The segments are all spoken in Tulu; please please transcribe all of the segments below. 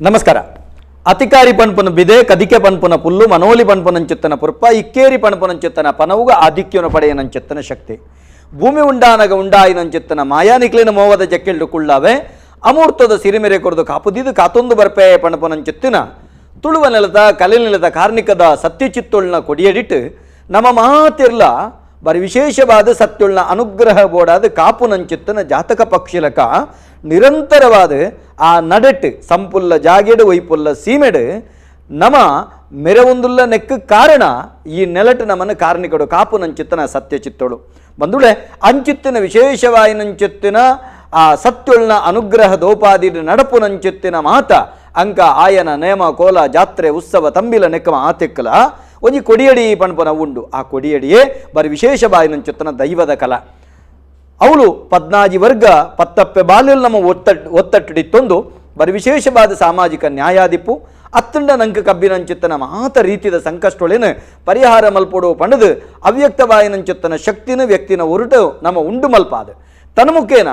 ನಮಸ್ಕಾರ. ಅತಿಕಾರಿ ಪಣ್ಪುನ ಬಿದೆ, ಕದಿಕೆ ಪಣ್ಪುನ ಪುಲ್ಲು, ಮನೋಲಿ ಪಣ್ಪುನಂಚಿತ್ತನ ಪುರ್ಪ, ಇಕ್ಕೇರಿ ಪಣ್ಪುನಂಚಿತ್ತನ ಪನವುಗ ಆಧಿಕ್ಯನ ಪಡೆಯನಂಚಿತ್ತನ ಶಕ್ತಿ, ಭೂಮಿ ಉಂಡಾನಗ ಉಂಡಾಯಿನಂಚಿತ್ತನ ಮಾಯಾನಿಕ್ಲಿನ ಮೋವದ ಜಕ್ಕೆಲ್ಡು ಕುಳ್ಳಾವೆ, ಅಮೂರ್ತದ ಸಿರಿಮೆರೆ ಕೊರದು ಕಾಪುದಿದು ಕಾತೊಂದು ಬರ್ಪೆ ಪಣಪನಂಚಿತ್ತಿನ ತುಳುವ ನೆಲದ ಕಲೆ ನೆಲದ ಕಾರ್ಣಿಕದ ಸತ್ಯಚಿತ್ತೊಳ್ನ ಕೊಡಿಯಡಿಟ್ಟು ನಮ್ಮ ಮಾತಿರ್ಲ ಬರಿ ವಿಶೇಷವಾದ ಸತ್ಯೊಳ್ನ ಅನುಗ್ರಹ ಬೋಡಾದ ಕಾಪುನಂಚಿತ್ತನ ಜಾತಕ ಪಕ್ಷಿಲಕ ನಿರಂತರವಾದ ಆ ನಡೆಟ್ಟು ಸಂಪುಲ್ಲ ಜಾಗೆಡು ಒಯ್ಪುಲ್ಲ ಸೀಮೆಡು ನಮ ಮೆರವೊಂದುಲ್ಲ ನೆಕ್ಕು ಕಾರಣ ಈ ನೆಲಟು ನಮ್ಮನ್ನು ಕಾರ್ಣಿಕಡು ಕಾಪುನಂಚಿತ್ತನ ಸತ್ಯಚಿತ್ತೋಳು ಬಂದುಳೆ ಅಂಚಿತ್ತಿನ ವಿಶೇಷವಾಯಿನಂಚಿತ್ತಿನ ಆ ಸತ್ಯೊಳ್ನ ಅನುಗ್ರಹ ದೋಪಾದಿ ನಡಪುನಂಚಿತ್ತಿನ ಮಾತ ಅಂಕ ಆಯನ ನೇಮ ಕೋಲ ಜಾತ್ರೆ ಉತ್ಸವ ತಂಬಿಲ ನೆಕ್ಕಮ ಆತೆಕ್ಕಲ ಒಂಜಿ ಕೊಡಿಯಡಿ ಪಣ್ಪನ ಉಂಡು. ಆ ಕೊಡಿಯಡಿಯೇ ಬರಿ ವಿಶೇಷ ಬಾಯಿನಂಚಿತ್ತನ ದೈವದ ಕಲ ಅವಳು ಪದ್ನಾಜಿ ವರ್ಗ ಪತ್ತಪ್ಪೆ ಬಾಲ್ಯಲ್ ನಮ್ಮ ಒತ್ತಟ್ಟಿಡಿತ್ತೊಂದು ಬರಿ ವಿಶೇಷವಾದ ಸಾಮಾಜಿಕ ನ್ಯಾಯಾಧಿಪು ಅತ್ತಂಡ ನಂಕ ಕಬ್ಬಿನಂಚಿತ್ತನ ಮಾತ ರೀತಿದ ಸಂಕಷ್ಟೊಳೇನು ಪರಿಹಾರ ಮಲ್ಪೊಡು ಪಂಡದು ಅವ್ಯಕ್ತವಾಯಿನಂಚಿತ್ತನ ಶಕ್ತಿನ ವ್ಯಕ್ತಿನ ಉರುಟು ನಮ್ಮ ಉಂಡು ಮಲ್ಪಾದ ತನ್ಮುಖೇನ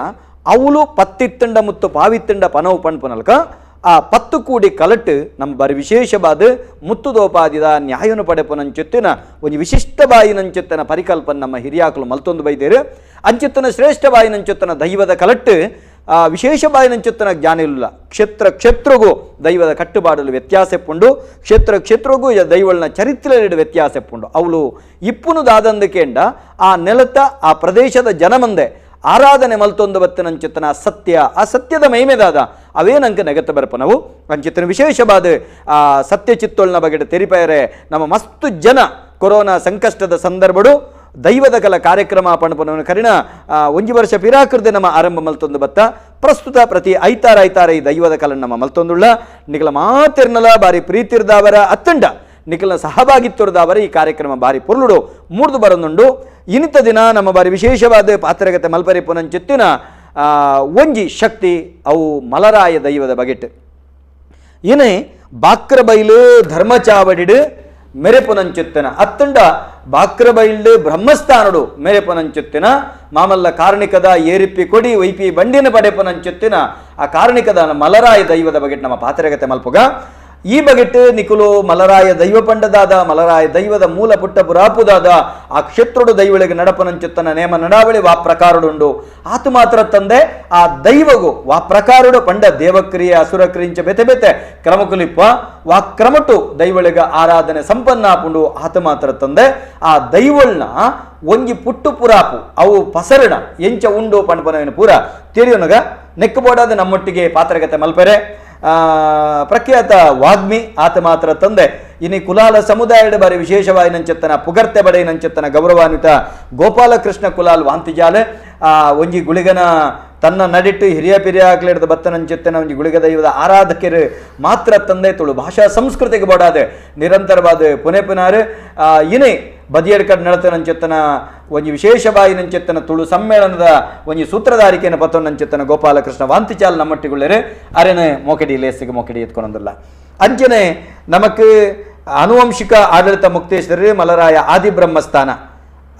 ಅವಳು ಪತ್ತಿತ್ತಂಡ ಮುತ್ತು ಪಾವಿತ್ತಂಡ ಪನವು ಪಣ್ಪುನಲ್ಕ ಆ ಪತ್ತು ಕೂಡಿ ಕಲಟ್ಟು ನಮ್ಮ ಬರಿ ವಿಶೇಷವಾದ ಮುತ್ತುದೋಪಾದಿದ ನ್ಯಾಯನು ಪಡೆಪುನಂಚಿತ್ತಿನ ಒಂದು ವಿಶಿಷ್ಟ ಬಾಯಿನಂಚಿತ್ತನ ಪರಿಕಲ್ಪನೆ ನಮ್ಮ ಹಿರಿಯಾಕಲು ಮಲ್ತೊಂದು ಬೈದೇರು. ಅಂಚಿತ್ತನ ಶ್ರೇಷ್ಠ ಬಾಯಿನಂಚಿತ್ತನ ದೈವದ ಕಲಟ್ಟು ಆ ವಿಶೇಷ ಬಾಯಿನಂಚಿತ್ತನ ಜ್ಞಾನ ಇಲ್ಲ. ಕ್ಷೇತ್ರ ಕ್ಷೇತ್ರಗೂ ದೈವದ ಕಟ್ಟುಪಾಡಲು ವ್ಯತ್ಯಾಸ ಪುಂಡು, ಕ್ಷೇತ್ರ ಕ್ಷೇತ್ರಗೂ ದೈವಳನ ಚರಿತ್ರೆ ವ್ಯತ್ಯಾಸ ಪುಂಡು. ಅವಳು ಇಪ್ಪುನು ದಾದಂದಕೇಂಡ ಆ ನೆಲತ ಆ ಪ್ರದೇಶದ ಜನಮಂದೆ ಆರಾಧನೆ ಮಲ್ತೊಂದು ಬತ್ತನಂಚಿತ್ತನ ಸತ್ಯ, ಆ ಸತ್ಯದ ಮಹಿಮೆದಾದ ಅವೇನಂಕ ನೆಗತ್ತ ಬರಪನವು ಅಂಚಿತ್ತನ ವಿಶೇಷವಾದ ಆ ಸತ್ಯ ಚಿತ್ತೊಳ್ನ ಬಗೆಡ ತೆರಿಪಯರೆ ನಮ್ಮ ಮಸ್ತು ಜನ ಕೊರೋನಾ ಸಂಕಷ್ಟದ ಸಂದರ್ಭಡು ದೈವದ ಕಲ ಕಾರ್ಯಕ್ರಮ ಪಣಪನವನ ಕರಿಣ ಒಂಜಿ ವರ್ಷ ಪಿರಾಕೃತಿ ನಮ್ಮ ಆರಂಭ ಮಲ್ತೊಂದು ಬತ್ತ. ಪ್ರಸ್ತುತ ಪ್ರತಿ ಐತಾರ ಐತಾರ ಈ ದೈವದ ಕಲ ನಮ್ಮ ಮಲ್ತೊಂದುಳ್ಳ ನಿಕಲ ಮಾತಿರ್ನಲ ಬಾರಿ ಪ್ರೀತಿರ್ದಾವರ ಅತ್ತಂಡ ನಿಖಲ ಸಹಭಾಗಿತ್ವರದವರ ಈ ಕಾರ್ಯಕ್ರಮ ಬಾರಿ ಪೊರ್ಲುಡು ಮೂರ್ದು ಬರನುಂಡು. ಇನಿತ ದಿನ ನಮ್ಮ ಬಾರಿ ವಿಶೇಷವಾದ ಪಾತ್ರಗತೆ ಮಲ್ಪರಿ ಪುನಂಚಿತ್ತಿನ ಒಂಜಿ ಶಕ್ತಿ ಅವು ಮಲರಾಯ ದೈವದ ಬಗೆಟ್ ಏನೇ ಬಾಕ್ರಬೈಲು ಧರ್ಮಚಾವಡಿಡು ಮೆರೆಪುನಂಚಿತ್ತಿನ ಅತ್ತಂಡ ಬಾಕ್ರಬೈಲ್ಡು ಬ್ರಹ್ಮಸ್ಥಾನಡು ಮೆರೆಪುನಂಚಿತ್ತಿನ ಮಾಮಲ್ಲ ಕಾರ್ಣಿಕದ ಏರಿಪ್ಪಿ ಕೊಡಿ ವೈಪಿ ಬಂಡಿನ ಪಡೆಪುನಂಚಿತ್ತಿನ ಆ ಕಾರ್ಣಿಕದ ಮಲರಾಯ ದೈವದ ಬಗೆಟ್ ನಮ್ಮ ಪಾತ್ರಗತೆ ಮಲ್ಪುಗ. ಈ ಬಗೆಟ್ ನಿಕುಲು ಮಲರಾಯ ದೈವ ಪಂಡದಾದ ಮಲರಾಯ ದೈವದ ಮೂಲ ಪುಟ್ಟ ಪುರಾಪುದಾದ ಆ ಕ್ಷೇತ್ರಡು ದೈವಳಿಗೆ ನಡಪನಂಚುತ್ತನ ನೇಮ ನಡಾವಳಿ ವಾ ಪ್ರಕಾರಡುಂಡು. ಆತು ಮಾತ್ರ ತಂದೆ ಆ ದೈವಗು ವಾ ಪ್ರಕಾರಡು ಪಂಡ ದೇವಕ್ರಿಯೆ ಅಸುರಕ್ರಿಯಂಚ ಬೆತೆ ಬೆತೆ ಕ್ರಮಕುಲಿಪ್ಪ ವಾ ಕ್ರಮಟು ದೈವಳಿಗ ಆರಾಧನೆ ಸಂಪನ್ನ ಆಪುಂಡು. ಆತು ಮಾತ್ರ ತಂದೆ ಆ ದೈವಳ್ನ ಒಂಜಿ ಪುಟ್ಟು ಪುರಾಪು ಅವು ಪಸರಣ ಎಂಚ ಉಂಡು ಪಂಡಪನವಿನ ಪೂರ ತಿಳಿಯೋನಗ ನೆಕ್ಕಬೋಡಾದ ನಮ್ಮೊಟ್ಟಿಗೆ ಪಾತ್ರಗತೆ ಮಲ್ಪೆರೆ ಪ್ರಖ್ಯಾತ ವಾಗ್ಮಿ ಆತ ಮಾತ್ರ ತಂದೆ ಇನಿ ಕುಲಾಲ ಸಮುದಾಯದ ಬಾರಿ ವಿಶೇಷವಾಗಿ ನಂಚೆತ್ತನ ಪುಗರ್ತೆ ಬಡೆ ನಂಚೆತ್ತನ ಗೌರವಾನ್ವಿತ ಗೋಪಾಲಕೃಷ್ಣ ಕುಲಾಲ್ ವಾಂತಿಜಾಲೆ ಆ ಒಂಜಿ ಗುಳಿಗನ ತನ್ನ ನಡಿಟ್ಟು ಹಿರಿಯ ಪಿರಿಯಾಗ್ಲಿಡ್ದ ಬತ್ತನಂಚೆತ್ತನ ಒಂಜಿ ಗುಳಿಗ ದೈವದ ಆರಾಧಕರು ಮಾತ್ರ ತಂದೆ ತುಳು ಭಾಷಾ ಸಂಸ್ಕೃತಿಗೆ ಬೋಡಾದೆ ನಿರಂತರವಾದ ಪುನೆ ಪುನಾರು ಇನಿ ಬದಿಯಡ್ಕಡ್ ನಡತನಂಚೆತ್ತನ ಒಂಜಿ ವಿಶೇಷ ಬಾಯಿನಂಚೆತ್ತನ ತುಳು ಸಮ್ಮೇಳನದ ಒಂಜಿ ಸೂತ್ರಧಾರಿಕೆಯನ್ನು ಪತ್ತೊಂದಂಚೆತ್ತನ ಗೋಪಾಲಕೃಷ್ಣ ವಾಂತಿಚಾಲ್ ನಮ್ಮಟ್ಟಿಗುಳ್ಳೇರು ಅರೆನೆ ಮೋಕೆಡಿ ಲೇಸಿಗೆ ಮೋಕೆಡಿ ಎತ್ಕೊಂಡಲ್ಲ. ಅಂಚನೆ ನಮಕ್ ಆನುವಂಶಿಕ ಆಡಳಿತ ಮುಕ್ತೇಶ್ವರಿ ಮಲರಾಯ ಆದಿ ಬ್ರಹ್ಮಸ್ಥಾನ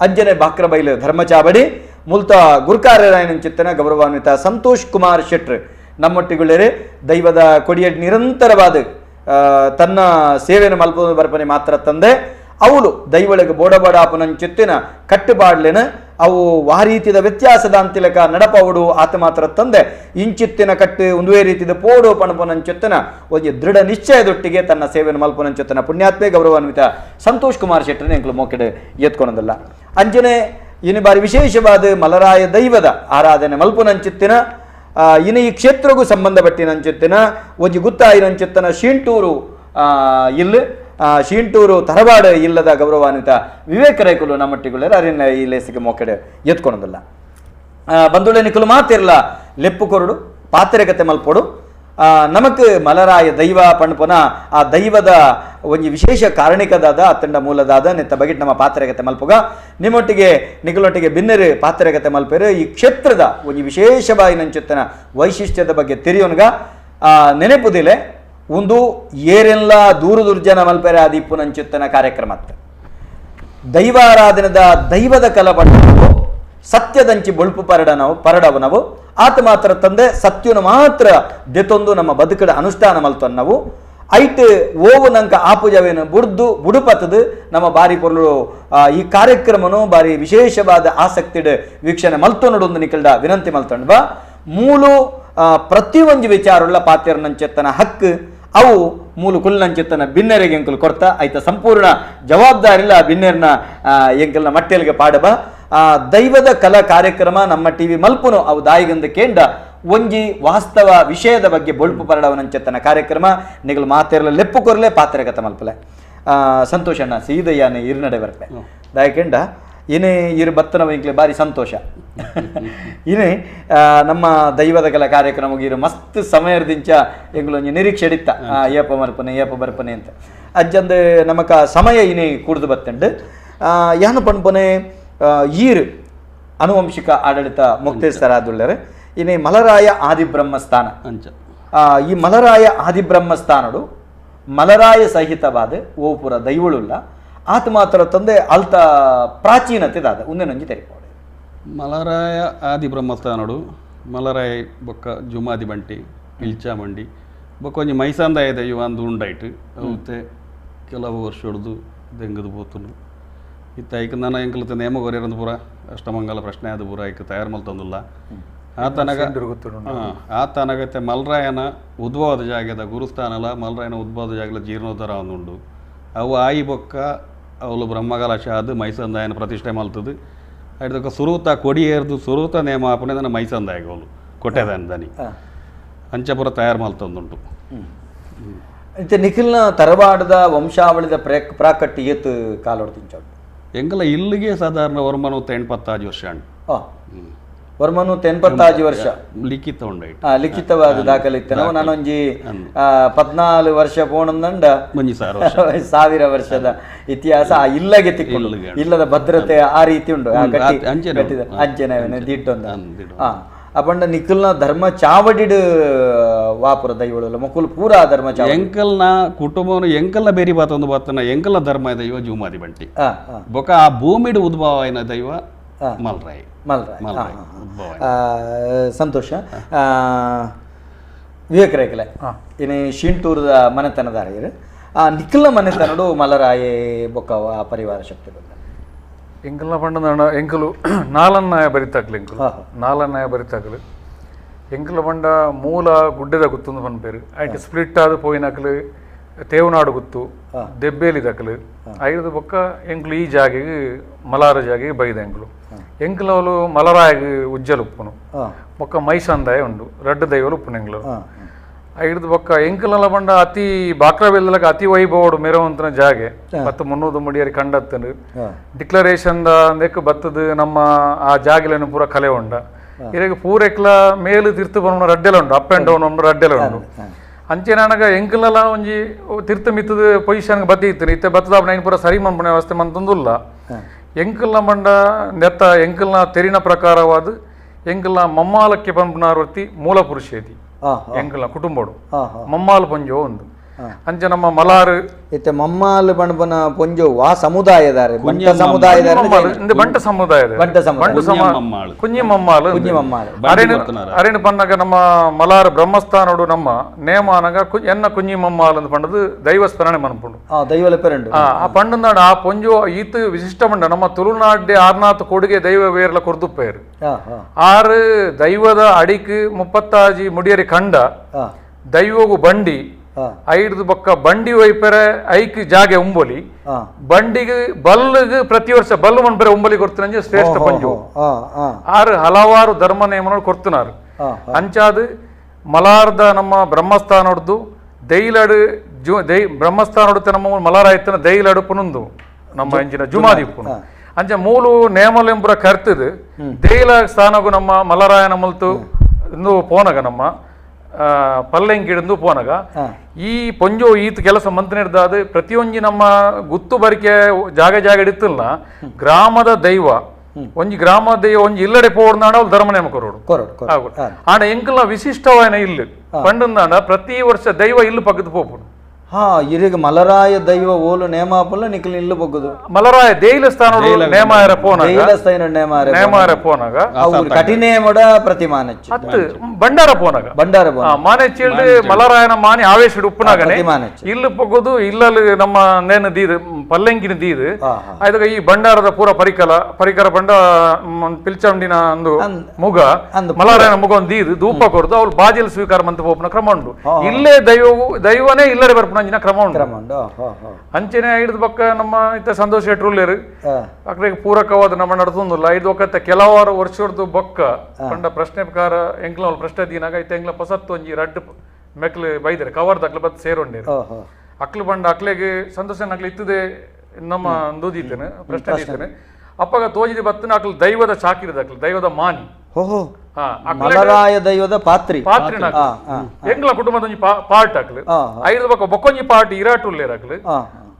ಅಂಜನೆ ಬಾಕ್ರಬೈಲು ಧರ್ಮಚಾವಡಿ ಮುಲ್ತ ಗುರುಕಾರ್ಯರಾಯನಂಚಿತ್ತನ ಗೌರವಾನ್ವಿತ ಸಂತೋಷ್ ಕುಮಾರ್ ಶೆಟ್ರ್ ನಮ್ಮೊಟ್ಟಿಗುಳ್ಳೇರು ದೈವದ ಕೊಡಿಯ ನಿರಂತರವಾದ ತನ್ನ ಸೇವೆಯನ್ನು ಮಲ್ಪ ಬರ್ಪನೆ ಮಾತ್ರ ತಂದೆ ಅವಳು ದೈವಳಿಗೆ ಬೋಡಬಡಾಪನಂಚಿತ್ತಿನ ಕಟ್ಟುಪಾಡ್ಲೇನ ಅವು ವಾರೀತಿದ ವ್ಯತ್ಯಾಸದ ಅಂತಿಲಕ ನಡಪವಡು ಆತ ಮಾತ್ರ ತಂದೆ ಇಂಚಿತ್ತಿನ ಕಟ್ಟು ಒಂದುವೇ ರೀತಿದ ಪೋಡು ಪಣಪನಂಚಿತ್ತಿನ ಒಂಜಿ ದೃಢ ನಿಶ್ಚಯದೊಟ್ಟಿಗೆ ತನ್ನ ಸೇವೆಯನ್ನು ಮಲ್ಪನಂಚಿತ್ತನ ಪುಣ್ಯಾತ್ಮೆ ಗೌರವಾನ್ವಿತ ಸಂತೋಷ್ ಕುಮಾರ್ ಶೆಟ್ಟರ್ನ ಎಂಕ್ಲು ಮೋಕೆಡೆ ಎತ್ಕೊಳದಲ್ಲ. ಅಂಜನೆ ಇನ್ನು ಬಾರಿ ವಿಶೇಷವಾದ ಮಲರಾಯ ದೈವದ ಆರಾಧನೆ ಮಲ್ಪುನಂಚಿತ್ತಿನ ಇನ್ನು ಈ ಕ್ಷೇತ್ರಗೂ ಸಂಬಂಧಪಟ್ಟಿನಂಚಿತ್ತಿನ ಒಂಜಿ ಗುತ್ತಾಯಿನಂಚಿತ್ತನ ಶೀಂಟೂರು ಇಲ್ಲಿ ಶೀಂಟೂರು ತರವಾಡ ಇಲ್ಲದ ಗೌರವಾನ್ವಿತ ವಿವೇಕ ರೈಕುಲು ನಮ್ಮಟ್ಟಿಗುಳ್ಳರು ಅರಿನ ಈ ಲೇಸಿಗೆ ಮೋಕೆಡೆ ಎತ್ಕೊಳೋದಿಲ್ಲ. ಬಂದುಳೆ ನಿಕುಲು ಮಾತಿರಲ ಲೆಪ್ಪು ಕೊರಡು ಪಾತ್ರೆಗತೆ ಮಲ್ಪೊಡು ನಮಕ್ ಮಲರಾಯ ದೈವ ಪಣ್ಪುನ ಆ ದೈವದ ಒಂಜಿ ವಿಶೇಷ ಕಾರಣಿಕದಾದ ಅತ್ತಂಡ ಮೂಲದಾದ ನೆತ್ತ ಬಗೆಟ್ ನಮ್ಮ ಪಾತ್ರೆಗತೆ ಮಲ್ಪುಗ ನಿಮ್ಮೊಟ್ಟಿಗೆ ನಿಕಲೊಟ್ಟಿಗೆ ಬಿನ್ನರು ಪಾತ್ರೆಗತೆ ಮಲ್ಪೆರು ಈ ಕ್ಷೇತ್ರದ ಒಂಜಿ ವಿಶೇಷವಾಯಿನಂಚುತ್ತನ ವೈಶಿಷ್ಟ್ಯದ ಬಗ್ಗೆ ತೆರಿಯೋನ್ಗ ನೆನೆಪುದಿಲೆ ಒಂದು ಏರೆಲ್ಲ ದೂರ ದುರ್ಜನ ಮಲ್ಪೆರೆ ಆದಿಪ್ಪುನಂಚುತ್ತನ ಕಾರ್ಯಕ್ರಮ ದೈವಾರಾಧನದ ದೈವದ ಕಲ ಪಂಡ ಸತ್ಯದಂಚಿ ಬೊಳ್ಪು ಪರಡವನವು ಆತ ಮಾತ್ರ ತಂದೆ ಸತ್ಯನ ಮಾತ್ರ ದೆತೊಂದು ನಮ್ಮ ಬದುಕಡ ಅನುಷ್ಠಾನ ಮಲ್ತೊನ್ನವು ಐಟ್ ಓವು ನಂಕ ಆಪುಜವೇನು ಬುಡ್ದು ಬುಡುಪತ್ತದು ನಮ್ಮ ಬಾರಿ ಪೊರ್ಲು ಈ ಕಾರ್ಯಕ್ರಮನು ಬಾರಿ ವಿಶೇಷವಾದ ಆಸಕ್ತಿಡ್ ವೀಕ್ಷಣೆ ಮಲ್ತೊನಡೊಂದು ನಿಕಲ್ಡ ವಿನಂತಿ ಮಲ್ತೊಂಡ್ಬ ಮೂಲು ಪ್ರತಿಯೊಂದು ವಿಚಾರುಳ್ಳ ಪಾತ್ರನಂಚೆತ್ತನ ಹಕ್ಕು ಅವು ಮೂಲು ಕುಲ್ಲಂಚೆತ್ತನ ಬಿನ್ನೆರೆಗೆ ಎಂಕುಲು ಕೊರ್ತ ಐತ ಸಂಪೂರ್ಣ ಜವಾಬ್ದಾರಿಲ್ಲ ಬಿನ್ನೆರ್ನ ಎಂಕಲ್ನ ಮಟ್ಟೆಲ್ಗೆ ಪಾಡಬ ದೈವದ ಕಲಾ ಕಾರ್ಯಕ್ರಮ ನಮ್ಮ ಟಿವಿ ಮಲ್ಪುನು ಅವು ದಾಯಿಗಂದ ಕೇಂಡ ಒಂಜಿ ವಾಸ್ತವ ವಿಷಯದ ಬಗ್ಗೆ ಬೊಳ್ಪು ಪರಡವನಂಚೆತ್ತನ ಕಾರ್ಯಕ್ರಮ ನಿಗಲು ಮಾತೆರ್ಲ ಲೆಪ್ಪು ಕೊರ್ಲೆ ಪಾತ್ರಗತ ಮಲ್ಪಲೆ ಸಂತೋಷ ಅಣ್ಣ ಸೀದಯ್ಯಾನೆ ಇರ್ನಡೆ ಬರ್ಪೆ ದಾಯಕೆಂಡ ಏನೇ ಇರು ಬತ್ತನ ಇಂಕ್ಲೆ ಬಾರಿ ಸಂತೋಷ ಇನೇ ನಮ್ಮ ದೈವದ ಕಲಾ ಕಾರ್ಯಕ್ರಮ ಇರು ಮಸ್ತ್ ಸಮಯದಿಂಚ ಎಂಗುಲೊಂಜಿ ನಿರೀಕ್ಷೆ ಇತ್ತ ಏಪ ಮಲ್ಪನೆ ಏಪ ಬರ್ಪನೆ ಅಂತ ಅಜ್ಜಂದು ನಮಕ ಸಮಯ ಇನೇ ಕೂಡ್ದು ಬತ್ತಂಡು ಯಾನು ಪನ್ಪನೆ ಈರು ಅನುವಂಶಿಕ ಆಡಳಿತ ಮುಕ್ತೇಶ್ವರಾದುಳ್ಳರೆ ಇನೇ ಮಲರಾಯ ಆದಿಬ್ರಹ್ಮಸ್ಥಾನ ಈ ಮಲರಾಯ ಆದಿಬ್ರಹ್ಮಸ್ಥಾನಡು ಮಲರಾಯ ಸಹಿತವಾದ ಓಪುರ ದೈವಳುಲ್ಲ ಆತ ಮಾತ್ರ ತಂದೆ ಅಲ್ತ ಪ್ರಾಚೀನತೆ ದಾದ ಒಂದೇನೊಂಜಿ ತೆರಿಪಾಡು ಮಲರಾಯ ಆದಿ ಬ್ರಹ್ಮಸ್ಥಾನಡು ಮಲರಾಯ ಬೊಕ್ಕ ಜುಮಾದಿ ಬಂಟಿ ಇಲ್ಚಾ ಬಂಡಿ ಬೊಕ್ಕ ಒಂಜಿ ಮೈಸಾಂದಾಯ ದೈವ ಅಂದು ಉಂಡಾಯ್ತು ಅವತ್ತೆ ಕೆಲವು ವರ್ಷ ಹೊಡೆದು ದೆಂಗದು ಪೋತುನು ಇತ್ತ ಐಕ್ ನಾನು ಎಂಕಲത്തെ ನೇಮ ಕೊರಿಯರಂದು ಪೂರ ಅಷ್ಟಮಂಗಲ ಪ್ರಶ್ನೆ ಅದು ಪೂರ ಐಕ್ ತಯಾರು ಮಲ್ತೊಂದುಲ್ಲ ಆತನಗ ಆತನಗತ್ತೆ ಮಲರಾಯನ ಉದ್ಭವದ ಜಾಗದ ಗುರುಸ್ಥಾನಲ ಮಲರಾಯನ ಉದ್ಭವದ ಜಾಗದ ಜೀರ್ಣೋದ್ಧಾರ ಒಂದುಂಡು ಅವು ಆಯಿ ಬೊಕ್ಕ ಅವಳು ಬ್ರಹ್ಮಕಲಶ ಅದು ಮೈಸಂದಾಯನ ಪ್ರತಿಷ್ಠೆ ಮಲ್ತದು ಐದಕ್ಕ ಸುರೂತ ಕೊಡಿಯೇರ್ದು ಸುರೂತ ನೇಮ ಆಪನೆ ನನ್ನ ಮೈಸಂದಾಯಗ ಅವಳು ಕೊಟ್ಟೆದಾನ ದನಿ ಅಂಚಪುರ ತಯಾರು ಮಲ್ತೊಂದುಂಟು ಇತ್ತೆ ನಿಖಿಲ್ನ ತರವಾಡದ ವಂಶಾವಳಿದ ಪ್ರಾಕಟ್ಟಿ ಏತು ಕಾಲೋಡು ತಿಂಚೋಡು ಎಂಗಲ ಇಲ್ಲಿಗೆ ಸಾಧಾರಣ ವರ್ಮನೂತ್ತ 85 ವರ್ಷ ವರ್ಮನೂತ್ತ 85 ವರ್ಷ ಲಿಖಿತ ಉಂಡಾಯ್ತು ಲಿಖಿತವಾದ ದಾಖಲೆ ಇತ್ತು ನಾವು ನಾನೊಂಜಿ 14 ವರ್ಷ ಪೋಣಂದಂಡ ಸಾವಿರ ವರ್ಷದ ಇತಿಹಾಸ ಆ ಇಲ್ಲಗೆ ತಿಕ್ಕು ಇಲ್ಲದ ಭದ್ರತೆ ಆ ರೀತಿ ಉಂಟು ಅಂಚೆನ ದಿಟ್ಟೊಂದು ಅಪಂಡ ನಿಖಲ್ನ ಧರ್ಮ ಚಾವಡಿಡ್ ವಾಪುರ ದೈವಳು ಮಕ್ಕಳು ಪೂರಾ ಧರ್ಮ ಚಾವಡಿ ಎಂಕಲ್ನ ಕುಟುಂಬವನ್ನು ಎಂಕಲ್ನ ಬೇರಿ ಬಾತೊಂದು ಬಾತನ ಎಂಕಲ್ನ ಧರ್ಮ ದೈವ ಜೂಮಾದಿ ಬಂಟಿ ಬೊಕ ಆ ಭೂಮಿಡ್ ಉದ್ಭವ అయిన ದೈವ ಮಲ್ರಾಯಿ ಮಲ್ರಾಯಿ ಸಂತೋಷ ವಿವೇಕ ರೇಖಲೆ ಇನ್ನು ಶಿಂಟೂರದ ಮನೆತನದಾರ ಆ ನಿಖಲ್ನ ಮನೆತನಡು ಮಲರಾಯಿ ಬೊಕ್ಕ ಆ ಪರಿವಾರ ಶಕ್ತಿ ಬಂದ ಎಂಕಲ್ನ ಪಂಡ ಎಂಕಲು ನಾಲನ್ನಾಯ ಬರಿತಾಕ್ಲು ಎಂಕಲು ನಾಲನ್ನಾಯ ಬರಿತಾಕ್ಲು ಎಂಕಲ ಪಂಡ ಮೂಲ ಗುಡ್ಡೆದ ಗುತ್ತೊಂದು ಪನ್ಪೇರು ಐಟ್ ಸ್ಪ್ಲಿಟ್ ಆದ ಪೋಯಿನಕ್ಲು ತೇವನಾಡು ಗುತ್ತು ದೆಬ್ಬೇಲಿ ದಕ್ಲು ಐದು ಬೊಕ್ಕ ಎಂಕಲು ಈ ಜಾಗೆಗೆ ಮಲಾರ ಜಾಗೆಗೆ ಬೈದ ಎಂಕಲು ಎಂಕಲವಲು ಮಲರಾಯಗ ಉಜ್ಜಲ್ ಉಪ್ಪುನು ಬೊಕ್ಕ ಮೈಸಂದಾಯ ಉಂಡು ರಡ್ಡು ದೈವಲು ಉಪ್ಪುನು ಎಂಕ್ಲು ಐದು ಬೊಕ್ಕ ಎಂಕಲಲ್ಲ ಪಂಡ ಅತಿ ಬಾಕ್ರವೆಲ್ಲಕ ಅತಿ ವೈಭವಡು ಮೆರವಂತನ ಜಾಗೆ 10-300 ಮುಡಿಯರಿ ಕಂಡತ್ತನು ಡಿಕ್ಲರೇಷನ್ ಅಂದಕ್ಕೆ ಬತ್ತದು ನಮ್ಮ ಆ ಜಾಗೆలను ಪೂರ ಕಲೆ ಉಂಡ ಇರಗ ಪೂರೆಕ್ಲ ಮೇಲು ತಿರ್ತು ಬರೋಣ ರಡ್ಡೆಲ ಉಂಡು up and down ಉಂಡು ರಡ್ಡೆಲ ಉಂಡು ಅಂಚೆನಾನಗ ಎಂಕಲಲ್ಲ ಒಂಜಿ ತಿರ್ತು ಮಿತ್ತದ ಪೊಸಿಷನ್ ಬತ್ತಿ ಇತ್ತು ಇತ್ತೆ ಬತ್ತದ ನೈನ್ ಪೂರ ಸರಿ ಮನ್ಪುನ ವ್ಯವಸ್ಥೆ ಮಂತಂದುಲ್ಲ ಎಂಕಲ್ನ ಮಂಡ ನೆತ್ತ ಎಂಕಲ್ನ ತೆರಿನ ಪ್ರಕಾರವಾದ ಎಂಕಲ್ನ ಮಮ್ಮಾಲಕ್ಕೆ ಪಂಪುನಾರ್ವರ್ತಿ ಮೂಲ ಪುರುಷೇತಿ ಎಂಕಲ್ನ ಕುಟುಂಬಡು ಮಮ್ಮಾಲ್ ಪೊಂಜೋ ಒಂದು ಅಂಚೆ ನಮ್ಮ ಮಲಾರು ಇತ್ತೆ ಮಮ್ಮಾಲ್ ಪಂಪನ ಪೊಂಜೋ ವಾ ಸಮುದಾಯದಾರೆ ಬಂಟ ಸಮುದಾಯದಾರೆ ಬಂಟ ಸಮುದಾಯದ ಬಂಟ ಸಮುದಾಯ ಕುഞ്ഞಿ ಮಮ್ಮಾಲ್ ಕುഞ്ഞಿ ಮಮ್ಮಾಲ್ ಅರೇನು ಪನ್ನಗ ನಮ್ಮ ಮಲಾರ್ ಬ್ರಹ್ಮಸ್ಥಾನಡು ನಮ್ಮ ನೇಮಾನಗ ಎನ್ನ ಕುഞ്ഞಿ ಮಮ್ಮಾಲ್ ಅಂತ ಪಂಡದು ದೈವ ಸ್ಮರಣೆ ಮನ್ಪುಂಡು ದೈವಲ ಪೆರಂಡು ಆ ಪಂಡಂದಾಡ ಆ ಪೊಂಜೋ ಈತ ವಿಶಿಷ್ಟ ಮಂಡ ನಮ್ಮ ತುಳುನಾಡ್ಡೆ ಆರ್ನಾಥ್ ಕೊಡುಗೆ ದೈವ ವೇರ್ಲ ಕೊರ್ದುಪ್ಪೇರು ಆರು ದೈವದ ಅಡಿಕ್ 35 ಮುಡಿಯರಿ ಕಂಡ ದೈವಗು ಬಂಡಿ ಐದು ಬೊಕ್ಕ ಬಂಡಿ ಒಯ್ಪೆರೆ ಐಕ್ ಜಾಗೆ ಉಂಬೊಲಿ ಬಂಡಿಗೆ ಬಲ್ಗ್ ಪ್ರತಿ ವರ್ಷ ಬಲ್ಲು ಮನ್ಪೆರೆ ಉಂಬಲಿ ಕೊಡ್ತಾನೆ ಶ್ರೇಷ್ಠ ಪಂಜು ಆರು ಹಲವಾರು ಧರ್ಮ ನೇಮನ ಕೊಡ್తున్నారు ಅಂಚಾದ ಮಲಾರ್ದ ನಮ್ಮ ಬ್ರಹ್ಮಸ್ಥಾನೊಡ್ದು ದೈಲಡು ದೈ ಬ್ರಹ್ಮಸ್ಥಾನೊಡುತ್ತೆ ನಮ್ಮ ಮಲಾರಾಯ್ತನ ದೈಲಡು ಪುನುಂದು ನಮ್ಮ ಇಂಚಿನ ಜುಮಾದಿ ಪುನು ಅಂಚ ಮೂಲು ನೇಮಲೆಂಬುರ ಕರ್ತದು ದೈಲ ಸ್ಥಾನಗು ನಮ್ಮ ಮಲರಾಯನ ಮುಲ್ತು ಪೋನಗ ನಮ್ಮ ಪಲ್ಲೆಂಗಿಡಿದು ಪೋನಗ ಈ ಪೊಂಜೋ ಈತ ಕೆಲಸ ಮಂತ್ರಿಡ್ದಾದ ಪ್ರತಿಯೊಂಜಿ ನಮ್ಮ ಗುತ್ತು ಬರಿಕೆ ಜಾಗ ಜಾಗ ಇಡುತ್ತಿಲ್ಲ ಗ್ರಾಮದ ದೈವ ಒಂಜಿ ಗ್ರಾಮ ದೈವ ಒಂಜಿ ಇಲ್ಲಡೆ ಪೋಡ್ನಾಡ ಅವ್ರು ಧರ್ಮ ನೇಮ ಕೊರೋಡು ಆಂಡ ಎಂಕಲ್ನ ವಿಶಿಷ್ಟವಾದ ಇಲ್ಲು ಪಂಡಂದಾಂಡ ಪ್ರತಿ ವರ್ಷ ದೈವ ಇಲ್ಲು ಪಕ್ಕದ ಪೋಪುಡು. ಹಾ ಇರಿಗ ಮಲರಾಯ ದೈವ ಓಲು ನೇಮಾಪುಲ್ಲ ನಿಕ್ಲು ನಿಲ್ಲು ಬೊಗ್ಗುದು ಮಲರಾಯ ದೇಲಸ್ಥಾನ ನೇಮಾಯರ ಪೋನಾಗ ದೇಲಸ್ಥಾನ ನೇಮಾರೆ ನೇಮಾಯರ ಪೋನಾಗ ಅವ್ರು ಕಠಿಣೇಮಡ ಪ್ರತಿಮಾನಚ್ಚು ಅತ್ತು ಭಂಡಾರ ಪೋನಾಗ ಭಂಡಾರ ಪೋನ ಮಾನೆಚ್ಚಿಲ್ಡ್ ಮಲರಾಯನ ಮಾನಿ ಆವೇಶಡ್ ಉಪ್ಪುನಾಗನೆ ಪ್ರತಿಮಾನಚ್ಚು ಇಲ್ಲು ಪೊಗ್ಗುದು ಇಲ್ಲಲ್ಲಿ ನಮ್ಮ ನೇನು ದೀದು ಪಲ್ಲಂಕಿನ ದೀದು ಆಯ್ದಾಗ ಈ ಭಂಡಾರದ ಪೂರ ಪರಿಕರ ಪರಿಕರ ಬಂಡ ಪಿಲ್ಚಂಡಿನ ಒಂದು ಮುಗ ಮಲರಾಯನ ಮುಗ ಒಂದು ದೀದು ಧೂಪ ಕೊರ್ದು ಅವ್ರು ಬಾಜಿಲ್ ಸ್ವೀಕಾರ ಮಂತ ಪೋಪುನ ಕ್ರಮ ಉಂಟು. ಇಲ್ಲೇ ದೈವವು ದೈವನೇ ಇಲ್ಲಡೆ ಬರ್ಪುನಂಚಿನ ಕ್ರಮ ಉಂಟು. ಅಂಚನೆ ಹಿಡಿದು ಬಕ್ಕ ನಮ್ಮ ಇತ್ತ ಸಂತೋಷ್ ಶೆಟ್ರುಲ್ಲೇರು ಅಕ್ರೆಗೆ ಪೂರಕವಾದ ನಮ್ಮ ನಡ್ತೊಂದುಲ್ಲ ಐದು ಒಕ್ಕತ್ತ ಕೆಲವಾರು ವರ್ಷದ್ದು ಬೊಕ್ಕ ಪಂಡ ಪ್ರಶ್ನೆ ಪ್ರಕಾರ ಎಂಕ್ಲ ಪ್ರಶ್ನೆ ದೀನಾಗ ಇತ್ತ ಎಂಕ್ಲ ಪೊಸತ್ತು ಒಂಜಿ ರಡ್ಡು ಮೆಕ್ಲು ಬೈದರೆ ಕವರ್ ದಕ್ಲು ಬತ್ ಸೇರೊಂಡೇರು ಅಕ್ಲು ಬಂಡ ಅಕ್ಲೆಗೆ ಸಂತೋಷ ಅಕ್ಲು ಇತ್ತದೆ ನಮ್ಮ ದೂದಿತ್ತೇನೆ ಪ್ರಶ್ನೆ ದೀತೇನೆ ಅಪ್ಪಗ ತೋಜಿದ ಬತ್ತನ ಅಕ್ಲು ದೈವದ ಚಾಕಿರದ ಅಕ್ಲು ದೈವದ ಮಾನಿ. ಮಲರಾಯ ದೈವದ ಪಾತ್ರಿ ಪಾತ್ರಿನ ಎಂಗ್ಲ ಕುಟುಂಬದ ಒಂಜಿ ಪಾರ್ಟ್ ಅಕ್ಲು ಐದು ಬೊಕ್ಕ ಬೊಕ್ಕೊಂಜಿ ಪಾರ್ಟ್ ಇರಾಟ್ ಉಲ್ಲೇರ್ ಅಕ್ಲು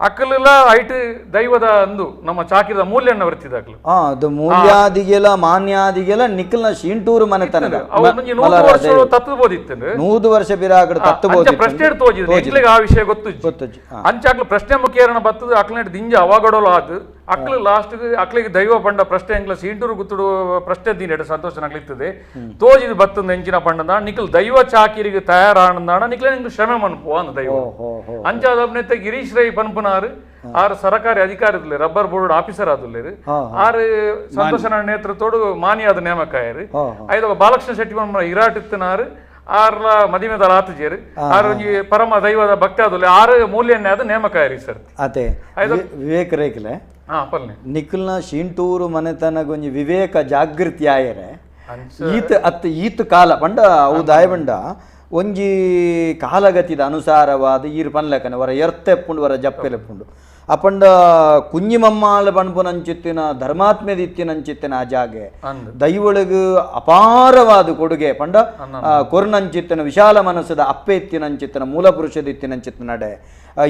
ಅಕ್ಕಲೆಲ್ಲ ಐಟ್ ದೈವದ ಅಂದು ನಮ್ಮ ಚಾಕಿರದ ಮೂಲ್ಯನ್ನ ವರ್ತಿದಾಕ್ಲು. ಅದು ಮೂಲ್ಯಾದಿಗೆಲ ಮಾನ್ಯಾದಿಗೆಲ ನಿಖಲ್ನ ಶೀಂಟೂರು ಮನೆತನದ ನೂರು ವರ್ಷ ತತ್ತಬೋದಿತ್ತು 100 ವರ್ಷ ಬಿರಾಗಡ ತತ್ತಬೋದು ಪ್ರಶ್ನೆ ತೋಜಿದೆ ಎಂಕ್ಲೆಗ್ ಆ ವಿಷಯ ಗೊತ್ತು ಗೊತ್ತು ಅಂಚಾಕ್ಲು ಪ್ರಶ್ನೆ ಮುಖೇರಣ ಬತ್ತದ ಅಕ್ಲನೆಟ್ ದಿಂಜ ಅವಾಗಡೋಲು ಆದು ಅಕ್ಲು ಲಾಸ್ಟ್ ಅಕ್ಲಿಗೆ ದೈವ ಪಂಡ ಪ್ರಶ್ನೆ ಎಂಕ್ಲ ಸೀಂಟೂರು ಗುತ್ತುಡು ಪ್ರಶ್ನೆ ದೀನೆಡ್ ಸಂತೋಷನಾಗ್ಲಿತ್ತದೆ ತೋಜಿದ ಬತ್ತದ ಎಂಚಿನ ಪಂಡದ ನಿಖಲ್ ದೈವ ಚಾಕಿರಿಗೆ ತಯಾರಾಣಂದಾಣ ನಿಖಲ ನಿಂಗೆ ಶ್ರಮೆ ಮನ್ಪು ಅಂದ ದೈವ ಅಂಚಾದಪ್ನೆತ್ತ ಗಿರೀಶ್ ರೈ ಪನ್ಪುನಾರು ಆರು ಸರಕಾರಿ ಅಧಿಕಾರಿ rubber board officer ಆದುಲ್ಲೇರು ಆರು ಸಂತೋಷನ ನೇತೃತ್ವೋಡು ಮಾನ್ಯಾದ ನೇಮಕ ಆಯರು ಐದು ಬಾಲಕೃಷ್ಣ ಶೆಟ್ಟಿ ಇರಾಟ್ ಇತ್ತನಾರು ಆರ್ಲ ಮದಿಮೆದಲ ಆತಜೇರು ಆರು ಒಂಜಿ ಪರಮ ದೈವದ ಭಕ್ತಿ ಆದುಲ್ಲೆ ಆರು ಮೂಲ್ಯನ್ನೇ ಅದು ನೇಮಕ ಆಯರಿ ಸರ್. ಅದೇ ವಿವೇಕ್ ರೇಖಲೆ ನಿಖಲ್ನ ಶೀಂಟೂರು ಮನೆತನಗೊಂಜಿ ವಿವೇಕ ಜಾಗೃತಿ ಆಯರೆ ಈತ ಅತ್ತ ಈತ ಕಾಲ ಪಂಡ ಅವು ದಾಯಬಂಡ ಒಂಜಿ ಕಾಲಗತಿದ ಅನುಸಾರವಾದ ಈರು ಪನ್ಲಕನೆ ವರ ಎರ್ತೆಪ್ಪುಂಡು ವರ ಜಪ್ಪೆಲೆಪ್ಪುಂಡು ಅಪಂಡ ಕುಂಜಿಮಮ್ಮಾಲ ಪನ್ಪುನಂಚಿತ್ತಿನ ಧರ್ಮಾತ್ಮೆದಿತ್ತಿನಂಚಿತ್ತಿನ ಆ ಜಾಗೆ ದೈವೊಳಗು ಅಪಾರವಾದ ಕೊಡುಗೆ ಪಂಡ ಕೊರ್ನಂಚಿತ್ತಿನ ವಿಶಾಲ ಮನಸ್ಸದ ಅಪ್ಪೆ ಇತ್ತಿನಂಚಿತ್ತಿನ ಮೂಲ ಪುರುಷದ ಇತ್ತಿನಂಚಿತ್ತಿನ ನಡೆ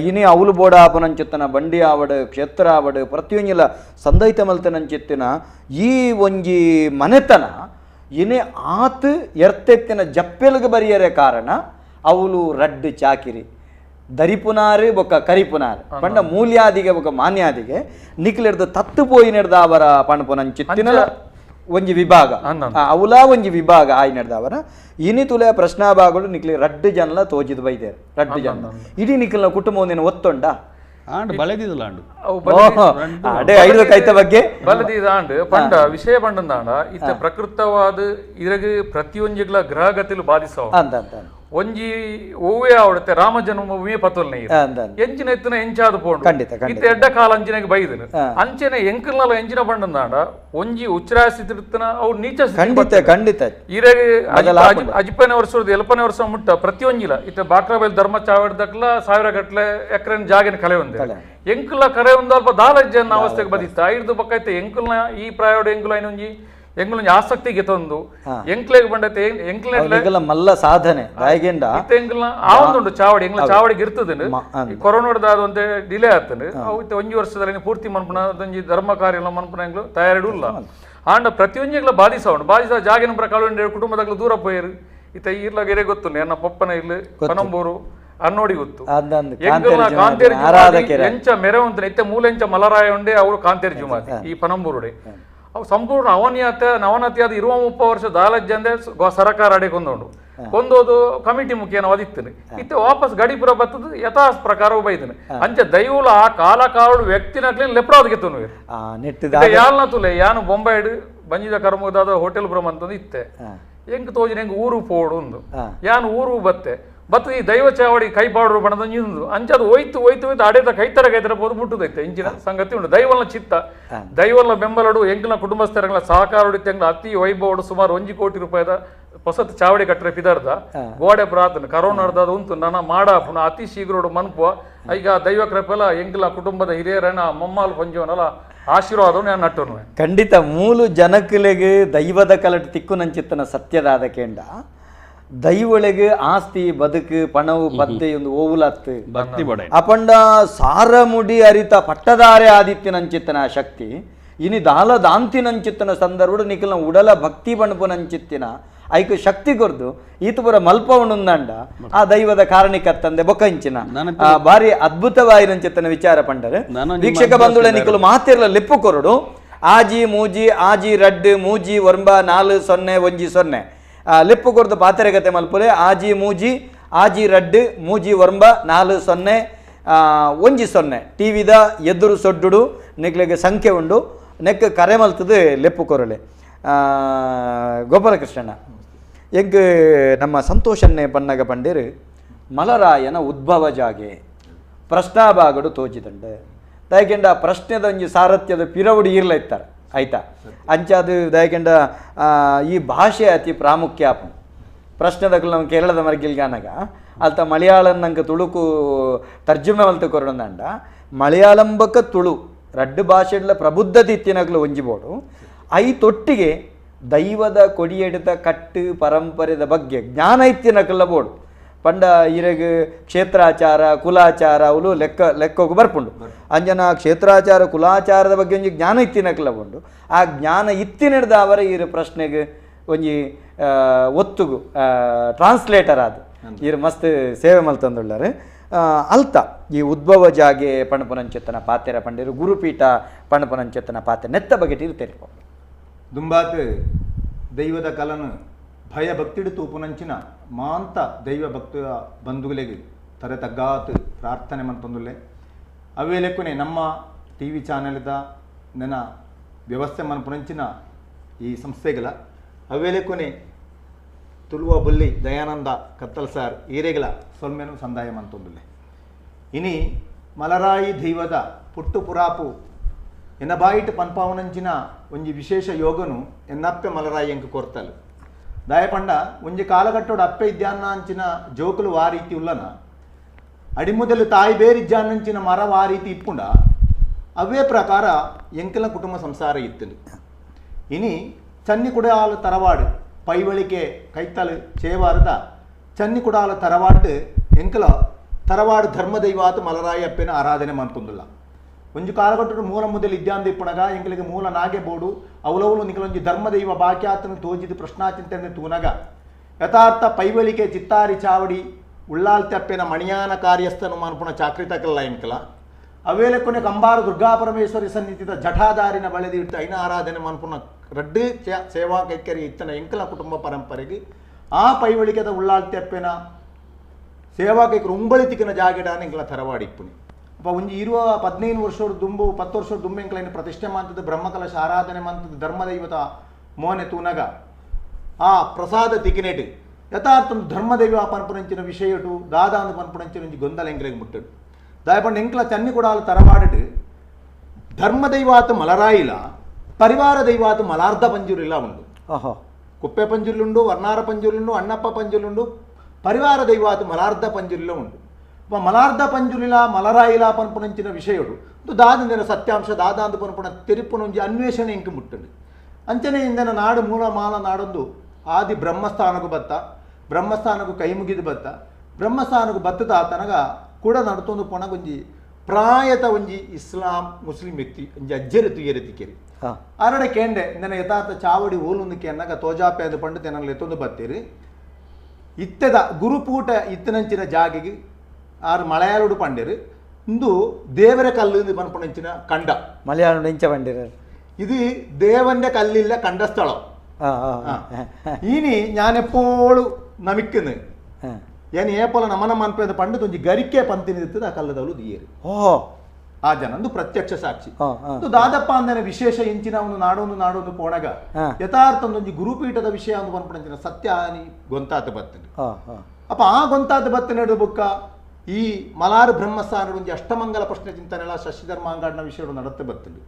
ಇನಿ ಅವಲು ಬೋಡಾಪನಂಚಿತ್ತನ ಬಂಡಿ ಆವಡು ಕ್ಷೇತ್ರ ಆವಡು ಪ್ರತಿಯೊಂಜಿಲ ಸಂದೈತ ಮಲ್ತನಂಚಿತ್ತಿನ ಈ ಒಂಜಿ ಮನೆತನ ಇನಿ ಆತ್ ಎರ್ತೆತ್ತಿನ ಜಪ್ಪೆಲುಗು ಬರಿಯರೆ ಕಾರಣ ಅವಲು ರಡ್ಡು ಚಾಕಿರಿ ದರಿಪುನಾರು ಬೊಕ್ಕ ಕರಿಪುನಾರು ಪಂಡ ಮೂಲ್ಯಾದಿಗೆ ಬೊಕ್ಕ ಮಾನ್ಯಾದಿಗೆ ನಿಕ್ಲೆಡ್ದು ತತ್ತು ಪೋಯಿನೆಡ್ದ ಅವರ ಪಣಪುನಂಚಿತ್ತಿನ ಒಂಜಿ ವಿಭಾಗ ಅವಲ ಒಂಜಿ ವಿಭಾಗ ಆಯ್ನೆಡ್ದ ಅವರ ಇನಿ ತುಲೆ ಪ್ರಶ್ನಾಭಾಗಗಳು ನಿಕ್ಲಿ ರಡ್ಡು ಜನಲ ತೋಜಿದ ಬೈದೇರು ರಡ್ಡು ಜನ ಇಡೀ ನಿಖಲ್ನ ಕುಟುಂಬ ಒಂದಿನ ಒತ್ತೊಂಡ ಬಗ್ಗೆ ಪಂಡ ವಿಷಯ ಪಂಡಂದಾಂಡ ಇತ್ತ ಪ್ರಕೃತವಾದ ಇರಗ ಪ್ರತಿಯೊಂಜಿಗ್ಲ ಗ್ರಹಗತಿಲು ಬಾಧಿಸವ ಒಂಜಿ ಓವೇ ಆವಡತ್ತೆ ರಾಮ ಜನ್ಮಭೂಮಿಯೇ ಪತೋಲ್ನೆ ಎಂಚಿನ ಎತ್ತಿನ ಎಂಚಾದ ಪೋಂಡು ಇತ್ತ ಎಡ್ಡ ಕಾಲ ಅಂಚಿನೆಗೆ ಬೈದನು ಅಂಚನೆ ಎಂಕಲ್ನಲ ಎಂಚಿನ ಪಂಡಂದಾಂಡ ಒಂಜಿ ಉಚ್ಚರಾಸ್ಥಿತಿರ್ತನ ಅವು ನೀಚ ಖಂಡಿತ ಖಂಡಿತ ಇರಗ ಅಜಿಪನೆ ವರ್ಷದ ಎಲ್ಪನೆ ವರ್ಷ ಮುಟ್ಟ ಪ್ರತಿಯೊಂಜಿಲ ಇತ್ತ ಬಾಕ್ರಾಬೈಲ್ ಧರ್ಮ ಚಾವಡ್ದಕ್ಲ ಸಾವಿರ ಗಟ್ಲೆ ಎಕರೆ ಜಾಗಿನ ಕಲೆ ಒಂದೇ ಎಂಕುಲ ಕರೆ ಒಂದು ಅಲ್ಪ ದಾಲ ಜನ ಅವಸ್ಥೆಗೆ ಬದಿತ್ತ ಐದು ಬಕ್ಕೈತೆ ಎಂಕುಲ್ನ ಈ ಪ್ರಾಯೋಡು ಎಂಕುಲ ಐನೊಂಜಿ ಎಂಗ್ಲ ಆಸಕ್ತಿಗೆ ತಂದು ಎಂಕ್ಲೆಗ್ ಬಂಡತೆ ಎಂಕ್ಲೆ ಮಲ್ಲ ಸಾಧನೆ ಎಂಗ್ಲ ಆ ಒಂದುಂಟು ಚಾವಡಿ ಎಂಗ್ಲ ಚಾವಡಿಗೆ ಇರ್ತದೆ ಕೊರೋನಾದ ಡಿಲೇ ಆಗ್ತದೆ ಅವು ಒಂಜಿ ವರ್ಷದಲ್ಲಿ ಪೂರ್ತಿ ಮನ್ಪುನ ಅದೊಂಜಿ ಧರ್ಮ ಕಾರ್ಯ ಮನ್ಪುನ ಎಂಗ್ಲು ತಯಾರಿಡುಲ್ಲ ಆಂಡ ಪ್ರತಿಯೊಂಜಿಗ್ಲ ಬಾಧಿಸ ಉಂಟು ಬಾಧಿಸ ಜಾಗಿನ ಪ್ರಕಾರ ಕುಟುಂಬದಾಗ್ಲು ದೂರ ಪೋಯರು ಇತ್ತ ಇರ್ಲಾಗ ಎರೆ ಗೊತ್ತು ಎನ್ನ ಪಪ್ಪನ ಇಲ್ಲಿ ಪನಂಬೂರು ಅನ್ನೋಡಿ ಗೊತ್ತು ಕಾಂತೇರಿ ಎಂಚ ಮೆರವಂತನ ಇತ್ತೆ ಮೂಲೆಂಚ ಮಲರಾಯ ಉಂಡೆ ಅವರು ಕಾಂತೇರಿ ಜುಮಾತಿ ಈ ಪನಂಬೂರುಡೆ ಅವು ಸಂಪೂರ್ಣ ಅವನಿಯತ ನವನತಿಯಾದ ಇರುವ 30 ವರ್ಷ ದಾಲಜ್ಜಂದೆ ಸರಕಾರ ಅಡೆ ಕೊಂದೋಂಡು ಕೊಂದೋದು ಕಮಿಟಿ ಮುಖೇನ ಒದಿತ್ತೇನೆ ಇತ್ತೆ ವಾಪಸ್ ಗಡಿಪುರ ಬತ್ತದ ಯಥಾ ಪ್ರಕಾರ ಬೈದನೆ ಅಂಚೆ ದೈವಲ ಆ ಕಾಲ ಕಾಳು ವ್ಯಕ್ತಿನಕ್ಲೆ ಲೆಪ್ರಾದಕ್ಕೆ ತುನು ಯಾಲ್ನ ತುಲೆ ಯಾನು ಬೊಂಬೈಡ್ ಬಂಜಿದ ಕರ್ಮದಾದ ಹೋಟೆಲ್ ಬ್ರಹ್ಮ ಅಂತಂದು ಇತ್ತೆ ಎಂಕ್ ತೋಜಿನ ಹೆಂಗ್ ಊರು ಪೋಡು ಒಂದು ಯಾನು ಊರು ಬತ್ತೆ ಬತ್ತು ಈ ದೈವ ಚಾವಡಿ ಕೈ ಪಾಡ್ರು ಬಣದ ಇಂದು ಅಂಚದು ಹೋಯ್ತು ಹೋಯ್ತು ಹೋಯ್ತು ಅಡೇತ ಕೈತರ ಕೈತರ ಹೋದು ಮುಟ್ಟುದೈತೆ ಇಂಚಿನ ಸಂಗತಿ ಉಂಟು. ದೈವಲ್ನ ಚಿತ್ತ ದೈವಲ್ನ ಬೆಂಬಲಡು ಎಂಕ್ಲ ಕುಟುಂಬಸ್ಥರಂಗ್ಲ ಸಹಕಾರಡು ತೆಂಗ್ಲ ಅತಿ ವೈಭವಡು ಸುಮಾರು 1 ಕೋಟಿ ರೂಪಾಯಿದ ಹೊಸತ್ ಚಾವಡಿ ಕಟ್ಟರೆ ಪಿದರ್ದ ಗೋಡೆ ಪ್ರಾರ್ಥನೆ ಕರೋನಾರ್ದ ಉಂಟು ನನ್ನ ಮಾಡ ಪುನಃ ಅತಿ ಶೀಘ್ರೋಡು ಮನ್ಪುವ ಈಗ ದೈವ ಕೃಪೆಲ ಎಂಕ್ಲ ಕುಟುಂಬದ ಹಿರಿಯರನ್ನ ಮಮ್ಮಾಲ್ ಪಂಜವನಲ್ಲ ಆಶೀರ್ವಾದವನ್ನು ನಾನು ನಟ್ಟನು. ಖಂಡಿತ ಮೂಲು ಜನಕಲೆಗೆ ದೈವದ ಕಲಟ್ ತಿಕ್ಕು ನಂಚಿತ್ತನ ಸತ್ಯದಾದ ಕೇಂಡ ದೈವೊಳಗೆ ಆಸ್ತಿ ಬದುಕು ಪಣವು ಪತ್ತೆ ಒಂದು ಓವುಲತ್ತು ಭಕ್ತಿ ಬಡ ಅಪಂಡ ಸಾರಮುಡಿ ಅರಿತ ಪಟ್ಟದಾರೆ ಆದಿತ್ಯನಂಚಿತ್ತನ ಶಕ್ತಿ ಇನಿ ದಾಲ ದಾಂತಿನಂಚಿತ್ತನ ಸಂದರ್ಭ ನಿಖಲ್ನ ಉಡಲ ಭಕ್ತಿ ಬಣಪುನಂಚಿತ್ತಿನ ಐಕು ಶಕ್ತಿ ಕೊರ್ದು ಈತುಪುರ ಮಲ್ಪ ಉಂಡಂಡ ಆ ದೈವದ ಕಾರಣಿಕತ್ತಂದೆ ಬೊಕ್ಕಂಚಿನ ಭಾರಿ ಅದ್ಭುತವಾಯಿನಂಚಿತ್ತನ ವಿಚಾರ ಪಂಡರು. ವೀಕ್ಷಕ ಬಂಧುಳೆ ನಿಕಲು ಮಾತಿರ್ಲ ಲಿಪ್ಪು ಕೊರಡು ಆಜಿ ಮೂಜಿ ಆಜಿ ರಡ್ಡು ಮೂಜಿ ಒಂಬ 4 0 1 0 ಲಿಪ್ಪು ಕೊರ್ದು ಪಾತೆರೆಗತೆ ಮಲ್ಪುಲೆ ಆಜಿ ಮೂಜಿ ಆಜಿ ರಡ್ಡು ಮೂಜಿ ಒಂಬ 4 0 1 0 ಟಿ ವಿದ ಎದುರು ಸೊಡ್ಡುಡು ನಿಕ್ಲೆಗೆ ಸಂಖ್ಯೆ ಉಂಡು ನೆಕ್ ಕರೆ ಮಲ್ತದು ಲೆಪ್ಪು ಕೊರಲೆ. ಗೋಪಾಲಕೃಷ್ಣಣ್ಣ ಎಂಕ್ ನಮ್ಮ ಸಂತೋಷನ್ನೇ ಪನ್ನಗ ಪಂಡೇರು ಮಲರಾಯನ ಉದ್ಭವ ಜಾಗೆ ಪ್ರಶ್ನಾಭಾಗಡು ತೋಜಿದಂಡೆ ದಯಕೆಂಡ ಪ್ರಶ್ನೆದ ಒಂಜಿ ಸಾರಥ್ಯದ ಪಿರವುಡು ಈರ್ಲ ಇತ್ತಾರೆ ಆಯ್ತಾ ಅಂಚಾದು ದಯಕೆಂಡ ಈ ಭಾಷೆ ಅತಿ ಪ್ರಾಮುಖ್ಯ ಪ್ರಶ್ನೆದಕ್ಕಲು ನಮ್ಮ ಕೇರಳದ ಮರ್ಗಿಲ್ಗಾನಗ ಅಲ್ತ ಮಲಯಾಳಂ ನಂಗೆ ತುಳುಕು ತರ್ಜುಮೆ ಮಲ್ತು ಕೊರಡಂದಂಡ ಮಲಯಾಳಂಬಕ ತುಳು ರಡ್ಡು ಭಾಷೆಡ್ಲ ಪ್ರಬುದ್ಧತೆ ಇತ್ತಿನಕ್ಲು ಒಂಜಿ ಬೋಡು I ತೊಟ್ಟಿಗೆ ದೈವದ ಕೊಡಿಯೆಡಿತ ಕಟ್ಟು ಪರಂಪರೆದ ಬಗ್ಗೆ ಜ್ಞಾನ ಇತ್ತಿನಕಲ್ಲ ಬೋಡು ಪಂಡ ಇರಗ್ ಕ್ಷೇತ್ರಾಚಾರ ಕುಲಾಚಾರ ಅವಳು ಲೆಕ್ಕ ಲೆಕ್ಕೋಗು ಬರ್ಪುಂಡು ಅಂಜನ ಕ್ಷೇತ್ರಾಚಾರ ಕುಲಾಚಾರದ ಬಗ್ಗೆ ಒಂಜಿ ಜ್ಞಾನ ಇತ್ತಿನಕಲ್ಲ ಬೋಂಡು ಆ ಜ್ಞಾನ ಇತ್ತಿನಡ್ದ ಅವರ ಈ ಪ್ರಶ್ನೆಗೆ ಒಂಜಿ ಒತ್ತುಗು ಟ್ರಾನ್ಸ್ಲೇಟರ್ ಆದ ಇರು ಮಸ್ತ್ ಸೇವೆ ಮಲ್ತಂದುಳ್ಳಾರು. ಅಲ್ತ ಈ ಉದ್ಭವ ಜಾಗೆ ಪಣಪುನಂಚೆತ್ತನ ಪಾತೆರ ಪಂಡಿರು ಗುರುಪೀಠ ಪಣಪುನಂಚೆತ್ತನ ಪಾತೆ ನೆತ್ತ ಬಗ್ಗೆ ತೆರಿಪೋ ದುಂಬಾತ್ ದೈವದ ಕಲನು ಭಯ ಭಕ್ತಿಡು ತೂಪುನಂಚಿನ ಮಾಂತ ದೈವ ಭಕ್ತ ಬಂಧುಗಳಿಗೆ ತರೆ ತಗ್ಗಾತ್ ಪ್ರಾರ್ಥನೆ ಮಂತಂದುಲ್ಲೆ ಅವೇಲೆಕ್ಕನೆ ನಮ್ಮ ಟಿ ವಿ ಚಾನೆಲ್ದ ನನ್ನ ವ್ಯವಸ್ಥೆ ಮನ್ಪುನಂಚಿನ ಈ ಸಂಸ್ಥೆಗಳ ಅವೇಲೆಕ್ಕನೆ ತುಳುವ ಬುಲ್ಲಿ ದಯಾನಂದ ಕತ್ತಲ್ ಸಾರ್ ಈರೆಗಳ ಸೊಲ್ಮೆನು ಸಂದಾಯ ಮಂತೊಂದುಲ್ಲೆ. ಇನಿ ಮಲರಾಯಿ ದೈವದ ಪುಟ್ಟು ಪುರಾಪು ಎನ್ನ ಬಾಯಿಟ್ ಪನ್ಪಾವನಂಚಿನ ಒಂಜಿ ವಿಶೇಷ ಯೋಗನು ಎನ್ನಪ್ಪೆ ಮಲರಾಯಿ ಎಂಕು ಕೊರ್ತಲು ದಾಯಪಂಡ ಒಂಜಿ ಕಾಲಗಟ್ಟೋಡು ಅಪ್ಪೆ ಇದ್ದಾನ ಅಂಚಿನ ಜೋಕುಲು ಆ ರೀತಿ ಉಲ್ಲನ ಅಡಿಮುದಲು ತಾಯಿ ಬೇರಿಜ್ಜಾನಂಚಿನ ಮರ ಆ ರೀತಿ ಇಪ್ಪುಂಡ ಅವೇ ಪ್ರಕಾರ ಎಂಕಲ ಕುಟುಂಬ ಸಂಸಾರ ಇತ್ತು. ಇನಿ ಚನ್ನಿ ಕುಡಾಲ ತರವಾಡು ಪೈವಳಿಕೆ ಕೈತಲು ಚೇವಾರದ ಚನ್ನಿ ಕುಡಾಲ ತರವಾಡು ಎಂಕಲ ತರವಾಡು ಧರ್ಮದೈವಾತು ಮಲರಾಯಿ ಅಪ್ಪೆನ ಆರಾಧನೆ ಮನ್ಪುಂದುಲ್ಲ. ಒಂಜಿ ಕಾಲಗಟ್ಟಡು ಮೂಲ ಮೊದಲು ಇದ್ಯಾಂದ ಇಪ್ಪಣಗ ಎಂಕಲಿಗೆ ಮೂಲ ನಾಗೆ ಬೋಡು ಅವಲವಲು ನಿಕಲೊಂಜಿ ಧರ್ಮದೈವ ಬಾಕ್ಯಾತನ ತೋಜಿದ ಪ್ರಶ್ನಾಚಿಂತನೆ ತೂನಗ ಯಥಾರ್ಥ ಪೈವಳಿಕೆ ಚಿತ್ತಾರಿ ಚಾವಡಿ ಉಳ್ಳಾಲ್ತಪ್ಪೆನ ಮಣಿಯಾನ ಕಾರ್ಯಸ್ಥನು ಮನ್ಪುಣ ಚಾಕ್ರಿತಕಲ್ಲ ಎಂಕಲ ಅವೇಲೆಕ್ಕೊನೆ ಕಂಬಾರು ದುರ್ಗಾ ಪರಮೇಶ್ವರಿ ಸನ್ನಿಧಿತ ಜಠಾದಾರಿನ ಬಳೆದಿ ಇಟ್ಟು ಐನ ಆರಾಧನೆ ಮನ್ಪುಣ ರಡ್ಡು ಸೇವಾ ಕೈಕರಿ ಇತ್ತನ ಎಂಕಲ ಕುಟುಂಬ ಪರಂಪರೆಗೆ ಆ ಪೈವಳಿಕೆದ ಉಳ್ಳಾಲ್ತಪ್ಪೆನ ಸೇವಾ ಕೈಕರು ಉಂಬಳಿ ತಿಕ್ಕಿನ ಜಾಗೆಡಾನ ಎಂಕಲ ತರವಾಡಿ ಇಪ್ಪುನಿ. ಅಪ್ಪ ಒಂಜಿ ಇರುವ 15 ವರ್ಷದ ದುಂಬು 10 ವರ್ಷದ ದುಂಬು ಎಂಕಲೈನ ಪ್ರತಿಷ್ಠೆ ಮಂತದ ಬ್ರಹ್ಮಕಲಶ ಆರಾಧನೆ ಮಂತದ ಧರ್ಮದೈವತ ಮೋನೆ ತೂನಗ ಆ ಪ್ರಸಾದ ತಿಕ್ಕಿನೇಟು ಯಥಾರ್ಥ ಧರ್ಮದೈವ ಪನ್ಪುನಂಚಿನ ವಿಷಯಟು ದಾದಾನು ಪನ್ಪುನಂಚಿನ ಒಂಜಿ ಗೊಂದಲ ಎಂಕಲೆಗ್ ಮುಟ್ಟಡು ದಾಯಪಂಡ ಎಂಕಲ ಚನ್ನಿ ಕೊಡಾಲ ತರವಾಡಿಟ್ಟು ಧರ್ಮದೈವಾತು ಮಲರಾಯಿಲ ಪರಿವಾರ ದೈವಾತು ಮಲಾರ್ಧ ಪಂಜುರಿಲ್ಲ ಉಂಡು. ಕುಪ್ಪೆ ಪಂಜುರ್ಲುಂಡು, ವರ್ಣಾರ ಪಂಜುರ್ಲುಂಡು, ಅಣ್ಣಪ್ಪ ಪಂಜುರ್ಲುಂಡು, ಪರಿವಾರ ದೈವಾತು ಮಲಾರ್ಧ ಪಂಜುರಿಲ್ಲ ಉಂಡು. ಮಲಾರ್ಧ ಪಂಜುಲಿಲ ಮಲರಾಯಿಲ ಪನ್ಪುನಂಚಿನ ವಿಷಯಡು ದಾದಂದಿನ ಸತ್ಯಾಂಶ ದಾದಾಂದು ಪನ್ಪುನ ತೆರಿಪುನೊಂಜಿ ಅನ್ವೇಷಣೆ ಇಂಕು ಮುಟ್ಟುಂಡು. ಅಂಚನೆ ಇಂದನ ನಾಡು ಮೂಲ ಮಾಲ ನಾಡೊಂದು ಆದಿ ಬ್ರಹ್ಮಸ್ಥಾನಕ್ಕೂ ಬತ್ತ ಬ್ರಹ್ಮಸ್ಥಾನಕ್ಕೂ ಕೈ ಮುಗಿದು ಬತ್ತ ಬ್ರಹ್ಮಸ್ಥಾನಕ್ಕೂ ಬತ್ತದ ಆತನಗ ಕೂಡ ನಡ್ತೊಂದು ಪೊಣಗೊಂಜಿ ಪ್ರಾಯತ ಒಂಜಿ ಇಸ್ಲಾಂ ಮುಸ್ಲಿಂ ವ್ಯಕ್ತಿ ಒಂಜಿ ಅಜ್ಜೆರೆ ತುಯ್ಯರೆ ತಿಕ್ಕೆರಿ ಆರಡೆ ಕೇಂಡೆ ಇಂದನ ಯಥಾರ್ಥ ಚಾವಡಿ ಓಲುಂದು ಕೇನ್ನಗ ತೋಜಾಪೆ ಅದು ಪಂಡು ತೆನಲ್ಲ ಎತ್ತೊಂದು ಬತ್ತೀರಿ ಇತ್ತೆದ ಗುರುಪೂಟ ಇತ್ತನಂಚಿನ ಜಾಗೆಗೆ ಆರು ಮಲಯಾಳುಡು ಪಂಡೇರು ಇಂದು ದೇವರ ಕಲ್ಲು ಪನ್ಪುನಂಚಿನ ಕಂಡ ಮಲಯಾಳುಡು ಇಂಚ ಪಂಡೇರು ഇത് ദേവന്റെ കല്ലില്ല കണ്ട സ്ഥലം. ഇനി ഞാൻ എപ്പോഴും നമിക്കുന്നു ഞാൻ ഏപ്പോല നമന മನ್ಪೇದ ಪಂಡು ತೊಂಜಿ ಗರಿಕೆ ಪಂತಿನಿರ್ತದೆ ಆ ಕಲ್ಲದವಳು ದಿಯೇರು ಆ ಜನ ಒಂದು ಪ್ರತ್ಯಕ್ಷ ಸಾಕ್ಷಿ. ದಾದಪ್ಪ ಅಂದನೆ ವಿಶೇಷ ಇಂಚಿನ ಒಂದು ನಾಡೊಂದು ನಾಡೊಂದು ಪೋಣಗ ಯಥಾರ್ಥ ಒಂದೊಂಜಿ ಗುರುಪೀಠದ ವಿಷಯ ಒಂದು ಪನ್ಪುನಂಚಿನ ಸತ್ಯ ಆನಿ ಗೊಂತಾತ ಬತ್ತನೆ. ಅಪ್ಪ ಆ ಗೊಂತಾತ ಬತ್ತನೆ ಬುಕ್ಕ ಈ ಮಲಾರು ಬ್ರಹ್ಮಸ್ಥಾನ ಒಂಜಿ ಅಷ್ಟಮಂಗಲ ಪ್ರಶ್ನೆ ಚಿಂತನೆಲ್ಲ ಶಶಿಧರ್ಮಾಂಗಾಡಿನ ವಿಷಯ ನಡತ್ತೆ ಬತ್ತಂಡು.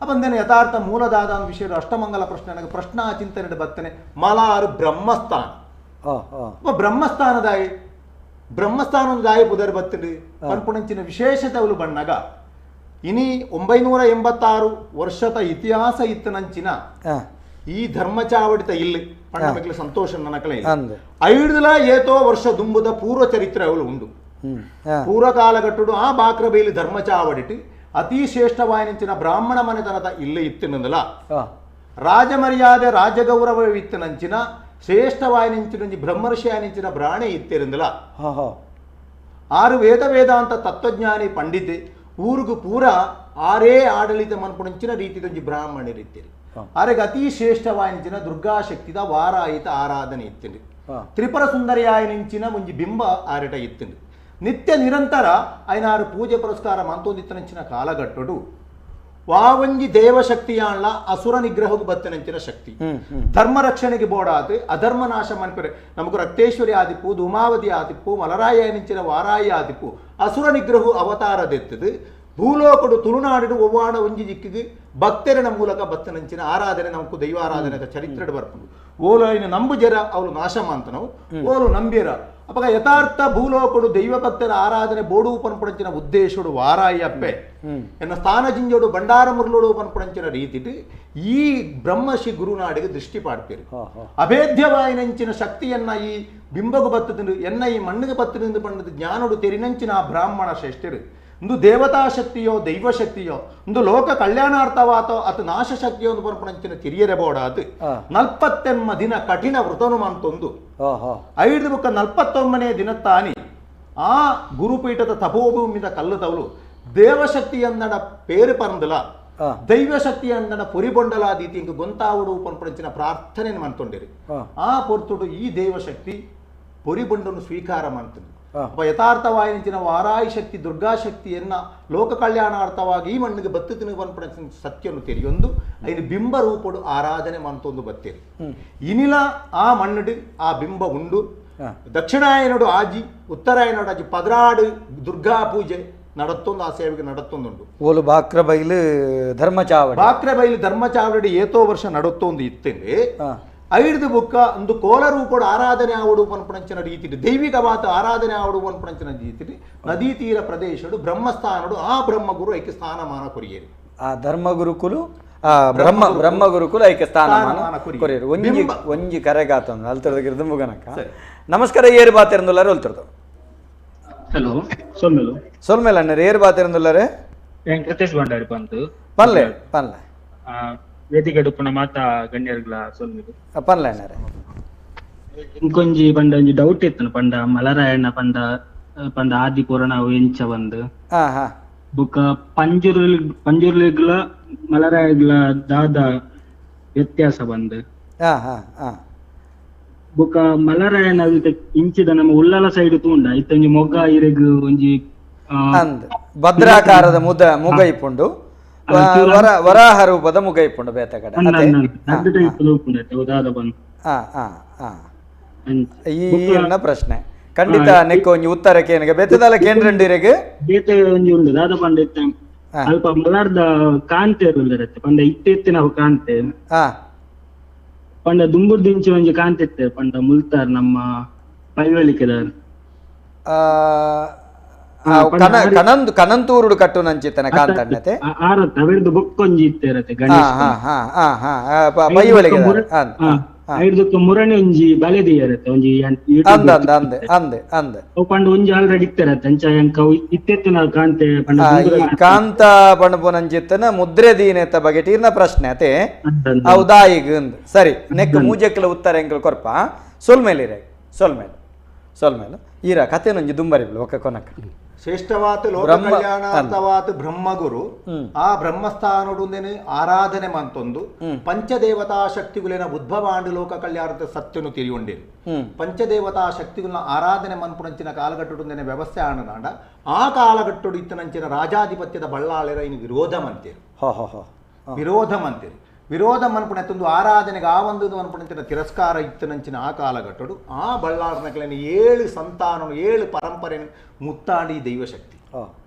ಅಪ್ಪಂದೇನೆ ಯಥಾರ್ಥ ಮೂಲದಾದ ವಿಷಯ ಅಷ್ಟಮಂಗಲ ಪ್ರಶ್ನೆ ಪ್ರಶ್ನಾ ಚಿಂತನೆ ಬತ್ತನೆ ಮಲಾರು ಬ್ರಹ್ಮಸ್ಥಾನ. ಬ್ರಹ್ಮಸ್ಥಾನದಾಯಿ ಬ್ರಹ್ಮಸ್ಥಾನ ದಾಯಿ ಪುದರ್ ಬತ್ತಂಡು ಪನ್ಪುಣಂಚಿನ ವಿಶೇಷತೆ ಅವಳು ಬಣ್ಣಗ ಇನಿ 986 ವರ್ಷದ ಇತಿಹಾಸ ಇತ್ತನಂಚಿನ ಈ ಧರ್ಮಚಾವಡಿತ ಇಲ್ಲಿ ಪಣ್ಣ ಮೆಗ್ಲು ಸಂತೋಷ ನನಕಲೆ ಐದುಲ ಏತೋ ವರ್ಷ ದುಂಬುದ ಪೂರ್ವ ಚರಿತ್ರೆ ಅವಳು ಉಂಡು. ಪೂರ್ವಕಾಲಗಟ್ಟುಡು ಆ ಬಾಕ್ರಬೇಲಿ ಧರ್ಮಚಾವಡಿಟ್ಟು ಅತಿ ಶ್ರೇಷ್ಠವಾಯಿನಂಚಿನ ಬ್ರಾಹ್ಮಣ ಮನೆತನದ ಇಲ್ಲೇ ಇತ್ತಿನಂದಲ ರಾಜಮರ್ಯಾದೆ ರಾಜಗೌರವ ಇತ್ತನಂಚಿನ ಶ್ರೇಷ್ಠವಾಯಿನಿಂಚಿನ ಬ್ರಹ್ಮರ್ಷಿಯಾನಿಂಚಿನ ಬ್ರಾಣೆ ಇತ್ತಿರಂದಿಲ್ಲ. ಆರು ವೇದ ವೇದಾಂತ ತತ್ವಜ್ಞಾನಿ ಪಂಡಿತೆ ಊರುಗು ಪೂರ ಆರೇ ಆಡಳಿತ ಮನ್ಪುಣಂಚಿನ ರೀತಿದೊಂಜಿ ಬ್ರಾಹ್ಮಣರಿತ್ತಿರಿ. ಆರೆಗೆ ಅತಿ ಶ್ರೇಷ್ಠವಾಯಿನಿಂಚಿನ ದುರ್ಗಾಶಕ್ತಿದ ವಾರಾಯಿತ ಆರಾಧನೆ ಇತ್ತಿರಿ. ತ್ರಿಪುರ ಸುಂದರಿಯಾಯಿನಿಂಚಿನ ಒಂಜಿ ಬಿಂಬ ಆರೆಟ ಇತ್ತಿರಿ. ನಿತ್ಯ ನಿರಂತರ ಐನಾರು ಪೂಜೆ ಪುರಸ್ಕಾರ ಮಂತೊಂದಿತ್ತನಂಚಿನ ಕಾಲಗಟ್ಟಡು ವಾವಂಜಿ ದೇವಶಕ್ತಿಯಾಣ್ಲ ಅಸುರ ನಿಗ್ರಹಕ್ಕೂ ಬತ್ತನಂಚಿನ ಶಕ್ತಿ ಧರ್ಮ ರಕ್ಷಣೆಗೆ ಬೋಡಾತು ಅಧರ್ಮ ನಾಶ ಮನ್ಪರೆ ನಮಗೂ ರಕ್ತೇಶ್ವರಿ ಆದಿಪ್ಪು ಧೂಮಾವತಿ ಆದಿಪ್ಪು ಮಲರಾಯನಿಂಚಿನ ವಾರಾಯಿ ಆದಿಪ್ಪು ಅಸುರ ನಿಗ್ರಹ ಅವತಾರದೆತ್ತದು ಭೂಲೋಕಡು ತುಳುನಾಡು ಒವ್ವಾಣ ಒಂಜಿ ದಿಕ್ಕಿಗೆ ಭಕ್ತರನ ಮೂಲಕ ಬತ್ತನಂಚಿನ ಆರಾಧನೆ ನಮಕು ದೈವಾರಾಧನೆ ಚರಿತ್ರೆ ಬರ್ಪುಂಡು. ಓಲು ಐನ ನಂಬು ಜರ ಅವಳು ನಾಶ ಮಾಂತನವು ಓಲು ನಂಬಿರ ಅಪಗ ಯಥಾರ್ಥ ಭೂಲೋಕಡು ದೈವ ಭಕ್ತರ ಆರಾಧನೆ ಬೋಡು ಪನ್ಪುಡಂಚಿನ ಉದ್ದೇಶಡು ವಾರಾಯಪ್ಪೆ ಎನ್ನ ಸ್ಥಾನ ಜಿಂಜೋಡು ಭಂಡಾರ ಮುರುಳೋಡು ಪನ್ಪುಡಂಚಿನ ರೀತಿಟ್ ಈ ಬ್ರಹ್ಮಶಿ ಗುರುನಾಡಿಗೆ ದೃಷ್ಟಿ ಪಾಡ್ತೀರಿ. ಅಭೇದ್ಯವಾಯಿನಂಚಿನ ಶಕ್ತಿಯನ್ನ ಈ ಬಿಂಬಗು ಬತ್ತದಿಂದ ಎನ್ನ ಈ ಮಣ್ಣಿಗೆ ಬತ್ತದಿಂದ ಪಂಡದ ಜ್ಞಾನೋಡು ತೆರಿನಂಚಿನ ಆ ಬ್ರಾಹ್ಮಣ ಶ್ರೇಷ್ಠರು ಒಂದು ದೇವತಾ ಶಕ್ತಿಯೋ ದೈವಶಕ್ತಿಯೋ ಒಂದು ಲೋಕ ಕಲ್ಯಾಣಾರ್ಥವಾತೋ ಅತು ನಾಶ ಶಕ್ತಿಯೋ ಒಂದು ಪನ್ಪುಣಂಚಿನ ತಿರಿಯರೆ ಬೋಡಾತು 48 ದಿನ ಕಠಿಣ ವ್ರತನು ಮಂತೊಂದು 5 ಬುಕ್ಕ 49ನೇ ದಿನತ್ತಾನಿ ಆ ಗುರುಪೀಠದ ತಪೋಭೂಮಿದ ಕಲ್ಲು ತವಲು ದೇವಶಕ್ತಿಯನ್ನಡ ಪೇರು ಪರಂದಲ ದೈವಶಕ್ತಿಯನ್ನಡ ಪೊರಿಬೊಂಡಲಾದೀತಿ ಇಂಕ ಗೊಂತಾವುಡು ಪನ್ಪುಣಂಚಿನ ಪ್ರಾರ್ಥನೆ ಮಂತೊಂಡಿರಿ. ಆ ಪೊರ್ತುಡು ಈ ದೇವಶಕ್ತಿ ಪೊರಿಬೊಂಡನ್ನು ಸ್ವೀಕಾರ ಮಂತಂದು ಯಥಾರ್ಥವಾಯಿನ ವಾರಾಯಿ ಶಕ್ತಿ ದುರ್ಗಾಶಕ್ತಿಯನ್ನ ಲೋಕ ಕಲ್ಯಾಣಾರ್ಥವಾಗಿ ಈ ಮಣ್ಣಿಗೆ ಬತ್ತು ತಿನ್ನುವ ಸತ್ಯವನ್ನು ತೆರೆಯೊಂದು ಐನು ಬಿಂಬ ರೂಪಡು ಆರಾಧನೆ ಮಂತೊಂದು ಬತ್ತೇರಿ. ಇನಿಲ ಆ ಮಣ್ಣು ಆ ಬಿಂಬ ಉಂಡು ದಕ್ಷಿಣಾಯನೋಡು ಆಜಿ ಉತ್ತರಾಯನೋಡು ಆಜಿ 16 ದುರ್ಗಾ ಪೂಜೆ ನಡತ್ತೊಂದು ಆ ಸೇವೆಗೆ ನಡತ್ತೊಂದುಂಡು. ಓಲು ಬಾಕ್ರಬೈಲು ಧರ್ಮಚಾವಡಿ ಬಾಕ್ರಬೈಲು ಧರ್ಮಚಾವಡಿ ಏತೋ ವರ್ಷ ನಡತ್ತೊಂದು ಇತ್ತಂದ್ರೆ 5 ಬುಕ್ಕ ಒಂದು ಕೋಲ ರೂಪಡು ಆರಾಧನೆ ಆವಡು ಪನ್ಪುಣಂಚಿನ ರೀತಿ ದೈವಿಕವಾದ ಆರಾಧನೆ ಆವಡು ಪನ್ಪುಣಂಚಿನ ರೀತಿ ನದಿ ತೀರ ಪ್ರದೇಶಡು ಬ್ರಹ್ಮಸ್ಥಾನಡು ಆ ಬ್ರಹ್ಮಗುರು ಐಕ್ಯ ಸ್ಥಾನಮಾನ ಕೊರಿಯೇರಿ. ಆ ಧರ್ಮಗುರುಕುಲು ಆ ಬ್ರಹ್ಮಗುರುಕುಲು ಐಕ್ಯ ಸ್ಥಾನಮಾನ ಕೊರಿಯರು. ಒಂಜಿ ಒಂಜಿ ಕರೆಗಾತ ಅಲ್ತರದಗಿರ್ದು ಮುಗನಕ. ನಮಸ್ಕಾರ, ಏರು ಬಾತಿರಂದುಲ್ಲಾರೆ ಅಲ್ತರದು. ಹಲೋ, ಸೊಲ್ಮೆಲು ಸೊಲ್ಮೆಲ್ ಅಣ್ಣರು ಏರು ಬಾತಿರಂದುಲ್ಲಾರೆ. ಕೃತೇಶ್ ಭಂಡಾರಿ ಪಂತು ಪಲ್ಲೆ ಪಲ್ಲೆ ವೇದಿಕೆ ಡುಪ್ಪುನ ಮಾತಾ ಗಣ್ಯರ್ಗಳ ಸೊಲ್ಮೆಲು ಪನ್ಲೆ ಅಣ್ಣರೇ. ಇಂಕೊಂಜಿ ಪಂಡ ಒಂಜಿ ಡೌಟ್ ಇತ್ತು ಪಂಡ ಮಲರಾಯಣ್ಣ ಪಂಡ ಪಂಡ ಆದಿ ಪುರಾಣ ಎಂಚ ಬಂದು ಬೊಕ್ಕ ಪಂಜುರ್ಲಿ ಪಂಜುರ್ಲಿಗ್ಲ ಮಲರಾಯಗ್ಲ ದಾದ ವ್ಯತ್ಯಾಸ ಬಂದು ಬೊಕ್ಕ ಮಲರಾಯಣ್ಣ ಇಂಚಿದ ನಮ್ಮ ಉಳ್ಳಾಲ ಸೈಡ್ ತೂಂಡ ಇತ್ತೊಂಜಿ ಮೊಗ್ಗ ಇರೆಗ್ ಒಂಜಿ ಭದ್ರಾಕಾರದ ಮುದ ಮುಗ ಇಪ್ಪುಂಡು ವರಾಹ ರೂಪದ ಮುಗ ಇಪ್ಪುಂಡು ಬೇತ ಕಡೆ ಈ ಪ್ರಶ್ನೆ ಖಂಡಿತ ನೆಕ್ಕ ಒಂಜಿ ಉತ್ತರ ಕೇನಗ ಬೇತದಲ್ಲ ಕೇಂದ್ರಂಡಿರೆಗ್ ಬೇತೆ ಒಂಜಿ ಉಂಡು ದಾದ ಪಂಡ ಇತ್ತ ಅಲ್ಪ ಮಲಾರ್ದ ಕಾಂತೆ ಉಂದಿರತ್ತೆ ಪಂಡ ಇತ್ತೆ ಇತ್ತಿನ ಕಾಂತೆ ಪಂಡ ದುಂಬುರ್ದಿಂಚಿ ಒಂಜಿ ಕಾಂತೆ ಇತ್ತೆ ಪಂಡ ಮುಲ್ತಾರ್ ನಮ್ಮ ಪೈವಳಿಕೆದ ಕನಂತೂರುಡು ಕಟ್ಟು ನಂಚಿತ್ತನ ಕಾಂತಣ್ಣತೆ ಆರತ್ತೆ ಅವೆರ್ದು ಬೊಕ್ಕೊಂಜಿ ಇತ್ತೆ ಇರತ್ತೆ ಗಣೇಶ ಪೈವಳಿಕೆ ಐದಕ್ಕೆ ಮುರಣಿ ಒಂಜಿ ಬಲೆ ಇರತ್ತೆ ಒಂಜಿ ಅಂದ ಅಂದ ಅಂದೆ ಅಂದೆ ಅಂದೆ ಅವು ಪಂಡ ಒಂಜಿ ಆಲ್ರೆಡಿ ಇತ್ತಿರತ್ತೆ ಅಂಚ ಎಂಕ ಇತ್ತೆತ್ತಿನ ಕಾಂತೆ ಪಂಡ ಕಾಂತ ಪಣಪುನಂಚಿತ್ತನ ಮುದ್ರೆ ದೀನೆತ್ತ ಬಗೆ ಟೀರ್ನ ಪ್ರಶ್ನೆ ಅತೆ ಹೌದಾ ಈಗ ಸರಿ ನೆಕ್ ಮೂಜೆಕ್ಲ ಉತ್ತರ ಎಂಕಲ್ ಕೊರ್ಪ ಸೊಲ್ಮೇಲಿರೆ ಸೊಲ್ಮೇಲೆ ಸೊಲ್ಮೇಲೆ ಈರ ಕಥೆನೊಂಜಿ ದುಂಬರಿಬ್ಲು ಒಕ್ಕ ಕೊನಕ ಶ್ರೇಷ್ಠವಾತ ಲೋಕ ಕಲ್ಯಾಣಾರ್ಥವಾತ ಬ್ರಹ್ಮಗುರು ಆ ಬ್ರಹ್ಮಸ್ಥಾನೊಡೊಂದೇನೆ ಆರಾಧನೆ ಮಂತೊಂದು ಪಂಚದೇವತಾ ಶಕ್ತಿಗುಲೇನ ಉದ್ಭವಾಂಡು ಲೋಕ ಕಲ್ಯಾಣದ ಸತ್ಯನು ತಿರಿಯುಂಡೇನು ಪಂಚದೇವತಾ ಶಕ್ತಿಗುಲನ ಆರಾಧನೆ ಮನ್ಪುಣಂಚಿನ ಕಾಲಗಟ್ಟುಂದೇನೆ ವ್ಯವಸ್ಥೆ ಆಣನಾಂಡ ಆ ಕಾಲಗಟ್ಟುಡು ಇತ್ತನಂಚಿನ ರಾಜಾಧಿಪತ್ಯದ ಬಳ್ಳಾಳೆರ ಇನ್ನು ವಿರೋಧ ಮಂತೇರು ವಿರೋಧ ಮಂತೇರು ವಿರೋಧ ಮನ್ಪುಣೆತ್ತೊಂದು ಆರಾಧನೆಗೆ ಆ ಒಂದು ಮನ್ಪುಣಂಚಿನ ತಿರಸ್ಕಾರ ಇತ್ತನಂಚಿನ ಆ ಕಾಲಗಟ್ಟಡು ಆ ಬಳ್ಳಾರನಕಲನ 7 ಸಂತಾನನು 7 ಪರಂಪರೆಯನ್ನು ಮುತ್ತಾಡಿ ದೈವಶಕ್ತಿ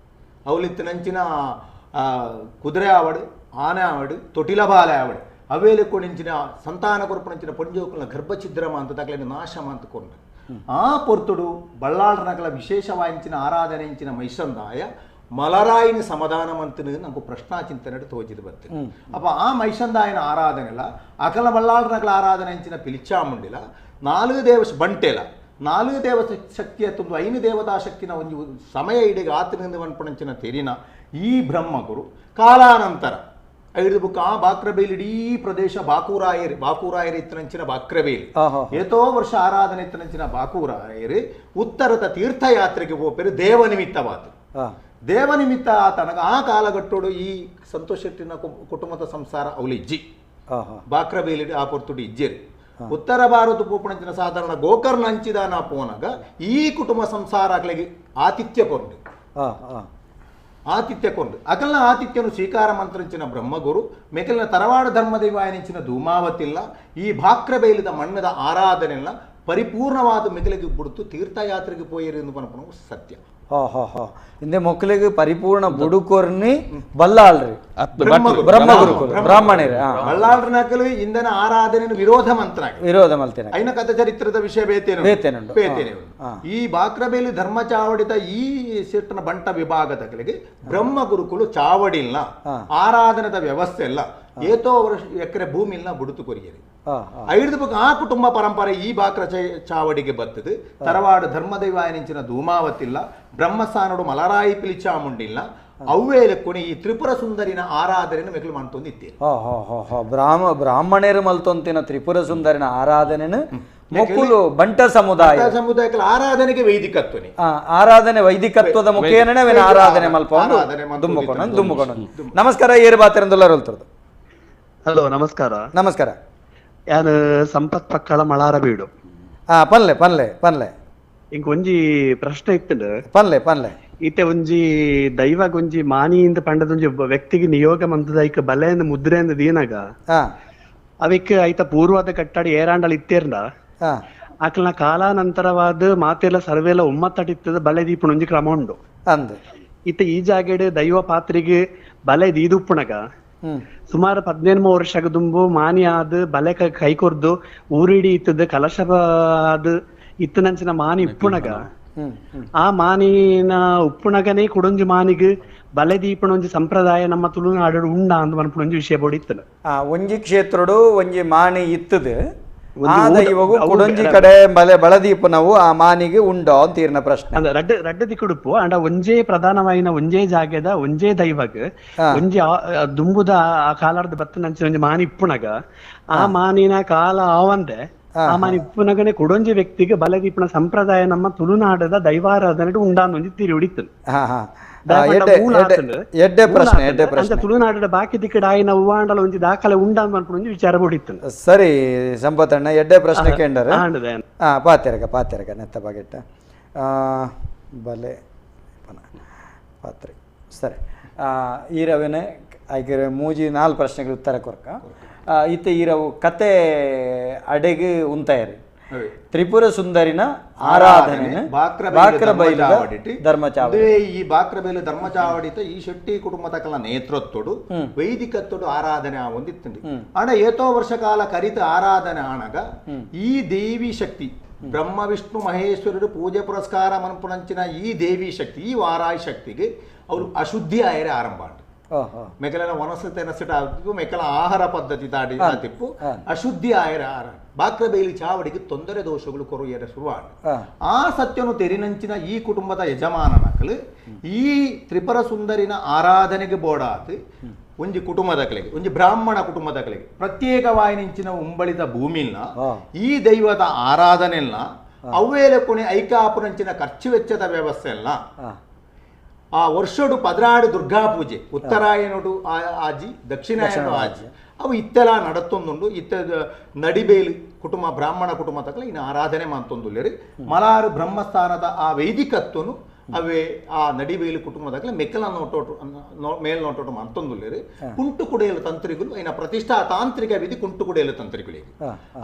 ಅವಲಿತ್ತನಂಚಿನ ಕುದುರೆ ಆವಡು ಆನೆ ಆವಡು ತೊಟಿಲ ಬಾಲೆ ಆವಡು ಅವೇಲಕ್ಕೊಂಚಿನ ಸಂತಾನ ಕೊರಪುಣಂಚಿನ ಪೊಂಜೋಕುಲನ ಗರ್ಭಛಿದ್ರಮ ಅಂತ ತಗಲಿನ ನಾಶ ಅಂತಕೊಂಡು ಆ ಪೊರ್ತುಡು ಬಳ್ಳಾಳನಕಲ ವಿಶೇಷವಾయింಚಿನ ಆರಾಧನೆ ಇಂಚಿನ ಮೈಸಂದಾಯ ಮಲರಾಯಿನ ಸಮಾಧಾನ ಮಂತನ ನಮ್ಗೆ ಪ್ರಶ್ನಾ ಚಿಂತನೆ ತೋಜಿದ ಬರ್ತದೆ. ಅಪ್ಪ ಆ ಮೈಸಂದಾಯನ ಆರಾಧನೆಲ್ಲ ಅಕಲ ಬಳ್ಳಾಳನಕಲ ಆರಾಧನೆ ಇಂಚಿನ ಪಿಲಿಚಾಮುಂಡಿಲ 4 ದೇವ ಬಂಟೆಲ 4 ದೇವ ಶಕ್ತಿಯ ತುಂಬ 5 ದೇವತಾ ಶಕ್ತಿನ ಒಂದು ಸಮಯ ಇಡೀ ಆತನಿಂದ ವನ್ಪಣಂಚಿನ ತೆರಿನ ಈ ಬ್ರಹ್ಮಗುರು ಕಾಲಾನಂತರ ಐದು ಬುಕ್ಕ ಆ ಬಾಕ್ರಬೇಲ್ ಇಡೀ ಪ್ರದೇಶ ಬಾಕೂರಾಯರು ಬಾಕೂರಾಯರು ಇತ್ತನಂಚಿನ ಬಾಕ್ರಬೇಲ್ ಏತೋ ವರ್ಷ ಆರಾಧನೆ ಇತ್ತನಂಚಿನ ಬಾಕೂರಾಯರು ಉತ್ತರದ ತೀರ್ಥಯಾತ್ರೆಗೆ ಹೋಪೇರು ದೇವ ನಿಮಿತ್ತವಾದ ದೇವನಿಮಿತ್ತ ಆತನಗ ಆ ಕಾಲಗಟ್ಟೋಡು ಈ ಸಂತೋಷ್ ಶೆಟ್ಟಿನ ಕುಟುಂಬದ ಸಂಸಾರ ಅವಳು ಇಜ್ಜಿ ಬಾಕ್ರಬೇಲಿ ಆ ಪೊರ್ತುಡು ಇಜ್ಜೇರು ಉತ್ತರ ಭಾರತ ಪೋಪಣಂಚಿನ ಸಾಧಾರಣ ಗೋಕರ್ಣ ಅಂಚಿದಾನ ಪೋನಗ ಈ ಕುಟುಂಬ ಸಂಸಾರಗಳಿಗೆ ಆತಿಥ್ಯ ಕೊಂಡು ಆತಿಥ್ಯ ಕೊಂಡು ಅಕಲ್ನ ಆತಿಥ್ಯನು ಸ್ವೀಕಾರ ಮಂತ್ರಂಚಿನ ಬ್ರಹ್ಮಗುರು ಮೆಕಲಿನ ತರವಾಡ ಧರ್ಮದೇವಾಯನಿಂಚಿನ ಧೂಮಾವತಿಲ್ಲ ಈ ಬಾಕ್ರಬೇಲಿದ ಮಣ್ಣದ ಆರಾಧನೆಲ್ಲ ಪರಿಪೂರ್ಣವಾದ ಮೆಗಲಿಗೆ ಬಿಡ್ತು ತೀರ್ಥಯಾತ್ರೆಗೆ ಪೋಯರಿ ಎಂದು ಪನಪನ ಸತ್ಯ. ಹಿಂದೆ ಮಕ್ಕಳಿಗೆ ಪರಿಪೂರ್ಣ ಬುಡುಕೊರ್ನಿ ಬಲ್ಲಾಳ್ರಿ ಬ್ರಹ್ಮಗುರುಕುಲ ಬ್ರಾಹ್ಮಣರೇ ಬಲ್ಲಾಳ್ರನಕಲು ಇಂದನ ಆರಾಧನೆ ವಿರೋಧ ಮಂತ್ರ ವಿರೋಧ ಮಲ್ತೇನೆ ಐನ ಕಥ ಚರಿತ್ರದ ವಿಷಯ ಬೇತೇನೆ ಬೇತೇನೆ. ಈ ಬಾಕ್ರಬೇಲಿ ಧರ್ಮ ಚಾವಡಿದ ಈ ಸೆಟ್ಟನ ಬಂಟ ವಿಭಾಗದಗಳಿಗೆ ಬ್ರಹ್ಮಗುರುಕುಲು ಚಾವಡಿಲ್ಲ, ಆರಾಧನದ ವ್ಯವಸ್ಥೆ ಇಲ್ಲ, ಏತೋ ವರ್ಷ ಎಕರೆ ಭೂಮಿ ಇಲ್ಲ ಬುಡುತು ಕೊರಿಯರಿ ಐದು ಬುಕ್ ಆ ಕುಟುಂಬ ಪರಂಪರೆ ಈ ಬಾಕ್ರ ಚಾವಡಿಗೆ ಬರ್ತದೆ. ತರವಾಡು ಧರ್ಮದೈವಾಯನಿಂಚಿನ ಧೂಮಾವತಿಲ್ಲ, ಬ್ರಹ್ಮಸ್ಥಾನಡು ಮಲರಾಯಿ ಪಿಲಿಚಾಮುಂಡಿಲ್ಲ, ಅವ್ವೇಲಕ್ಕುನಿ ಈ ತ್ರಿಪುರ ಸುಂದರಿನ ಆರಾಧನೆಯನ್ನು ಮೆಕಲು ಮಾಡ್ತೊಂದು ಇತ್ತೇನೆ. ಬ್ರಾಹ್ಮಣರು ಮಲ್ತೊಂತಿನ ತ್ರಿಪುರ ಸುಂದರಿನ ಆರಾಧನೆನು ಮೊಕ್ಕುಲು ಬಂಟ ಸಮುದಾಯ ಸಮುದಾಯಕ್ಕೆ ಆರಾಧನೆಗೆ ವೈದಿಕತ್ವನೇ ಆರಾಧನೆ ವೈದಿಕತ್ವದ ಮುಖೇನನೇ ಆರಾಧನೆ ಮಲ್ಪ ದುಮ್ಮಕೊಂಡು ದುಮ್ಮಕೊಂಡು. ನಮಸ್ಕಾರ, ಏರು ಬಾತಿರಂದುಲ್ಲ. ಹಲೋ, ನಮಸ್ಕಾರ. ನಮಸ್ಕಾರ. ಯಾನು ಸಂಪತ್ ಪಕ್ಕಳ ಮಳಾರ ಬೀಡು. ಪನ್ಲೆ ಪನ್ಲೆ ಪನ್ಲೆ. ಇಂಕ ಒಂಜಿ ಪ್ರಶ್ನೆ ಇತ್ತು. ಪನ್ಲೆ ಪನ್ಲೆ. ಈತೆ ಒಂಜಿ ದೈವಗೊಂಜಿ ಮಾನಿಯಿಂದ ಪಂಡದೊಂಜಿ ವ್ಯಕ್ತಿಗೆ ನಿಯೋಗ ಮಂತದ ಐಕ ಬಲೆಯಿಂದ ಮುದ್ರೆಯಿಂದ ದೀನಾಗ ಅವಕ್ಕೆ ಐತ ಪೂರ್ವದ ಕಟ್ಟಡಿ ಏರಾಂಡಲ್ ಇತ್ತೇರ್ನ ಆಕಲ್ನ ಕಾಲಾನಂತರವಾದ ಮಾತೆಲ್ಲ ಸರ್ವೆಲ್ಲ ಒಮ್ಮತ್ತಟಿತ್ತದ ಬಲೆ ದೀಪನ ಒಂಜಿ ಕ್ರಮ ಉಂಡು. ಇತ್ತ ಈ ಜಾಗೆಡ್ ದೈವ ಪಾತ್ರೆಗೆ ಬಲೆ ದೀದುಪ್ಪುಣಗ ಸುಮಾರು 15 ವರ್ಷ ದುಂಬು ಮಾನಿ ಆದ್ ಬಲೆ ಕೈ ಕೊರ್ದು ಊರಿಡಿ ಇತ್ತದ ಕಲಶ ಆದ್ ಇತ್ತನಂಚಿನ ಮಾನಿ ಉಪ್ಪುಣಗ ಆ ಮಾನಿನ ಉಪ್ಪುಣಗನೇ ಕುಡೊಂಜಿ ಮಾನಿಗೆ ಬಲೆ ದೀಪನ ಒಂಜಿ ಸಂಪ್ರದಾಯ ನಮ್ಮ ತುಳುನಾಡು ಉಂಡ ಅಂದ್ ಮನ್ಪುಣೊಂಜಿ ವಿಷಯ ಬೋಡಿತ್ತದ. ಒಂಜಿ ಕ್ಷೇತ್ರಡು ಒಂಜಿ ಮಾನಿ ಇತ್ತದ, ಕುಡೊಂಜಿ ಕಡೆ ಬಲೆ ಬಳದೀಪನವು ಆ ಮಾನಿಗೆ ಉಂಡೋ ಅಂತ ಪ್ರಶ್ನೆ. ಅಂದ್ರೆ ರಡ್ಡ ರಡ್ಡ ದಿಕ್ಕುಡುಪು ಅಂಡ ಒಂಜೇ ಪ್ರಧಾನವಾಯಿನ ಒಂಜೇ ಜಾಗದ ಒಂಜೇ ದೈವಗ್ ಒಂಜಿ ದುಂಬುದ ಆ ಕಾಲಾರ್ದ ಬತ್ತನಂಚಿನ ಒಂಜಿ ಮಾನಿ ಇಪ್ಪುಣಗ ಆ ಮಾನಿನ ಕಾಲ ಆವಂದೆ ಆ ಮಾನಿ ಇಪ್ಪುನಗನೆ ಕುಡೊಂಜಿ ವ್ಯಕ್ತಿಗೆ ಬಲದೀಪನ ಸಂಪ್ರದಾಯ ನಮ್ಮ ತುಳುನಾಡದ ದೈವಾರಾಧನೆ ಉಂಡಾನ್ ಒಂಜಿ ತಿರಿ ಹೊಡಿತದೆ. ತುಳುನಾಡದ ಬಾಕಿ ದಿಕ್ಕಡ ಆಯಿನ ಹೂವಾಂಡಲ ಒಂಜಿ ದಾಖಲೆ ಉಂಡಾನ್ ಮನ್ಪುನ ವಿಚಾರ ಹೊಡಿತದೆ. ಸರಿ ಸಂಪತ್ತಣ್ಣ, ಎಡ್ಡೆ ಪ್ರಶ್ನೆ ಕೇಂದ್ರ ಪಾತೆರಗ ಪಾತೆರಗ ನೆತ್ತ ಬಗೆಟ್ಟ ಬಲೆ ಪಾತ್ರೆ. ಸರಿ, ಈ ರವೆನೆ ಐಕೆ ಮೂಜಿ ನಾಲ್ಕು ಪ್ರಶ್ನೆಗಳು ಉತ್ತರ ಕೊರ್ಕ. ಇತ್ತೆ ಈ ರವು ಕತೆ ಅಡೆಗೆ ಉಂತಾಯರಿ ತ್ರಿಪುರ ಸುಂದರಿನ ಆರಾಧನೆ ಬಾಕ್ರಬೈಲ ಧರ್ಮಚಾವಡಿ. ಈ ಬಾಕ್ರಬೈಲ ಧರ್ಮಚಾವಡಿತ ಈ ಶೆಟ್ಟಿ ಕುಟುಂಬದ ನೇತೃತ್ವಡು ವೈದಿಕತ್ವಡು ಆರಾಧನೆ ಒಂದಿತ್ತಂడి. ಆಣ ಏತೋ ವರ್ಷ ಕಾಲ ಕರಿತ ಆರಾಧನೆ ಆಣಗ ಈ ದೇವಿ ಶಕ್ತಿ ಬ್ರಹ್ಮ ವಿಷ್ಣು ಮಹೇಶ್ವರರು ಪೂಜೆ ಪುರಸ್ಕಾರ ಮನ್ಪುನಂಚಿನ ಈ ದೇವಿ ಶಕ್ತಿ ಈ ವಾರಾಯಿ ಶಕ್ತಿಗೆ ಅವರು ಅಶುದ್ಧಿ ಆಯರೆ ಆರಂಭ ಆಂಡ್. ಮೆಕಲನ ವನಸು ತೆನಸಿಟ ಮೆಕಲ ಆಹಾರ ಪದ್ಧತಿ ತಾಡಿ ತಿಪ್ಪು ಅಶುದ್ಧಿ ಆಯರ ಆಹಾರ ಬಾಕ್ರಬೇಲಿ ಚಾವಡಿಗೆ ತೊಂದರೆ ದೋಷಗಳು ಕೊರುಯರ ಶುರುವಾಡ. ಆ ಸತ್ಯನು ತೆರಿನಂಚಿನ ಈ ಕುಟುಂಬದ ಯಜಮಾನನಕಲು ಈ ತ್ರಿಪುರ ಸುಂದರಿನ ಆರಾಧನೆಗೆ ಬೋಡಾತು ಒಂಜಿ ಕುಟುಂಬದ ಕಲೆಗೆ ಒಂಜಿ ಬ್ರಾಹ್ಮಣ ಕುಟುಂಬದ ಕಲೆಗೆ ಪ್ರತ್ಯೇಕವಾಯಿನಿಂಚಿನ ಉಂಬಳಿದ ಭೂಮಿನ ಈ ದೈವದ ಆರಾಧನೆಲ್ಲ ಅವ್ವೇಲೆ ಕೊನೆ ಐಕಾಪುನಂಚಿನ ಖರ್ಚು ವೆಚ್ಚದ ವ್ಯವಸ್ಥೆ ಎಲ್ಲ ಆ ವರ್ಷಡು 16 ದುರ್ಗಾ ಪೂಜೆ ಉತ್ತರಾಯಣಡು ಆಜಿ ದಕ್ಷಿಣಾಯನಡು ಆಜಿ ಅವು ಇತ್ತೆಲ್ಲ ನಡತ್ತೊಂದುಂಡು. ಇತ್ತ ನಡಿಬೇಲಿ ಕುಟುಂಬ ಬ್ರಾಹ್ಮಣ ಕುಟುಂಬ ತಕಲ ಇನ್ನು ಆರಾಧನೆ ಮಾಡ್ತೊಂದುಲ್ಲೇರಿ ಮಲಾರು ಬ್ರಹ್ಮಸ್ಥಾನದ ಆ ವೈದಿಕತ್ವನು ಅವೇ ಆ ನಡಿಬೇಲಿ ಕುಟುಂಬದಾಗಲೇ ಮೆಕ್ಕಲ ನೋಟೋಟು ಮೇಲ್ನೋಟೋಟು ಮಾಡ್ತೊಂದುಲ್ಲೇರಿ. ಕುಂಟು ಕುಡಿಯಲು ತಂತ್ರಿಗಳು ಇನ್ನ ಪ್ರತಿಷ್ಠಾ ತಾಂತ್ರಿಕ ವಿಧಿ ಕುಂಟು ಕುಡಿಯಲು ತಂತ್ರಿಗಳಿಗೆ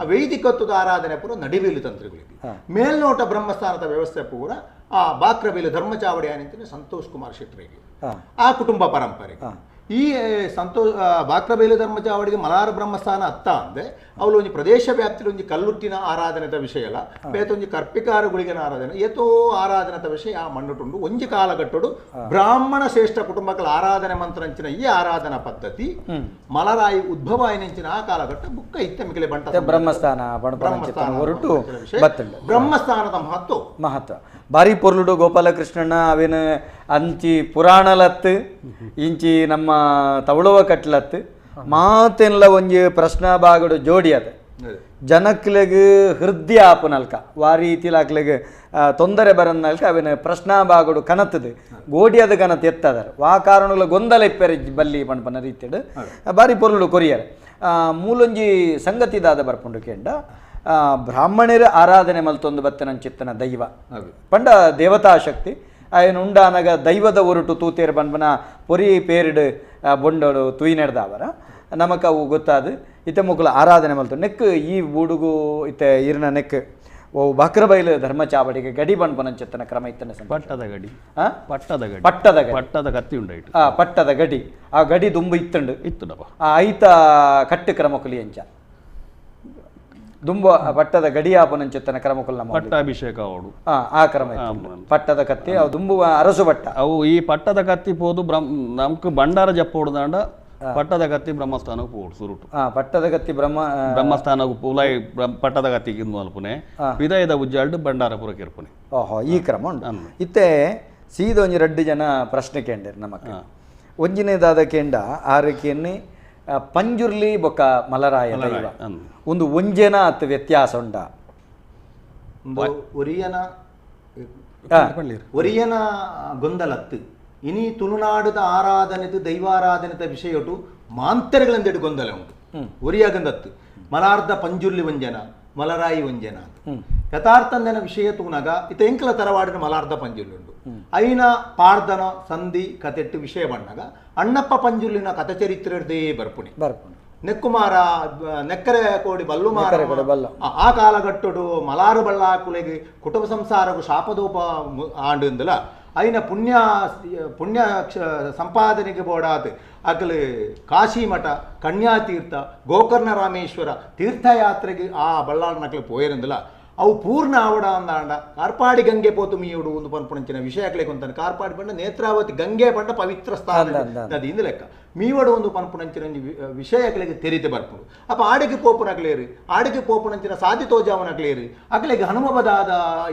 ಆ ವೈದಿಕತ್ವದ ಆರಾಧನೆ ಪೂರ ನಡಿಬೇಲಿ ತಂತ್ರಿಗಳಿಗೆ ಮೇಲ್ನೋಟ ಬ್ರಹ್ಮಸ್ಥಾನದ ವ್ಯವಸ್ಥೆ ಪೂರ ಆ ಬಾಕ್ರಬೇಲಿ ಧರ್ಮಚಾವಡಿ ಅಂತಾನೆ ಸಂತೋಷ್ ಕುಮಾರ್ ಶೆಟ್ಟರಿಗೆ ಆ ಕುಟುಂಬ ಪರಂಪರೆ. ಈ ಸಂತೋಷ್ ಬಾಕ್ರಬೇಲಿ ಧರ್ಮಚಾವಡಿಗೆ ಮಲಾರ ಬ್ರಹ್ಮಸ್ಥಾನ ಅತ್ತ ಅಂದೆ ಅವಳು ಒಂಜಿ ಪ್ರದೇಶ ವ್ಯಾಪ್ತಿಲಿ ಒಂಜಿ ಕಲ್ಲುಟ್ಟಿನ ಆರಾಧನೆದ ವಿಷಯ ಅಲ್ಲ ಬೇತೊಂಜಿ ಕರ್ಪಿಕಾರುಗಳಿಗಿನ ಆರಾಧನೆ ಏತೋ ಆರಾಧನೆದ ವಿಷಯ ಆ ಮಣ್ಣುಟುಂಡು. ಒಂಜಿ ಕಾಲಘಟ್ಟಡು ಬ್ರಾಹ್ಮಣ ಶ್ರೇಷ್ಠ ಕುಟುಂಬಗಳ ಆರಾಧನೆ ಮಂತ್ರಂಚಿನ ಈ ಆರಾಧನಾ ಪದ್ಧತಿ ಮಲರಾಯಿ ಉದ್ಭವ ಆಯ್ನಂಚಿನ ಆ ಕಾಲಘಟ್ಟ ಬುಕ್ಕ ಇತ್ತ ಮಿಗಿಲೆ ಬಂಟ ಬ್ರಹ್ಮಸ್ಥಾನ ಬ್ರಹ್ಮಸ್ಥಾನದ ಮಹತ್ವ ಮಹತ್ವ ಬಾರಿ ಪೊರ್ಲುಡು ಗೋಪಾಲಕೃಷ್ಣಣ್ಣ ಅವೇನು ಅಂಚಿ ಪುರಾಣಲತ್ತು ಇಂಚಿ ನಮ್ಮ ತವಳುವ ಕಟ್ಲತ್ತು ಮಾತೆನ್ಲ ಒಂಜಿ ಪ್ರಶ್ನಾ ಬಾಗಡು ಜೋಡಿ ಅದ ಜನಕ್ಲೆಗ್ ಹೃದಯ ಆಪುನಲ್ಕ ವಾ ರೀತಿಲಾಕ್ಲೆಗ್ ತೊಂದರೆ ಬರನ್ನಲ್ಕ ಅವಿನ ಪ್ರಶ್ನಾ ಬಾಗಡು ಕನತದು ಗೋಡಿಯದ ಕನತ್ ಎತ್ತದರ್ ವಾ ಕಾರಣಗಳ ಗೊಂದಲ ಇಪ್ಪೆರೆ ಬಲ್ಲಿ ಪಣ್ಪನ ರೀತಿಡ್ ಬಾರಿ ಪೊರುಳು ಕೊರಿಯರ್ ಮೂಲೊಂಜಿ ಸಂಗತಿದಾದ ಬರ್ಪುಂಡು ಕೇಂಡ ಬ್ರಾಹ್ಮಣರ ಆರಾಧನೆ ಮಲ್ತೊಂದು ಬತ್ತನಂಚಿತ್ತನ ದೈವ ಪಂಡ ದೇವತಾ ಶಕ್ತಿ ಆಯನ ಉಂಡಾನಗ ದೈವದ ಒರಟು ತೂತೇರು ಪನ್ಪನ ಪೊರಿ ಪೇರಿಡು ಬೊಂಡೋಡು ತುಯಿನೆಡ್ದಾವರ ನಮಕ್ ಅವು ಗೊತ್ತಾದು ಇತ್ತೆ ಮುಕ್ಕುಲ ಆರಾಧನೆ ಮಲ್ತು ನೆಕ್ ಈ ಬೂಡುಗು ಇತ್ತೆ ಇರ್ನ ನೆಕ್ ಓ ಬಕ್ರಬೈಲು ಧರ್ಮ ಚಾವಡಿಗೆ ಗಡಿ ಪನ್ಪನಂಚಿತ್ತನ ಕ್ರಮ ಇತ್ತನ ಪಟ್ಟದ ಗಡಿ ಪಟ್ಟದ ಗಡಿ ಪಟ್ಟದ ಗಡಿ ಪಟ್ಟದ ಕತ್ತಿ ಉಂಡಾಯ್ತು ಪಟ್ಟದ ಗಡಿ ಆ ಗಡಿ ದುಂಬು ಇತ್ತಂಡು ಇತ್ತುಂಡಪ್ಪ ಆ ಐತ ಕಟ್ಟು ಕ್ರಮಕುಲಿ ಎಂಚ ದುಂಬ ಪಟ್ಟದ ಗಡಿ ಆಪನಂಚಿತ್ತನ ಕ್ರಮಕುಲ್ ನಮ್ಮ ಪಟ್ಟಾಭಿಷೇಕ ಅವಡು ಆ ಕ್ರಮ ಪಟ್ಟದ ಕತ್ತಿ ಅವು ದುಂಬು ಅರಸು ಪಟ್ಟ ಅವು ಈ ಪಟ್ಟದ ಕತ್ತಿ ಪೋದು ನಮ್ಕ್ ಭಂಡಾರ ಜಪ್ಪ ಹೊಡ್ದಾಂಡ ಪಟ್ಟದ ಕತ್ತಿ ಬ್ರಹ್ಮಸ್ಥಾನಕ್ಕೆ ಪೋಡು ಸುರುಟು ಪಟ್ಟದ ಕತ್ತಿ ಬ್ರಹ್ಮಸ್ಥಾನಕ್ಕೆ ಪುಲಾಯಿ ಪಟ್ಟದ ಕತ್ತಿಗೆ ಅಲ್ಪುನೆ ವಿದಾಯದ ಉಜ್ಜಾಲ್ಡು ಭಂಡಾರಪುರಕ್ಕೆ ಇರ್ಪುನೆ. ಓಹೋ ಈ ಕ್ರಮ ಉಂಟು. ಇತ್ತೆ ಸೀದ ಒಂಜಿ ರಡ್ಡು ಜನ ಪ್ರಶ್ನೆ ಕೇಂಡೇರು ನಮಕ್ ಒಂಜಿನೇದಾದ ಕೇಂಡ ಆರಕೆನ್ನಿ ಪಂಜುರ್ಲಿ ಬೊಕ್ಕ ಮಲರಾಯ ದೈವ ಒಂದು ಒಂಜೇನ ಅತ್ ವ್ಯತ್ಯಾಸ ಉಂಡ ಒರಿಯನ ಒರಿಯನ ಗೊಂದಲತ್ತು ಇನಿ ತುಳುನಾಡದ ಆರಾಧನೆದು ದೈವಾರಾಧನೆದ ವಿಷಯಟು ಮಾಂತರಗಳೆಂದೆಡು ಗೊಂದಲ ಉಂಟು ಒರಿಯಾಗಂದತ್ತು ಮಲಾರ್ಧ ಪಂಜುರ್ಲಿ ಒಂಜನ ಮಲರಾಯಿ ಒಂಜನ ಯಥಾರ್ಥಂದನ ವಿಷಯ ತೂನಗ ಇತ ಎಂಕಲ ತರವಾಡಿನ ಮಲಾರ್ಧ ಪಂಜುರ್ಲಿ ಉಂಟು ಐನ ಪಾರ್ದನ ಸಂಧಿ ಕತೆಟ್ಟು ವಿಷಯ ಬಣ್ಣಗ ಅಣ್ಣಪ್ಪ ಪಂಜುರ್ಲಿನ ಕಥೆ ಚರಿತ್ರೆದೇ ಬರ್ಪುಣಿ ಬರ್ಪುಣಿ ನೆಕ್ಕುಮಾರ ನೆಕ್ಕರೆ ಕೋಡಿ ಬಲ್ಲು ಮಾರ ಆ ಕಾಲಗಟ್ಟುಡು ಮಲಾರು ಬಳ್ಳಾಕುಲೆಗೆ ಕುಟುಂಬ ಸಂಸಾರಗು ಶಾಪದೋಪ ಆಂಡುಂದಲ ಐನ ಪುಣ್ಯ ಪುಣ್ಯ ಸಂಪಾದನೆಗೆ ಬೋಡಾತ್ ಅಗಲು ಕಾಶಿಮಠ ಕನ್ಯಾತೀರ್ಥ ಗೋಕರ್ಣ ರಾಮೇಶ್ವರ ತೀರ್ಥಯಾತ್ರೆಗೆ ಆ ಬಳ್ಳಾಳನಕ್ಲೆ ಪೋಯರಂದಲ ಅವು ಪೂರ್ಣ ಆವಡ ಅಂದಾಂಡ ಕಾರ್ಪಾಡಿ ಗಂಗೆ ಪೋತು ಮೀಯುಡು ಒಂದು ಪನ್ಪುಣಂಚಿನ ವಿಷಯಕ್ಲೆ ಕೊಂತಾನೆ ಕಾರ್ಪಾಡಿ ಪಂಡ ನೇತ್ರಾವತಿ ಗಂಗೆ ಪಂಡ ಪವಿತ್ರ ಸ್ಥಾನ ನದಿ ಇಂದ ಲೆಕ್ಕ ಮೀವಡು ಒಂದು ಪನ್ಪುಣಂಚಿನ ವಿಷಯಕ್ಲೆಗೆ ತೆರಿತೆ ಬರ್ಪುಡು ಅಪ್ಪ ಆಡಿಗೆ ಪೋಪುನಕ್ಲೇರು ಆಡಿಗೆ ಪೋಪುಣಂಚಿನ ಸಾಧಿ ತೋಜಾವನಕ್ಲೇರು ಅಕ್ಲೆಗೆ ಅನುಭವದಾದ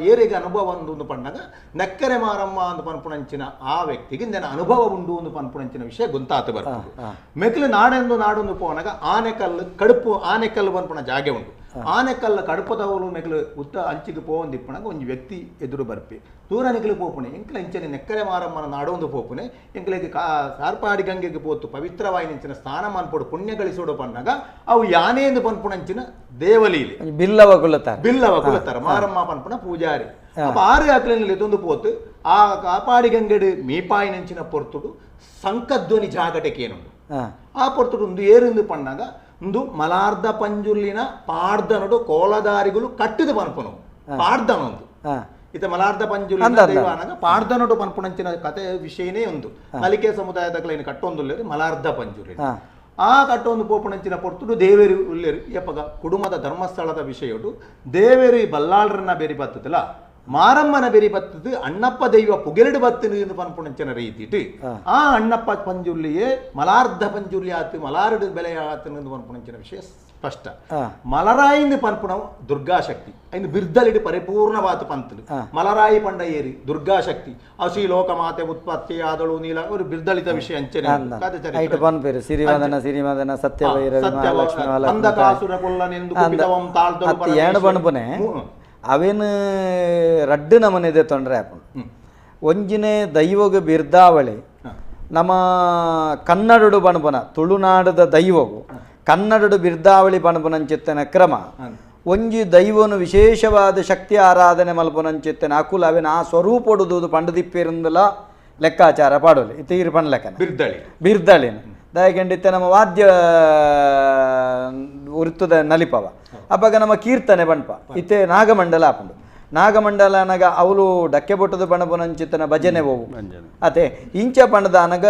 ಏರಿಗೆ ಅನುಭವ ಒಂದು ಪಣ್ಣಾಗ ನೆಕ್ಕರೆ ಮಾರಮ್ಮ ಅಂದು ಪನ್ಪುಣಂಚಿನ ಆ ವ್ಯಕ್ತಿಗೆ ನನ್ನ ಅನುಭವ ಉಂಡು ಒಂದು ಪನ್ಪುಣಂಚಿನ ವಿಷಯ ಗೊತ್ತಾತ ಬರ್ಪುಡು ಮೆಕ್ಲು ನಾಡೆಂದು ನಾಡೊಂದು ಪೋನಾಗ ಆನೆಕಲ್ಲು ಕಡುಪು ಆನೆಕಲ್ಲು ಪನ್ಪುಣ ಜಾಗೆ ಉಂಟು ಆನೆಕಲ್ಲ ಕಡುಪದವರು ಮೆಕ್ಲು ಉತ್ತ ಅಂಚಿಗೆ ಪೋವಂದಿಪ್ಪಣಗ ಒಂಜಿ ವ್ಯಕ್ತಿ ಎದುರು ಬರ್ಪಿ ದೂರ ನಿಕ್ಲು ಪೋಪುಣೆ ಎಂಕ್ಲ ಇಂಚನೆ ನೆಕ್ಕರೆ ಮಾರಮ್ಮನ ನಾಡೊಂದು ಪೋಪುಣೆ ಎಂಕ್ಲೆಗೆ ಸಾರ್ಪಾಡಿ ಗಂಗೆಗೆ ಪೋತು ಪವಿತ್ರವಾಯಿನಂಚಿನ ಸ್ನಾನ ಮನ್ಪೊಡು ಪುಣ್ಯ ಗಳಿಸೋಡು ಪನ್ನಾಗ ಅವು ಯಾನೇಂದು ಪನ್ಪುಣಂಚಿನ ದೇವಲೀಲೆ ಬಿಲ್ಲವ ಕುಲತಾರ ಬಿಲ್ಲವ ಕುಲತಾರ ಮಾರಮ್ಮ ಪನ್ಪುಣ ಪೂಜಾರಿ ಅಪ್ಪ ಆರು ಯಾತ್ರೆಯಲ್ಲಿ ಎದೊಂದು ಪೋತು ಆ ಕಾಪಾಡಿ ಗಂಗೆಡು ಮೀಪಾಯಿನಂಚಿನ ಪೊರ್ತುಡು ಸಂಕಧ್ವನಿ ಜಾಗಟಕೇನುಂಡು ಆ ಪೊರ್ತುಡು ಒಂದು ಏರಿಂದು ಪಣ್ಣಾಗ ಒಂದು ಮಲಾರ್ಧ ಪಂಜುರ್ಲಿನ ಪಾರ್ದನಡು ಕೋಲದಾರಿಗಳು ಕಟ್ಟಿದ ಪನ್ಪುನು ಪಾರ್ದನ ಒಂದು ಇತ ಮಲಾರ್ಧ ಪಂಜುರ್ಲಿನ ದೈವಾನಗ ಪಾರ್ದನಡು ಪನ್ಪುಣಂಚಿನ ಕತೆ ವಿಷಯನೇ ಒಂದು ನಲಿಕೆ ಸಮುದಾಯದ ಕಟ್ಟೊಂದುಲ್ಲೇರು ಮಲಾರ್ಧ ಪಂಜುರ್ಲಿ ಆ ಕಟ್ಟೊಂದು ಪೋಪುಣಂಚಿನ ಪೊರ್ತುಡು ದೇವೇರಿ ಉಲ್ಲೇರು ಯಪ್ಪಗ ಕುಡುಮದ ಧರ್ಮಸ್ಥಳದ ವಿಷಯಡು ದೇವೇರಿ ಬಲ್ಲಾಳ್ರನ್ನ ಬೇರಿ ಬತ್ತದಲ್ಲ ಮಾರಮ್ಮನ ಬೆರಿ ಬತ್ತದು ಅಣ್ಣಪ್ಪ ದೈವ ಪುಗೆರಡು ಬತ್ತನು ಪನ್ಪುಣಂಚಿನ ರೀತಿಟ್ ಆ ಅಣ್ಣಪ್ಪ ಪಂಜುರ್ಲಿಯೇ ಮಲಾರ್ಧ ಪಂಜುರ್ಲಿ ಆತು ಮಲಾರಡು ಬೆಲೆ ಆತನ ಪನ್ಪುಣಂಚಿನ ವಿಷಯ ಸ್ಪಷ್ಟ. ಮಲರಾಯಿಂದ ಪನ್ಪುಣ ದುರ್ಗಾಶಕ್ತಿ ಐದು ಬಿರ್ದಲಿಡು ಪರಿಪೂರ್ಣವಾದ ಪಂತಲು ಮಲರಾಯಿ ಪಂಡ ಏರಿ ದುರ್ಗಾಶಕ್ತಿ ಅಸಿ ಲೋಕಮಾತೆ ಉತ್ಪತ್ತಿ ಆದಳು ನೀಲ ஒரு ಬಿರ್ದಲಿತ ವಿಷಯ ಅಂಚನೆ ಸಿರಿಮದನ ಅಂಧಕಾಸುರ ಕೊಲ್ಲನೆಂದು ಕುಪಿತವಂ ತಾಳ್ದಳು ಪನ್ಪುನೆ ಅವೇನು ರಡ್ಡು ನಮನಿದೆ ತೊಂದರೆ ಆಪುಂಡು. ಒಂಜಿನೇ ದೈವಗ ಬಿರ್ದಾವಳಿ ನಮ್ಮ ಕನ್ನಡಡು ಪಣಪುನ ತುಳುನಾಡದ ದೈವಗು ಕನ್ನಡಡು ಬಿರ್ದಾವಳಿ ಪಣಪುನಂಚಿತ್ತನ ಕ್ರಮ ಒಂಜಿ ದೈವನು ವಿಶೇಷವಾದ ಶಕ್ತಿ ಆರಾಧನೆ ಮಲ್ಪುನಂಚಿತ್ತನ ಅಕುಲ ಅವೇನು ಆ ಸ್ವರೂಪೊಡುದು ಪಂಡದಿಪ್ಪಿರಂದಲ ಲೆಕ್ಕಾಚಾರ ಪಾಡೋಲಿ ಇತ್ತೀರು ಪಣ್ಲೆಕ್ಕನ ಬಿರ್ದಳಿ ಬಿರ್ದಳಿನ ದಯಗಂಡಿತ್ತೆ ನಮ್ಮ ವಾದ್ಯ ವೃತ್ತದ ನಲಿಪವ ಅಪ್ಪಾಗ ನಮ್ಮ ಕೀರ್ತನೆ ಬಣ್ಪ ಇತ್ತೆ ನಾಗಮಂಡಲ ಆಪುಂಡು ನಾಗಮಂಡಲ ಅನಗ ಅವಳು ಡಕ್ಕೆ ಬೊಟ್ಟದ ಬಣಪುನಂಚಿತ್ತನ ಭಜನೆ ಹೋವು ಅತೆ ಇಂಚ ಪಣದ ಅನಗ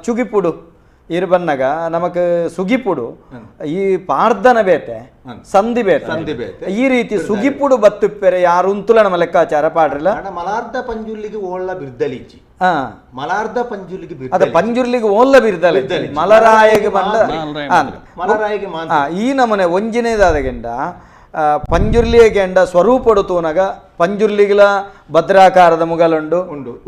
ಚುಗಿಪುಡು ಇರು ಬನ್ನಗ ನಮಕ್ ಸುಗಿಪುಡು ಈ ಪಾರ್ದನ ಬೇತೆ ಸಂಧಿ ಬೇತೆ ಈ ರೀತಿ ಸುಗಿಪುಡು ಬತ್ತುಪ್ಪೆರೆ ಯಾರು ಉಂತುಲ ನಮ್ಮ ಲೆಕ್ಕಾಚಾರ ಪಾಡ್ರಲ್ಲ. ಮಲಾರ್ಧ ಪಂಜುರ್ಲಿಗೆ ಓಳ್ಳ ಬಿರ್ದಲಿಚ್ಚಿ ಮಲಾರ್ಧ ಪಂಜುರ್ಲಿಗೆ ಅದ ಪಂಜುರ್ಲಿಗೆ ಓಲ್ಲ ಬಿರ್ದಲಿ ಮಲರಾಯಗೆ ಬಂದ ಮಲರಾಯಿಗೆ ಈ ನಮನೆ ಒಂಜಿನೇದಾದಗೆಂಡ ಪಂಜುರ್ಲಿಯ ಗೆಂಡ ಸ್ವರೂಪಡು ತೂನಗ ಪಂಜುರ್ಲಿಗಳ ಭದ್ರಾಕಾರದ ಮುಗಲುಂಡು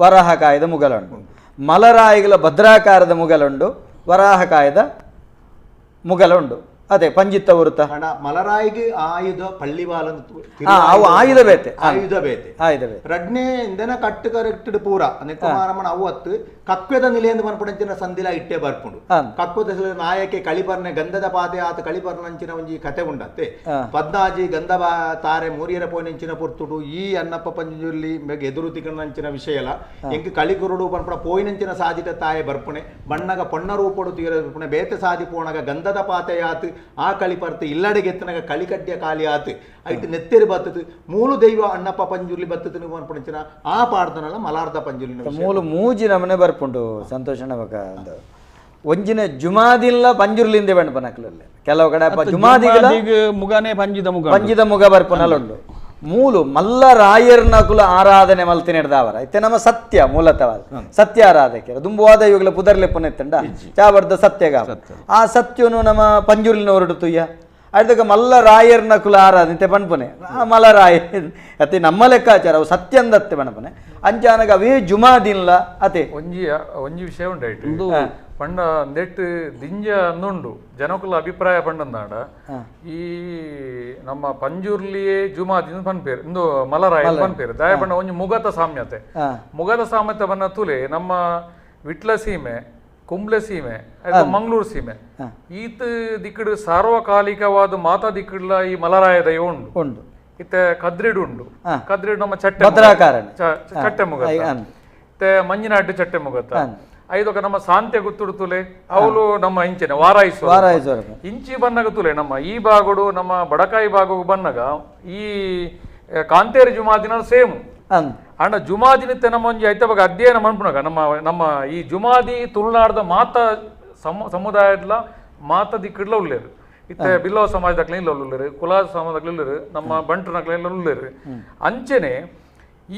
ವರಾಹಕಾಯದ ಮುಗಲುಂಡು ಮಲರಾಯಿಗಳ ಭದ್ರಾಕಾರದ ಮುಗಲುಂಡು ವರಾಹಕಾಯದ ಮುಗಲ ಉಂಡು ಅದೇ ಪಂಜಿತ್ತ ಉರುತ ಮಲರಾಯಿಗೆ ಆಯುಧ ಪಳ್ಳಿವಾಲ ಆಯುಧ ಬೇತೆ ಆಯುಧ ಬೇತೆ ಆಯುಧ ಬೇತೆ ರಡ್ನೆ ಇಂದನ ಕಟ್ಟು ಕರೆಕ್ಟ್ ಪೂರ ಕುಮಾರಮ್ಮನ ಅವತ್ತು ಕಕ್ವೆದ ನಿಲೆಯಂದು ಪನ್ಪುನಂಚಿನ ಸಂದಿಲ ಇಟ್ಟೆ ಬರ್ಪುಂಡು ಕಕ್ವದ ನಾಯಕೆ ಕಳಿಪರ್ನೆ ಗಂಧದ ಪಾತೆ ಆತ ಕಳಿಪರ್ನಂಚಿನ ಒಂಜಿ ಕತೆ ಉಂಡತ್ತೆ ಪದ್ನಾಜಿ ಗಂಧ ತಾರೆ ಮೂರಿಯರ ಪೋಯಿನಂಚಿನ ಪೊರ್ತುಡು ಈ ಅಣ್ಣಪ್ಪ ಪಂಜುರ್ಲಿ ಎದುರು ತಿಕ್ಕನಂಚಿನ ವಿಷಯಲ ಎಂಕ್ ಕಳಿಕುರುಡು ಪನ್ಪುನ ಪೋಯಿನಂಚಿನ ಸಾದಿಟ ತಾಯೆ ಬರ್ಪುಣೆ ಬಣ್ಣಗ ಪೊಣ್ಣ ರೂಪೊಡು ತೀರ ಬರ್ಪುಣೆ ಬೇತೆ ಸಾದಿ ಪೋಣಗ ಗಂಧದ ಪಾತೆಯಾತು ಆ ಕಳಿಪರ್ತು ಇಲ್ಲಡೆಗೆ ಎತ್ತನಗ ಕಳಿಕಡ್ಯ ಕಾಲಿ ಆತು ಐಟ್ ನೆತ್ತೆರು ಬತ್ತದು ಮೂಲು ದೈವ ಅಣ್ಣಪ್ಪ ಪಂಜುರ್ಲಿ ಬತ್ತದು ಪನ್ಪುನಂಚಿನ ಆ ಪಾಡ್ದನಲ್ಲ ಮಲಾರ್ದ ಪಂಜುರ್ಲಿ ಮೂಲು ಮೂಜಿ ನಮನೆ ಬರ್ಪುಂಡು ಸಂತೋಷನ ಬಕ ಒಂಜಿನ ಜುಮಾದಿಲ್ಲ ಪಂಜುರ್ಲಿಂದೆ ಪಣಪನಕ್ಲಲ್ಲಿ ಕೆಲವು ಕಡೆ ಜುಮಾದಿಗಳ ಮುಗನೇ ಪಂಜಿದ ಮುಗ ಪಂಜಿದ ಮುಗ ಬರ್ಪುನಲುಂಡು ಮೂಲು ಮಲ್ಲ ರಾಯರ್ನಕುಲ ಆರಾಧನೆ ಮಲ್ತಿನೆಡ್ದಾವರ ಇತ್ತೆ ನಮ್ಮ ಸತ್ಯ ಮೂಲತಃ ಸತ್ಯ ಆರಾಧಕೆ ದುಂಬುವಾದ ಇವುಗಳ ಪುದರ್ಲೆ ಪುನೆತ್ತಂಡ ಚಾವರ್ದ ಸತ್ಯಗ ಆ ಸತ್ಯನು ನಮ್ಮ ಪಂಜುರ್ಲಿನ ಹೊರಡು ತುಯ್ಯ ಅದಕ್ಕೆ ಮಲ್ಲ ರಾಯರ್ನಕುಲ ಆರಾಧನೆ ಪನ್ಪುನೆ ಮಲ್ಲ ರಾಯ ಅತಿ ನಮ್ಮ ಲೆಕ್ಕಾಚಾರ ಅವು ಸತ್ಯಂದತ್ತೆ ಪಣಪುನೆ ಅಂಚಾನಗ ಅವೇ ಜುಮಾದಿನ್ಲ ಅತೆ ಒಂಜಿ ಒಂಜಿ ವಿಷಯ ಉಂಡಾಯ್ತು ಪಂಡ ನೆಟ್ ದಿಂಜ ಅಂದುಂಡು ಜನಕುಲ ಅಭಿಪ್ರಾಯ ಪಂಡಂದಾಂಡ ಈ ನಮ್ಮ ಪಂಜುರ್ಲಿಯೇ ಜುಮಾದಿನ ಪನ್ಪೇರು ಇಂದು ಮಲರಾಯ ಪನ್ಪೇರು ದಾಯ ಪಂಡ ಒಂಜಿ ಮುಗತ ಸಾಮ್ಯತೆ ಮುಗದ ಸಾಮ್ಯತೆ ಬನ್ನ ತುಲೆ ನಮ್ಮ ವಿಟ್ಲ ಸೀಮೆ ಕುಂಬ್ಳೆ ಸೀಮೆ ಮಂಗಳೂರು ಸೀಮೆ ಈತ ದಿಕ್ಕಡು ಸಾರ್ವಕಾಲಿಕವಾದ ಮಾತಾ ದಿಕ್ಕಡ್ಲ ಈ ಮಲರಾಯ ದೈವ ಉಂಡು ಉಂಡು ಇತ್ತೆ ಕದ್ರಿಡು ಉಂಡು ಕದ್ರಿಡು ನಮ್ಮ ಚಟ್ಟೆ ಚಟ್ಟೆ ಮುಗತ ಇತ್ತೆ ಮಂಜಿನಾಡು ಚಟ್ಟೆ ಮುಗತ ಐದೊಕ ನಮ್ಮ ಸಾಂತೆ ಗುತ್ತುಡುತ್ತುಲೆ ಅವಳು ನಮ್ಮ ಇಂಚಿನ ವಾರಾಯಿಸು ಇಂಚಿ ಬನ್ನಗ ತುಲೆ ನಮ್ಮ ಈ ಭಾಗಡು ನಮ್ಮ ಬಡಕಾಯಿ ಭಾಗವು ಬನ್ನಗ ಈ ಕಾಂತೇರಿ ಜುಮಾದಿನ ಸೇಮ್ ಅಂಡ ಜುಮಾದಿನಿತ್ತೆ ನಮ್ಮ ಒಂಜಿ ಐತ ಬಗ್ಗೆ ಅಧ್ಯಯನ ಮನ್ಪುನಗ ನಮ್ಮ ನಮ್ಮ ಈ ಜುಮಾದಿ ತುಳುನಾಡದ ಮಾತ ಸಮುದಾಯದ ಮಾತ ದಿಕ್ಕಿಡ್ಲ ಉಳ್ಳೇರು ಇತ್ತೆ ಬಿಲ್ಲವ ಸಮಾಜದಕ್ಲೆ ಇಲ್ಲ ಉಳ್ಳೇರು ಕುಲ ಸಮಾಜದಕ್ಲೆ ಉಳ್ಳೇರು ನಮ್ಮ ಬಂಟ್ರನಕ್ಲೆ ಎಲ್ಲ ಉಳ್ಳೇರು ಅಂಚೆನೆ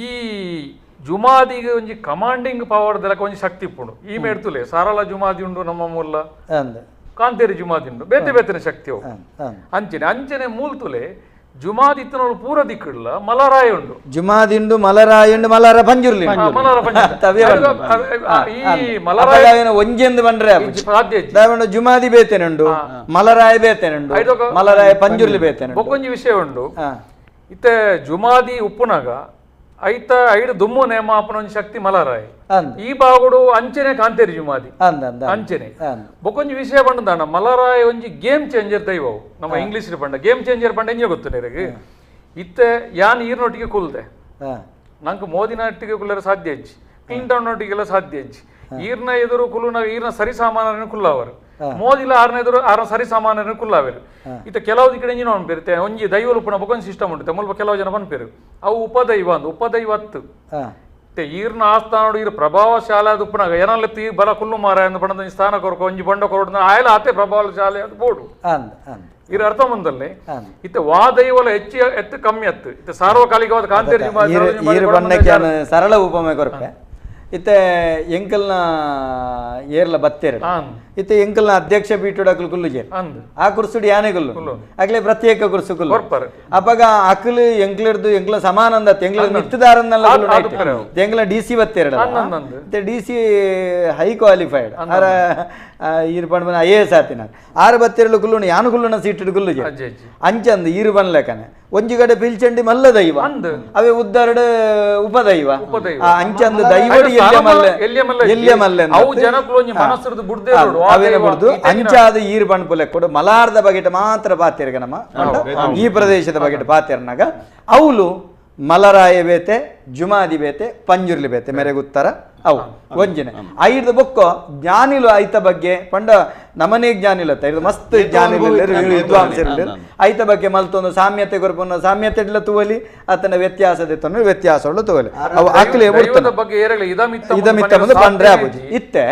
ಈ ಜುಮಾದಿಗೆ ಒಂಜಿ ಕಮಾಂಡಿಂಗ್ ಪವರ್ ದಲಕ ಒಂಜಿ ಶಕ್ತಿ ಇಪ್ಪುಂಡು ಈ ಮೇಡ್ತುಲೆ ಸಾರಳ ಜುಮಾದಿ ಉಂಡು ನಮ್ಮ ಮೂಲ ಕಾಂತೇರಿ ಜುಮಾದಿ ಉಂಡು ಬೇತೆ ಬೇತನೆ ಶಕ್ತಿ ಅವು ಅಂಚನೆ ಅಂಚನೆ ಮೂಲ್ತುಲೆ ಜುಮಾದಿ ಇತ್ತನೋಳು ಪೂರ ದಿಕ್ಕಿಡ್ಲ ಮಲರಾಯ ಉಂಡು ಜುಮಾದಿಂಡು ಮಲರಾಯ ಉಂಡು ಮಲರ ಪಂಜುರ್ಲಿ ಮಲರ ಈ ಮಲರಾಯ ಒಂಜೆಂದು ಬಂದ್ರೆ ಜುಮಾದಿ ಬೇತೇನುಂಡು ಮಲರಾಯ ಬೇತೇನುಂಡು ಮಲರಾಯ ಪಂಜುರ್ಲಿ ಬೇತೇನೆ ಬೊಕ್ಕೊಂಜಿ ವಿಷಯ ಉಂಡು ಇತ್ತೆ ಜುಮಾದಿ ಉಪ್ಪುನಾಗ ಐತ ಐಡು ದುಮ್ಮು ನೇಮ ಅಪ್ಪನ ಒಂಜಿ ಶಕ್ತಿ ಮಲರಾಯ ಈ ಬಾಗುಡು ಅಂಚನೆ ಕಾಂತೇರಿ ಜುಮಾದಿ ಅಂಚನೆ ಬೊಕ್ಕೊಂಜಿ ವಿಷಯ ಬಂಡದಾಣ ಮಲರಾಯ ಒಂಜಿ ಗೇಮ್ ಚೇಂಜರ್ ದೈವವು ನಮ್ಮ ಇಂಗ್ಲಿಷ್ ಪಂಡ ಗೇಮ್ ಚೇಂಜರ್ ಪಂಡ ಎಂಜೆ ಗೊತ್ತು ನಿನಗೆ ಇತ್ತೆ ಯಾನ್ ಈರ್ನೊಟ್ಟಿಗೆ ಕುಲ್ದೆ ನಂಗೆ ಮೋದಿನೊಟ್ಟಿಗೆ ಕುಲ್ಲರೆ ಸಾಧ್ಯ ಹೆಚ್ಚು ಕ್ಲಿಂಟನ್ ನೊಟ್ಟಿಗೆಲ್ಲ ಸಾಧ್ಯ ಹೆಚ್ಚು ಈರ್ನ ಎದುರು ಕುಲ್ಲುನ ಈರ್ನ ಸರಿಸಾಮಾನರನ್ನು ಕುಲ್ಲವರು ಮೋದಿಲ ಆರನ ಎದುರು ಆರನ ಸರಿಸಾಮಾನರನ್ನು ಕುಲ್ಲಾವರು ಇತ್ತ ಕೆಲವು ಕಡೆ ಇಂಜಿನ ಪನ್ಪೇರು ಒಂಜಿ ದೈವಲು ಪುನ ಬೊಕೊಂದು ಸಿಸ್ಟಮ್ ಉಂಟು ಮುಲ್ಪ ಕೆಲವು ಜನ ಪನ್ಪೇರು ಅವು ಉಪದೈವ ಅಂದು ಉಪದೈವ ಅತ್ತು ಈರ್ನ ಆಸ್ಥಾನೋಡು ಈರ್ ಪ್ರಭಾವಶಾಲೆ ಅದು ಉಪ್ಪುನಾಗ ಏನಲ್ಲ ಈ ಬಲ ಕುಲ್ಲು ಮಾರ ಅಂದ್ ಬಣ್ಣದ ಒಂಜಿ ಸ್ಥಾನ ಕೊರಕ ಒಂಜಿ ಬಂಡ ಕೊರಡು ಆಯಲ ಆತೆ ಪ್ರಭಾವಶಾಲೆ ಅದು ಬೋಡು ಇರ ಅರ್ಥ ಬಂದಲ್ಲಿ ಇತ್ತ ವಾ ದೈವಲ ಹೆಚ್ಚು ಎತ್ತು ಕಮ್ಮಿ ಅತ್ತು ಇತ್ತ ಸಾರ್ವಕಾಲಿಕವಾದ ಕಾಂತೇರಿ ಸರಳ ಉಪಮೆ ಕೊರಪೆ ಇತ್ತೆ ಎಂಕಲ್ನ ಏರ್ಲ ಬತ್ತೇರ ಇತ್ತೆ ಎಂಕಲ್ನ ಅಧ್ಯಕ್ಷ ಪೀಠುಡು ಕುಲ್ಲು ಜೇರ್ ಆ ಕುರ್ಸುಡು ಯಾನೆ ಕುಲ್ಲು ಅಕ್ಲೆ ಪ್ರತ್ಯೇಕ ಕುರ್ಸು ಕುಲ್ಲು ಅಪಗ ಅಕ್ಲು ಎಂಕ್ಲಿರ್ದು ಎಂಕ್ಲ ಸಮಾನಂದ ಎಂಕ್ಲ ಮಿತ್ತದಾರನ್ನಲ್ಲ ಎಂಕ್ಲ ಡಿ ಸಿ ಬತ್ತೇರ ಇತ್ತೆ D C high qualified ಆರ ಈರು ಪಂಡ I A S ಆತಿನ ಆರು ಬತ್ತೇರಲು ಕುಲ್ಲುಣ ಯಾನು ಕುಲ್ಲುಣ ಸೀಟು ಕುಲ್ಲು ಜೇರ್ ಅಂಚಂದು ಈರು ಬನ್ಲೆಕನೆ ಒಂಜಿ ಕಡೆ ಪಿಲ್ಚಂಡಿ ಮಲ್ಲ ದೈವ ಅವೇ ಉದ್ದಾರಡು ಉಪದೈವ ಅಂಚಂದು ದೈವಡು ಅವೇನ ಬಿಡ್ದು ಅಂಚಾದ ಈರು ಬಣ್ಪುಲೆ ಕೊಡು ಮಲಾರ್ದ ಬಗೆಟ ಮಾತ್ರ ಪಾತಿರ್ಗ ನಮ್ಮ ಈ ಪ್ರದೇಶದ ಬಗೆಟ ಪಾತಿರ್ನಾಗ ಅವಳು ಮಲರಾಯ ಬೇತೆ ಜುಮಾದಿ ಬೇತೆ ಪಂಜುರ್ಲಿ ಬೇತೆ ಮೆರೆಗುತ್ತರ ಅವು ಒಂಜಿನ ಐದು ಬೊಕ್ಕೋ ಜ್ಞಾನಿಲು ಐತ ಬಗ್ಗೆ ಪಂಡ ನಮನೇ ಜ್ಞಾನಿಲ ಇದು ಮಸ್ತ್ ಜ್ಞಾನಿಲು ವಿದ್ವಾಂಸರು ಐತ ಬಗ್ಗೆ ಮಲ್ತೊಂದು ಸಾಮ್ಯತೆ ಕೊರಪುನ ಸಾಮ್ಯತೆ ಇಡ್ಲ ತೂವಲಿ ಆತನ ವ್ಯತ್ಯಾಸದ ತೊಂದ್ರೆ ವ್ಯತ್ಯಾಸಗಳು ತೂವಲಿ ಅವು ಅಕ್ಲೆ ಇದಮಿತ್ತ ಬಂದು ಪಂಡ್ರೆ ಆಪುಜಿ. ಇತ್ತೆ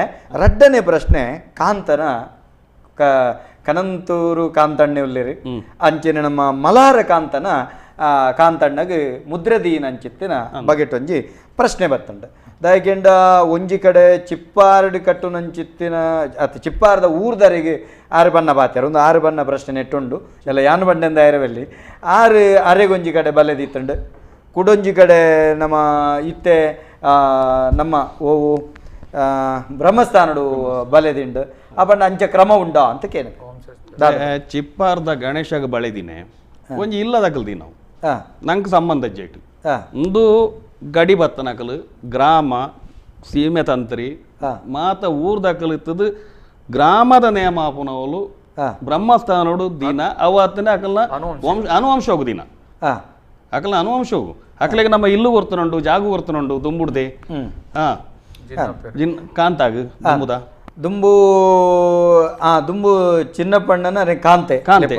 ರಡ್ಡನೇ ಪ್ರಶ್ನೆ ಕಾಂತನ ಕನಂತೂರು ಕಾಂತಣ್ಣೆ ಉಲ್ಲೇರಿ ಅಂಚಿನ ನಮ್ಮ ಮಲಾರ ಕಾಂತನ ಕಾಂತಣ್ಣಗೆ ಮುದ್ರದೀನ ಅಂಚಿತ್ತಿನ ಬಗೆಟೊಂಜಿ ಪ್ರಶ್ನೆ ಬತ್ತಂಡ. ದಾಯಕೆಂಡ ಒಂಜಿ ಕಡೆ ಚಿಪ್ಪಾರಡು ಕಟ್ಟುನಂಚಿತ್ತಿನ ಅತ್ತ ಚಿಪ್ಪಾರದ ಊರ್ದರಿಗೆ ಆರು ಬಣ್ಣ ಬಾತ್ಯಾರ ಒಂದು ಆರು ಬಣ್ಣ ಪ್ರಶ್ನೆ ನೆಟ್ಟುಂಡು ಎಲ್ಲ ಯಾನು ಬಣ್ಣಂದ ಐರವಲ್ಲಿ ಆರು ಅರೆಗೊಂಜಿ ಕಡೆ ಬಲೆದಿತ್ತುಂಡು ಕುಡೊಂಜಿ ಕಡೆ ನಮ್ಮ ಇತ್ತೆ ನಮ್ಮ ಓವು ಬ್ರಹ್ಮಸ್ಥಾನಡು ಬಲೆದಿಂಡು ಆ ಬಣ್ಣ ಅಂಚ ಕ್ರಮ ಉಂಡಾ ಅಂತ ಕೇಳಿ. ಚಿಪ್ಪಾರ್ದ ಗಣೇಶಗ ಬಳೆದಿನಿ ಒಂಜಿ ಇಲ್ಲದಕಲ್ದಿ ನಾವು ನಂಗೆ ಸಂಬಂಧ ಜೇಟ್ ಒಂದು ಗಡಿ ಬತ್ತನಕಲು ಗ್ರಾಮ ಸೀಮೆ ತಂತ್ರಿ ಮಾತ ಊರ್ದಕಲು ಇತ್ತದು ಗ್ರಾಮದ ನೇಮ ಆಪುನವಲು ಬ್ರಹ್ಮಸ್ಥಾನೋಡು ದಿನ ಅವ ಅತ್ತನೆ ಅಕಲ್ನ ಅನುವಂಶ ಹೋಗು ದಿನ ಅಕಲ್ನ ಅನುವಂಶ ಹೋಗು ಅಕಲಿಗೆ ನಮ್ಮ ಇಲ್ಲು ಬರ್ತನುಂಡು ಜಾಗು ಬರ್ತನುಂಡು ದುಂಬುಡ್ದೆ ಜಿನ್ ಕಾಂತಾಗ ದುಂಬುದ ದುಂಬು ದುಂಬು ಚಿನ್ನಪ್ಪಣ್ಣನ ಕಾಂತೆ ಕಾಂತೆ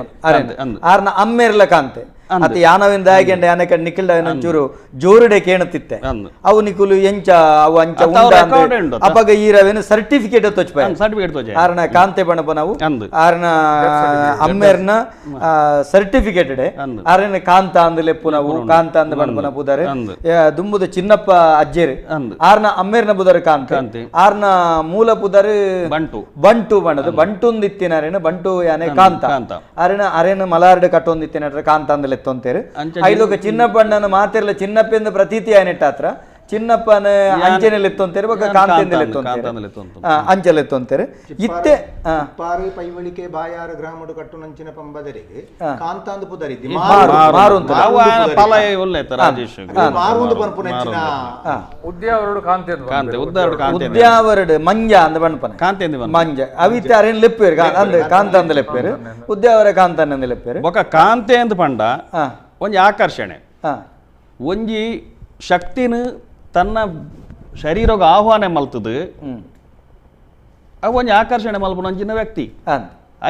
ಆರ್ನ ಅಮ್ಮೇರ್ಲ ಕಾಂತೆ ಅತ್ತ ಯಾನವಿಂದ ಆಗೆಂಡ ಯಾನ ಕಡೆ ನಿಖಿಲ್ಡ ಒಂಚೂರು ಜೋರುಡೆ ಕೇಣತಿತ್ತೆ ಅವು ನಿಕುಲು ಎಂಚ ಅವು ಅಂಚ ಅಪಗ ಈರವೇನು ಸರ್ಟಿಫಿಕೇಟ್ ತೊಚ್ಪ ಸರ್ಟಿಫಿಕೇಟ್ ಆರ್ನ ಕಾಂತೆ ಬಣಪ ನಾವು ಆರ್ನ ಅಮ್ಮೇರ್ನ ಸರ್ಟಿಫಿಕೇಟ್ ಆರ್ನ ಕಾಂತ ಅಂದ್ ಲೆಪ್ಪು ನಾವು ಕಾಂತ ಅಂದ್ ಬಣಪನ ಬುದಾರೆ ದುಂಬುದ ಚಿನ್ನಪ್ಪ ಅಜ್ಜೇರು ಆರ್ನ ಅಮ್ಮೇರ್ನ ಬುದಾರು ಕಾಂತೆ ಆರ್ನ ಮೂಲ ಪುದಾರು ಬಂಟು ಬಂಟು ಬಣ್ಣದು ಬಂಟುಂದಿತ್ತಿನಾರೇನು ಬಂಟು ಯಾನೆ ಕಾಂತ ಅರೇನ ಅರೇನು ಮಲಾರ್ಡ್ ಕಟ್ಟೊಂದಿತ್ತಿನ ಕಾಂತ ಅಂದ್ ಲೆತ್ತೊಂತೇರು ಐದೊಕ್ಕ ಚಿನ್ನಪ್ಪಣ್ಣನ ಮಾತಿರ್ಲ ಚಿನ್ನಪ್ಪಂದ ಪ್ರತೀತಿ ಆಯ್ನೆಟ್ಟಾತ್ರ ಚಿನ್ನಪ್ಪನ ಅಂಚೆನೆ ಲೆತ್ತೊಂತೇರು ಬೊಕ್ಕ ಕಾಂತೆಂದ ಲೆತ್ತೊಂತೇರು ಅಂಚೆ ಲೆತ್ತೊಂತೇರು ಇತ್ತೆ ಪಾರು ಪೈವಳಿಕೆ ಬಾಯಾರ ಗ್ರಾಮಡು ಕಟ್ಟುನಂಚಿನ ಪಂಬದರಿಗೆ ಕಾಂತಾಂದು ಪುದರಿದ್ದಿ ಉದ್ಯಾವರಡು ಮಂಜ ಅಂದ ಬಣ್ಣಪನ ಕಾಂತೆ ಮಂಜ ಅವಿತ್ತೆ ಅರೇನು ಲೆಪ್ಪೇರು ಅಂದ್ ಕಾಂತ ಅಂದ ಲೆಪ್ಪೇರು ಉದ್ಯಾವರ ಕಾಂತ ಅಂದ ಲೆಪ್ಪೇರು ಬೊಕ್ಕ ಕಾಂತೆ ಅಂದ್ ಪಂಡ ಒಂಜಿ ಆಕರ್ಷಣೆ ಒಂಜಿ ಶಕ್ತಿನ ತನ್ನ ಶರೀರಗ ಆಹ್ವಾನ ಮಲ್ತದು ಅವು ಒಂಜಿ ಆಕರ್ಷಣೆ ಮಲ್ಪುನ ಒಂಜಿನ ವ್ಯಕ್ತಿ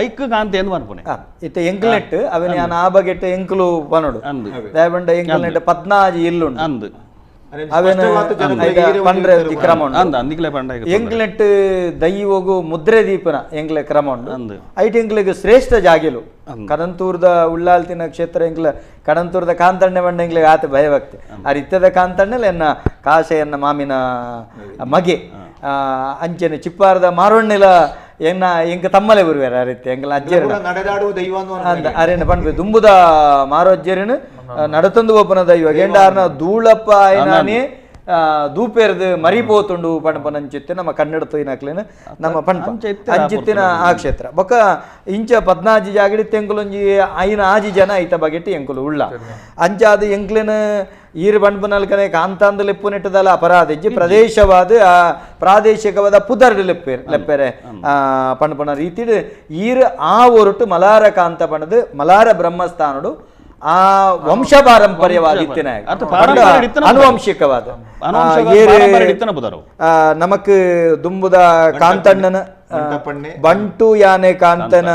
ಐಕ್ ಕಾಂತೆ ಎಂದು ಮನ್ಪುನೆ ಇತ್ತೆ ಎಂಕ್ಲೆಟ್ ಅವನ ಯಾನ್ ಆ ಬಗೆಟ್ ಎಂಕ್ಲು ಪನೋಡು ದಯಬಂಡ ಎಂಕ್ಲೆಟ್ 14 ಇಲ್ಲುಂಡು ಅಂದ್ ಅವೇನ ಪಂಡ್ರೆ ಕ್ರಮ ಉಂಡು ಎಂಕ್ಲೆಟ್ ದೈವಗು ಮುದ್ರೆ ದೀಪನ ಎಂಕ್ಲೆ ಕ್ರಮ ಉಂಡು ಐಟ್ ಎಂಕ್ಲೆಗ್ ಶ್ರೇಷ್ಠ ಜಾಗಿಲು ಕಡಂತೂರ್ದ ಉಳ್ಳಾಲ್ತಿನ ಕ್ಷೇತ್ರ ಎಂಕ್ಲ ಕಡಂತೂರ್ದ ಕಾಂತಣ್ಣೆ ಬಂಡ ಎಂಕ್ಲೆಗ್ ಆತ ಭಯಭಕ್ತಿ ಆ ಇತ್ತದ ಕಾಂತಣ್ಣೆಲ ಎನ್ನ ಕಾಶೆ ಎನ್ನ ಮಾಮಿನ ಮಗೆ ಅಂಚೆನೆ ಚಿಪ್ಪಾರದ ಮಾರೋಣ್ಣೆಲ ಎನ್ನ ಎಂಕ ತಮ್ಮಲೆ ಬರುವೇರ ಆ ರೀತಿ ಎಂಕಲ ಅಜ್ಜೇರನ ನಡೆದಾಡುವ ದೈವ ಅಂದ ಅರೇನ ಪನ್ಪೆ ದುಂಬುದ ಮಾರೋ ಅಜ್ಜೇರನು ನಡತಂದು ಒಪ್ಪನ ದೈವ ಗೆಂಡಾರ್ನ ಧೂಳಪ್ಪ ಆಯ್ನಾನೇ ದೂಪೇರ್ದು ಮರಿಪೋತುಂಡು ಪಣಪನಂಚಿತ್ತೆ ನಮ್ಮ ಕನ್ನಡ ತೊಯ್ನಾಕ್ಲೇನು ನಮ್ಮ ಪಣಪ ಅಂಚಿತ್ತಿನ ಆ ಕ್ಷೇತ್ರ ಬೊಕ್ಕ ಇಂಚ 14 ಜಾಗಡಿ ತೆಂಕುಲೊಂಜಿ ಐನ ಆಜಿ ಜನ ಐತ ಬಗೆಟ್ಟು ಎಂಕುಲು ಉಳ್ಳ ಅಂಚಾದ ಎಂಕ್ಲೇನ ಈರು ಪಣ್ಪನಲ್ಕನೆ ಕಾಂತಾಂದ ಲೆಪ್ಪು ನೆಟ್ಟದಲ್ಲ ಅಪರಾಧ ಪ್ರದೇಶವಾದ ಪ್ರಾದೇಶಿಕವಾದ ಪುದರ್ಡು ಲೆಪ್ಪೇರು ಲೆಪ್ಪೇರೆ ಪಣಪನ ರೀತಿಡು ಈರು ಆ ಒರಟು ಮಲಾರ ಕಾಂತ ಪಣದು ಮಲಾರ ಬ್ರಹ್ಮಸ್ಥಾನಡು ಆ ವಂಶ ಪಾರಂಪರ್ಯವಾದ ಇತ್ತಿನ ಅನುವಂಶಿಕವಾದ ನಮಕ್ ದುಂಬುದ ಕಾಂತಣ್ಣನ ಬಂಟು ಯಾನೆ ಕಾಂತನ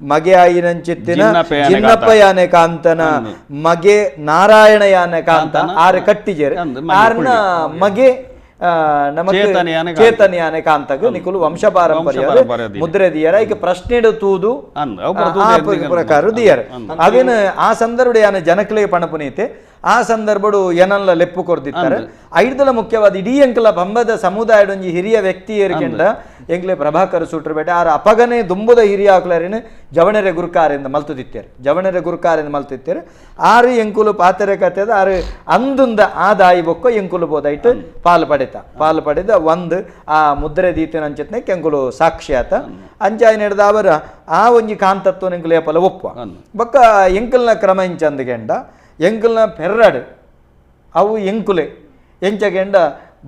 ಮಗೆ ಆಯಿನಂಚಿತ್ತಿನ ಜಿನ್ನಪ್ಪ ಯಾನೆ ಕಾಂತನ ಮಗೆ ನಾರಾಯಣ ಯಾನೆ ಕಾಂತ ಆರು ಕಟ್ಟಿಜೇರು ಆರ್ನ ಮಗೆ ನಮಕ್ ಚೇತನ ಯಾನೆ ಕಾಂತಗ ನಿಕುಲು ವಂಶ ಪಾರಂಪರ್ಯ ಮುದ್ರೆ ದಿಯರ ಈಗ ಪ್ರಶ್ನೆ ತೂದು ಪ್ರಕಾರ ದಿಯರ ಅವೇನು ಆ ಸಂದರ್ಭ ಯಾನೆ ಜನಕ್ಲೆ ಪಣಪುನೀತೆ ಆ ಸಂದರ್ಭಡು ಏನಲ್ಲ ಲೆಪ್ಪು ಕೊರ್ದಿತ್ತಾರೆ ಐದಲ ಮುಖ್ಯವಾದ ಇಡೀ ಎಂಕಲ ಬಂಬದ ಸಮುದಾಯದೊಂಜಿ ಹಿರಿಯ ವ್ಯಕ್ತಿ ಏರ್ಕೆಂಡ ಎಂಕ್ಲೆ ಪ್ರಭಾಕರ್ ಸೂಟ್ರಬೇಟೆ ಆರ ಅಪಗನೆ ದುಂಬುದ ಹಿರಿಯ ಆಕ್ಲರೇನು ಜವಣರೆ ಗುರುಕಾರಿಂದ ಮಲ್ತುದಿತ್ತೇರು ಜವಣರೆ ಗುರುಕಾರಿಂದ ಮಲ್ತಿತ್ತೇರು ಆರು ಎಂಕುಲು ಪಾತೆರೆ ಕತೆದ ಆರು ಅಂದುಂದ ಆ ದಾಯಿ ಬೊಕ್ಕ ಎಂಕುಲು ಬೋದಾಯ್ತು ಪಾಲು ಪಡೆತ ಪಾಲು ಪಡೆದ ಒಂದು ಆ ಮುದ್ರೆ ದೀತಿನ ಅಂಚತ್ನೆ ಕೆಂಕುಲು ಸಾಕ್ಷಿ ಆತ ಅಂಚಾಯಿ ನಡೆದ ಅವರ ಆ ಒಂಜಿ ಕಾಂತತ್ವ ಎಂಕುಲು ಏಪಲ ಒಪ್ಪ ಬೊಕ್ಕ ಎಂಕಲ್ನ ಕ್ರಮ ಇಂಚಂದಗೆಂಡ ಎಂಕಲ್ನ ಪೆರ್ರಾಡು ಅವು ಎಂಕುಲೆ ಎಂಚಗೆಂಡ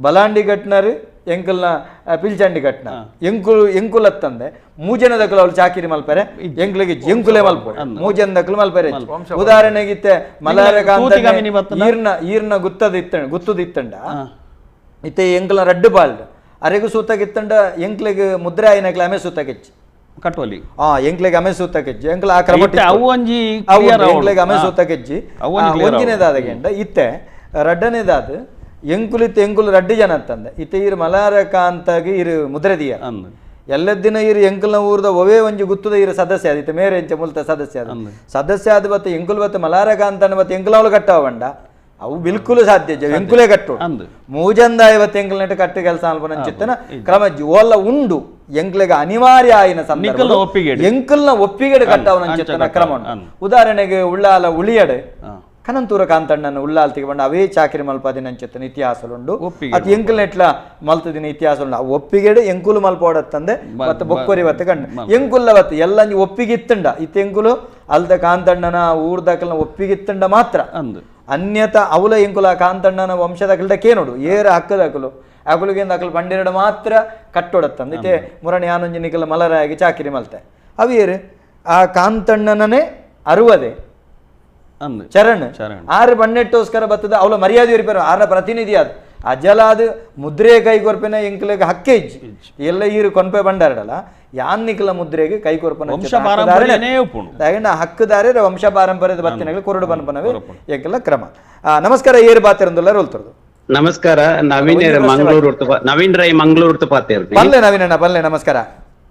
ಬಲಾಂಡಿ ಘಟ್ನರು ಎಂಕಲ್ನ ಪಿಲ್ಚಂಡಿ ಘಟ್ನ ಎಂಕುಲು ಎಂಕುಲತ್ತಂದೆ ಮೂಜನದಕ್ಕಲು ಅವಳು ಚಾಕಿರಿ ಮಲ್ಪರೆ ಎಂಕ್ಲಿಗೆ ಎಂಕುಲೆ ಮಲ್ಪರೆ ಮೂಜನದಕ್ಕಲು ಮಲ್ಪರೆ ಉದಾಹರಣೆಗಿತ್ತೆ ಮಲಾರ ಈರ್ನ ಈರ್ನ ಗುತ್ತದ ಇತ್ತ ಗುತ್ತದ ಇತ್ತಂಡ ಇತ್ತೆ ಎಂಕಲ್ನ ರಡ್ಡು ಬಾಲ್ಡ್ ಅರೆಗು ಸೂತಗಿತ್ತಂಡ ಎಂಕ್ಲೆಗ್ ಮುದ್ರೆ ಆಯ್ನಕ್ಲೆ ಆಮೆ ಸೂತಕಿಚ್ಚು ಕಟ್ಟೋಲಿ ಎಂಕ್ಲೆಗ್ ಅಮೆ ಸೂತಕೆಜ್ಜಿ ಎಂಕ್ಲ ಆ ಕ್ರಮ ಎಂಕ್ಲೆಗ್ ಅಮೆ ಸೂತಕೆಜ್ಜಿ ಒಂಜಿನೇದಾದ ಗೆಂಡ ಇತ್ತೆ ರಡ್ಡನೇದಾದ ಎಂಕುಲಿತ್ತು ಎಂಕುಲು ರಡ್ಡು ಜನ ಅಂತಂದೆ ಇತ್ತೆ ಇರು ಮಲಾರ ಕಾಂತಾಗಿ ಇರು ಮುದ್ರೆದಿಯ ಎಲ್ಲದಿನ ಇರು ಎಂಕಲ್ನ ಊರ್ದ ಒವೇ ಒಂಜಿ ಗುತ್ತದ ಇರು ಸದಸ್ಯ ಆದಿತ್ತೆ ಮೇರೆ ಎಂಚ ಮುಲ್ತ ಸದಸ್ಯ ಆದ ಸದಸ್ಯ ಆದ ಬತ್ತ ಎಂಕುಲು ಬತ್ತ ಮಲಾರ ಕಾಂತನ ಬತ್ತ ಎಂಕುಲ ಅವಳು ಕಟ್ಟವ ಬಂಡ ಅವು ಬಿಲ್ಕುಲು ಸಾಧ್ಯ ಎಂಕುಲೇ ಕಟ್ಟು ಮೂಜಂದ ಐವತ್ತು ಎಂಕಲ್ ನೆಟ್ಟು ಕಟ್ಟು ಕೆಲಸ ಅಲ್ಪನ ಕ್ರಮ ಓಲ್ಲ ಉಂಡು ಎಂಕ್ಲೆಗೆ ಅನಿವಾರ್ಯ ಆಯಿನ ಸಂದರ್ಭ ಎಂಕಲ್ನ ಒಪ್ಪಿಗೆಡು ಕಟ್ಟವನ ಕ್ರಮ ಉಂಟು. ಉದಾಹರಣೆಗೆ ಉಳ್ಳಾಲ ಉಳಿಯಡೆ ಕನಂತೂರ ಕಾಂತಣ್ಣನ ಉಳ್ಳಾಲ್ತಿಗೆ ಬಂಡ ಅವೇ ಚಾಕಿರಿ ಮಲ್ಪದಿನ ಅಂಚೆತ್ತನ ಇತಿಹಾಸಲುಂಡು ಅದು ಎಂಕುಲ್ ಎಟ್ಲ ಮಲ್ತದಿನ ಇತಿಹಾಸ ಉಂಡು. ಆ ಒಪ್ಪಿಗೆಡು ಎಂಕುಲು ಮಲ್ಪೋಡತ್ತಂದೆ ಮತ್ತೆ ಬೊಕ್ಕೊರಿ ಬತ್ತೆ ಕಂಡು ಎಂಕುಲ್ಲ ಬತ್ತೆ ಎಲ್ಲ ಒಪ್ಪಿಗೆ ಇತ್ತಂಡ ಇತ್ತ ಎಂಕುಲು ಅಲ್ದ ಕಾಂತಣ್ಣನ ಊರ್ದಕಲ್ನ ಒಪ್ಪಿಗೆ ಇತ್ತಂಡ ಮಾತ್ರ ಅನ್ಯತ ಅವಲ ಎಂಕುಲ ಕಾಂತಣ್ಣನ ವಂಶದಕಲ್ದ ಕೇನೋಡು ಏರ ಹಕ್ಕದಕಲು ಅಕುಲಿಗೆ ಅಕಲು ಪಂಡಿರಡು ಮಾತ್ರ ಕಟ್ಟೋಡತ್ತಂದೆ ಇತ್ತೆ ಮುರಣಿ ಆನಂಜಿ ನಿಕಲ ಮಲರಾಗಿ ಚಾಕಿರಿ ಮಲ್ತೆ ಅವೇರು ಆ ಕಾಂತಣ್ಣನೇ ಅರುವದೆ ಚರಣ್ ಆರು ಬಣ್ಣೆಟ್ಟೋಸ್ಕರ ಬತ್ತದ ಅವಳ ಮರ್ಯಾದೆ ಇರ್ಪೇರು ಆರ್ನ ಪ್ರತಿನಿಧಿ ಅದು ಅಜಲಾದ ಮುದ್ರೆ ಕೈ ಕೊರ್ಪೆನ ಎಂಕ್ಲೆಗ್ ಹಕ್ಕೆ ಇಜ್ಜಿ ಎಲ್ಲ ಈರು ಕೊನ್ಪೆ ಬಂಡಾರಡಲ್ಲ ಯಾನ್ ನಿಕಲ ಮುದ್ರೆಗೆ ಕೈ ಕೊರ್ಪನ ಹಕ್ಕುದಾರೆ ವಂಶ ಪಾರಂಪರ್ಯದ ಬತ್ತಿನಗಳು ಕೊರಡು ಬನ್ಪನವೇ ಎಂಕೆಲ್ಲ ಕ್ರಮ. ನಮಸ್ಕಾರ, ಏರು ಬಾತಿರಂದುಲ್ಲ ರೋಲ್ತರದು. ನಮಸ್ಕಾರ, ನವೀನ್ ಮಂಗಳೂರು ನವೀನ್ ರೈ ಮಂಗಳೂರು ಪಾತೇರು. ಪಲ್ಲೆ ನವೀನಣ್ಣ, ಪಲ್ಲೆ. ನಮಸ್ಕಾರ.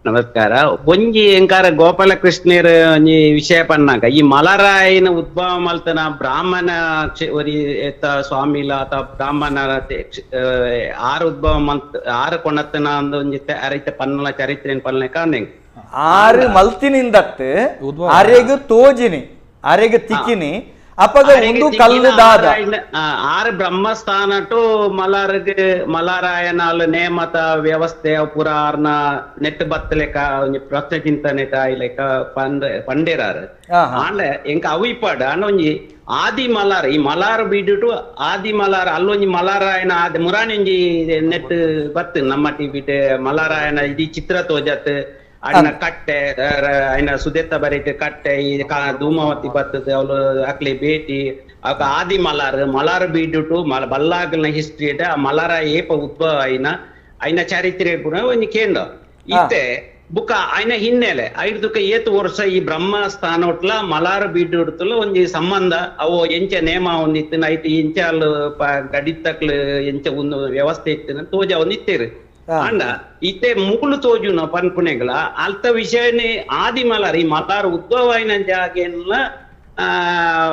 ನಮಸ್ಕಾರ. ಒಂಜಿ ಎಂಕಾರ ಗೋಪಾಲಕೃಷ್ಣರ್ ಒಂಜಿ ವಿಷಯ ಪನ್ನಾಗ ಈ ಮಲರಾಯನ ಉದ್ಭವ ಮಲ್ತನ ಬ್ರಾಹ್ಮಣ ಸ್ವಾಮಿಲ ಅಥವಾ ಬ್ರಾಹ್ಮಣ ಆರು ಉದ್ಭವ ಮಲ್ತ ಆರು ಕೊಣತನ ಒಂಜಿ ಅರೈತ ಪನ್ನಲ ಚರಿತ್ರೆ ಪಲ್ಲೆ ಕಾಣೆ ಆರು ಮಲ್ತಿನಿಂದತ್ತು ಅರೆಗು ತೋಜಿನಿ ಅರೆಗು ತಿಕ್ಕಿನಿ ಅಪಗ ಒಂದು ಕಲ್ಲು ದಾದ ಆರು ಬ್ರಹ್ಮಸ್ಥಾನ ಟು ಮಲಾರಗೆ ಮಲಾರಾಯಣ ನೇಮತ ವ್ಯವಸ್ಥೆ ಪೂರ ಆರ್ನ ನೆಟ್ ಬತ್ತಲೆಕ ಒಂಜಿ ಪ್ರಶ್ನೆ ಚಿಂತನೆ ಲೆಕ್ಕ ಪಂಡೇರಾರು ಆಂಡ ಎಂಕ ಅವು ಇಪ್ಪಾಡು ಆಂಡ ಒಂಜಿ ಆದಿ ಮಲಾರ್ ಈ ಮಲಾರ್ ಬಿಟ್ಟು ಆದಿ ಮಲಾರ್ ಅಲ್ಲೊಂಜಿ ಮಲಾರಾಯಣ ಆದಿ ಮುರಾಣಿ ಒಂಜಿ ನೆಟ್ ಬತ್ತು ನಮ್ಮ ಟಿವಿಟ್ ಮಲಾರಾಯಣ ಇಡೀ ಚಿತ್ರ ತೋಜತ್ ಅಣ್ಣ ಕಟ್ಟೆ ಅಣ್ಣ ಸುದೇತ ಬರೀತೆ ಕಟ್ಟೆ ಈ ಧೂಮಾವತಿ ಬರ್ತದೆ ಅವಳು ಅಕ್ಲಿ ಭೇಟಿ ಅವ ಆದಿ ಮಲಾರ್ ಮಲಾರ್ ಬೀಡುಟು ಬಲ್ಲಾಗಲ್ನ ಹಿಸ್ಟ್ರಿ ಆ ಮಲಾರ ಏಪ ಉದ್ಭವ ಐನ ಐನ ಚರಿತ್ರೆ ಪೂರ ಒಂಜಿ ಕೇಂದ್ರ ಇತ್ತೆ ಬುಕ್ಕ ಐನ ಹಿನ್ನೆಲೆ ಐದುಕ ಏತು ವರ್ಷ ಈ ಬ್ರಹ್ಮ ಸ್ಥಾನೊಟ್ಲ ಮಲಾರ ಬೀಡುಡ್ತಲ ಒಂಜಿ ಸಂಬಂಧ ಅವು ಎಂಚ ನೇಮ ಒಂದಿತ್ತಿನ ಐತಿ ಎಂಚ ಅಲ್ಲು ಗಡಿತಕ್ಲು ಎಂಚ ಒಂದು ವ್ಯವಸ್ಥೆ ಇತ್ತಿನ ತೋಜ ಒಂದಿತ್ತೇರು ಅಂಡ ಇತ್ತೆ ಮೂಲು ತೋಜುನ ಪನ್ಪುನೆಗಳ ಅಲ್ತ ವಿಷಯನೇ ಆದಿ ಮಲಾರ್ ಈ ಮಲಾರ್ ಉದ್ಭವ అయిన ಜಾಗೆಲ್ಲ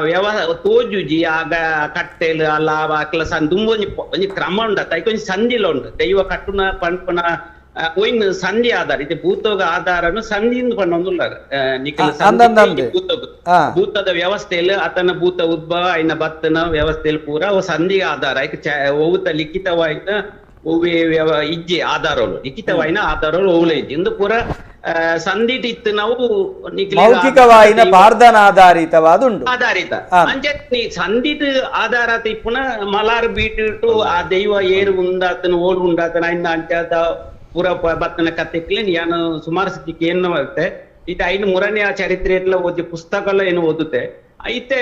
ವ್ಯವ ತೋಜುಜಿ ಆಗ ಕಟ್ಟೆಲು ಅಲ್ಲ ಅಕ್ಲ ದುಂಬ ಒಂಜಿ ಒಂಜಿ ಕ್ರಮ ಉಂಡ ಐಕ್ ಒಂಜಿ ಸಂಧಿಲ ಉಂಡು ದೈವ ಕಟ್ಟುನ ಪನ್ಪುನ ಒಯ್ನ್ ಸಂಧಿ ಆಧಾರ ಇತ್ತೆ ಭೂತೋಗ ಆಧಾರನು ಸಂಧಿಯಿಂದ ಪನ್ನೊಂದುಲ್ಲಾರ ನಿಖಿಲ ಸಂಧಿ ಭೂತೋಗ ಭೂತದ ವ್ಯವಸ್ಥೆಯಲ್ಲಿ ಆತನ ಭೂತ ಉದ್ಭವ ಐನ ಬತ್ತನ ವ್ಯವಸ್ಥೆಯಲ್ಲಿ ಪೂರ ಅವು ಸಂಧಿ ಆಧಾರ ಐಕ್ ಒವುತ ಲಿಖಿತವಾಯಿನ ಒವ್ವೆ ಇಜ್ಜೆ ಆಧಾರಗಳು ಲಿಖಿತವಾಯಿನ ಆಧಾರಗಳು ಓಲೆ ಇಜ್ಜೆ ಇಂದು ಪೂರ ಸಂಧಿಟ್ ಇತ್ತು ನಾವು ಮೌಖಿಕವಾಯಿನ ಪಾರ್ದನ ಆಧಾರಿತವಾದುಂಡು ಆಧಾರಿತ ಅಂಚೆ ಸಂಧಿಟ್ ಆಧಾರ ಇಪ್ಪುನ ಮಲಾರ್ ಬೀಟಿಟ್ಟು ಆ ದೈವ ಏರು ಉಂಡಾತನ ಓಲು ಉಂಡಾತನ ಐನ ಅಂಚಾದ ಪೂರ ಬತ್ತನ ಕತೆಕ್ಲೆ ಯಾನು ಸುಮಾರು ಸತಿಗೆ ಏನು ಬರುತ್ತೆ ಇತ್ತೆ ಐನು ಮೂರನೇ ಆ ಚರಿತ್ರೆ ಎಲ್ಲ ಓದಿ ಪುಸ್ತಕ ಎಲ್ಲ ಏನು ಓದುತ್ತೆ ಇತ್ತೆ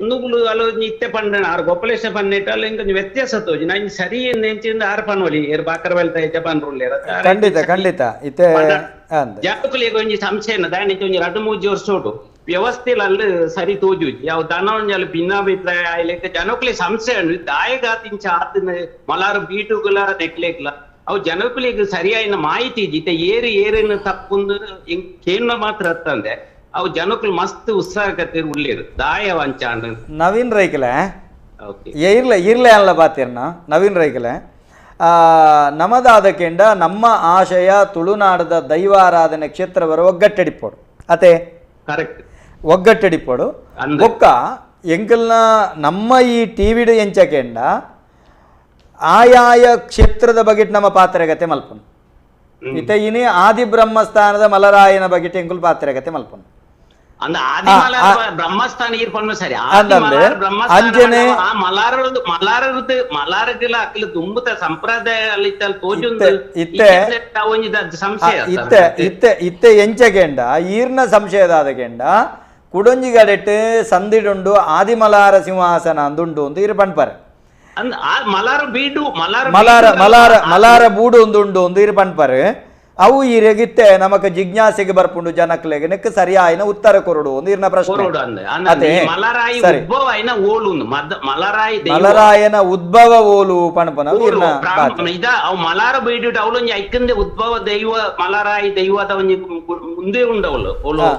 ನುಗ್ಲು ಅಲ್ಲ ಇತ್ತೆ ಪಂಡ ಆರು ಗೋಪಾಲೇಶ ಪನ್ನೇಟ ಅಲ್ಲ ಇಂಕೊಂಚ ವ್ಯತ್ಯಾಸ ತೋಜಿ ನಾನು ಸರಿ ಎಂಚಿಂದ ಆರು ಪನ್ವಲಿ ಏರ್ ಬಾಕರ್ ವೆಲ್ತ ಇತ್ತೆ ಪನ್ರುಲ್ಲೇರ ಖಂಡಿತ ಖಂಡಿತ ಇತ್ತೆ ಜಾತಕಲಿಗೆ ಒಂಜಿ ಸಂಶಯ ದಾನಿತೆ ಒಂಜಿ ರಡ್ಡು ಮೂಜಿ ವರ್ಷ ಉಂಟು ವ್ಯವಸ್ಥೆ ಅಲ್ಲಿ ಸರಿ ತೋಜುಜಿ ಯಾವ ದನ ಒಂಜಿ ಅಲ್ಲಿ ಭಿನ್ನಾಭಿಪ್ರಾಯ ಆಯ್ಲೆಕ್ಕ ಜನಕ್ಲೆ ಸಂಶಯ ಉಂಡು ದಾಯಗಾತಿಂಚ ಆತನ ಮಲಾರು ಬೀಟುಗುಲ ನೆಕ್ಲೇಕ್ಲ ಅವು ಜನಕುಲಿಗೆ ಸರಿಯಾಯಿನ ಮಾಹಿತಿ ಇಜ್ಜಿ ಏರು ಏರಿನ ತಪ್ಪುಂದು ಕೇಂದ್ರ ಮಾತ್ರ ಅತ್ತಂದೆ ಅವು ಜನಕ್ಕೂ ಮಸ್ತ್ ಉತ್ಸಾಹಕತೆ ಉಳ್ಳೇರು ದಾಯ ವಂಚಾಂಡ್ ನವೀನ್ ರೈಕಲೆ ಇರ್ಲೆ ಇರ್ಲೆ ಅಲ್ಲ ಬಾತಿರ್ನ ನವೀನ್ ರೈಕಲೆ ನಮದಾದ ಕೆಂಡ ನಮ್ಮ ಆಶಯ ತುಳುನಾಡದ ದೈವಾರಾಧನೆ ಕ್ಷೇತ್ರವರ ಒಗ್ಗಟ್ಟಡಿಪೋಡು ಅತೆ ಕರೆಕ್ಟ್ ಒಗ್ಗಟ್ಟಡಿಪೋಡು ಬೊಕ್ಕ ಎಂಕಲ್ನ ನಮ್ಮ ಈ ಟಿವಿಡು ಎಂಚಕೆಂಡ ಆಯಾಯ ಕ್ಷೇತ್ರದ ಬಗ್ಗೆ ನಮ್ಮ ಪಾತ್ರಗತೆ ಮಲ್ಪನು ಇತ್ತೆ ಇನಿ ಆದಿ ಬ್ರಹ್ಮಸ್ಥಾನದ ಮಲರಾಯನ ಬಗ್ಗೆ ಎಂಕುಲ್ ಪಾತ್ರಗತೆ ಮಲ್ಪನು ಬ್ರಹ್ಮಸ್ಥಾನ ಸರಿ ಅಂಜನೆ ಮಲಾರದು ಸಂಪ್ರದಾಯ ಇತ್ತೆ ಇತ್ತೆ ಇತ್ತೆ ಇತ್ತೆ ಎಂಚಗೆಂಡ ಈರ್ನ ಸಂಶಯದಾದ ಕೆಂಡ ಕುಡೊಂಜಿಗಡೆಟ್ ಸಂದಿಡುಂಡು ಆದಿಮಲಾರ ಸಿಂಹಾಸನ ಅಂದುಂಡು ಅಂತ ಈರು ಪಣ್ಪರೆ ಮಲಾರ ಬೀಡು ಮಲಾರ ಮಲಾರ ಮಲಾರ ಮಲಾರ ಬೂಡು ಒಂದುಂಡು ಒಂದು ಇರು ಪಣ್ಪರೆ ಅವು ಈ ರೆಗಿತ್ತೆ ನಮಕ ಜಿಜ್ಞಾಸೆಗೆ ಬರ್ಪುಂಡು ಜನಕ್ಲೆಗೆ ನೆಕ್ ಸರಿಯಾಯಿನ ಉತ್ತರ ಕೊರಡು ಒಂದು ಇರ್ನ ಪ್ರಶ್ನೆ ಅದೇ ಸರಿ ಮಲರಾಯನ ಉದ್ಭವ ಓಲು ಪಣಪನ ಇರ್ನ ಇದ ಅವು ಮಲಾರ ಬೀಡು ಅವಳೊಂಜಿ ಐಕಂದೆ ಉದ್ಭವ ದೈವ ಮಲರಾಯಿ ದೈವದ ಒಂಜಿ ಮುಂದೆ ಉಂಡು ಅವಳು ಓಲು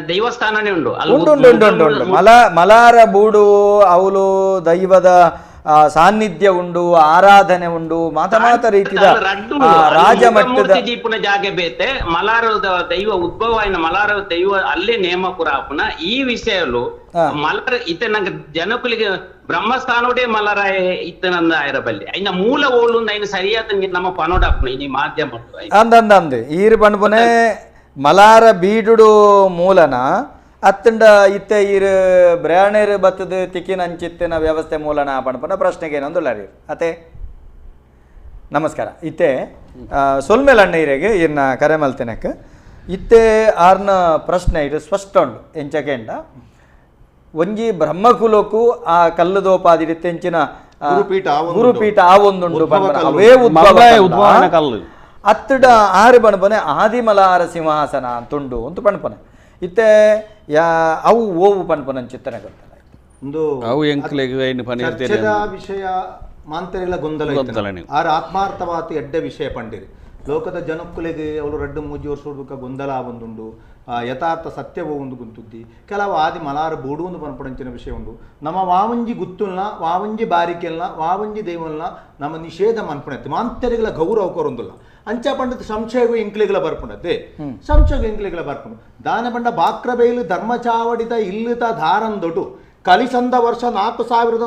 ದೇವಸ್ಥಾನನೇ ಉಂಡು ಉಂಟು ಉಂಟು ಉಂಟು ಉಂಟು ಮಲ ಮಲಾರ ಬೂಡು ಅವಳು ದೈವದ ಸಾನ್ನಿಧ್ಯ ಉಂಡು, ಆರಾಧನೆ ಉಂಡು, ಮಾತ ಮಾತ ರೀತಿದ ರಾಜಮಟ್ಟದ ದೀಪುನ ಜಾಗೆ ಬೇತೆ ಮಲಾರದ ದೈವ ಉದ್ಭವ ಆಯಿನ ಮಲಾರ ದೈವ ಅಲ್ಲೇ ನೇಮ ಪುರಾಪುನ ಈ ವಿಷಯಲು ಮಲರ ಇತ್ತೆ ನಂಗೆ ಜನಕುಲಿಗೆ ಬ್ರಹ್ಮಸ್ಥಾನೋಡೆ ಮಲರಾಯ ಇತ್ತನಂದ ಆಯಿರಬಲ್ಲಿ ಐನ ಮೂಲ ಓಲು ಐನ ಸರಿಯಾದ ನಮ್ಮ ಪನೋಡಾಪುನ ಈ ಮಾಧ್ಯಮ ಅಂದ ಅಂದ ಅಂದೆ ಈರು ಪನ್ಪುನೆ ಮಲಾರ ಬೀಡುಡು ಮೂಲನ ಅತ್ತಂಡ ಇತ್ತೆ ಈರು ಬ್ರಾಣೇರು ಬತ್ತದ ತಿಕ್ಕಿನ ಅಂಚಿತ್ತಿನ ವ್ಯವಸ್ಥೆ ಮೂಲನ ಪನ್ಪುನ ಪ್ರಶ್ನೆಗೆ ಏನೊಂದು ಅತೆ ನಮಸ್ಕಾರ ಇತ್ತೆ ಸೊಲ್ಮೇಲೆ ಅಣ್ಣ ಈರೆಗೆ ಇರ್ನ ಕರೆ ಮಲ್ತಿನಕ್ಕೆ ಇತ್ತೆ ಆರ್ನ ಪ್ರಶ್ನೆ ಇದು ಸ್ಪಷ್ಟ ಉಂಡು ಎಂಚಕೆಂಡ ಒಂಜಿ ಬ್ರಹ್ಮಕುಲಕ್ಕೂ ಆ ಕಲ್ಲುದೋಪಾದಿಡಿತ್ತೆ ಎಂಚಿನ ಗುರುಪೀಠ ಆ ಒಂದುಂಡು ಅವೇ ಉದ್ಭವ ಕಲ್ಲು ಅತ್ತಡ ಆರು ಪಣಪನೆ ಆದಿಮಲಾರ ಸಿಂಹಾಸನ ಅಂತುಂಡು ಅಂತ ಪಣಪನೆ ಇತ್ತೆ ಯಾ ಅವು ಓವು ಪಣಪನ ಚಿತ್ತನೆ ಗೊತ್ತಲ್ಲ ಒಂದು ಅವು ಎಂಕ್ಲೆಗ್ ಐನ್ ಪನಿ ಚರ್ಚೆದ ವಿಷಯ ಮಾಂತರೆಲ್ಲ ಗೊಂದಲ ಇತ್ತು. ಆರ್ ಆತ್ಮಾರ್ಥವಾತಿ ಎಡ್ಡೆ ವಿಷಯ ಪಂಡಿರಿ ಲೋಕದ ಜನಕ್ಕುಲೆಗೆ ಅವಳು ರಡ್ಡು ಮೂಜಿ ವರ್ಷ ಹುಡುಕ ಗೊಂದಲ ಒಂದುಂಡು ಯಥಾರ್ಥ ಸತ್ಯವೋ ಒಂದು ಗುಂತುದ್ದಿ ಕೆಲವು ಆದಿ ಮಲಾರ ಬೋಡು ಒಂದು ಪನ್ಪಡಂಚಿನ ವಿಷಯ ಉಂಡು ನಮ್ಮ ವಾವಂಜಿ ಗುತ್ತುಲ್ನ ವಾವಂಜಿ ಬಾರಿಕೆಲ್ನ ವಾವಂಜಿ ದೈವಲ್ನ ನಮ್ಮ ನಿಷೇಧ ಮನ್ಪಣತ್ತೆ ಮಾಂತರಿಗಳ ಗೌರವ ಕೊರೊಂದುಲ್ಲ ಅಂಚ ಪಂಡದ ಸಂಶಯಗೂ ಇಂಕ್ಲಿಗಳ ಬರ್ಪುಂಡತ್ತೆ ಸಂಶಯಗೂ ಇಂಕ್ಲಿಗಳ ಬರ್ಪುಂಡು ದಾನ ಪಂಡ ಬಾಕ್ರಬೇಲು ಧರ್ಮಚಾವಡಿದ ಇಲ್ಲುತ ಧಾರಂದೊಟು ಕಲಿಸಂದ ವರ್ಷ 4136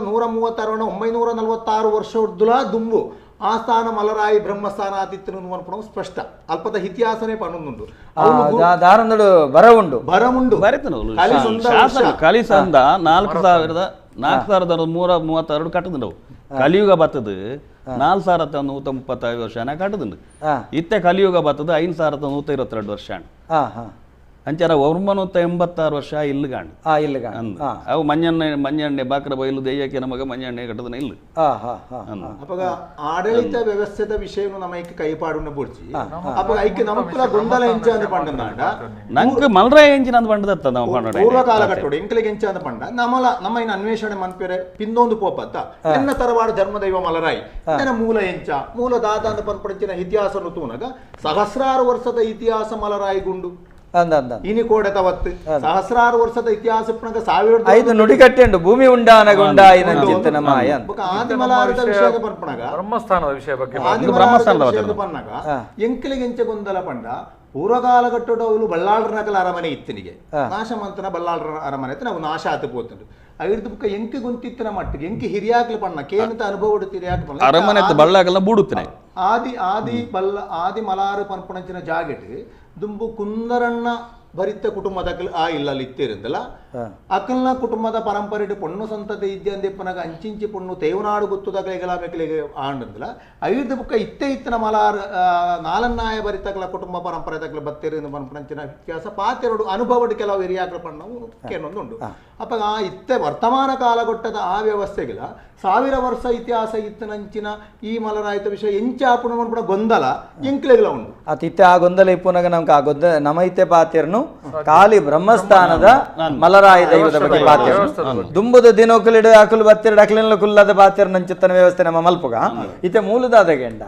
946 ವರ್ಷ ದುಂಬು ಆಸ್ಥಾನ ಮಲರಾಯಿ ಬ್ರಹ್ಮಸ್ಥಾನ ಆತಿತ್ಯನು ಅನ್ಪಣ ಸ್ಪಷ್ಟ ಅಲ್ಪದ ಇತಿಹಾಸನೇ ಪನ್ನೊಂದುಂಡು ದಾರಂದಡು ಬರವುಂಡು ಬರವುಂಡು ಕಲಿಸಂದ 4136 ಕಟ್ಟದುಂಡು ಕಲಿಯುಗ ಬತ್ತದು 4135 ವರ್ಷ ಕಟ್ಟದುಂಡು ಇತ್ತೆ ಕಲಿಯುಗ ಬತ್ತದು 5122 ವರ್ಷ ಅಂಚಾರ 986 ವರ್ಷ ಇಲ್ಲು ಕಾಣು ಇಲ್ಲು ಕಾಣು ಅವು ಮಂಜಣ್ಣೆ ಮಂಜಣ್ಣೆ ಬಾಕ್ರ ಬೈಲು ದೆಯ್ಯಕ್ಕೆ ನಮಗ ಮಂಜಣ್ಣೆ ಕಟ್ಟದನ ಇಲ್ಲು. ಅಪಗ ಆಡಳಿತ ವ್ಯವಸ್ಥೆದ ವಿಷಯನು ನಮ್ಮ ಐಕೆ ಕೈಪಾಡುನ ಬುಡ್ಚಿ ಅಪಗ ಐಕೆ ನಮಕ್ಕುಲ ಗೊಂದಲ ಎಂಚ ಅಂದ ಪಂಡನಾಂಡ ನಂಗೆ ಮಲ್ರಾಯ ಎಂಚಿನ ಅಂದ ಪಂಡದತ್ತ ನಾವು ಪಂಡ ಪೂರ್ವ ಕಾಲಘಟ್ಟೋಡು ಎಂಕ್ಲೆಗೆ ಎಂಚ ಅಂದ ಪಂಡ ನಮಲ ನಮ್ಮ ಇನ್ನು ಅನ್ವೇಷಣೆ ಮನ್ಪೆರೆ ಪಿಂದೊಂದು ಪೋಪತ್ತ ಎನ್ನ ತರವಾಡ ಧರ್ಮದೈವ ಮಲರಾಯಿ ಎನ್ನ ಮೂಲ ಎಂಚ ಮೂಲ ದಾದ ಅಂದ ಪನ್ಪಡಂಚಿನ ಇತಿಹಾಸ ತೂನಗ ಸಹಸ್ರಾರು ವರ್ಷದ ಇತಿಹಾಸ ಮಲರಾಯಿ ಗುಂಡು ಇನಿ ಕೋಡೆ ತವತ್ತು ಸಹಸ್ರಾರು ವರ್ಷದ ಇತಿಹಾಸ ಸಾವಿರದ ಐದು ನುಡಿಗಟ್ಟೆಂಡು ಭೂಮಿ ಉಂಡಾನಗುಂಡ ಆದಿಮಲಾರದ ವಿಷಯದ ಪನ್ಪಣಗ ಬ್ರಹ್ಮಸ್ಥಾನದ ವಿಷಯ ಬಗ್ಗೆ ಆದಿಮಲಾರದ ಪನ್ನಗ ಎಂಕಲಿಗೆ ಎಂಚ ಗೊಂದಲ ಪಂಡ ಪೂರ್ವಕಾಲಘಟ್ಟೋಡು ಅವಳು ಬಲ್ಲಾಳರ ಅರಮನೆ ಇತ್ತನಿಗೆ ನಾಶ ಮಂತನ ಬಲ್ಲಾಳರ ಅರಮನೆ ಇತ್ತು ನಾವು ನಾಶ ಆತು ಪೋತುಂಡು ಐದು ಬುಕ್ಕ ಎಂಕಿ ಗುಂತಿತ್ತಿನ ಮಟ್ಟಿಗೆ ಎಂಕಿ ಹಿರಿಯಾಕ್ಲು ಪಣ್ಣ ಕೇನತ ಅನುಭವ ಹಿರಿಯಾಕ್ಲು ಪಣ್ಣ ಅರಮನೆ ಬಲ್ಲಾಗಲ್ಲ ಬೂಡುತ್ತನೆ ಆದಿ ಆದಿ ಬಲ್ಲ ಆದಿ ಮಲಾರು ಪನ್ಪಣಂಚಿನ ಜಾಗೆಟ್ ದುಂಬು ಕುಂದರಣ್ಣ ಭರಿತ ಕುಟುಂಬದ ಆ ಇಲ್ಲಲ್ಲಿ ಇತ್ತಿರಂದಲ್ಲ ಅಕಲ್ನ ಕುಟುಂಬದ ಪರಂಪರೆ ಪೊಣ್ಣು ಸಂತತಿ ಇದ್ಯಂದಿಪ್ಪನಾಗ ಅಂಚಿಂಚಿ ಪೊಣ್ಣು ತೇವನಾಡು ಗುತ್ತುದಗಲಿಗೆಲ್ಲ ಬೇಕಲಿಗೆ ಆಂಡಂದಲ್ಲ ಐದು ಬುಕ್ಕ ಇತ್ತೆ ಇತ್ತಿನ ಮಲಾರ್ ನಾಲನ್ನಾಯ ಬರಿತಕಲ ಕುಟುಂಬ ಪರಂಪರೆ ತಕಲ ಬತ್ತಿರ ಪನ್ಪಣಂಚಿನ ಇತಿಹಾಸ ಪಾತೆರಡು ಅನುಭವಡು ಕೆಲವು ಹಿರಿಯಾಕ್ಲ ಪಣ್ಣವು ಕೇನೊಂದುಂಡು ಅಪ್ಪ ಆ ಇತ್ತೆ ವರ್ತಮಾನ ಕಾಲಘಟ್ಟದ ಆ ವ್ಯವಸ್ಥೆಗಿಲ್ಲ ಸಾವಿರ ವರ್ಷ ಇತಿಹಾಸ ಇತ್ತನಂಚಿನ ಈ ಮಲರಾಯಿತ ವಿಷಯ ಎಂಚ ಆಪುಣ ಪನ್ಪುಣ ಗೊಂದಲ ಎಂಕ್ಲೆಗ್ಲ ಉಂಡು ಅತ್ ಇತ್ತೆ ಆ ಗೊಂದಲ ಇಪ್ಪುನಾಗ ನಮ್ಗೆ ಆ ಗೊಂದಲ ನಮ ಇತ್ತೆ ಪಾತೆರ್ನು ಖಾಲಿ ಬ್ರಹ್ಮಸ್ಥಾನದ ಮಲರಾಯ ದೈವದ ಬಗ್ಗೆ ಪಾತೆರ್ನು ದುಂಬುದ ದಿನೋಕುಲಿಡು ಅಕುಲು ಬತ್ತಿರಡು ಅಕಲಿನ ಕುಲ್ಲದ ಪಾತೆರ್ ನಂಚಿತ್ತನ ವ್ಯವಸ್ಥೆ ನಮ್ಮ ಮಲ್ಪುಗ ಇತ್ತೆ ಮೂಲದಾದ ಗೆಂಡ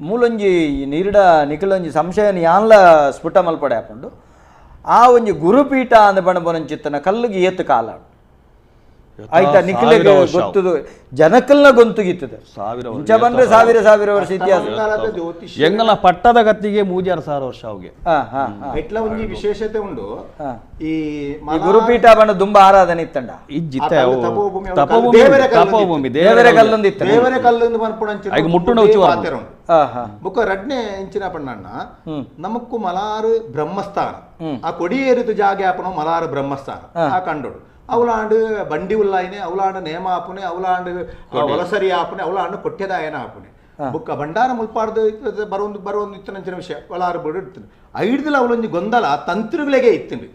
ಮೂಲೊಂಜಿ ನೀರಿಡ ನಿಖಲೊಂಜಿ ಸಂಶಯನ ಯಾನ್ಲ ಸ್ಫುಟ ಮಲ್ಪಡೆ ಹಾಕೊಂಡು ಆ ಒಂಜಿ ಗುರುಪೀಠ ಅಂದ ಬಣಬನಂಚಿತ್ತನ ಕಲ್ಲಿಗೆ ಏತು ಕಾಲ ಆಯ್ತಾ ನಿಖಿಲಿಗೆ ಗೊತ್ತದು ಜನಕಲ್ನ ಗೊಂತುಗಿತ್ತದೆ ಇಂಚ ಬಂದ್ರೆ ಸಾವಿರ ಸಾವಿರ ವರ್ಷ ಇತಿಹಾಸ ಎಂಗಲ ಪಟ್ಟದ ಗತ್ತಿಗೆ 3600 ವರ್ಷ ಅವಿಗೆ ಎಟ್ಲ ಒಂಜಿ ವಿಶೇಷತೆ ಉಂಡು ಈ ಗುರುಪೀಠ ಬಣ್ಣ ದುಂಬ ಆರಾಧನೆ ಇತ್ತಂಡ ತಪೋಭೂಮಿ ದೇವರ ಕಲ್ಲೊಂದು ಇತ್ತು ದೇವರ ಕಲ್ಲೊಂದು ಪನ್ಪುಣಂಚಿನ ಮುಟ್ಟುಣ ಬುಕ್ಕ ರಡ್ನೆ ಎಂಚಿನ ಪಣ್ಣಣ್ಣ ನಮಕ್ಕು ಮಲಾರು ಬ್ರಹ್ಮಸ್ಥಾನ ಆ ಕೊಡಿಯೇರಿತು ಜಾಗೆ ಆಪಣ ಮಲಾರು ಬ್ರಹ್ಮಸ್ಥಾನ ಆ ಕಂಡೋಡು ಅವಲಾಂಡು ಬಂಡಿ ಉಲ್ಲಾಯಿನೆ ಅವಲಾಂಡು ನೇಮ ಆಪುನೆ ಅವಲಾಂಡು ವಲಸರಿ ಆಪುನೆ ಅವಲಾಂಡು ಕೊಟ್ಟೆದಾಯನ ಆಪುನೆ ಬುಕ್ಕ ಭಂಡಾರ ಮುಲ್ಪಾಡ್ದು ಬರೋಂದು ಬರೋಂದು ಇತ್ತನಂಚಿನ ವಿಷಯ ಒಲಾರು ಬಡು ಇಡ್ತೀನಿ ಐಡ್ದಿಲ್ಲ ಅವಳೊಂದು ಗೊಂದಲ ತಂತ್ರಿಗಳಿಗೆ ಇತ್ತಿಂಡು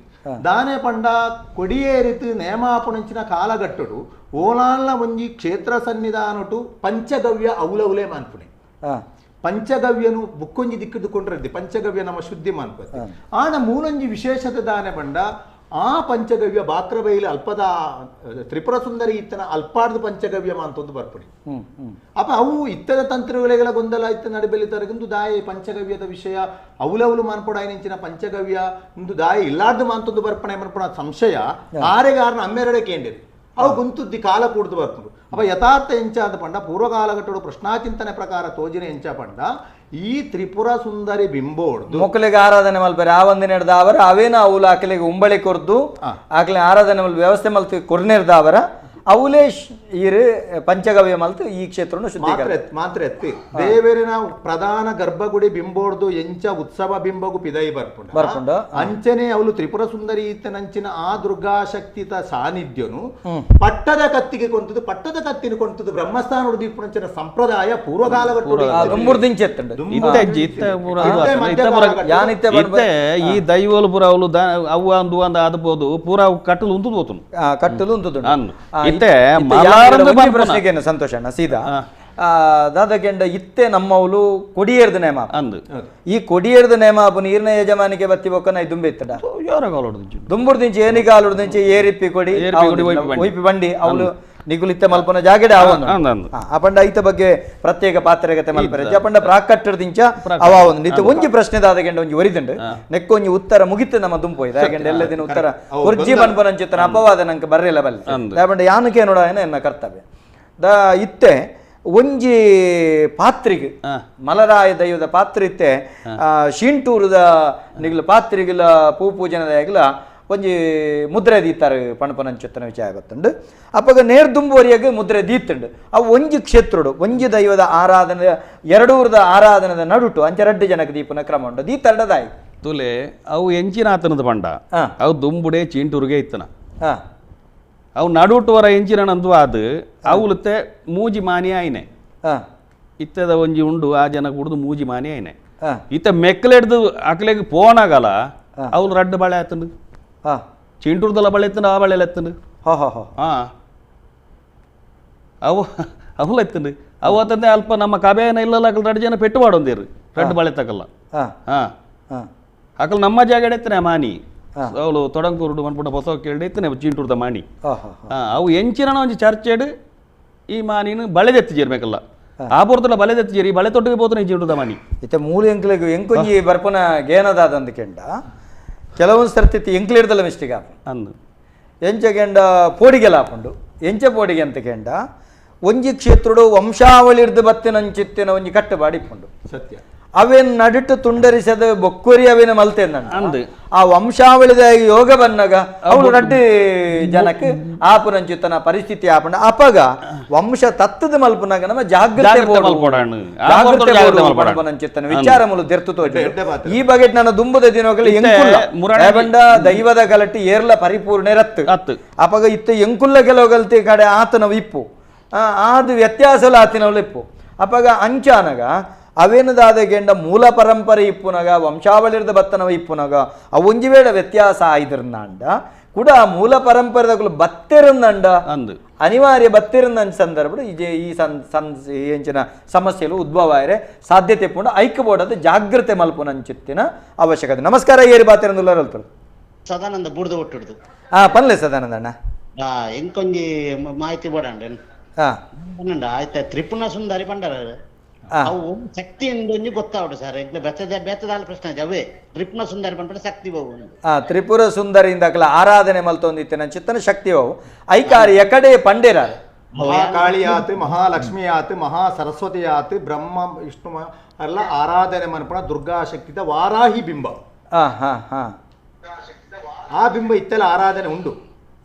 ದಾನೆ ಪಂಡ ಕೊಡಿಯೇರಿತು ನೇಮಾಪುಣಂಚಿನ ಕಾಲಗಟ್ಟುಡು ಓಲಾನ್ಲ ಒಂಜಿ ಕ್ಷೇತ್ರ ಸನ್ನಿಧಾನಟು ಪಂಚಗವ್ಯ ಅವಲೌಲೆ ಮಾನ್ಪುಣೆ ಪಂಚಗವ್ಯನು ಬುಕ್ಕೊಂಜಿ ದಿಕ್ಕಿದ್ದುಕೊಂಡ್ರದ್ದಿ ಪಂಚಗವ್ಯ ನಮ್ಮ ಶುದ್ಧಿ ಮಾನ್ಪತಿ ಆನ ಮೂಲೊಂಜಿ ವಿಶೇಷತೆ ದಾನೆ ಪಂಡ ಆ ಪಂಚಗವ್ಯ ಬಾಕ್ರಬೈಲಿ ಅಲ್ಪದ ತ್ರಿಪುರ ಸುಂದರಿ ಇತ್ತನ ಅಲ್ಪಾರ್ದು ಪಂಚಗವ್ಯ ಅಂತೊಂದು ಬರ್ಪುಣಿ ಅಪ್ಪ ಅವು ಇತ್ತದ ತಂತ್ರಗಳೆಲ್ಲ ಗೊಂದಲ ಇತ್ತ ನಡುಬೆಲಿ ತರಗಂದು ದಾಯಿ ಪಂಚಗವ್ಯದ ವಿಷಯ ಅವಲವಲು ಮಾನ್ಪೊಡಾಯಿನಿಂಚಿನ ಪಂಚಗವ್ಯ ಇಂದು ದಾಯಿ ಇಲ್ಲಾರ್ದು ಮಾಂತೊಂದು ಬರ್ಪಣೆ ಮನ್ಪೊಡ ಸಂಶಯ ಆರೆಗಾರನ ಅಮ್ಮೆರಡೆ ಕೇಂದಿರಿ ಅವು ಗುಂತುದ್ದಿ ಕಾಲ ಕೂಡ್ದು ಬರ್ಪುಂಡು. ಅಪ್ಪ ಯಥಾರ್ಥ ಎಂಚ ಅಂತ ಪಂಡ ಪೂರ್ವಕಾಲಘಟ್ಟಡು ಪ್ರಶ್ನಾಚಿಂತನೆ ಪ್ರಕಾರ ತೋಜಿನ ಎಂಚ ಪಂಡ ಈ ತ್ರಿಪುರ ಸುಂದರಿ ಬಿಂಬೋಡ್ದು ಮೊಕ್ಕಲಿಗೆ ಆರಾಧನೆ ಮಲ್ಪರೆ ಆ ಒಂದಿನ ಅವರ ಅವೇನ ಅವುಲ ಆಕಲಿಗೆ ಉಂಬಳಿ ಕೊರ್ದು ಆಕಲೆ ಆರಾಧನೆ ಮಲ್ ವ್ಯವಸ್ಥೆ ಮಲ್ತು ಕೊರ್ನೇರ್ದ ಅವರ ಅವುಲೇ ಈರು ಪಂಚಗವ್ಯ ಮಲ್ತು ಈ ಕ್ಷೇತ್ರನು ಶುದ್ಧೀಕರಣ ಮಾತ್ರ ಎತ್ತಿ ದೇವರಿನ ಪ್ರಧಾನ ಗರ್ಭಗುಡಿ ಬಿಂಬೋಡ್ದು ಎಂಚ ಉತ್ಸವ ಬಿಂಬಗು ಪಿದೈ ಬರ್ಪುಂಡು ಬರ್ಪುಂಡು ಅಂಚನೆ ಅವಳು ತ್ರಿಪುರ ಸುಂದರಿ ಇತ್ತನಂಚಿನ ಆ ದುರ್ಗಾಶಕ್ತಿತ ಸಾನ್ನಿಧ್ಯನು ಪಟ್ಟದ ಕತ್ತಿಗೆ ಕೊಂತದು ಪಟ್ಟದ ಕತ್ತಿನ ಕೊಂತದು ಬ್ರಹ್ಮಸ್ಥಾನಡು ದೀಪುನಂಚಿನ ಸಂಪ್ರದಾಯ ಪೂರ್ವಕಾಲಘಟ್ಟ ಈ ದೈವಲು ಪೂರ ಅವಳು ಅವು ಅಂದು ಅಂದ ಆದಬೋದು ಪೂರ ಕಟ್ಟಲು ಉಂಟು ಹೋತು ಕಟ್ಟಲು ಉಂಟು ಇತ್ತೆ ಪ್ರಶ್ನೆಗೆ ಸಂತೋಷ ಅಣ್ಣ ಸೀದಾ ದಾದಕೆಂಡ ಇತ್ತೆ ನಮ್ಮವಳು ಕೊಡಿಯೇರ್ದ ನೇಮ ಅಂದು ಈ ಕೊಡಿಯೇರ್ದ ನೇಮ ನೀರಿನ ಯಜಮಾನಿಕೆ ಬತ್ತಿ ಬೊಕ್ಕನ ದುಂಬೆ ಇತ್ತಡ ದುಂಬುರ್ದಿಂಚಿ ಏನಿಗಾಲುಡ್ದಿಂಚಿ ಏರಿಪ್ಪಿ ಕೊಡಿ ಒಯ್ಪಿ ಬಂಡಿ ಅವಳು ನಿಗುಲಿತ್ತೆ ಮಲ್ಪನ ಜಾಗಡೆ ಆವೊಂದು ಅಪಂಡ ಐತ ಬಗ್ಗೆ ಪ್ರತ್ಯೇಕ ಪಾತ್ರಗತೆ ಮಲ್ಪರೆ ಅಪಂಡ ಪ್ರಾಕಟ್ಟದಿಂಚ ಅವ ಒಂದು ಇತ್ತೆ ಒಂಜಿ ಪ್ರಶ್ನೆ ದಾದಗೆಂಡ ಒಂಜಿ ಒರಿದಂಡು ನೆಕ್ಕೊಂಜಿ ಉತ್ತರ ಮುಗಿತು ನಮ್ಮ ದುಂಪೋಯ್ದು ಯಾಕೆಂಡ ಎಲ್ಲ ದಿನ ಉತ್ತರ ಕುರ್ಜಿ ಪನ್ಪನಂಚಿತ್ತನ ಅಪವಾದ ನಂಗೆ ಬರ್ರೆಲ್ಲ ಬಲ್ಲೆ ಅಪಂಡ ಯಾನಕ್ಕೆ ನೋಡ ಎನ್ನ ಕರ್ತವ್ಯ the ಇತ್ತೆ ಒಂಜಿ ಪಾತ್ರಿಗೆ ಮಲರಾಯ ದೈವದ ಪಾತ್ರ ಇತ್ತೆ ಶೀಂಟೂರದ ನಿಗ್ಲ ಪಾತ್ರಿಗಿಲ ಪೂ ಪೂಜನದಾಗಲ ಒಂಜಿ ಮುದ್ರೆ ದೀತಾರೆ ಪಣಪನಂಚುತ್ತನ ವಿಚಾರ ಗೊತ್ತುಂಡು ಅಪ್ಪಗ ನೇರ್ ದುಂಬುವರಿಯಾಗ ಮುದ್ರೆ ದೀತುಂಡು ಅವು ಒಂಜಿ ಕ್ಷೇತ್ರಡು ಒಂಜಿ ದೈವದ ಆರಾಧನೆ ಎರಡೂರದ ಆರಾಧನೆದ ನಡುಟು ಅಂಚ ರಡ್ಡು ಜನಕ್ಕೆ ದೀಪನ ಕ್ರಮ ಉಂಡು ದೀತರಡದಾಯಿ ತುಲೆ ಅವು ಎಂಚಿನ ಆತನದ ಪಂಡ ಅವು ದುಂಬುಡೆ ಚೀಂಟೂರಿಗೆ ಇತ್ತನ ಅವು ನಡುಟುವರ ಎಂಚಿನ ನಂದು ಅದು ಅವುಲತ್ತೆ ಮೂಜಿ ಮಾನಿ ಆಯ್ನೆ ಇತ್ತದ ಒಂಜಿ ಉಂಡು ಆ ಜನ ಕುಡ್ದು ಮೂಜಿ ಮಾನಿ ಆಯ್ನೆ ಇತ್ತ ಮೆಕ್ಕಲೆಡ್ದು ಅಕ್ಲೆಗ್ ಪೋನಾಗಲ್ಲ ಅವಳು ರಡ್ಡು ಬಾಳೆ ಆತನು ಚೀಂಟೂರ್ದಲ್ಲ ಬಳೆ ಎತ್ತಂಡು ಆ ಬಳೆ ಎತ್ತಂಡು ಅವು ಅವಳು ಎತ್ತಂಡು ಅವು ಅತಂದೆ ಅಲ್ಪ ನಮ್ಮ ಕಬೆಯನ ಇಲ್ಲಲ್ಲ ಅಕಲ್ ರಡ್ಡು ಜನ ಪೆಟ್ಟು ಮಾಡೋಂದಿರು ರಡ್ಡು ಬಳೆ ತಕಲ್ಲ ಹಾಂ ಅಕಲ್ ನಮ್ಮ ಜಾಗಡೆ ಎತ್ತನೆ ಮಾನಿ ಅವಳು ತೊಡಂಕೂರುಡು ಮನ್ಪುಂಡ ಹೊಸ ಕೇಳಿ ಎತ್ತನೆ ಚೀಂಟೂರ್ದ ಮಾಣಿ ಅವು ಎಂಚಿನ ಒಂಜಿ ಚರ್ಚೆಡು ಈ ಮಾನಿನ ಬಳೆದೆತ್ತಿ ಜೇರ್ಬೇಕಲ್ಲ ಆ ಪೊರ್ತುಲ ಬಲೆದೆತ್ತಿ ಜೇರಿ ಬಳೆ ತೊಟ್ಟಿಗೆ ಪೋತನೆ ಚೀಂಟೂರ್ದ ಮಾಣಿ ಇತ್ತೆ ಮೂಲ ಎಂಕ್ಲೆಗ್ ಎಂಕೊಂಜಿ ಬರ್ಪನ ಗೇನದಾದಂದು ಕೆಂಡ ಕೆಲವೊಂದು ಸರ್ತಿ ಎಂಕ್ಲಿಡ್ದಲ್ಲ ಮಿಸ್ಟೇಕ್ ಆಪುಂಡು ಅಂದು ಎಂಚ ಕೆಂಡ ಪೋಡಿಗೆಲ ಆಪುಂಡು ಎಂಚ ಪೋಡಿಗೆ ಅಂತ ಕೆಂಡ ಒಂಜಿ ಕ್ಷೇತ್ರಡು ವಂಶಾವಳಿರ್ದು ಬತ್ತಿನಂಚಿತ್ತಿನ ಒಂಜಿ ಕಟ್ಟುಪಾಡಿ ಇಪ್ಪುಂಡು ಸತ್ಯ ಅವೇನ್ ನಡುಟು ತುಂಡರಿಸದ ಬೊಕ್ಕೊರಿ ಅವೇನ ಮಲ್ತೇನ ಅಂದು ಆ ವಂಶಾವಳಿದ ಯೋಗ ಬನ್ನಗ ಅವಳು ರಡ್ಡು ಜನಕ್ಕೆ ಆಪುನಂಚಿತ್ತನ ಪರಿಸ್ಥಿತಿ ಆಪುಂಡು ಅಪಗ ವಂಶ ತತ್ತದ ಮಲ್ಪುನಗ ನಮ್ಮ ಜಾಗ್ರತೆ ಮಲ್ಪನಂಚಿತ್ತನ ವಿಚಾರ ಮೂಲ ದೆರ್ತು ತೋಜಿ ಈ ಬಗ್ಗೆ ನಾನು ದುಂಬುದ ದಿನಗಳು ಎಂಕುಲ್ಲ ಬಂಡ ದೈವದ ಗಲಟಿ ಏರ್ಲ ಪರಿಪೂರ್ಣ ರತ್ತು ಅಪಗ ಇತ್ತ ಎಂಕುಲ್ಲ ಕೆಲವು ಗಲ್ತಿ ಕಡೆ ಆತನ ಇಪ್ಪು ಆದು ವ್ಯತ್ಯಾಸಲ ಆತಿನವಳು ಇಪ್ಪು ಅಪಗ ಅಂಚಾನಗ ಅವೇನದಾದ ಮೂಲ ಪರಂಪರೆ ಇಪ್ಪುನಗ ವಂಶಾವಳಿರ್ದ ಬತ್ತನವ ಇಪ್ಪುನಗ ಅವೊಂಜಿ ವೇಳೆ ವ್ಯತ್ಯಾಸ ಆಯ್ದಿರ್ನಾಂಡ ಕೂಡ ಮೂಲ ಪರಂಪರೆದಗಳು ಬತ್ತಿರಂದಂಡ ಅಂದು ಅನಿವಾರ್ಯ ಬತ್ತಿರಂದ ಸಂದರ್ಭ ಈ ಎಂಚಿನ ಸಮಸ್ಯೆಗಳು ಉದ್ಭವ ಆಯ್ರೆ ಸಾಧ್ಯತೆ ಪುಂಡ ಐಕ್ಯಬೋಡದ ಜಾಗ್ರತೆ ಮಲ್ಪುನಂಚಿತ್ತಿನ ಅವಶ್ಯಕತೆ. ನಮಸ್ಕಾರ ಏರಿ ಬಾತಿರಂದುಲ್ಲರಲ್ತರು ಸದಾನಂದ ಬುಡ್ದು ಒಟ್ಟಿಡ್ದು ಪನ್ಲೆ ಸದಾನಂದ ಅಣ್ಣ ಎಂಕೊಂಜಿ ಮಾಹಿತಿ ಬೋಡಂಡ ಆಯ್ತಾ ತ್ರಿಪುಣ ಸುಂದರಿ ಪಂಡರ ಅವು ಶಕ್ತಿ ಒಂಜಿ ಗೊತ್ತಾವಡು ಸರ್ ಬೆತ್ತದಾಲ ಪ್ರಶ್ನೆ ಅವೇ ತ್ರಿಪುರ ಸುಂದರಿ ಪಂಡ ಶಕ್ತಿ ಬಹು ತ್ರಿಪುರ ಸುಂದರಿಯಿಂದ ಆರಾಧನೆ ಮಲ್ತೊಂದಿತ್ತಿನ ಚಿತ್ತನ ಶಕ್ತಿ ಬಹು ಐಕಾರಿ ಎಕಡೆ ಪಂಡೇರ ಮಹಾಕಾಳಿಯಾತ್ ಮಹಾಲಕ್ಷ್ಮಿಯಾತ್ ಮಹಾ ಸರಸ್ವತಿಯಾತ್ ಬ್ರಹ್ಮ ವಿಷ್ಣು ಎಲ್ಲ ಆರಾಧನೆ ಮನ್ಪಣ ದುರ್ಗಾ ಶಕ್ತಿದ ವಾರಾಹಿ ಬಿಂಬ ಆ ಬಿಂಬ ಇತ್ತೆಲ್ಲ ಆರಾಧನೆ ಉಂಡು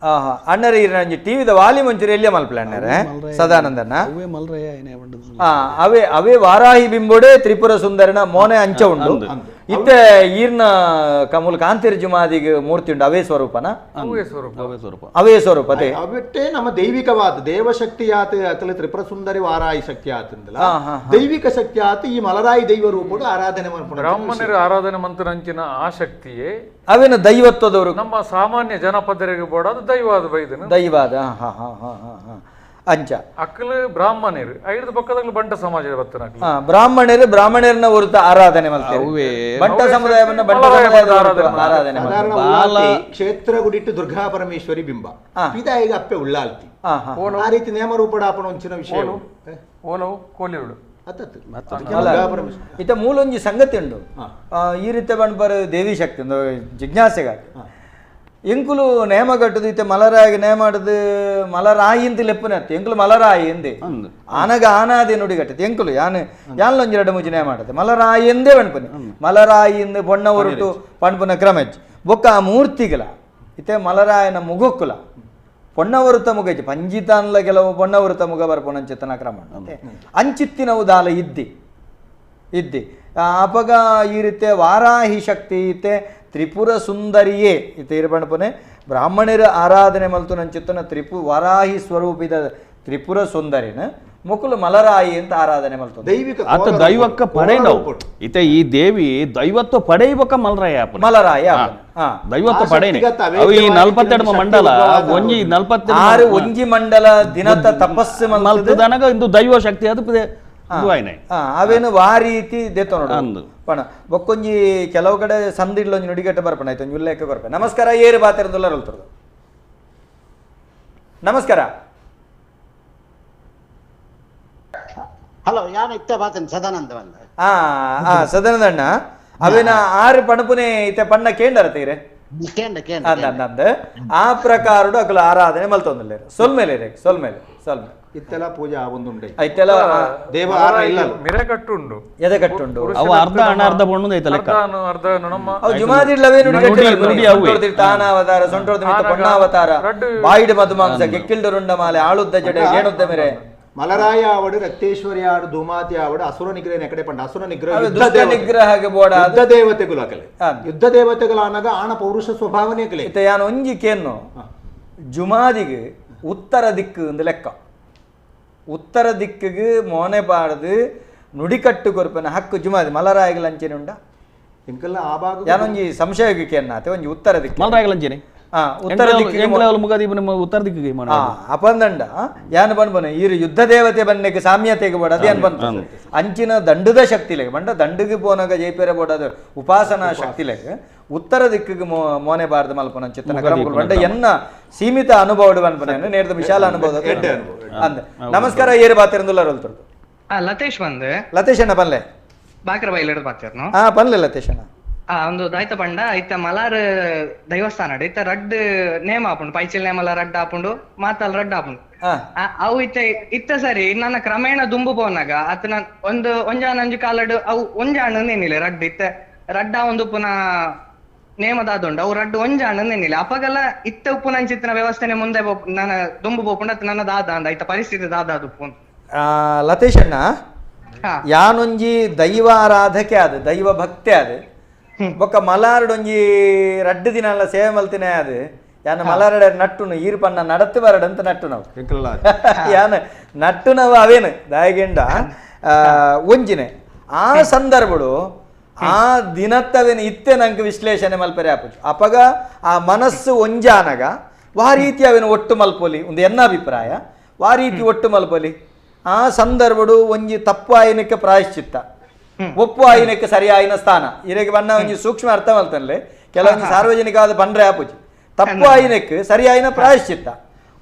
ಅಣ್ಣರೇ ಈ ಟಿವಿದ ವಾಲಿ ಮಂಚೂರಿ ಎಲ್ಲಿಯ ಮಲ್ಪಲೆ ಅಣ್ಣರೇ ಸದಾನಂದಣ್ಣ ಅವೇ ಅವೇ ವಾರಾಹಿ ಬಿಂಬೋಡೆ ತ್ರಿಪುರ ಸುಂದರನ ಮೋನೆ ಅಂಚ ಉಂಡು ಇತ್ತೆ ಈರ್ನ ಕಮುಲ್ ಕಾಂತಿರ್ ಜುಮಾದಿಗೆ ಮೂರ್ತಿ ಉಂಡು ಅವೇ ಸ್ವರೂಪನ ಅವೇ ಸ್ವರೂಪ ಅದೇ ಅವಿಟ್ಟೆ ನಮ್ಮ ದೈವಿಕವಾದ ದೇವಶಕ್ತಿಯಾತ ಅಕಲ ತ್ರಿಪುರ ಸುಂದರಿ ವಾರಾಹಿ ಶಕ್ತಿ ಆತಂದಲ್ಲ ದೈವಿಕ ಶಕ್ತಿ ಆತ ಈ ಮಲರಾಯಿ ದೈವ ರೂಪಡು ಆರಾಧನೆ ಮಾಡ್ಕೊಂಡು ಬ್ರಾಹ್ಮಣರ ಆರಾಧನೆ ಮಂತ್ರನಂಚಿನ ಆ ಶಕ್ತಿಯೇ ಅವೇನು ದೈವತ್ವದವರು ನಮ್ಮ ಸಾಮಾನ್ಯ ಜನಪದರಿಗೆ ಬೋಡಾದ ದೈವಾದ ಬೈದನು ದೈವಾದ ಹಾ ಹಾ ಹಾ ಹಾ ಹಾ ಅಂಚ ಅಕ್ಕಲು ಬ್ರಾಹ್ಮಣರು ಐದು ಪಕ್ಕದಲ್ಲಿ ಬಂಟ ಸಮಾಜ ಬರ್ತನ ಬ್ರಾಹ್ಮಣರು ಬ್ರಾಹ್ಮಣರನ್ನ ಹೊರತು ಆರಾಧನೆ ಮಾಡ್ತಾರೆ ಬಂಟ ಸಮುದಾಯವನ್ನ ಬಂಟ ಸಮುದಾಯದ ಆರಾಧನೆ ಮಾಡ್ತಾರೆ. ಕ್ಷೇತ್ರ ಗುಡಿಟ್ಟು ದುರ್ಗಾ ಪರಮೇಶ್ವರಿ ಬಿಂಬ ಪಿದಾಯಿಗೆ ಅಪ್ಪೆ ಉಳ್ಳಾಲ್ತಿ ಆ ರೀತಿ ನೇಮ ರೂಪಡ ಆಪಣ ಒಂಚಿನ ವಿಷಯ ಓಲವು ಕೋಲಿರುಳು ಇತ್ತ ಮೂಲೊಂಜಿ ಸಂಗತಿ ಉಂಡು ಈ ರೀತಿ ಬಂಡ್ಬರ್ ದೇವಿ ಶಕ್ತಿ ಒಂದು ಜಿಜ್ಞಾಸೆಗಾಗಿ ಎಂಕುಲು ನೇಮ ಕಟ್ಟುದು ಇತ್ತೆ ಮಲರಾಯಿಗೆ ನೇಮ ಆಡುದು ಮಲರಾಯಿ ಅಂತ ಲೆಪ್ಪುನತ್ತು ಎಂಕುಲು ಮಲರಾಯಿ ಎಂದೆ ಆನಗ ಆನಾದೆ ನುಡಿ ಕಟ್ಟದು ಎಂಕುಲು ಯಾನ್ ಯಾನ್ಲೊಂಜಿ ಎರಡು ಮೂಜಿ ನೇಮ ಆಡದು ಮಲರಾಯಿ ಎಂದೇ ಪಣ್ಪುನಿ ಮಲರಾಯಿ ಎಂದು ಬೊಣ್ಣ ಹೊರಟು ಪಣ್ಪುನ ಕ್ರಮಚ್ ಬೊಕ್ಕ ಆ ಮೂರ್ತಿಗಳ ಇತ್ತೆ ಮಲರಾಯನ ಮುಗುಕ್ಕುಲ ಪೊಣ್ಣವರುತ ಮುಗ ಪಂಜಿತಾನ್ಲ ಕೆಲವು ಪೊಣ್ಣವರುತ ಮುಗ ಬರ್ಪೊಣಂಚಿತ್ತನ ಕ್ರಮ ಅಂಚಿತ್ತಿನವು ದಾಲ ಇದ್ದಿ ಇದ್ದಿ ಅಪಗ ಈ ರೀತಿ ವಾರಾಹಿ ಶಕ್ತಿ ಇತ್ತೆ ತ್ರಿಪುರ ಸುಂದರಿಯೇ ಇತ್ತೆ ಇರ್ಪಣಪನೆ ಬ್ರಾಹ್ಮಣರ ಆರಾಧನೆ ಮಲ್ತು ನಂಚಿತ್ತನ ವಾರಾಹಿ ಸ್ವರೂಪಿದ ತ್ರಿಪುರ ಸುಂದರಿನ ಮುಕುಲು ಮಲರಾಯಿ ಅಂತ ಆರಾಧನೆ ಮಲ್ತು ದೈವಿಕ ಆತ ದೈವಕ್ಕ ಪಡೆಯವು ಇತ್ತೆ ಈ ದೇವಿ ದೈವತ್ವ ಪಡೆಯುವಕ ಮಲರಾಯ ಮಲರಾಯ ದೈವತ್ವ ಪಡೆಯನೆ ಅವು ಈ 42 ಮಂಡಲ ಒಂಜಿ 46 ಒಂಜಿ ಮಂಡಲ ದಿನತ ತಪಸ್ಸು ಮಲ್ತದನಗ ಇಂದು ದೈವ ಶಕ್ತಿ ಅದು ಅವೇನು ವಾ ರೀತಿ ದೇತ ನೋಡು ಪಣ ಬೊಕ್ಕೊಂಜಿ ಕೆಲವು ಕಡೆ ಸಂದಿಡ್ಲೊಂಜಿ ನುಡಿಗಟ್ಟ ಬರ್ಪಣ ಆಯ್ತು ಒಂಜಿ ಉಲ್ಲೇಖ ಬರ್ಪ. ನಮಸ್ಕಾರ, ಏರು ಬಾತಿರದುಲ್ಲ ರಲ್ತರದು. ನಮಸ್ಕಾರ. ಹಲೋ, ಯಾನು ಇತ್ತೆ ಬಾತೇನೆ ಸದಾನಂದ ಬಂದ. ಸದಾನಂದ ಅಣ್ಣ, ಅವೇನ ಆರು ಪಣಪುನೆ ಇತ್ತೆ ಪಣ್ಣ ಕೇಂಡರ ತೀರೆ ಕೇಂಡ ಕೇಂಡ ಅಂದ ಆ ಪ್ರಕಾರಡು ಅಕಲು ಆರಾಧನೆ ಮಲ್ತೊಂದಿಲ್ಲ. ಸೊಲ್ಮೇಲೆ ಸೊಲ್ಮೇಲೆ ಸೊಲ್ಮೇಲೆ ಇತ್ತೆಲ್ಲ ಪೂಜಾ ಒಂದುಂಡೆ ಐತೆಲ್ಲ ದೇವ ಇಲ್ಲ ಮಿರೆ ಕಟ್ಟುಂಡು ಎದೆ ಕಟ್ಟುಂಡು ಅವು ಅರ್ಧ ಅಣ ಅರ್ಧ ಬಣ್ಣದ ಐತೆ ಲೆಕ್ಕ ಅರ್ಧ ನಮ್ಮ ಅವು ಜುಮಾದಿಡ್ಲವೇ ನುಡಿ ಕಟ್ಟು ತಾನ ಅವತಾರ ಸೊಂಟೋರ್ದ ಮಿತ್ತ ಪೊಣ್ಣಾವತಾರ ಬಾಯಿಡು ಮಧುಮಾಂಸ ಕೆಕ್ಕಿಲ್ಡು ರುಂಡ ಮಾಲೆ ಆಳುದ್ದ ಜಡೆ ಗೇಣುದ್ದ ಮಿರೆ ಮಲರಾಯ ಆವಡು ರಕ್ತೇಶ್ವರಿ ಆಡು ಧೂಮಾತಿ ಆವಡು ಅಸುರ ನಿಗ್ರಹ ಎಕಡೆ ಪಂಡ ಅಸುರ ನಿಗ್ರಹ ನಿಗ್ರಹ ಯುದ್ಧ ದೇವತೆಗಳು ಅಕಲೆ ಯುದ್ಧ ದೇವತೆಗಳು ಆನಗ ಆಣ ಪೌರುಷ ಸ್ವಭಾವನೆ ಅಕಲೆ ಇತ್ತೆ ಯಾನು ಒಂಜಿ ಕೇನ್ನು ಜುಮಾದಿಗೆ ಉತ್ತರ ದಿಕ್ಕು ಒಂದು ಲೆಕ್ಕ ಉತ್ತರ ದಿಕ್ಕಿಗೆ ಮೋನೆ ಪಾಡ್ದು ನುಡಿಕಟ್ಟು ಕೊರ್ಪನ ಹಕ್ಕು ಜುಮಾದಿ ಮಲರಾಯಗಳ ಅಂಚೆನೆ ಉಂಡ ಇಂಕಲ್ಲ ಆ ಭಾಗ ಯಾನೊಂಜಿ ಸಂಶಯಕ್ಕೆ ಅನ್ನತೆ ಒಂಜಿ ಉತ್ತರ ದಿಕ್ಕು ಮಲರಾಯಗಳ ಅಂಚೆನೆ ಉತ್ತರ ದಿಕ್ಕಿಗೆ ಉತ್ತರ ದಿಕ್ಕಿಗೆ ಅಪಂದಂಡ ಯಾನು ಬನ್ಬನ ಈ ಯುದ್ಧ ದೇವತೆ ಬನ್ನೆಗೆ ಸಾಮ್ಯತೆಗೆ ಬೋಡ ಅದು ಏನು ಬಂತು ಅಂಚಿನ ದಂಡದ ಶಕ್ತಿಲೆಗೆ ಬಂಡ ದಂಡಿಗೆ ಪೋನಾಗ ಜೈಪೇರೆ ಬೋಡದ ಉಪಾಸನಾ ಶಕ್ತಿಲೆಗೆ ಉತ್ತರ ದಿಕ್ಕಿಗೆ ಮೋನೆ ಬಾರ್ದ ಮಲ್ಪನ ಚಿತ್ತನ ಕ್ರಮಗಳು ಬಂಡ ಎನ್ನ ಸೀಮಿತ ಅನುಭವ ಬನ್ಬನ ನೇರದ ವಿಶಾಲ ಅನುಭವ ಅಂದ. ನಮಸ್ಕಾರ, ಏರು ಬಾತಿರಂದುಲ್ಲ ರಲ್ತರದು. ಲತೇಶ್ ಬಂದೆ. ಲತೇಶ್ ಅಣ್ಣ ಪನ್ಲೆ ಬಾಕ್ರ ಬೈಲಿಡ್ದು ಬಾತಿರ್ನು. ಪನ್ಲೆ ಲತೇಶ್ ಅಣ್ಣ. ಒಂದು ದಾಯ್ತ ಪಂಡ ಇತ್ತ ಮಲಾರ್ ದೈವಸ್ಥಾನ ಇತ್ತ ರಡ್ಡ್ ನೇಮ ಆಪುಂಡು ಪೈಚಿಲ್ ನೇಮಲ ರಡ್ಡ್ ಆಪುಂಡು ಮಾತಲ್ ರಡ್ಡ್ ಆಪುಂಡು ಅವು ಇತ್ತ ಇತ್ತ ಸರಿ ನನ್ನ ಕ್ರಮೇಣ ದುಂಬು ಪೋನಾಗ ಅತನ ಒಂದು ಒಂಜಾನಂಜು ಕಾಲಡ್ ಅವು ಒಂಜಾಣ ನೇನಿಲ್ಲ ರಡ್ಡ್ ಇತ್ತ ರಡ್ಡ ಒಂದು ಪುನಃ ನೇಮದಾದುಂಡು ಅವು ರಡ್ಡ್ ಒಂಜಾಣ ನೇನಿಲ್ಲ ಅಪಗಲ ಇತ್ತ ಉಪ್ಪುನಂಚಿತ್ತಿನ ವ್ಯವಸ್ಥೆನೆ ಮುಂದೆ ನನ್ನ ದುಂಬು ಪೋಪುಂಡು ಅತ್ತ ನನ್ನ ದಾದ ಅಂದ ಇತ್ತ ಪರಿಸ್ಥಿತಿ ದಾದ ಅದು ಲತೇಶ್ ಅಣ್ಣ ಯಾನೊಂಜಿ ದೈವ ಆರಾಧಕೆ ಅದು ದೈವ ಭಕ್ತಿ ಅದು ಬೊಕ್ಕ ಮಲಾರಡೊಂಜಿ ರಡ್ಡು ದಿನ ಅಲ್ಲ ಸೇವೆ ಮಲ್ತಿನೇ ಅದು ಯಾನ ಮಲಾರಡ ನಟ್ಟುನು ಈರು ಪನ್ನ ನಡತ್ತು ಬರಡಂತ ನಟ್ಟು ನಾವು ಯಾನ ನಟ್ಟು ನಾವು ಅವೇನು ದಾಯಗೆಂಡ ಒಂಜಿನೆ ಆ ಸಂದರ್ಭಡು ಆ ದಿನತ್ತವೇನು ಇತ್ತೆ ನಂಗೆ ವಿಶ್ಲೇಷಣೆ ಮಲ್ಪರೆ ಆಪುಜಿ ಅಪಗ ಆ ಮನಸ್ಸು ಒಂಜಾನಗ ವಾ ರೀತಿ ಅವೇನು ಒಟ್ಟು ಮಲ್ಪೊಲಿ ಒಂದು ಎನ್ನ ಅಭಿಪ್ರಾಯ ವಾ ರೀತಿ ಒಟ್ಟು ಮಲ್ಪೊಲಿ ಆ ಸಂದರ್ಭಡು ಒಂಜಿ ತಪ್ಪು ಆಯನಕ್ಕೆ ಪ್ರಾಯಶ್ಚಿತ್ತ ಒಪ್ಪು ಆಯಿನಕ್ಕೆ ಸರಿಯಾಯಿನ ಸ್ಥಾನ ಇರಗೆ ಬಣ್ಣ ಒಂಜಿ ಸೂಕ್ಷ್ಮ ಅರ್ಥ ಮಲ್ತನ್ಲೆ ಕೆಲವೊಂದು ಸಾರ್ವಜನಿಕವಾದ ಬಂಡ್ರೆ ಆಪುಜಿ ತಪ್ಪು ಆಯಿನಕ್ಕೆ ಸರಿಯಾಯಿನ ಪ್ರಾಯಶ್ಚಿತ್ತ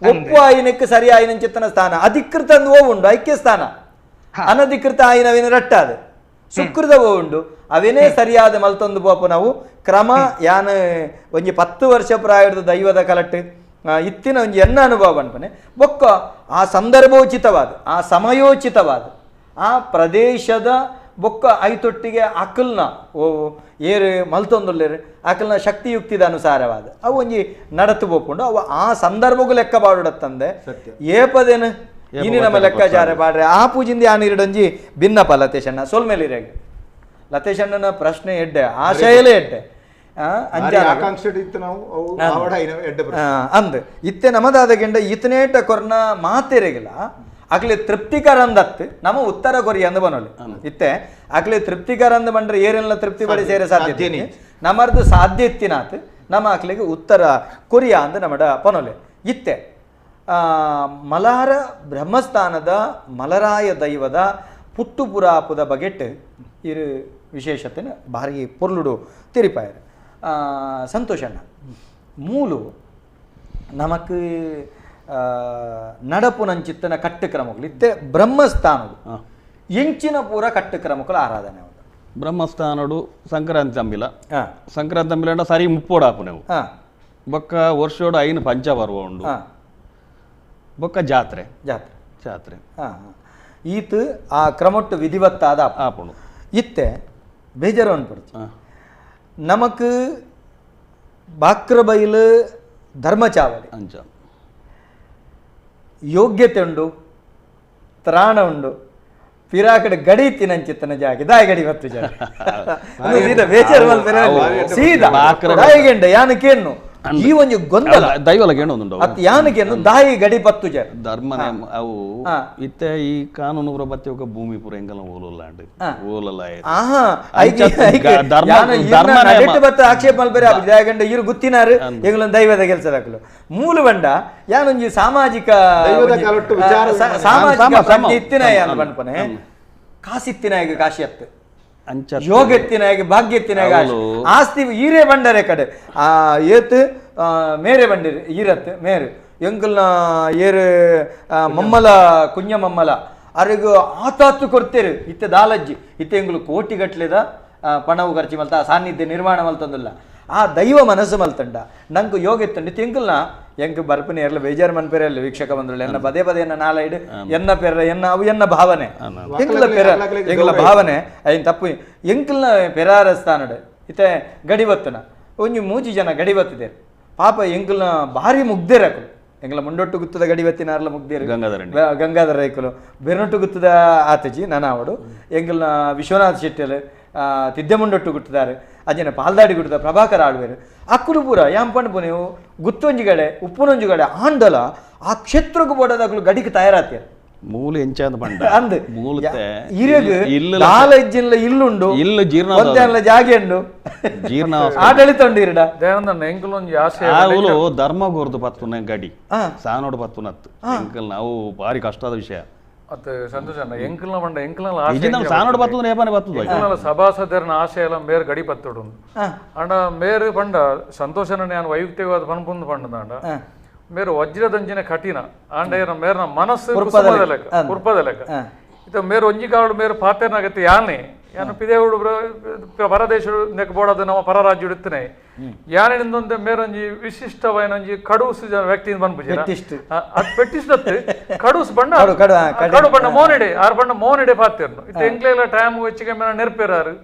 ಒಪ್ಪು ಆಯಿನಕ್ಕೆ ಸರಿಯಾಯಿನ ಚಿತ್ತನ ಸ್ಥಾನ ಅಧಿಕೃತ ಅಂದು ಉಂಡು ಐಕ್ಯ ಸ್ಥಾನ ಅನಧಿಕೃತ ಆಯಿನವೇನು ರಟ್ಟಾದ ಸುಕೃತ ಉಂಡು ಅವೇನೇ ಸರಿಯಾದ ಮಲ್ತೊಂದು ಪೋಪು ನಾವು ಕ್ರಮ ಯಾನ್ ಒಂಜಿ 10 ವರ್ಷ ಪ್ರಾಯದ ದೈವದ ಕಲಟ್ಟು ಇತ್ತಿನ ಒಂಜಿ ಎನ್ನ ಅನುಭವ ಅನ್ಪನೆ ಬೊಕ್ಕ ಆ ಸಂದರ್ಭೋಚಿತವಾದ ಆ ಸಮಯೋಚಿತವಾದ ಆ ಪ್ರದೇಶದ ಬೊಕ್ಕ ಐತೊಟ್ಟಿಗೆ ಅಕಲ್ನ ಓ ಏರು ಮಲ್ತೊಂದುಲ್ಲೇರು ಅಕಲ್ನ ಶಕ್ತಿಯುಕ್ತಿದ ಅನುಸಾರವಾದ ಅವು ಒಂಜಿ ನಡತು ಪೋಪುಂಡು ಅವು ಆ ಸಂದರ್ಭಕ್ಕೂ ಲೆಕ್ಕ ಬಾಡುಡತ್ತಂದೆ ಏಪದೇನು ಇನಿ ನಮ್ಮ ಲೆಕ್ಕಾಚಾರ ಬಾಡ್ರೆ ಆ ಪೂಜಿಂದ ಯಾನಿರಡೊಂಜಿ ಭಿನ್ನಪ ಲತೇಶಣ್ಣ ಸೊಲ್ಮೇಲಿರಾಗ ಲತೇಶಣ್ಣನ ಪ್ರಶ್ನೆ ಎಡ್ಡೆ ಆಶಯಲೇ ಎಡ್ಡೆ ಅಂದ್ ಇತ್ತೆ ನಮದಾದ ಗೆಂಡ ಇತನೇಟ ಕೊರ್ನ ಮಾತೆರೆಗಿಲ್ಲ ಅಕ್ಲೆ ತೃಪ್ತಿಕರ ಅಂದತ್ತು ನಮ್ಮ ಉತ್ತರ ಕೊರಿ ಅಂದ ಬನೋಲಿ ಇತ್ತೆ ಅಕ್ಲೆ ತೃಪ್ತಿಕರ ಅಂದ ಬಂದ್ರೆ ಏರೆಲ್ಲ ತೃಪ್ತಿ ಪಡಿ ಸೇರೆ ಸಾಧ್ಯ ನಮ್ಮರ್ದು ಸಾಧ್ಯ ಇತ್ತಿನಾತ್ ನಮ್ಮ ಅಕ್ಲೆಗೆ ಉತ್ತರ ಕೊರಿಯ ಅಂದ ನಮ್ಮಡ ಪನೋಲೆ ಇತ್ತೆ ಮಲಾರ ಬ್ರಹ್ಮಸ್ಥಾನದ ಮಲರಾಯ ದೈವದ ಪುಟ್ಟುಪುರಾಪುದ ಬಗೆಟ್ ಇರು ವಿಶೇಷತೆನ ಭಾರಿ ಪೊರ್ಲುಡು ತಿರಿಪಾಯರು. ಸಂತೋಷಣ್ಣ ಮೂಲು ನಮಕ್ ನಡಪುನಂಚಿತ್ತನ ಕಟ್ಟುಕ್ರಮಗಳು ಇತ್ತೆ ಬ್ರಹ್ಮಸ್ಥಾನಡು ಎಂಚಿನ ಪೂರ ಕಟ್ಟುಕ್ರಮಗಳು ಆರಾಧನೆ ಬ್ರಹ್ಮಸ್ಥಾನಡು ಸಂಕ್ರಾಂತಿ ತಂಬಿಲ ಸಂಕ್ರಾಂತಿ ತಂಬಿಲ ಸರಿ ಮುಪ್ಪೋಡು ಆಪುನವು ಬೊಕ್ಕ ವರ್ಷೋಡು 5 ಪಂಚಪರ್ವ ಉಂಡು. ಬೊಕ್ಕ ಜಾತ್ರೆ ಜಾತ್ರೆ ಜಾತ್ರೆ ಈತ್ ಆ ಕ್ರಮೊಟ್ಟು ವಿಧಿವತ್ತಾದ ಆಪುಂಡು. ಇತ್ತೆ ಬೇಜಾರು ಅನ್ಪಡ್ತು ನಮಕ್ ಬಾಕ್ರಬೈಲು ಧರ್ಮಚಾವಡಿ ಅಂಚ ಯೋಗ್ಯತೆ ಉಂಡು, ತ್ರಾಣ ಉಂಡು, ಪಿರಾಕಡೆ ಗಡಿ ತಿನಂಚಿತ್ತನ ಜಾಗೆ ದಾಯ ಗಡಿ ಬತ್ತು ಜಾಗ ಸೀದಾ ಬೇಜಾರು ಮಲ್ಪೆರೆ ಸೀದಾ ದಾಯಿಗೆಂಡ ಯಾನಕೇನು ಈ ಒಂಜಿ ಗೊಂದಲ ದೈವಲ ಗೇಣೊಂದುಂಡು ಅತ್ ಯಾನಕೇನು ದಾಯಿ ಗಡಿ ಪತ್ತು ಜಾಗ ಧರ್ಮನೇ ಅವು ಇತ್ತೆ ಈ ಕಾನೂನು ಪೂರ ಬತ್ತಿ ఒక ಭೂಮಿ ಪೂರ ಎಂಗಲ ಓಲಲ್ಲಾಂಡ್ ಓಲಲ್ಲ ಆಹಾ ಧರ್ಮ ನಡೆಟ್ ಬತ್ತ ಆಕ್ಷೇಪ ಮಲ್ಪೆರೆ ಆಪುಜಿ. ದಾಯಗಂಡ ಇರು ಗುತ್ತಿನಾರು ಎಂಗಲೊಂದು ದೈವದ ಕೆಲಸದಾಕಲು ಮೂಲ ಬಂಡ ಯಾನೊಂಜಿ ಸಾಮಾಜಿಕ ಸಾಮಾಜಿಕ ಇತ್ತಿನ ಯಾನು ಪನ್ಪನೆ ಕಾಸಿತ್ತಿನಾಗ ಕಾಶಿ ಅತ್ತು ಯೋಗತ್ತಿನಾಗ ಭಾಗ್ಯತ್ತಿನಾಗ ಆಸ್ತಿ ಈರೇ ಬಂಡರೆ ಕಡೆ ಆ ಏತ್ ಮೇರೆ ಬಂಡಿರಿ ಈರತ್ ಮೇರು ಎಂಕಲ್ನ ಏರು ಮಮ್ಮಲ ಕುಂಜ ಮಮ್ಮಲ ಅರೆಗು ಆತಾತು ಕೊಡ್ತೇರು ಇತ್ತೆ ದಾಲಜ್ಜಿ ಇತ್ತೆ ಎಂಗುಲು ಕೋಟಿಗಟ್ಲೆದ ಪಣವು ಖರ್ಚು ಮಲ್ತ ಆ ಸಾನ್ನಿಧ್ಯ ನಿರ್ಮಾಣ ಮಲ್ತಂದಿಲ್ಲ ಆ ದೈವ ಮನಸ್ಸು ಮಲ್ತಂಡ ನಂಗೆ ಯೋಗ ಇತ್ತಂಡು ತಿಂಕಲ್ನ ಎಂಕ್ ಬರ್ಪನೆ ಎರ್ಲ ಬೇಜಾರು ಮನ್ಪೆರೆ ಅಲ್ಲ ವೀಕ್ಷಕ ಬಂದ್ರಲ್ಲ ಎನ್ನ ಪದೇ ಪದೇ ಎನ್ನ ನಾಲೈಡು ಎನ್ನ ಪೆರ ಎನ್ನ ಅವು ಎನ್ನ ಭಾವನೆ ಎಂಕಲ ಪೆರ ಎಂಕಲ ಭಾವನೆ ಐನ್ ತಪ್ಪು ಎಂಕಲ್ನ ಪೆರಾರ ಸ್ಥಾನಡು ಇತ್ತೆ ಗಡಿ ಬತ್ತನ ಒಂಜಿ ಮೂಜಿ ಜನ ಗಡಿ ಬತ್ತಿದೆ ಪಾಪ ಎಂಕಲ್ನ ಭಾರಿ ಮುಗ್ದೇರಕಲು ಎಂಕಲ ಮುಂಡೊಟ್ಟು ಗುತ್ತದ ಗಡಿ ಬತ್ತಿನಾರ್ಲ ಮುಗ್ದೇರು ಗಂಗಾಧರ ರೈಕುಲು ಬೆರ್ನೊಟ್ಟು ಗುತ್ತದ ಆತಜಿ ನಾನಾವಡು ಎಂಕಲ್ನ ವಿಶ್ವನಾಥ್ ಶೆಟ್ಟಿಲು ತಿದ್ದೆಮುಂಡೊಟ್ಟು ಗುಟ್ಟದಾರೆ ಅಜನ ಪಾಲ್ದಾಡಿ ಗುಟ್ಟದ ಪ್ರಭಾಕರ ಆಳ್ವೇರು ಅಕ್ಕುಲು ಪೂರ ಯಾಂ ಪಂಡ್ಪು ನೀವು ಗುತ್ತೊಂಜಿಗಡೆ ಉಪ್ಪುನೊಂಜಿಗಡೆ ಆಂಡಲ ಆ ಕ್ಷೇತ್ರಕ್ಕೆ ಬೋಡದಾಗಲು ಗಡಿಗೆ ತಯಾರಾತಿಯರು ಮೂಲ ಎಂಚಾದ ಬಂಡ ಅಂದ್ ಮೂಲತೆ ಇರಗು ದಾಲಜ್ಜಿನ್ಲ ಇಲ್ಲುಂಡು ಇಲ್ಲ ಜೀರ್ಣ ಒಂದೆಲ್ಲ ಜಾಗೆ ಉಂಡು ಜೀರ್ಣ ಆಡಳಿತ ಉಂಡು ಇರಡ ದಯಾನಂದ ಎಂಕಲೊಂಜಿ ಆಸೆ ಅವಳು ಧರ್ಮ ಗೋರ್ದು ಪತ್ತುನ ಗಡಿ ಸಾನೋಡು ಪತ್ತುನತ್ತು ಎಂಕಲ್ ನಾವು ಭಾರಿ ಕಷ್ಟದ ವಿಷಯ ಅತ್ ಸಂತೋಷ ಅಣ್ಣ ಎಂಕಲ್ನ ಬಂಡ ಎಂಕಲ್ನ ಆಸೆ ಸಾನೋಡು ಬತ್ತುನ ಏಪಾನೆ ಬತ್ತುದು ಎಂಕಲ್ನ ಸಭಾಸದರ್ನ ಆಸೆ ಎಲ್ಲ ಮೇರ್ ಗಡಿ ಪತ್ತುಡು ಅಂಡ ಮೇರ್ ಪಂಡ ಸಂತೋಷನ ನಾನು ವೈಯಕ್ತಿಕವಾದ ಪನ್ಪುಂದು ಪಂಡದಾಂಡ ಮೇರು ವಜ್ರದಂಜಿನ ಕಠಿಣ ಆಂಡ ಮೇರ್ನ ಮನಸ್ಸು ಕುಸುಮದ ಲೆಕ್ಕ ಕುರ್ಪದ ಲೆಕ್ಕ ಇತ್ತ ಮೇರು ಒಂಜಿ ಕಾಳು ಮೇರು ಪಾತೆರ್ನಾಗತ್ತೆ ಯಾನೆ ಯಾನು ಪಿದೇವುಡು ಪರದೇಶ ಬೋಡದು ನಮ್ಮ ಪರ ರಾಜ್ಯ ಇತ್ತನೆ ಯಾನಿಂದೊಂದು ಮೇರೊಂಜಿ ವಿಶಿಷ್ಟವಾಯಿನೊಂಜಿ ಕಡುಸು ಜನ ವ್ಯಕ್ತಿ ಬಂದ್ಪುಜಿ ಅದು ಪೆಟ್ಟಿಸ್ದತ್ತು ಕಡುಸು ಬಣ್ಣ ಕಡು ಬಣ್ಣ ಮೋನಿಡೆ ಆರು ಬಣ್ಣ ಮೋನಿಡೆ ಪಾತೆರ್ನು ಇತ್ತ ಎಂಕ್ಲೆಲ್ಲ ಟೈಮ್ ಹೆಚ್ಚಿಗೆ ಮೇರ ನೆರ್ಪೇರಾರು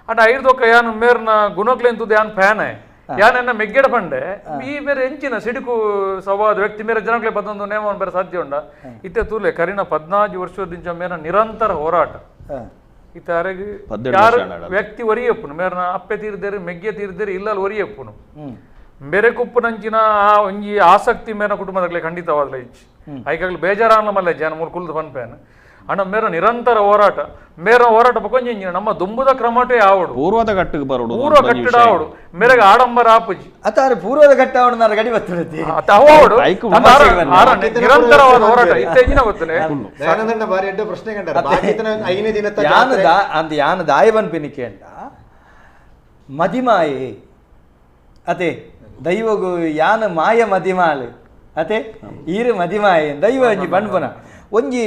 ಅಂಡ ಐರ್ದೊಕ್ಕ ಯಾನು ಮೇರ್ನ ಗುಣಕ್ಲೆಂತದ್ದು ಯಾನ್ ಫ್ಯಾನೆ ಯಾನೆನ್ನ ಮೆಗ್ಗೆಡ ಪಂಡೆ ಈ ಮೇರೆ ಎಂಚಿನ ಸಿಡುಕು ಸವಾದ ವ್ಯಕ್ತಿ ಮೇರೆ ಜನಕ್ಲೆ ಬದೊಂದು ನೇಮವನ್ನು ಬೇರೆ ಸಾಧ್ಯ ಉಂಡ ಇತ್ತೆ ತೂಲೆ ಕರಿನ 14 ವರ್ಷದಿಂಚ ಮೇರ ನಿರಂತರ ಹೋರಾಟ ಇತ್ತ ಅರೆಗ್ ಯಾರು ವ್ಯಕ್ತಿ ಒರಿಯಪ್ಪುನು ಮೇರ್ನ ಅಪ್ಪೆ ತೀರ್ದೇರು ಮೆಗ್ಗೆ ತೀರ್ದೇರು ಇಲ್ಲಲ್ಲಿ ಒರಿಯಪ್ಪುನು ಬೇರೆ ಕುಪ್ಪುನಂಚಿನ ಆ ಒಂಜಿ ಆಸಕ್ತಿ ಮೇನ ಕುಟುಂಬದಾಗಲೇ ಖಂಡಿತವಾಗ್ಲೇ ಇಚ್ಚಿ ಐಕಾಗ್ಲಿ ಬೇಜಾರಾನ ಮಲ್ಲೆ ಜನ ಮೂರು ಕುಲ್ದು ಪನ್ಪೇನು ಅಣ್ಣ ಮೇರ ನಿರಂತರ ಹೋರಾಟ ಮೇರ ಹೋರಾಟ ಪಕ್ಕೊಂಜಿ ನಮ್ಮ ದುಂಬುದ ಕ್ರಮಟೇ ಆವಡು ಪೂರ್ವದ ಕಟ್ಟಿಗೆ ಬರೋಡು ಪೂರ್ವ ಕಟ್ಟಡ ಆವಡು ಮೇರೆಗೆ ಆಡಂಬರ ಆಪುಜಿ ಅತಾರ ಪೂರ್ವದ ಕಟ್ಟ ಆವಡು ನಾರ ಗಡಿ ಬತ್ತುಡತಿ ಅವಡು ನಿರಂತರವಾದ ಹೋರಾಟ ಇತ್ತೀಚಿನ ಗೊತ್ತನೆ ದಯಾನಂದಣ್ಣ ಬಾರಿ ಎಡ್ಡ ಪ್ರಶ್ನೆ ಕಂಡಾರ ಬಾಕಿತನ ಐನೇ ದಿನದ ಯಾನು ದಾ ಅಂದ ಯಾನು ದಾಯ ಬನ್ಪಿನಿಕೆ ಅಂಡ ಮದಿಮಾಯೆ ಅತೆ ದೈವಗು ಯಾನು ಮಾಯ ಮದಿಮಾಳು ಅತೆ ಈರು ಮದಿಮಾಯೆ ದೈವ ಒಂಜಿ ಬಣ್ಪುನ ಒಂಜಿ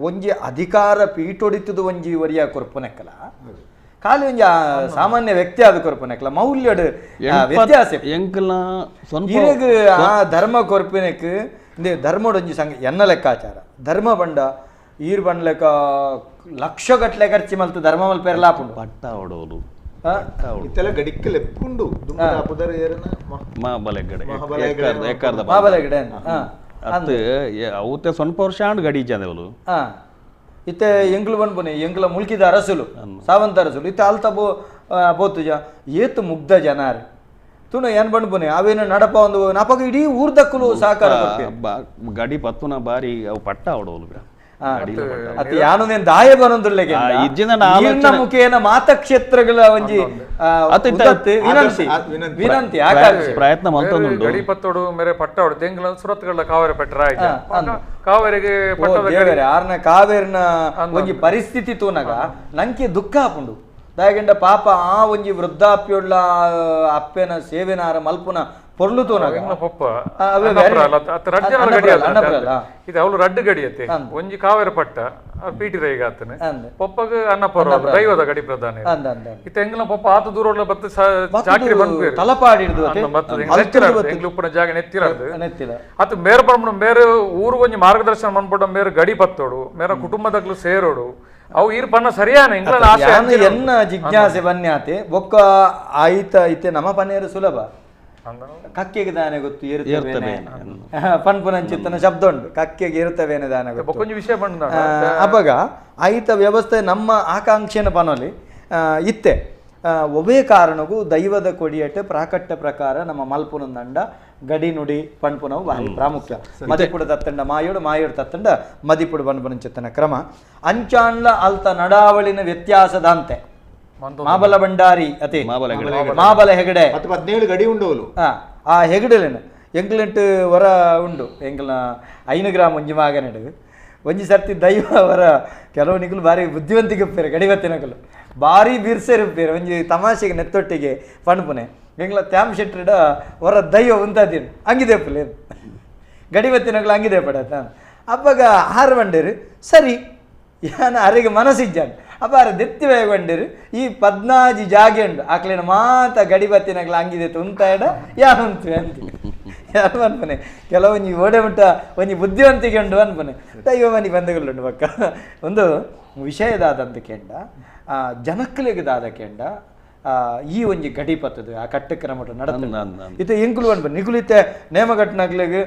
ಒಂಜಿ ಅಧಿಕಾರ ಪೀಠೊಡಿತದ ಒಂಜಿ ವರಿಯ ಕೊರ್ಪುನೆಕ್ಕಲ ಖಾಲಿ ಒಂಜಿ ಸಾಮಾನ್ಯ ವ್ಯಕ್ತಿ ಆದ ಕೊರ್ಪುನೆಕ್ಕಲ ಮೌಲ್ಯಡ್ ವ್ಯತ್ಯಾಸ ಎಂಕಲ್ನ ಇರಗ್ ಆ ಧರ್ಮ ಕೊರ್ಪಿನೆಕ್ ಇಂದೇ ಧರ್ಮಡೊಂಜಿ ಸಂಘ ಎನ್ನ ಲೆಕ್ಕಾಚಾರ ಧರ್ಮ ಬಂಡ ಈರ್ ಬಂಡ್ಲೆಕ್ಕ ಲಕ್ಷ ಗಟ್ಲೆ ಖರ್ಚಿ ಮಲ್ತು ಧರ್ಮ ಮಲ್ಪೆರ್ಲಾಪುಂಡು ಪಟ್ಟ ಹೊಡೋದು ಇತ್ತೆಲ್ಲ ಗಡಿಕ್ಕೆ ಲೆಪ್ಪುಂಡು ಮಹಾಬಲಗಡೆ ಮಹಾಬಲಗಡೆ ಅತ್ತು ಅವತ್ತೆ ಸ್ವಲ್ಪ ವರ್ಷ ಆಂಡ್ ಗಡಿ ಜಂದೆವಲು ಇತ್ತೆ ಎಂಗ್ಲು ಬನ್ಪುನೆ ಎಂಗ್ಲ ಮುಲ್ಕಿದ ಅರಸುಲು ಸಾವಂತ ಅರಸುಲು ಇತ್ತೆ ಅಲ್ತ ಬೋತು ಜ ಏತು ಮುಗ್ಧ ಜನಾರ್ ತುಣ ಏನ್ ಬಣ್ಪುನೆ ಅವೇನು ನಡಪ ಒಂದು ನಪಗ ಇಡೀ ಊರ್ದಕ್ಕಲು ಸಹಕಾರ ಗಡಿ ಪತ್ತುನ ಬಾರಿ ಅವು ಪಟ್ಟ ಹೊಡೋಲು ಅತ್ತ ಯಾನು ದಾಯ ಬನೊಂದುಲ್ಲೆಗೆ ಮುಖೇನ ಮಾತಕ್ಷೇತ್ರಗಳ ಒಂಜಿ ವಿನಂತಿ ವಿನಂತಿ ಪ್ರಯತ್ನ ಮಲ್ತೊಂದುಂಡು ಗಡಿ ಪತ್ತೋಡು ಮೇರೆ ಪಟ್ಟಾಡು ತೆಂಗ್ಲ ಸುರತ್ಗಳ ಕಾವೇರಿ ಪೆಟ್ರ ಆಯ್ತು ಕಾವೇರಿಗೆ ದೇವರೇ ಆರ್ನ ಕಾವೇರಿನ ಒಂಜಿ ಪರಿಸ್ಥಿತಿ ತೂನಗ ನಂಗೆ ದುಃಖ ಆಪುಂಡು. ದಾಯಗಂಡ ಪಾಪ ಆ ಒಂಜಿ ವೃದ್ಧಾಪ್ಯುಳ್ಳ ಅಪ್ಪೆನ ಸೇವೆನಾರ ಮಲ್ಪುನ ಪೊರ್ಲು ತೋನಾಗ ಪೊಪ್ಪ ಇದು ಅವಳು ರಡ್ಡು ಗಡಿಯತ್ತೆ ಒಂಜಿ ಕಾವೇರ ಪಟ್ಟ ಪೀಟಿ ರೈಗ ಆತನೆ ಪೊಪ್ಪಗ ಅನ್ನಪರ ದೈವದ ಗಡಿ ಪ್ರಧಾನ ಇತ್ತ ಎಂಗ್ಲ ಪೊಪ್ಪ ಆತ ದೂರ ಬತ್ತ ಚಾಕ್ರಿ ಬಂದು ತಲಪಾಡಿ ಎಂಗ್ಲ ಉಪ್ಪುನ ಜಾಗ ನೆತ್ತಿರಾರ್ದು ಅತ್ ಮೇರ್ ಪಂಪುನ ಮೇರು ಊರು ಒಂಜಿ ಮಾರ್ಗದರ್ಶನ ಮನ್ಪುಡ ಮೇರು ಗಡಿ ಪತ್ತೋಡು ಮೇರ ಕುಟುಂಬದಗ್ಲು ಸೇರೋಡು ಅವು ಈರ್ ಪನ್ನ ಸರಿಯಾನ ಎಂಗ್ಲ ಆಸೆ ಎನ್ನ ಜಿಜ್ಞಾಸೆ ಬನ್ಯಾತೆ ಬೊಕ್ಕ ಆಯ್ತ ಐತೆ ನಮ್ಮ ಪನ್ನೇರು ಸುಲಭ ಕಕ್ಕೆಗೆ ದಾನೆ ಗೊತ್ತು ಏರುತ್ತವೇನೆ ಪನ್ಪುನಂಚಿತ್ತನ ಶಬ್ದ ಉಂಟು ಕಕ್ಕೆಗೆ ಏರುತ್ತವೇನೆ ದಾನೆ ಗೊತ್ತು ವಿಷಯ ಅವಾಗ ಆಯ್ತ ವ್ಯವಸ್ಥೆ ನಮ್ಮ ಆಕಾಂಕ್ಷೆನ ಪನೊಲಿ ಇತ್ತೆ ಒಬ್ಬೇ ಕಾರಣಕ್ಕೂ ದೈವದ ಕೊಡಿಯಟ್ಟೆ ಪ್ರಾಕಟ್ಯ ಪ್ರಕಾರ ನಮ್ಮ ಮಲ್ಪುನಂದಂಡ ಗಡಿ ನುಡಿ ಪಣ್ಪುನವು ಭಾರಿ ಪ್ರಾಮುಖ್ಯ ಮದಿಪುಡು ತತ್ತಂಡ ಮಾಯೋಡು ಮಾಯೋಡು ತತ್ತಂಡ ಮದಿಪುಡು ಪನ್ಪುನಂಚಿತ್ತನ ಕ್ರಮ ಅಂಚಾನ್ಲ ಅಲ್ತ ನಡಾವಳಿನ ವ್ಯತ್ಯಾಸದಂತೆ ಮಾಬಲ ಭಂಡಾರಿ ಅತಿ ಮಾಬಲ ಹೆಗಡೆ 17 ಗಡಿ ಉಂಡು ಆ ಹೆಗಡೆಲೇನು ಎಂಗ್ಲೆಂಟ್ ವರ ಉಂಡು ಎಂಗ್ಲ 5 ಗ್ರಾಮ್ ಒಂಜಿ ಮಾಗನೆಡು ಒಂಜಿ ಸರ್ತಿ ದೈವ ವರ ಕೆಲವು ನಿಕಲು ಭಾರಿ ಬುದ್ಧಿವಂತಿಗೆ ಉಪ್ಪೇರು ಗಡಿಬತ್ತಿನಕಲು ಭಾರಿ ಬಿರ್ಸೇರು ಉಪ್ಪೇರು ಒಂಜಿ ತಮಾಷೆಗೆ ನೆತ್ತೊಟ್ಟಿಗೆ ಪಣಪುನೆ ಎಂಗ್ಲ ತ್ಯಾಮ್ ಶೆಟ್ರಿಡ ವರ ದೈವ ಉಂತಾದೀನು ಅಂಗಿದೆ ಪುಲೇನು ಗಡಿಬತ್ತಿನಕಲು ಅಂಗಿದೆ ಪಡತ ಅಪ್ಪಗ ಆರು ಬಂಡೇರು ಸರಿ ಯಾನ ಅರೆಗೆ ಮನಸ್ಸಿಜ್ಜಾನು ಅಪಾರ ದೆತ್ತಿ ಬೇಗೊಂಡಿರು ಈ ಪದ್ನಾಜಿ ಜಾಗೆ ಉಂಡು ಆಕ್ಲೇನ ಮಾತ ಗಡಿಬತ್ತಿನಗ್ಲ ಅಂಗಿದೆ ಉಂತಾಯಡ ಯಾನುಂತು ಅಂತ ಯಾರು ಅನ್ಪನೆ ಕೆಲವೊಂಜಿ ಓಡೆ ಮುಟ್ಟ ಒಂಜಿ ಬುದ್ಧಿವಂತಿಕೆ ಉಂಡು ಅನ್ಪನೆ ದೈವ ಮನಿ ಬಂಧುಗಳುಂಡು ಪಕ್ಕ ಒಂದು ವಿಷಯದಾದಂತ ಕೆಂಡ ಜನಕ್ಕಲಿಗೆ ದಾದ ಕೆಂಡ ಈ ಒಂಜಿ ಗಡಿ ಪತ್ತದು ಆ ಕಟ್ಟಕ್ರಮ ನಡತ ಇತ್ತೆ ಎಂಕುಲು ಅನ್ಪನೆ ನಿಕುಲಿತ್ತೆ ನೇಮಗಟ್ಟನಗ್ಲಿಗೆ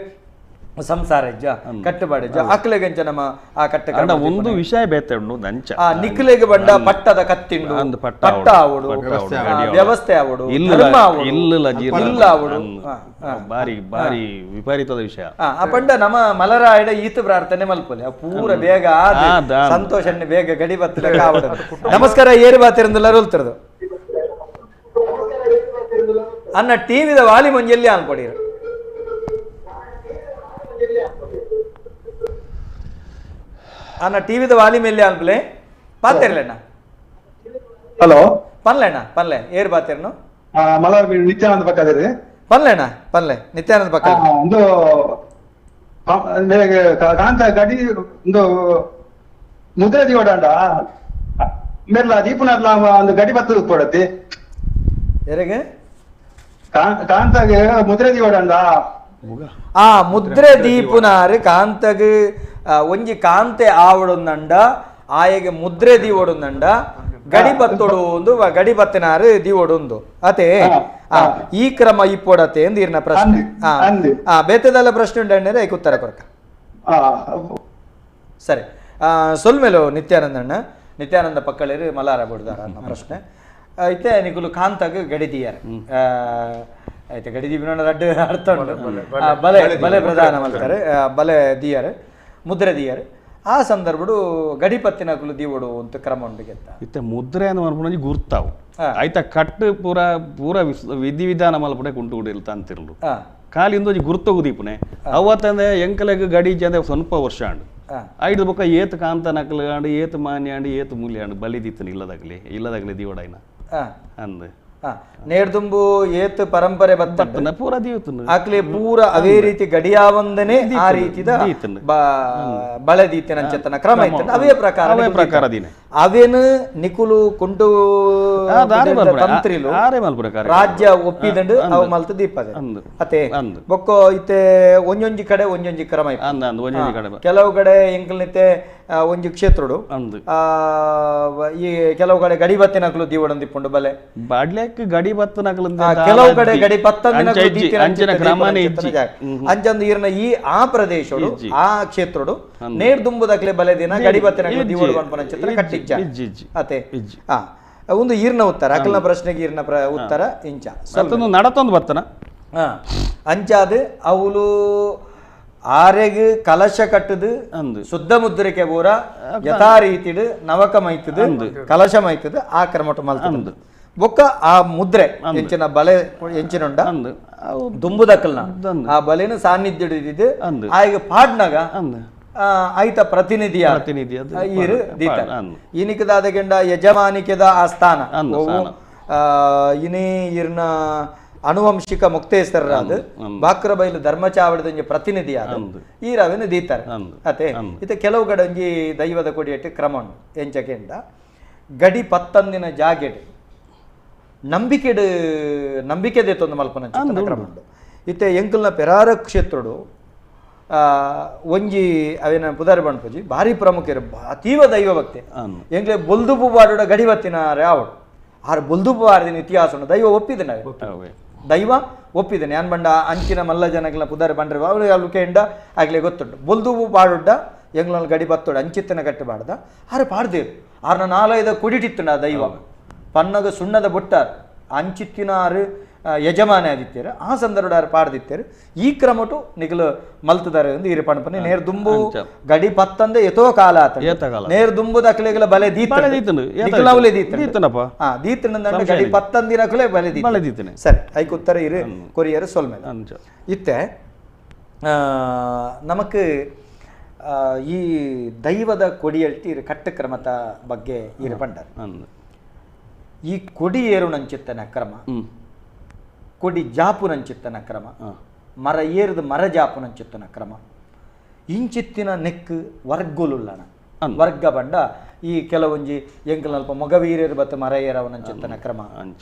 ಸಂಸಾರ ಇಜ್ಜ ಕಟ್ಟುಪಾಡಿಜ್ಜ ಅಕ್ಲೆಗಂಚ ನಮ್ಮ ಆ ಕಟ್ಟ ಒಂದು ವಿಷಯ ಬೇತೆ ಉಂಡು ನಂಚ ಆ ನಿಕ್ಲೆಗೆ ಬಂಡ ಪಟ್ಟದ ಕತ್ತಿಂಡು ಪಟ್ಟ ಆವಡು ವ್ಯವಸ್ಥೆ ಆವಡು ಧರ್ಮ ಆವಡು ಇಲ್ಲ ಆವಡು ಬಾರಿ ಬಾರಿ ವಿಪರೀತದ ವಿಷಯ. ಆ ಪಂಡ ನಮ್ಮ ಮಲರಾಯಡ ಈತ ಪ್ರಾರ್ಥನೆ ಮಲ್ಪೊಲಿ ಆ ಪೂರ ಬೇಗ ಸಂತೋಷ ಬೇಗ ಗಡಿ ಬತ್ತಲ ಕಾವಡ. ನಮಸ್ಕಾರ ಏರು ಬಾತಿರಂದೆಲ್ಲ ರೋಲ್ತಿರದು ಅನ್ನ ಟಿವಿದ ವಾಲಿ ಮಂಜಲ್ಲಿ ಅನ್ಕೊಡಿರು ಅಣ್ಣ ಟಿವಿದ ವಾಲಿ ಮೇಲೆ ಅನ್ಪಲೆ ಪಾತಿರ್ಲೆಣ್ಣ. ಹಲೋ ಪನ್ಲೆಣ್ಣ ಪನ್ಲೆ ಏರ್ ಬಾತಿರ್ನು ಮಲರ್ ನಿತ್ಯಾನಂದ ಪಕ್ಕದಿರಿ ಪನ್ಲೆಣ್ಣ ಪನ್ಲೆ ನಿತ್ಯಾನಂದ ಪಕ್ಕ ಒಂದು ಕಾಂತ ಗಡಿ ಒಂದು ಮುದ್ರೆ ದಿವಡಂಡ ಮೆರ್ಲ ದೀಪನರ್ಲ ಒಂದು ಗಡಿ ಬತ್ತದ ಕೊಡತಿ ಎರೆಗೆ ಕಾಂತಾಗೆ ಮುದ್ರೆ ದಿವಡಂಡ ಆ ಮುದ್ರೆ ದೀಪುನಾರು ಕಾಂತಗ್ ಒಂಜಿ ಕಾಂತೆ ಆವಡೊಂದಂಡ ಆಯೆಗೆ ಮುದ್ರೆ ದೀವೊಡೊಂದಂಡ ಗಡಿ ಬತ್ತೊಡು ಒಂದು ಗಡಿ ಬತ್ತಿನಾರು ದೀವೊಡೊಂದು ಅತೆ ಈ ಕ್ರಮ ಇಪ್ಪೊಡತೆ ಎಂದು ಇರ್ನ ಪ್ರಶ್ನೆ. ಬೇತೆದೆಲ್ಲ ಪ್ರಶ್ನೆ ಉಂಟು ಐಕ್ ಉತ್ತರ ಕೊರಕ. ಸರಿ ಸೊಲ್ಮೇಲು ನಿತ್ಯಾನಂದಣ್ಣ ನಿತ್ಯಾನಂದ ಪಕ್ಕಳೇರು ಮಲಾರ ಬಿಡ್ದಾರ ಅನ್ನೋ ಪ್ರಶ್ನೆ ಐತೆ. ನಿಕುಲು ಕಾಂತಾಗ ಗಡಿ ದೀಯಾರ ಆಯ್ತು ಗಡಿ ದೀಪಿನ ರಡ್ಡು ಅರ್ಥ ಉಂಟು ಬಲೆ ಬಲೆ ಪ್ರಧಾನ ಮಾಡ್ತಾರೆ ಬಲೆ ದಿಯಾರು ಮುದ್ರೆ ದಿಯಾರು ಆ ಸಂದರ್ಭಡು ಗಡಿಪತ್ತಿನ ಕುಲು ದೀವಡು ಅಂತ ಕ್ರಮ ಉಂಟು ಗೆತ್ತ ಇತ್ತೆ ಮುದ್ರೆ ಅಂತ ಮಲ್ಪುಣಿ ಗುರ್ತಾವು ಆಯ್ತಾ ಕಟ್ಟು ಪೂರ ಪೂರ ವಿಧಿ ವಿಧಾನ ಮಲ್ಪುಣೆ ಕುಂಟು ಕುಡಿಲ್ತ ಅಂತಿರ್ಲು ಕಾಲಿಂದ ಒಂಜಿ ಗುರ್ತಗು ದೀಪುನೆ ಅವತ್ತಂದ್ರೆ ಎಂಕಲೆಗ್ ಗಡಿ ಜಂದೆ ಸ್ವಲ್ಪ ವರ್ಷ ಅಂಡು ಐದು ಬೊಕ್ಕ ಏತ್ ಕಾಂತ ನಕಲು ಅಂಡು ಏತ್ ಮಾನ್ಯ ಅಂಡು ಏತ್ ಮೂಲ್ಯ ಅಂಡು ಬಲಿ ದೀತನ ಇಲ್ಲದಾಗಲಿ ಇಲ್ಲದಾಗಲಿ ದೀವಡಾಯ್ನ ಅಂದ್ ನೇರ್ದುಂಬು ಏತ್ ಪರಂಪರೆ ಬತ್ತನ ಪೂರ ದೀವತನ ಆಕ್ಲೆ ಪೂರ ಅವೇ ರೀತಿ ಗಡಿಯಾವಂದನೆ ಆ ರೀತಿದ ಬಳೆ ದೀತನ ಅಂಚತನ ಕ್ರಮ ಇತ್ತು ಅವೇ ಪ್ರಕಾರ ಅವೇ ಪ್ರಕಾರ ದಿನ ಅವೇನು ನಿಕುಲು ಕುಂಟು ತಂತ್ರಿಲು ರಾಜ್ಯ ಒಪ್ಪಿದಂಡು ಅವು ಮಲ್ತು ದೀಪದ ಅತೆ ಬೊಕ್ಕೋ ಇತ್ತೆ ಒಂಜೊಂಜಿ ಕಡೆ ಒಂಜೊಂಜಿ ಕ್ರಮ ಇತ್ತು. ಕೆಲವು ಕಡೆ ಎಂಕಲ್ನಿತ್ತೆ ಒಂಜಿ ಕ್ಷೇತ್ರಡು ಈ ಕೆಲವು ಕಡೆ ಗಡಿ ಬತ್ತಿನಕಲು ದೀವಡೊಂದಿಪ್ಪುಂಡು ಬಲೆ ಬಾಡ್ಲೆಕ್ ಗಡಿ ಬತ್ತನಕಲು ಕೆಲವು ಕಡೆ ಗಡಿ ಪತ್ತಂದಿನ ಅಂಚಂದು ಈರ್ನ ಈ ಆ ಪ್ರದೇಶಡು ಆ ಕ್ಷೇತ್ರಡು ನೇರ್ದುಂಬುದಕ್ಲೆ ಬಲೆ ದಿನ ಗಡಿ ಬತ್ತಿನಕಲು ದೀವಡು ಪನ್ಪುನ ಚಿತ್ರ ಕಟ್ಟಿಚ್ಚ ಅತೆ ಒಂದು ಈರ್ನ ಉತ್ತರ ಅಕಲ್ನ ಪ್ರಶ್ನೆಗೆ ಈರ್ನ ಉತ್ತರ ಇಂಚ ನಡತೊಂದು ಬತ್ತನ ಅಂಚಾದ ಅವಳು ಆರೆಗ್ ಕಲಶ ಕಟ್ಟದು ಶುದ್ಧ ಮುದ್ರಿಕೆ ಪೂರ ಯಥಾ ರೀತಿಡು ನವಕ ಮೈತದು ಕಲಶ ಮೈತದು ಆ ಕ್ರಮಟ ಮಲ್ತದು ಬೊಕ್ಕ ಆ ಮುದ್ರೆ ಎಂಚಿನ ಬಲೆ ಎಂಚಿನುಂಡ ದುಂಬುದಕ್ಕಲ್ನ ಆ ಬಲೆನ ಸಾನ್ನಿಧ್ಯ ಹಿಡಿದಿದ್ದು ಆಗ ಪಾಡ್ನಾಗ ಐತ ಪ್ರತಿನಿಧಿ ಈರು ದೀತ ಇನಿಕದಾದಗೆಂಡ ಯಜಮಾನಿಕೆದ ಆ ಸ್ಥಾನ ಇನಿ ಇರ್ನ ಅನುವಂಶಿಕ ಮುಕ್ತೇಶ್ವರರಾದ ಬಾಕ್ರಬೈಲು ಧರ್ಮಚಾವಡಿದ ಒಂಜಿ ಪ್ರತಿನಿಧಿ ಆದ ಈ ರವಿನ ದೀತಾರೆ ಅತೆ ಇತ್ತೆ ಕೆಲವು ಕಡೆ ಒಂಜಿ ದೈವದ ಕೊಡಿಯಟ್ಟು ಕ್ರಮ ಉಂಡು ಎಂಚಕೆಂಡ ಗಡಿ ಪತ್ತಂದಿನ ಜಾಗೆಡ್ ನಂಬಿಕೆಡ್ ನಂಬಿಕೆ ದೇತೊಂದು ಮಲ್ಪನ ಕ್ರಮ ಉಂಡು ಇತ್ತೆ ಎಂಕಲ್ನ ಪೆರಾರ ಕ್ಷೇತ್ರಡು ಒಂಜಿ ಅವೇನ ಪುದಾರಿ ಬಣ್ಪುಜಿ ಭಾರಿ ಪ್ರಮುಖರು ಅತೀವ ದೈವ ಭಕ್ತಿ ಎಂಕ್ಲೆ ಬೊಲ್ದುಪು ಬಾಡುಡ ಗಡಿ ಬತ್ತಿನಾರೆ ಆವಡು ಆರು ಬೊಲ್ದುಪು ಬಾರದಿನ ಇತಿಹಾಸ ಉಂಡು ದೈವ ಒಪ್ಪಿದನೆ ದೈವ ಒಪ್ಪಿದ್ದೇನೆ ಯಾನ್ ಬಂಡ ಅಂಚಿನ ಮಲ್ಲ ಜನಗಳ ಪುದಾರಿ ಬಂಡ್ರೆ ಅವರು ಅಲ್ಲುಕೆಂಡ ಆಗ್ಲೇ ಗೊತ್ತುಂಟು ಬೊಲ್ದುಪು ಬಾಡುಡ್ಡ ಎಂಗ್ಲಲ್ಲಿ ಗಡಿ ಬತ್ತೋಡು ಅಂಚಿತ್ತನ ಕಟ್ಟಿ ಬಾಡ್ದ ಆರು ಪಾಡ್ದೇರು ಆರ್ನ ನಾಲೈದ ಕುಡಿಟಿತ್ತುಂಡ ಆ ದೈವ ಪನ್ನಗ ಸುಣ್ಣದ ಬೊಟ್ಟಾರು ಅಂಚಿತ್ತಿನಾರು ಯಜಮಾನ ಆದಿತ್ಯರು ಆ ಸಂದರ್ಭ ಪಾಡ್ದಿತ್ತೇರು ಈ ಕ್ರಮಟು ನಿಗಲು ಮಲ್ತದಾರೆ ಎಂದು ಈರು ಪಣಪನೆ ನೇರ್ ದುಂಬು ಗಡಿ ಪತ್ತಂದೆ ಎತೋ ಕಾಲ ಆತ ನೇರ್ ದುಂಬು ದಕ್ಲೆಗಳ ಬಲೆ ದೀತಲೇ ದೀತನಪ್ಪ ಹಾ ದೀತನಂದ ಗಡಿ ಪತ್ತಂದಿನಕುಲೇ ಬಲೆ ದೀತನೆ ಸರಿ ಐಕ್ ಉತ್ತರ ಇರು ಕೊರಿಯರ್ ಸೊಲ್ಮೇಲೆ ಇತ್ತೆ ನಮಕ್ ಈ ದೈವದ ಕೊಡಿಯಲ್ಟಿ ಇರು ಕಟ್ಟಕ್ರಮದ ಬಗ್ಗೆ ಇರು ಪಂಡರ್ ಈ ಕೊಡಿ ಏರು ನಂಚಿತ್ತನ ಕ್ರಮ ಕೊಡಿ ಜಾಪುನಂಚಿತ್ತನ ಕ್ರಮ ಮರ ಏರಿದ ಮರ ಜಾಪುನಂಚಿತ್ತನ ಕ್ರಮ ಇಂಚಿತ್ತಿನ ನೆಕ್ ವರ್ಗುಲುಲ್ಲಣ ವರ್ಗ ಬಂಡ ಈ ಕೆಲವೊಂಜಿ ಎಂಕಲ್ನಲ್ಪ ಮೊಗವೀರರು ಬತ್ತ ಮರ ಏರವನಂಚಿತ್ತನ ಕ್ರಮ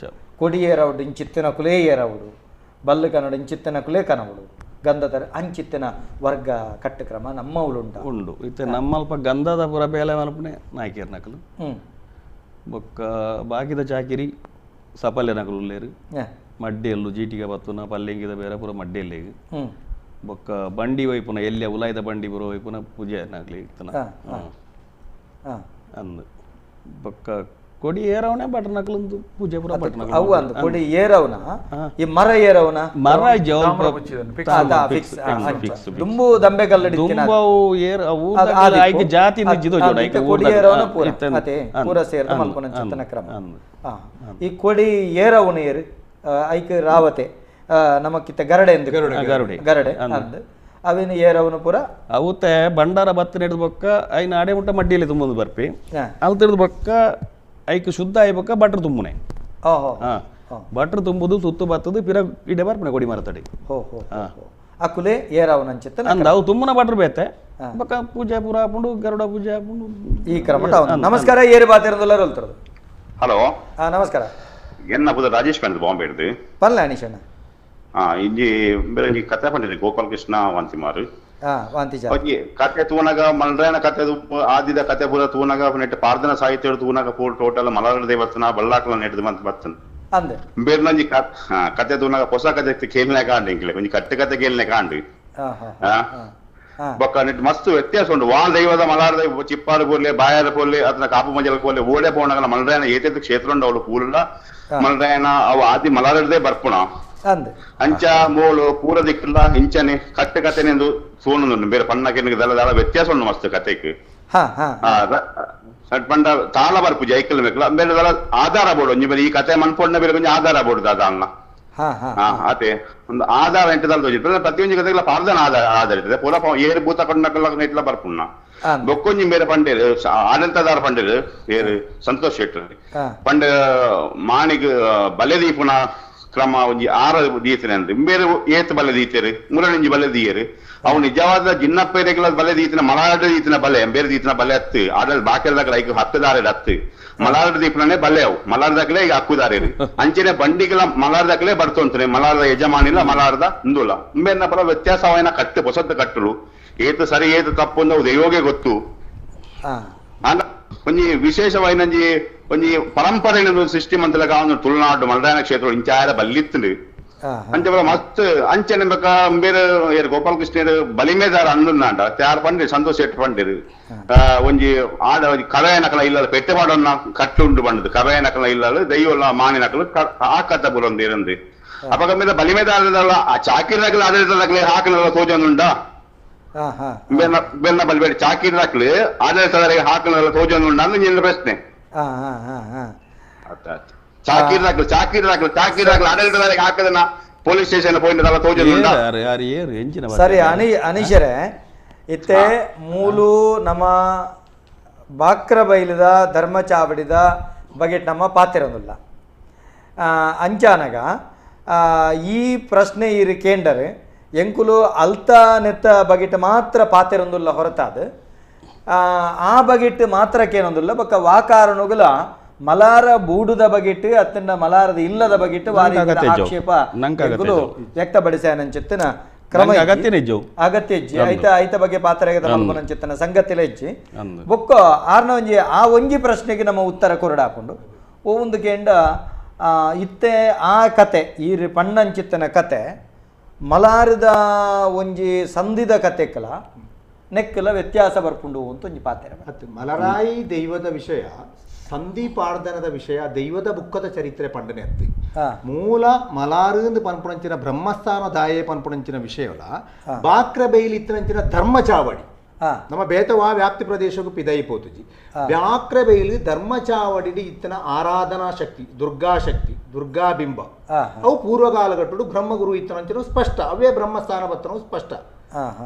ಕೊಡಿ ಏರವಡು ಇಂಚಿತ್ತಿನ ಕುಲೇ ಏರವಡು ಬಲ್ಲು ಕನ್ನಡ ಇಂಚಿತ್ತಿನ ಕುಲೇ ಕನವಡು ಗಂಧದ ಅಂಚಿತ್ತಿನ ವರ್ಗ ಕಟ್ಟಕ್ರಮ ನಮ್ಮವುಲುಂಟ ಉಂಡು ಇತ್ತೆ ನಮ್ಮಲ್ಪ ಗಂಧದ ಪುರ ಬೇಲೆ ಮಲ್ಪನೆ ನಾಯ್ಕೇರ್ ನಕಲು ಬೊಕ್ಕ ಬಾಕಿದ ಚಾಕಿರಿ ಸಪಲ್ಯ ನಕಲು ಉಲ್ಲೇರು ಮಡ್ಡಿಯಲ್ಲು ಜೀಟಿಗೆ ಬತ್ತುನ ಪಲ್ಲೆಂಗಿದ ಬೇರೆ ಪೂರ ಮಡ್ಡಿಯಲ್ಲಿಗೆ ಬೊಕ್ಕ ಬಂಡಿ ವೈಪುನ ಎಲ್ಲಿಯ ಉಲಾಯ್ದ ಬಂಡಿ ಬರೋ ವೈಪುನ ಪೂಜೆ ನಾಗ್ಲಿ ಇತ್ತನ ಅಂದು ಬೊಕ್ಕ ಕೊಡಿ ಏರವನೇ ಬಟರ್ ನಕಲೊಂದು ಪೂಜೆ ಪೂರ ಬಟರ್ ನಕಲು ಅವು ಅಂದು ಕೊಡಿ ಏರವನ ಈ ಮರ ಏರವನ ಮರ ದುಂಬು ದಂಬೆ ಕಲ್ಲಡಿ ದುಂಬವು ಏರ್ ಅವು ಐಕೆ ಜಾತಿ ನಿಜ್ಜಿದೋ ಜೋಡ ಐಕೆ ಕೊಡಿ ಏರವನ ಪೂರ ಅತೆ ಪೂರ ಸೇರ್ದ ಮಲ್ಪನ ಚಿತ್ತನ ಕ್ರಮ ಈ ಕೊಡಿ ಏರವನ ಏರು ಐಕ್ ರಾವತೆ ನಮಕ್ಕಿತ್ತ ಗರಡೆ ಎಂದು ಗರಡೆ ಗರಡೆ ಅಂದು ಅವೇನು ಏರವನು ಪೂರ ಅವತ್ತೆ ಬಂಡಾರ ಬತ್ತ ಹಿಡಿದು ಬೊಕ್ಕ ಐನ ಅಡೆ ಮುಟ್ಟ ಮಡ್ಡಿಯಲ್ಲಿ ತುಂಬೊಂದು ಬರ್ಪಿ ಅಲ್ಲಿ ತಿಡಿದು ಬೊಕ್ಕ ಐಕ್ ಶುದ್ಧ ಆಯ್ಬೊಕ್ಕ ಬಟ್ರ್ ತುಂಬುನೆ ಬಟ್ರ್ ತುಂಬುದು ಸುತ್ತು ಬತ್ತದು ಪಿರ ಇಡೆ ಬರ್ಪಣೆ ಕೊಡಿ ಮರತಡಿ ಅಕುಲೆ ಏರವನ ಅಂಚಿತ್ತ ಅಂದ ಅವು ತುಂಬುನ ಬಟ್ರ್ ಬೇತೆ ಬೊಕ್ಕ ಪೂಜೆ ಪೂರ ಹಾಕೊಂಡು ಗರುಡ ಪೂಜೆ ಹಾಕೊಂಡು ಈ ಕ್ರಮ. ನಮಸ್ಕಾರ, ಏರು ಬಾತಿರದಲ್ಲ ಹೋಲ್ತಿರೋದು. ಹಲೋ, ನಮಸ್ಕಾರ. ಎನ್ನ ಪುದ ರಾಜೇಶ್ ಪಂಡಿತ್ ಬಾಂಬೆ ಹಿಡ್ದು ಪಲ್ಲ ಅನೀಶಣ್ಣ. ಇಂಜಿ ಬೇರೆ ಕತೆ ಪಂಡಿತ್ ಗೋಪಾಲ ಕೃಷ್ಣ ವಾಂತಿಮಾರು ವಾಂತಿ ಕತೆ ತೂನಾಗ ಮಲ್ರಾಯನ ಕತೆ ಆದಿದ ಕತೆ ಪೂರ ತೂನಾಗ ನೆಟ್ ಪಾರ್ದನ ಸಾಹಿತ್ಯ ತೂನಾಗ ಪೂರ ಟೋಟಲ್ ಮಲಾರ ದೇವಸ್ಥಾನ ಬಲ್ಲಾಕಲ ನೆಟ್ ಮಂತ್ ಬರ್ತನ ಬೇರೆ ನಂಜಿ ಕತೆ ತೂನಾಗ ಹೊಸ ಕತೆ ಕೇಳನೆ ಕಾಂಡು ಇಂಕ್ಲೆ ಒಂಜಿ ಕಟ್ಟೆ ಕತೆ ಕೇಳನೆ ಕಾಂಡು ಬೊಕ್ಕ ನೆಟ್ ಮಸ್ತ್ ವ್ಯತ್ಯಾಸ ಉಂಟು. ವಾ ದೈವದ ಮಲಾರ ದೈವ ಚಿಪ್ಪಾರು ಪೋರ್ಲೆ ಬಾಯಾರ ಪೋರ್ಲೆ ಅದನ್ನ ಕಾಪು ಮಂಜಲ ಪೋರ್ಲೆ ಓಡೆ ಪೋಣಗಲ ಮಲ್ರಾಯನ ಏತೇತ ಕ್ಷೇತ್ರ ಉಂಡು ಅವಳು ಪೂರ್ಲ ಮಲ್ರಾಯನ ಅವು ಆದಿ ಮಲಾರದೇ ಬರ್ಪುಣ ಅಂಚ ಮೋಳು ಪೂರ ದಿಕ್ಕಲ್ಲ ಇಂಚನೆ ಕಟ್ಟೆ ಕತೆನೆಂದು ಸೋಣುಂಡು ಬೇರೆ ಪಣ್ಣಕ್ಕೆ ದಳ ದಳ ವ್ಯತ್ಯಾಸ ಉಂಟು ಮಸ್ತ್ ಕತೆಕ್. ಪಂಡ ತಾಳ ಬರ್ಪು ಜೈಕಲ್ ಬೇಕಲ್ಲ ಬೇರೆ ದಳ ಆಧಾರ ಬೋಡು ಒಂಜಿ ಬೇರೆ ಈ ಕತೆ ಮನ್ಪೊಂಡ ಬೇರೆ ಕೊಂಚ ಆಧಾರ ಬೋಡು ದಾದ ಅಣ್ಣ ಅದೇ ಒಂದು ಆಧಾರ ಎಂಟು ತೋಜಿ ಪ್ರತಿಯೊಂದು ಕತೆಗಳ ಪಾರ್ದನ ಆಧಾರ ಆಧಾರ ಇರ್ತದೆ ಪೂರ ಏರು ಭೂತ ಕೊಂಡಕಲ್ಲ ಇಟ್ಲ ಬರ್ಪುಣ್ಣ ಬೊಕ್ಕೊಂಜಿ ಬೇರೆ ಪಂಡೇರು ಆಡಳಿತದಾರ ಪಂಡೇರು ಏರು ಸಂತೋಷ್ ಶೆಟ್ಟರ್ ಪಂಡ ಮಾಣಿಗ್ ಬಲೆ ದೀಪುನ ಕ್ರಮ ಒಂಜಿ ಆರ ದೀತನೆ ಅಂದ್ರೆ ಬೇರೆ ಏತ್ ಬಲೆ ದೀತೇರು ಮುರಳಿಂಜಿ ಬಲೆ ದೀಯರು ಅವು ನಿಜವಾದ ಜಿನ್ನಪ್ಪೇರೆಗಳ ಬಲೆ ದೀತಿನ ಮಲಾಡ ದೀತಿನ ಬಲೆ ಬೇರೆ ದೀತಿನ ಬಲೆ ಹತ್ತು ಆಡಲ್ ಬಾಕೆಲ್ದಾಗ ಐಕ್ ಹತ್ತುದಾರೆ ಹತ್ತು ಮಲಾರ ದೀಪನೇ ಬಲೆ ಅವು ಮಲಾರದಾಗಲೇ ಈಗ ಹಕ್ಕುದಾರೇರು ಅಂಚನೆ ಬಂಡಿಗಳ ಮಲಾರದಾಗಲೇ ಬರ್ತೊಂತಾನೆ ಮಲಾರದ ಯಜಮಾನಿಲ್ಲ ಮಲಾರದ ಇಂದುಲ್ಲ ಬೇರೆ ಪರ ವ್ಯತ್ಯಾಸವಾಯಿನ ಕಟ್ಟು ಹೊಸತ್ತು ಕಟ್ಟಲು ಏತು ಸರಿ ಏತು ತಪ್ಪು ಅಂದ ದೈವಗೆ ಗೊತ್ತು. ಒಂಜಿ ವಿಶೇಷವಾಯಿನಂಜಿ ಒಂಜಿ ಪರಂಪರೆ ಸಿಸ್ಟಮ್ ಅಂತಲಕ ಒಂದು ತುಳುನಾಡು ಮಲ್ರಾಯನ ಕ್ಷೇತ್ರ ಇಂಚಾರ ಬಲ್ಲಿತ್ತು ಅಂಚೆ ಮಸ್ತ್ ಅಂಚನೆ ಬೇಕ ಬೇರೆ ಏರು ಗೋಪಾಲಕೃಷ್ಣರು ಬಲಿಮೇದಾರ ಅಂದಂಡ ತ್ಯಾರ್ ಪಂಡಿರು ಸಂತೋಷ್ ಶೆಟ್ಟಿ ಪಂಡಿರು ಒಂಜಿ ಆಡ ಒಂಜಿ ಕರಯನಕಲ ಇಲ್ಲ ಪೆಟ್ಟೆ ಪಾಡನ್ನ ಕಟ್ಟು ಉಂಡು ಬಂಡದು ಕರಯನಕಲ ಇಲ್ಲ ದೈವಲ್ಲ ಮಾನಿನಕಲು ಆ ಕಥ ಬುರೊಂದು ಇರಂದು ಅಪಗ ಮೇಲೆ ಬಲಿಮೇದಾರದಲ್ಲ ಆ ಚಾಕಿರದಾಗಲ ಆಡಳಿತದಾಗಲೇ ಹಾಕಲ ತೋಜೊಂದುಂಡ ಬೆನ್ನ ಬಲಿಬೇಡಿ ಚಾಕಿರದಾಕ್ಲಿ ಆಡಳಿತದಾರಿಗೆ ಹಾಕಲ ತೋಜೊಂದುಂಡ ಅಂದ್ರೆ ನಿನ್ನ ಪ್ರಶ್ನೆ. ಚಾಕಿರದಾಕ್ಲು ಚಾಕಿರದಾಕ್ಲು ಚಾಕಿರದಾಕ್ಲು ಆಡಳಿತದಾರಿಗೆ ಹಾಕದನ್ನ ಪೊಲೀಸ್ ಸ್ಟೇಷನ್ ಪೋಯಿಂಟ್ ತೋಜೊಂದುಂಡ. ಸರಿ ಅನೀಶರೇ, ಇತ್ತೆ ಮೂಲು ನಮ್ಮ ಬಾಕ್ರ ಬೈಲದ ಧರ್ಮ ಚಾವಡಿದ ಬಗೆಟ್ ನಮ್ಮ ಪಾತಿರೊಂದುಲ್ಲ. ಅಂಚಾನಗ ಈ ಪ್ರಶ್ನೆ ಇರು ಕೇಂಡರೆ ಎಂಕುಲು ಅಲ್ತ ನೆತ್ತ ಬಗೆಟ್ ಮಾತ್ರ ಪಾತಿರೊಂದುಲ್ಲ ಹೊರತಾದ ಆ ಬಗೆಟ್ ಮಾತ್ರಕ್ಕೇನೊಂದುಲ್ಲ ಬೊಕ್ಕ ವಾಕಾರಣುಗಳ ಮಲಾರ ಬೂಡುದ ಬಗೆಟ್ ಅತ್ತಂಡ ಮಲಾರದ ಇಲ್ಲದ ಬಗೆಟ್ ವಾರಿ ಆಕ್ಷೇಪ ವ್ಯಕ್ತಪಡಿಸಾನಂಚಿತ್ತಿನ ಕ್ರಮ ಅಗತ್ಯ ಇಜ್ಜಿ. ಐತ ಐತ ಬಗ್ಗೆ ಪಾತ್ರ ಮಲ್ಪನಂಚಿತ್ತಿನ ಸಂಗತಿಲ ಇಜ್ಜಿ. ಬೊಕ್ಕ ಆರ್ನ ಒಂಜಿ ಆ ಒಂಜಿ ಪ್ರಶ್ನೆಗೆ ನಮ್ಮ ಉತ್ತರ ಕೊರಡಾಪುಂಡು. ಒಂದು ಕೇಂಡ ಇತ್ತೆ ಆ ಕತೆ ಈ ಪಣ್ಣಂಚಿತ್ತನ ಕತೆ ಮಲಾರದ ಒಂಜಿ ಸಂಧಿದ ಕತೆಕಲ ನೆಕ್ಕಲ ವ್ಯತ್ಯಾಸ ಬರ್ಪುಂಡು ಅಂತ ಒಂಜಿ ಪಾತ್ರ. ಮಲರಾಯಿ ದೈವದ ವಿಷಯ ಸಂಧಿ ಪಾರ್ದನದ ವಿಷಯ ದೈವದ ಬುಕ್ಕದ ಚರಿತ್ರೆ ಪಂಡನೆ ಅತ್ತಿ ಮೂಲ ಮಲಾರು ಪನ್ಪುಣಂಚಿನ ಬ್ರಹ್ಮಸ್ಥಾನ ದಾಯೆ ಪನ್ಪುಣಂಚಿನ ವಿಷಯವಲ್ಲ ಬಾಕ್ರ ಬೈಲಿ ಇತ್ತನಂಚಿನ ಧರ್ಮ ಚಾವಡಿ ನಮ್ಮ ಬೇತವಾ ವ್ಯಾಪ್ತಿ ಪ್ರದೇಶಕ್ಕೂ ಪಿದೈ ಪೋತುಜಿ ಬ್ಯಾಕ್ರ ಬೈಲು ಧರ್ಮ ಚಾವಡಿ ಇತ್ತನ ಆರಾಧನಾ ಶಕ್ತಿ ದುರ್ಗಾ ಶಕ್ತಿ ದುರ್ಗಾ ಬಿಂಬ ಅವು ಪೂರ್ವಕಾಲಗಟ್ಟುಡು ಬ್ರಹ್ಮಗುರು ಇತ್ತನಂಚಿನ ಸ್ಪಷ್ಟ ಅವೇ ಬ್ರಹ್ಮಸ್ಥಾನ ಬತ್ತನವು ಸ್ಪಷ್ಟ.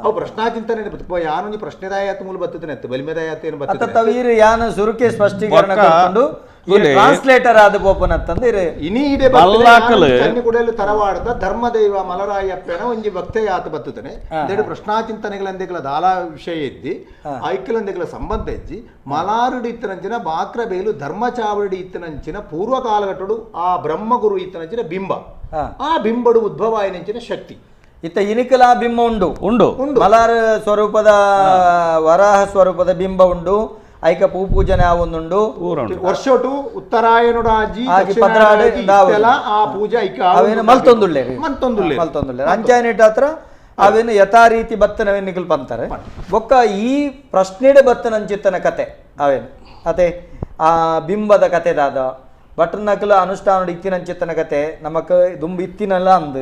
ಅವು ಪ್ರಶ್ನಾಚಿಂತನೆ ಯಾನೊಂಜಿ ಪ್ರಶ್ನೆದಾಯಾತ ಮೂಲ ಬತ್ತನೆ ಬಲಿಮೆದಾಯಾತ ಏನು ಬತ್ತದೆ ಯಾನ ಸುರುಕೆ ಸ್ಪಷ್ಟೀಕರಣ ಕೊರ್ಕೊಂಡು ಟ್ರಾನ್ಸ್ಲೇಟರ್ ಆದ ಪೋಪನತ್ತಂದ್ರೆ ಇನಿ ಇಡೆ ಕೂಡಲು ತರವಾಡದ ಧರ್ಮದೈವ ಮಲರಾಯಪ್ಪನ ಒಂಜಿ ಭಕ್ತೆಯಾತ ಬತ್ತುತ್ತಾನೆ ಅಂದೇಡು ಪ್ರಶ್ನಾಚಿಂತನೆಗಳಂದೆಗಳ ದಾಲ ವಿಷಯ ಇದ್ದಿ ಐಕ್ಯಲಂದೆಗಳ ಸಂಬಂಧ ಇಜ್ಜಿ ಮಲಾರುಡಿ ಇತ್ತನಂಚಿನ ಬಾಕ್ರ ಬೇಲು ಧರ್ಮಚಾವಡಿ ಇತ್ತನಂಚಿನ ಪೂರ್ವ ಕಾಲಘಟ್ಟಡು ಆ ಬ್ರಹ್ಮಗುರು ಇತ್ತನಂಚಿನ ಬಿಂಬ ಆ ಬಿಂಬಡು ಉದ್ಭವ ಆಯನಂಚಿನ ಶಕ್ತಿ ಇತ್ತ ಇನಿಕಲ ಬಿಂಬ ಉಂಡು ಉಂಡು ಮಲಾರ ಸ್ವರೂಪದ ವರಾಹ ಸ್ವರೂಪದ ಬಿಂಬ ಉಂಡು ಐಕ ಪೂ ಪೂಜನೆ ಆವೊಂದುಂಡು ವರ್ಷಟು ಉತ್ತರಾಯಣುಡಾಜಿ ಆ ಪೂಜೆ ಐಕ ಅವೇನು ಮಲ್ತೊಂದುಲ್ಲೇರು ಮಲ್ತೊಂದುಲ್ಲೇರು ಮಲ್ತೊಂದುಲ್ಲೇರು ಅಂಚಾಯನಿಟ್ಟ ಹತ್ರ ಅವೇನು ಯಥಾ ರೀತಿ ಬತ್ತನವೇನು ನಿಕಲ್ ಪಂತಾರೆ ಬೊಕ್ಕ ಈ ಪ್ರಶ್ನೆಡೆ ಬತ್ತನಂಚಿತ್ತನ ಕತೆ ಅವೇನು ಅದೇ ಆ ಬಿಂಬದ ಕತೆ ದಾದ ಬಟರ್ನಕಲ ಅನುಷ್ಠಾನ ಇತ್ತಿನಂಚಿತ್ತನ ಕತೆ ನಮಕ್ ದುಂಬು ಇತ್ತಿನಲ್ಲ ಅಂದು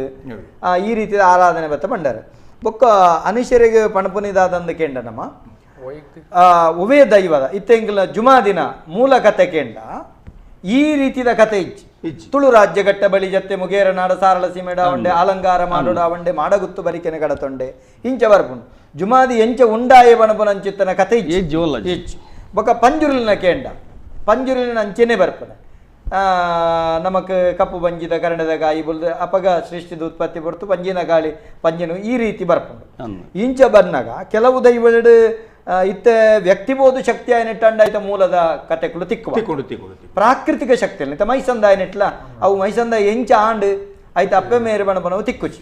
ಈ ರೀತಿಯ ಆರಾಧನೆ ಬತ್ತ ಪಂಡಾರೆ ಬೊಕ್ಕ ಅನಿಶರಿಗೆ ಪಣಪುನಿದಾದಂದು ಕೇಂಡ ನಮ್ಮ ಉವೇ ದೈವದ ಇತ್ತೆಂಗಿಲ ಜುಮಾದಿನ ಮೂಲ ಕತೆ ಕೇಂಡ ಈ ರೀತಿಯ ಕತೆ ಇಚ್ಚಿ ತುಳು ರಾಜ್ಯ ಗಟ್ಟ ಬಳಿ ಜತ್ತೆ ಮುಗೇರ ನಾಡ ಸಾರಳ ಸೀಮೆಡ ಅವಂಡೆ ಅಲಂಕಾರ ಮಾಡೋಡ ಅವಂಡೆ ಮಾಡಗುತ್ತು ಬರಿಕೆನೆ ಕಡತೊಂಡೆ ಇಂಚ ಬರ್ಪುಂಡು ಜುಮಾದಿ ಎಂಚ ಉಂಡಾಯ ಬಣಪುನಂಚಿತ್ತನ ಕತೆ ಇಚ್ಚಿ ಬೊಕ್ಕ ಪಂಜುರುಲಿನ ಕೇಂಡ ಪಂಜುರುಲಿನ ಅಂಚೆನೆ ಬರ್ಪುನೆ ನಮಕ್ ಕಪ್ಪು ಬಂಜಿದ ಕರಣದ ಗಾಯಿ ಬುಲ್ದ ಅಪಗ ಸೃಷ್ಟಿದ ಉತ್ಪತ್ತಿ ಬರ್ತು ಪಂಜಿನ ಗಾಳಿ ಪಂಜಿನ ಈ ರೀತಿ ಬರ್ಪುಂಡು. ಇಂಚ ಬಂದಾಗ ಕೆಲವು ದೈವಗಳು ಇತ್ತೆ ವ್ಯಕ್ತಿಬೋದು ಶಕ್ತಿ ಆಯ್ನಿಟ್ಟಂಡ ಆಯ್ತ ಮೂಲದ ಕತೆಗಳು ತಿಕ್ಕು ಪ್ರಾಕೃತಿಕ ಶಕ್ತಿ ಇತ್ತ ಮೈಸಂದ ಆಯ್ನಿಟ್ಲ ಅವು ಮೈಸಂದ ಎಂಚ ಆಂಡ್ ಆಯ್ತ ಅಪ್ಪೆ ಮೇರೆ ಬಣಪನವು ತಿಕ್ಕುಚಿ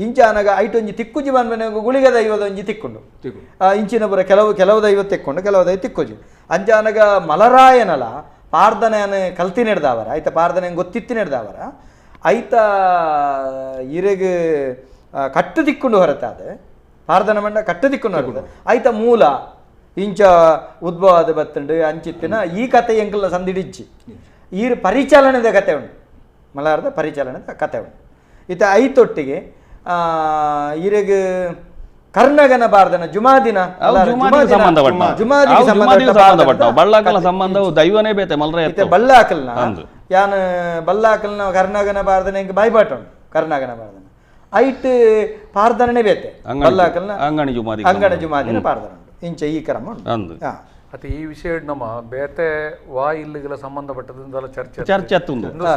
ಇಂಚ ಆನಾಗ ಐಟೊಂಜಿ ತಿಕ್ಕುಜಿ ಬನ್ಬನ ಗುಳಿಗ ದೈವದ ಒಂಜಿ ತಿಕ್ಕೊಂಡು ಇಂಚಿನ ಪುರ ಕೆಲವು ಕೆಲವು ದೈವ ತಿಕ್ಕೊಂಡು ಕೆಲವು ದೈವ ತಿಕ್ಕುಜಿ ಅಂಚ ಆನಾಗ ಮಲರಾಯನಲ ಪಾರ್ದನೆಯನ್ನು ಕಲ್ತಿ ನೆಡ್ದಾವರ ಆಯ್ತ ಪಾರ್ದನೆ ಗೊತ್ತಿತ್ತಿ ನೆಡ್ದಾವರ ಐತ ಇರೆಗ್ ಕಟ್ಟು ತಿಕ್ಕೊಂಡು ಹೊರತಾದ ಪಾರ್ದನ ಮಂಡ ಕಟ್ಟು ತಿಕ್ಕೊಂಡು ಹೊರತದ ಐತ ಮೂಲ ಇಂಚ ಉದ್ಭವದ ಬತ್ತಂಡು ಅಂಚಿತ್ತಿನ ಈ ಕತೆ ಎಂಕಲ್ನ ಸಂದಿಡಿಚ್ಚಿ ಈ ಪರಿಚಾಲನೆದ ಕತೆ ಉಂಟು ಮಲಾರದ ಪರಿಚಾಲನೆದ ಕತೆ ಉಂಟು ಇತ ಐತೊಟ್ಟಿಗೆ ಇರೆಗ್ ಕರ್ಣಗನ ಬಾರ್ದನ ಜುಮಾದಿನ ಬಲ್ಲಾಕಲ್ನ ಯಾನ್ ಬಲ್ಲಾಕಲ್ನ ಕರ್ಣಗನ ಬಾರ್ದನ ಎಂಕ್ ಬಾಯ್ಪಾಟ ಉಂಟು ಕರ್ಣಗನ ಬಾರ್ದನ ಐಟ್ ಪಾರ್ದನೇ ಬೇತೆ ಬಲ್ಲಾಕಲ್ನ ಅಂಗಣ ಜುಮಾದಿನ ಪಾರ್ದನ ಉಂಟು ಇಂಚ ಈ ಕ್ರಮ ಉಂಟು. ಅತ್ತೆ ಈ ವಿಷಯ ನಮ್ಮ ಬೇತೆ ವಾ ಇಲ್ಲಿಗೆಲ್ಲ ಸಂಬಂಧಪಟ್ಟದಿಂದೆಲ್ಲ ಚರ್ಚೆ ಚರ್ಚೆ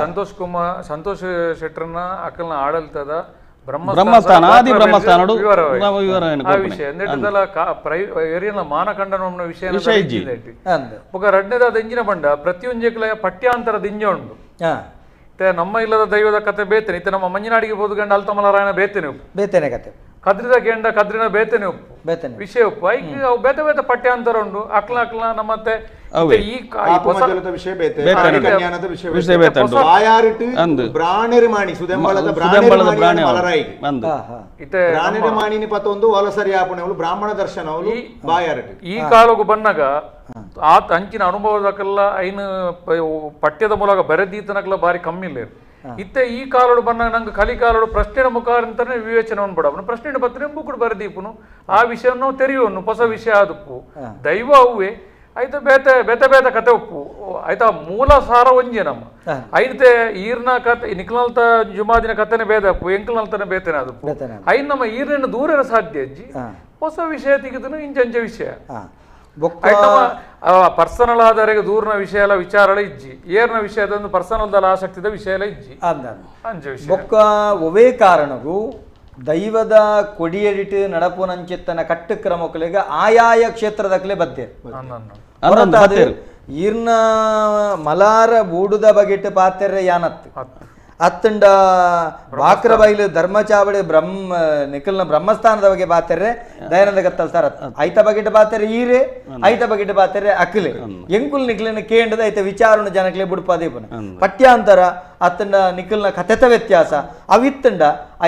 ಸಂತೋಷ್ ಕುಮಾರ್ ಸಂತೋಷ್ ಶೆಟ್ಟರ್ನ ಅಕಲ್ನ ಆಡಳಿತದ ಬ್ರಹ್ಮಸ್ಥಾನ ಆದಿ ಬ್ರಹ್ಮಸ್ಥಾನಡು ಮಾನಖಂಡನ ವಿಷಯ ಬೊಕ ರಡ್ನೇದಾದ ಇಂಜಿನ ಬಂಡ ಪ್ರತಿಯೊಂಜೆಕ್ಲ ಪಠ್ಯಾಂತರದ ಇಂಜ ಉಂಡು. ನಮ್ಮ ಇಲ್ಲದ ದೈವದ ಕತೆ ಬೇತೇನೆ ಇತ್ತೆ ನಮ್ಮ ಮಂಜನಾಡಿಗೆ ಬೋದುಗಂಡ ಅಲ್ತಮಲರಾಯನ ಬೇತೇನೆ ಬೇತೇನೆ ಕತೆ ಕದ್ರಿದ ಗೇಂಡ ಕದ್ರಿನ ಬೇತೇನೆ ಉಪ್ಪು ಬೇತೇನೆ ವಿಷಯ ಉಪ್ಪು ಐಕ್ ಅವು ಬೇತೆ ಬೇತೆ ಪಠ್ಯಾಂತರ ಉಂಡು ಅಕ್ಲ ಅಕ್ಲ ನಮ್ಮತ್ತೆ ಈ ವಿಷಯ ಬೇತೆ ವಿಷಯ ಬ್ರಾಣೆರ್ ಮಾಣಿ ಸುದೆಂಬಳದ ಬ್ರಾಣೆರ್ ಮಲರಾಯಿಗೆ ಬ್ರಾಣೆರ್ ಮಾಣಿನಿ ಪತ್ತೊಂದು ಒಲಸರಿ ಆಪುಣೆವಳು ಬ್ರಾಹ್ಮಣ ದರ್ಶನ ಅವಳು ಬಾಯಾರಿಟ್ ಈ ಕಾಲಗು ಬನ್ನಗ ಆ ಅಂಚಿನ ಅನುಭವದಕ್ಕೆಲ್ಲ ಐನು ಪಠ್ಯದ ಮೂಲಕ ಬರೆದೀತನಕ್ಕೆಲ್ಲ ಬಾರಿ ಕಮ್ಮಿ ಇಲ್ಲ. ಇತ್ತೆ ಈ ಕಾಲೋಡು ಬನ್ನ ನಂಗೆ ಕಲಿಕಾಲೋಡು ಪ್ರಶ್ನೆಯ ಮುಖಾಂತರನೇ ವಿವೇಚನೆ ಬಿಡವನು ಪ್ರಶ್ನೆ ಪತ್ರ ಬುಕ್ಕುಡು ಬರೆದೀಪುನು ಆ ವಿಷಯವನ್ನು ತೆರೆಯುವನು ಹೊಸ ವಿಷಯ ಆದಪ್ಪು ದೈವ ಅವುವೆ ಆಯ್ತು ಬೇತೆ ಬೇತೆ ಬೇತೆ ಕತೆ ಉಪ್ಪು ಆಯ್ತಾ ಮೂಲ ಸಾರ ಒಂಜೆ ನಮ್ಮ ಐತೆ ಈರ್ನ ಕತೆ ನಿಕ್ಲಲ್ತ ಜುಮಾದಿನ ಕತೆನೆ ಬೇದಪ್ಪು ಎಂಕಲ್ನಲ್ತನೆ ಬೇತೇನೆ ಅದಪ್ಪು ಐನ್ ನಮ್ಮ ಈರ್ನ ದೂರ ಸಾಧ್ಯ ಅಜ್ಜಿ ಹೊಸ ವಿಷಯ ತೆಗೆದು ಇಂಚಂಚ ವಿಷಯ ಪರ್ಸನಲ್ ಆಧಾರಿಗೆ ದೂರನ ವಿಷಯ ಎಲ್ಲ ವಿಚಾರಗಳ ಇಜ್ಜಿ ಏರ್ನ ವಿಷಯದ ಪರ್ಸನಲ್ ಆಸಕ್ತಿದ ವಿಷಯ ಎಲ್ಲ ಇಜ್ಜಿ ಅಂಚ ವಿಷಯ ಬೊಕ್ಕ ಒವೇ ಕಾರಣಗೂ ದೈವದ ಕೊಡಿಯಡಿಟ್ಟು ನಡಪುನಂಚಿತ್ತನ ಕಟ್ಟು ಕ್ರಮಕ್ಕಳಿಗೆ ಆಯಾಯ ಕ್ಷೇತ್ರದಕ್ಲೆ ಬದ್ದೆ ಈರ್ನ ಮಲಾರ ಬೂಡುದ ಬಗೆಟ್ಟು ಪಾತೆರೆ ಯಾನತ್ತು ಅತ್ತಂಡ ಬಾಕ್ರ ಬೈಲು ಧರ್ಮಚಾವಡಿ ಬ್ರಹ್ಮ ನಿಖಲ್ನ ಬ್ರಹ್ಮಸ್ಥಾನದ ಬಗ್ಗೆ ಪಾತೆರೆ ದಯಾನಂದ ಕತ್ತಲ್ ಸರ್ ಐತ ಬಗೆಟ್ ಪಾತೆರೆ ಈರೆ ಐತ ಬಗೆಟ್ ಪಾತೆರೆ ಅಕ್ಲೆ ಎಂಕುಲ್ ನಿಖಲಿನ ಕೇಂಡದ ಐತ ವಿಚಾರಣ ಜನಕ್ಲೆ ಬುಡ್ಪಾದೀಪನ ಪಠ್ಯಾಂತರ ಅತ್ತಂಡ ನಿಖಲ್ನ ಕಥೆತ ವ್ಯತ್ಯಾಸ ಅವಿತ್ತಂಡ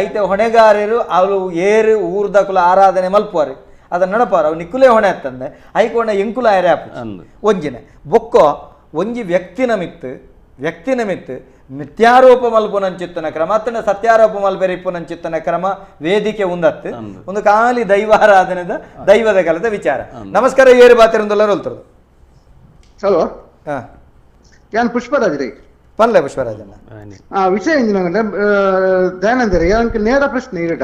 ಐತ ಹೊಣೆಗಾರರು ಅವಳು ಏರು ಊರ್ದಕುಲ ಆರಾಧನೆ ಮಲ್ಪುವಾರು ಅದನ್ನ ನಡಪಾರ ಅವು ನಿಕ್ಕುಲೇ ಹೊಣೆ ಅತ್ತಂದೆ ಐಕೋಣ ಎಂಕುಲ ಆಯರೆ ಆಪು ಒಂಜಿನ ಬೊಕ್ಕೋ ಒಂಜಿ ವ್ಯಕ್ತಿನ ಮಿತ್ತು ಮಿಥ್ಯಾರೋಪ ಮಲ್ಪುನಂಚಿತ್ತನ ಕ್ರಮ ಅತ್ತಂಡ ಸತ್ಯಾರೋಪ ಮಲ್ಪೆರಿಪ್ಪುನಂಚಿತ್ತನ ಕ್ರಮ ವೇದಿಕೆ ಉಂದತ್ತು ಒಂದು ಖಾಲಿ ದೈವಾರಾಧನೆದ ದೈವದ ಕಲದ ವಿಚಾರ. ನಮಸ್ಕಾರ, ಏರು ಬಾತಿರಂದೆಲ್ಲ ಹೋಲ್ತರದು. ಹಲೋ, ಯಾನ್ ಪುಷ್ಪರಾಜ್ ರೀ. ಪನ್ಲೆ ಪುಷ್ಪರಾಜಣ್ಣ. ವಿಷಯ ದಯಾನಂದರಿ ನೇರ ಪ್ರಶ್ನೆ ಇರಟ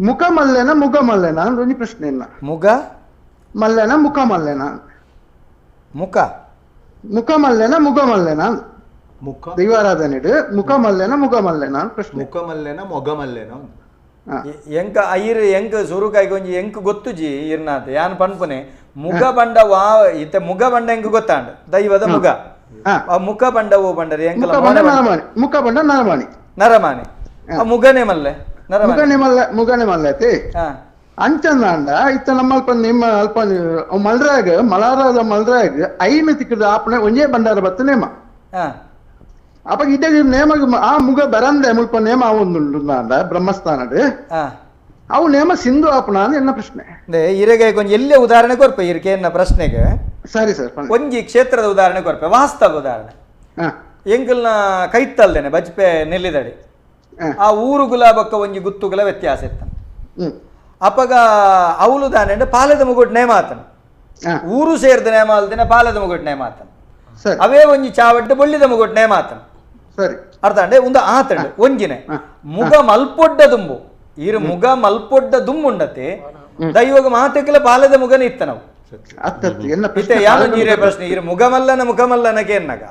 ಮುಖ ಮಲ್ಲೆನ ಮುಗ ಮಲ್ಲೆನ ಒಂಜಿ ಪ್ರಶ್ನೆ ಇಲ್ಲ. ಮುಗ ಮಲ್ಲೆನ ಮುಖ ಮಲ್ಲೆನ ಮುಖ ಮುಖ ಮಲ್ಲೆನ ಮುಗ ಮಲ್ಲೆನ ಮುಖ ದೈವಾರಾಧನೆ ಮುಖ ಮಲ್ಲೆನ ಮುಗ ಮಲ್ಲೆನ ಪ್ರಶ್ನೆ. ಮುಖ ಮಲ್ಲೆನ ಮೊಗ ಮಲ್ಲೆನ ಎಂಕ ಐರ್ ಎಂಕ್ ಸುರುಕಾಯಿ ಒಂಜಿ ಎಂಕ್ ಗೊತ್ತುಜಿ ಇರ್ನಾಥ ಯಾನ್ ಪನ್ಪುನೆ ಮುಗ ಬಂಡ ವಾ ಇತ್ತ ಮುಗ ಬಂಡ ಎಂಕ್ ಗೊತ್ತಾಂಡ ದೈವದ ಮುಗ ಆ ಮುಖ ಬಂಡ ಓ ಬಂಡರಿ ಎಂಕಲ ಮುಖ ಬಂಡ ನರಮಾಣಿ ನರಮಾಣಿ ಆ ಮುಗನೆ ಮಲ್ಲೆ ಮುಗನೆ ಮಲ್ಲೆ ಮುಗನೆ ಮಲ್ಲೆ ಅಂಚಂದಾಂಡ ಇತ್ತ ನಮ್ಮ ಅಲ್ಪ ನಿಮ್ಮ ಅಲ್ಪ ಮಲ್ರಾಗ ಮಲಾರದ ಮಲ್ರಾಗ ಐನು ತಿಕ್ಕದ ಆಪಣೆ ಒಂಜೇ ಬಂಡಾರ ಬತ್ತ ನೇಮ ಅಪ್ಪ ಇದೇ ನೇಮ ಆ ಮುಗ ಬರಂದೆ ಮುಲ್ಪ ನೇಮ ಒಂದುಂಡು ಬ್ರಹ್ಮಸ್ಥಾನಡ್ ಅವು ನೇಮ ಸಿಂಧು ಆಪಣ ಎನ್ನ ಪ್ರಶ್ನೆ. ಇರೆಗೆ ಒಂಜಿ ಎಲ್ಲೇ ಉದಾಹರಣೆ ಕೊರ್ಪೆ ಇರಕೆ ಎನ್ನ ಪ್ರಶ್ನೆಗೆ. ಸರಿ ಸರ್, ಒಂಜಿ ಕ್ಷೇತ್ರದ ಉದಾಹರಣೆ ಕೊರ್ಪೆ, ವಾಸ್ತವ ಉದಾಹರಣೆ. ಎಂಕಲ್ನ ಕೈತಲ್ದೇನೆ ಬಜ್ಪೆ ನೆಲ್ಲಿದಡಿ ಆ ಊರು ಗುಲಾಬಕ್ಕ ಒಂಜಿ ಗುತ್ತುಗಳ ವ್ಯತ್ಯಾಸ ಇತ್ತ. ಅಪಗ ಅವಳು ದಾನೆ ಪಾಲದ ಮುಗುಟ್ ನೇಮ ಆತನ ಊರು ಸೇರಿದ ನೇಮ ಅಲ್ದಿನ ಪಾಲದ ಮುಗುಟ್ ನೇಮ ಆತನ ಅವೇ ಒಂಜಿ ಚಾವಟ್ಟು ಬೊಳ್ಳಿದ ಮುಗುಟ್ ನೇಮ ಆತನ. ಅರ್ಥ ಅಂಡೆ ಒಂದು ಆತಂಡ ಒಂಜಿನೆ ಮುಗ ಮಲ್ಪೊಡ್ಡ ದುಂಬು ಈರು ಮುಗ ಮಲ್ಪೊಡ್ಡ ದುಂಬುಂಡತೆ ದೈವಗ ಮಾತೆಕ್ಲ ಪಾಲದ ಮುಗನ ಇತ್ತ ನಾವು ಯಾರು ಪ್ರಶ್ನೆ ಇರು ಮುಗಮಲ್ಲನ ಮುಖಮಲ್ಲನಕ್ಕೆ ಎನ್ನಾಗ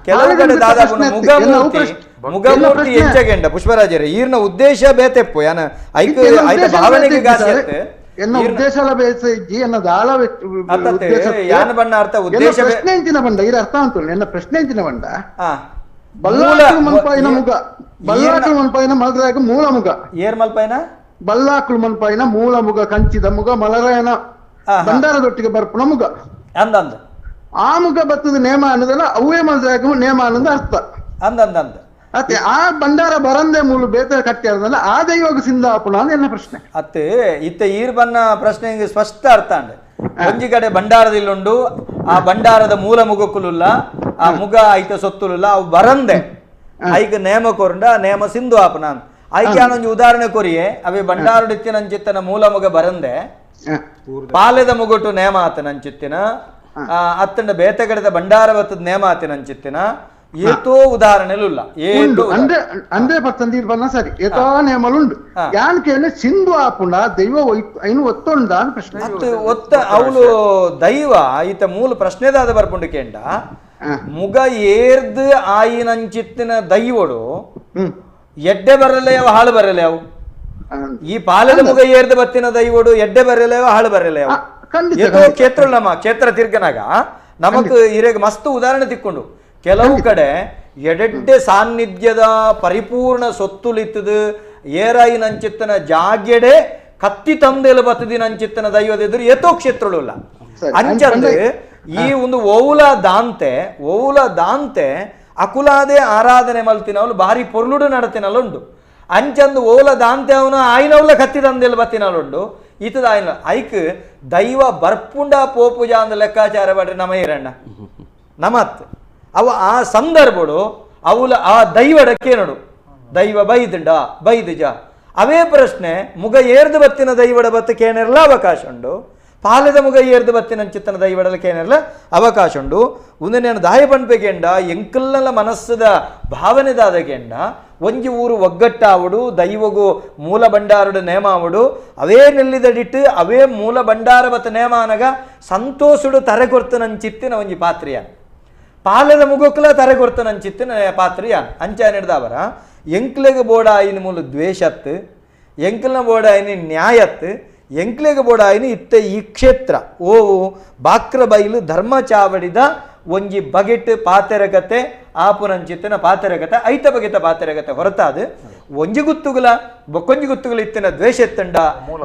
ಕೆಲವು ಕಡೆ ದಾದಾಪುನ ಮುಗಮೂರ್ತಿ ಮುಗಮೂರ್ತಿ ಹೆಚ್ಚಗೆಂಡ ಪುಷ್ಪರಾಜರೇ ಈರ್ನ ಉದ್ದೇಶ ಬೇತೆಪ್ಪು ಯಾನ ಐಕ ಐತ ಭಾವನೆಗೆ ಗಾಸಿ ಎನ್ನ ಉದ್ದೇಶ ಎನ್ನ ದಾಳ ಯಾನ ಬಣ್ಣ ಅರ್ಥ ಉದ್ದೇಶ ಪ್ರಶ್ನೆ ಎಂಚಿನ ಬಂಡ ಇರ ಅರ್ಥ ಅಂತ ಎನ್ನ ಪ್ರಶ್ನೆ ಎಂಚಿನ ಬಂಡ ಬಲ್ಲಾಕುಲು ಮನ್ಪಾಯಿನ ಮುಗ ಬಲ್ಲಾಕುಲು ಮನ್ಪಾಯಿನ ಮಲರಾಯಕ ಮೂಲ ಮುಗ ಏರ್ ಮಲ್ಪಾಯಿನ ಬಲ್ಲಾಕುಲು ಮನ್ಪಾಯಿನ ಮೂಲ ಮುಗ ಕಂಚಿದ ಮುಗ ಮಲರಾಯನ ಭಂಡಾರದೊಟ್ಟಿಗೆ ಬರ್ಪುಣ ಮುಗ ಅಂದಂದ ಆ ಮುಗ ಬತ್ತದ ನೇಮ ಅನ್ನೋದಲ್ಲ ಅವೇ ಮಲರಾಯಕ ನೇಮ ಅನ್ನೋದು ಅರ್ಥ ಅಂದಂದ ಅಂದ ಅತ್ತೆ ಆ ಭಂಡಾರ ಬರಂದೆ ಮೂಲ ಬೇತ ಕಟ್ಟಿ ಅದಲ್ಲ ಆ ದೈವಾಗ ಸಿಂಧಾಪುಣ ಅಂತ ಎನ್ನ ಪ್ರಶ್ನೆ. ಅತ್ತೆ ಇತ್ತ ಈರ್ ಬನ್ನ ಪ್ರಶ್ನೆ ಸ್ಪಷ್ಟ ಅರ್ಥ ಅಂಡೆ ಒಂಜಿ ಕಡೆ ಭಂಡಾರದಿಲ್ಲುಂಡು ಆ ಭಂಡಾರದ ಮೂಲ ಮುಗಕ್ಕುಲುಲ್ಲ ಆ ಮುಗ ಐತ ಸೊತ್ತುಲುಲ್ಲ ಅವು ಬರಂದೆ ಐಕ ನೇಮ ಕೊರಂಡ ನೇಮ ಸಿಂಧು ಆಪನ ಐಕೆ ಒಂಜಿ ಉದಾಹರಣೆ ಕೊರಿಯೆ ಅವೇ ಭಂಡಾರಡಿತ್ತಿನಂಚಿತ್ತನ ಮೂಲ ಮುಗ ಬರಂದೆ ಪಾಲೆದ ಮುಗುಟು ನೇಮ ಆತನಂಚಿತ್ತಿನ ಅತ್ತಂಡ ಬೇತೆ ಕಡೆದ ಭಂಡಾರ ಬತ್ತದ ನೇಮ ಆತನಂಚಿತ್ತಿನ ಏತೋ ಉದಾಹರಣೆಲುಲ್ಲ ಅಂದ್ರೆ ಅಂದ್ರೆ ಪತ್ತಂದೀರ್ ಬನ್ನ ಸರಿ ಏತೋ ನೇಮಲುಂಡು ಯಾನ್ ಸಿಂಧು ಆಪುಂಡ ದೈವ ಐನು ಒತ್ತೊಂಡ ಪ್ರಶ್ನೆ ಒತ್ತ ಅವಳು ದೈವ ಈತ ಮೂಲ ಪ್ರಶ್ನೆದಾದ ಬರ್ಪುಂಡು ಕೇಂಡ ಮುಗ ಏರ್ದು ಆಯಿನಂಚಿತ್ತಿನ ದೈವಡು ಎಡ್ಡೆ ಬರಲೆ ಅವು ಹಾಳು ಬರಲೆ ಅವು ಈ ಪಾಲದ ಮುಗ ಏರ್ದು ಬತ್ತಿನ ದೈವಡು ಎಡ್ಡೆ ಬರಲೆ ಅವು ಹಾಳು ಬರಲೆ ಅವು ಏತೋ ಕ್ಷೇತ್ರ ನಮ್ಮ ಕ್ಷೇತ್ರ ತಿರ್ಗನಾಗ ನಮಕ್ ಇರೆಗ್ ಮಸ್ತ್ ಉದಾಹರಣೆ ತಿಕ್ಕೊಂಡು ಕೆಲವು ಕಡೆ ಎಡೆಡ್ಡೆ ಸಾನ್ನಿಧ್ಯದ ಪರಿಪೂರ್ಣ ಸೊತ್ತುಲಿತ್ತದು ಏರಾಯಿನಂಚಿತ್ತನ ಜಾಗ್ಯಡೆ ಕತ್ತಿ ತಂದೆಲು ಬತ್ತದಿನಂಚಿತ್ತನ ದೈವದ ಎದುರು ಏತೋ ಕ್ಷೇತ್ರಗಳು ಅಂಚಂದು ಈ ಒಂದು ಓವುಲ ದಾಂತೆ ಅಕುಲಾದೆ ಆರಾಧನೆ ಮಲ್ತಿನವಳು ಭಾರಿ ಪೊರ್ಲುಡು ನಡತಿನಲ್ಲುಂಡು ಅಂಚಂದು ಓಲ ದಾಂತೆ ಅವನು ಆಯ್ನವಲ ಕತ್ತಿ ತಂದೆಲು ಬತ್ತಿನಲ್ಲುಂಡು ಈತದ ಆಯ್ನ ಐಕ್ ದೈವ ಬರ್ಪುಂಡ ಪೋಪುಜ ಅಂದ ಲೆಕ್ಕಾಚಾರ ಪಡ್ರಿ ನಮ ಇರಣ್ಣ ನಮತ್ ಅವ ಆ ಸಂದರ್ಭಡು ಅವಲ ಆ ದೈವಡಕ್ಕೇನಡು ದೈವ ಬೈದುಂಡ ಬೈದುಜ ಅವೇ ಪ್ರಶ್ನೆ ಮುಗ ಏರ್ದು ಬತ್ತಿನ ದೈವಡ ಬತ್ತ ಕೇನಿರಲ ಅವಕಾಶ ಉಂಡು ಪಾಲೆದ ಮುಗ ಏರ್ದು ಬತ್ತಿನ ಚಿತ್ತನ ದೈವಡಲ ಕೇನಿರಲ ಅವಕಾಶ ಉಂಡು ಒಂದು ನಾನು ದಾಯ ಪನ್ಪೆಗೆಂಡ ಎಂಕಲ್ನಲ ಮನಸ್ಸದ ಭಾವನೆದಾದಗೆಂಡ ಒಂಜಿ ಊರು ಒಗ್ಗಟ್ಟಾವಡು ದೈವಗು ಮೂಲ ಭಂಡಾರಡು ನೇಮಾವಡು ಅವೇ ನೆಲ್ಲಿದಡಿಟ್ಟು ಅವೇ ಮೂಲ ಭಂಡಾರ ಬತ್ತ ನೇಮಾನಗ ಸಂತೋಷಡು ತರೆ ಕೊರ್ತನಂಚಿತ್ತಿನ ಒಂಜಿ ಪಾತ್ರಿಯ ಪಾಲದ ಮುಗೋಕ್ಲ ತರೆ ಕೊರ್ತನಂಚಿತ್ತಿನ ಪಾತ್ರಿಯ ಅಂಚ ಹಿಡ್ದವರ ಎಂಕ್ಲೆಗ್ ಬೋಡಾಯಿನ ಮೂಲ ದ್ವೇಷತ್ತು ಎಂಕ್ಲನ ಬೋಡಾಯಿನಿ ನ್ಯಾಯತ್ತು ಎಂಕ್ಲೆಗ್ ಬೋಡಾಯಿನಿ ಇತ್ತೆ ಈ ಕ್ಷೇತ್ರ ಓವು ಬಾಕ್ರಬೈಲು ಧರ್ಮ ಚಾವಡಿದ ಒಂಜಿ ಬಗೆಟ್ ಪಾತೆರಗತೆ ಆಪುನಂಚಿತ್ತಿನ ಪಾತೆರಗತೆ ಐತ ಬಗೆತ ಪಾತೆರಗತೆ ಹೊರತಾದು ಒಂಜಿ ಗುತ್ತುಗುಲ ಬೊಕ್ಕೊಂಜಿ ಗುತ್ತುಗುಲ ಇತ್ತಿನ ದ್ವೇಷ ಎತ್ತಂಡ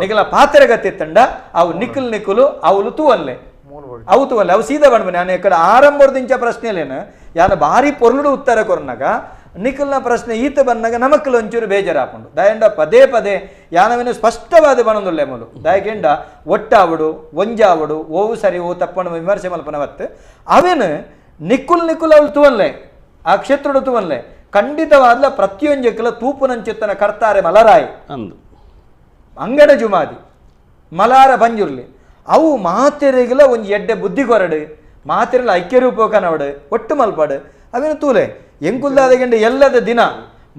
ನಿಗಲ ಪಾತೆರಗತೆ ಎತ್ತಂಡ ಅವು ನಿಕ್ಕಲ್ ನಿಕ್ಕಲು ಅವಲು ತೂವಲ್ಲೆ ಅವು ತೂವಲ್ಲೆ ಅವು ಸೀದಾ ಬಂಡ್ಬನೆ ನಾನು ಎಕ್ಕಡ ಆರಂಭದಿಂಚ ಪ್ರಶ್ನೆಲೇನು ಯಾನ ಭಾರಿ ಪೊರ್ಲುಡು ಉತ್ತರ ಕೊರ್ನಾಗ ನಿಖಲ್ನ ಪ್ರಶ್ನೆ ಈತ ಬಂದಾಗ ನಮಕ್ಕಲು ಒಂಚೂರು ಬೇಜಾರಾಪುಂಡು ದಯಂಡ ಪದೇ ಪದೇ ಯಾನವೇನು ಸ್ಪಷ್ಟವಾದ ಬಣದುಲ್ಲೆ ಮೂಲು ದಯಕೆಂಡ ಒಟ್ಟಾವಡು ಒಂಜಾವಡು ಓವು ಸರಿ ಓ ತಪ್ಪಣ ವಿಮರ್ಶೆ ಮಲ್ಪನವತ್ತು ಅವೇನು ನಿಕ್ಕುಲ್ ನಿಕ್ಕುಲ್ ಅವಳು ತೂವನ್ಲೆ ಆ ಕ್ಷೇತ್ರಡು ತೂವನ್ಲೆ ಖಂಡಿತವಾದ್ಲ ಪ್ರತಿಯೊಂಜಕ್ಕಲ ತೂಪುನಂಚಿತ್ತನ ಕರ್ತಾರೆ ಮಲರಾಯಿ ಅಂದು ಅಂಗಡ ಜುಮಾದಿ ಮಲಾರ ಬಂಜುರ್ಲಿ ಅವು ಮಾತೆರೆಗಿಲ ಒಂಜಿ ಎಡ್ಡೆ ಬುದ್ಧಿ ಕೊರಡು ಮಾತೆರೆಲ ಐಕ್ಯರೂಪಕನವಡು ಒಟ್ಟು ಮಲ್ಪಾಡು ಅವೇನು ತೂಲೆ ಎಂಕುಲ್ದಾದಗೆಂಡ ಎಲ್ಲದ ದಿನ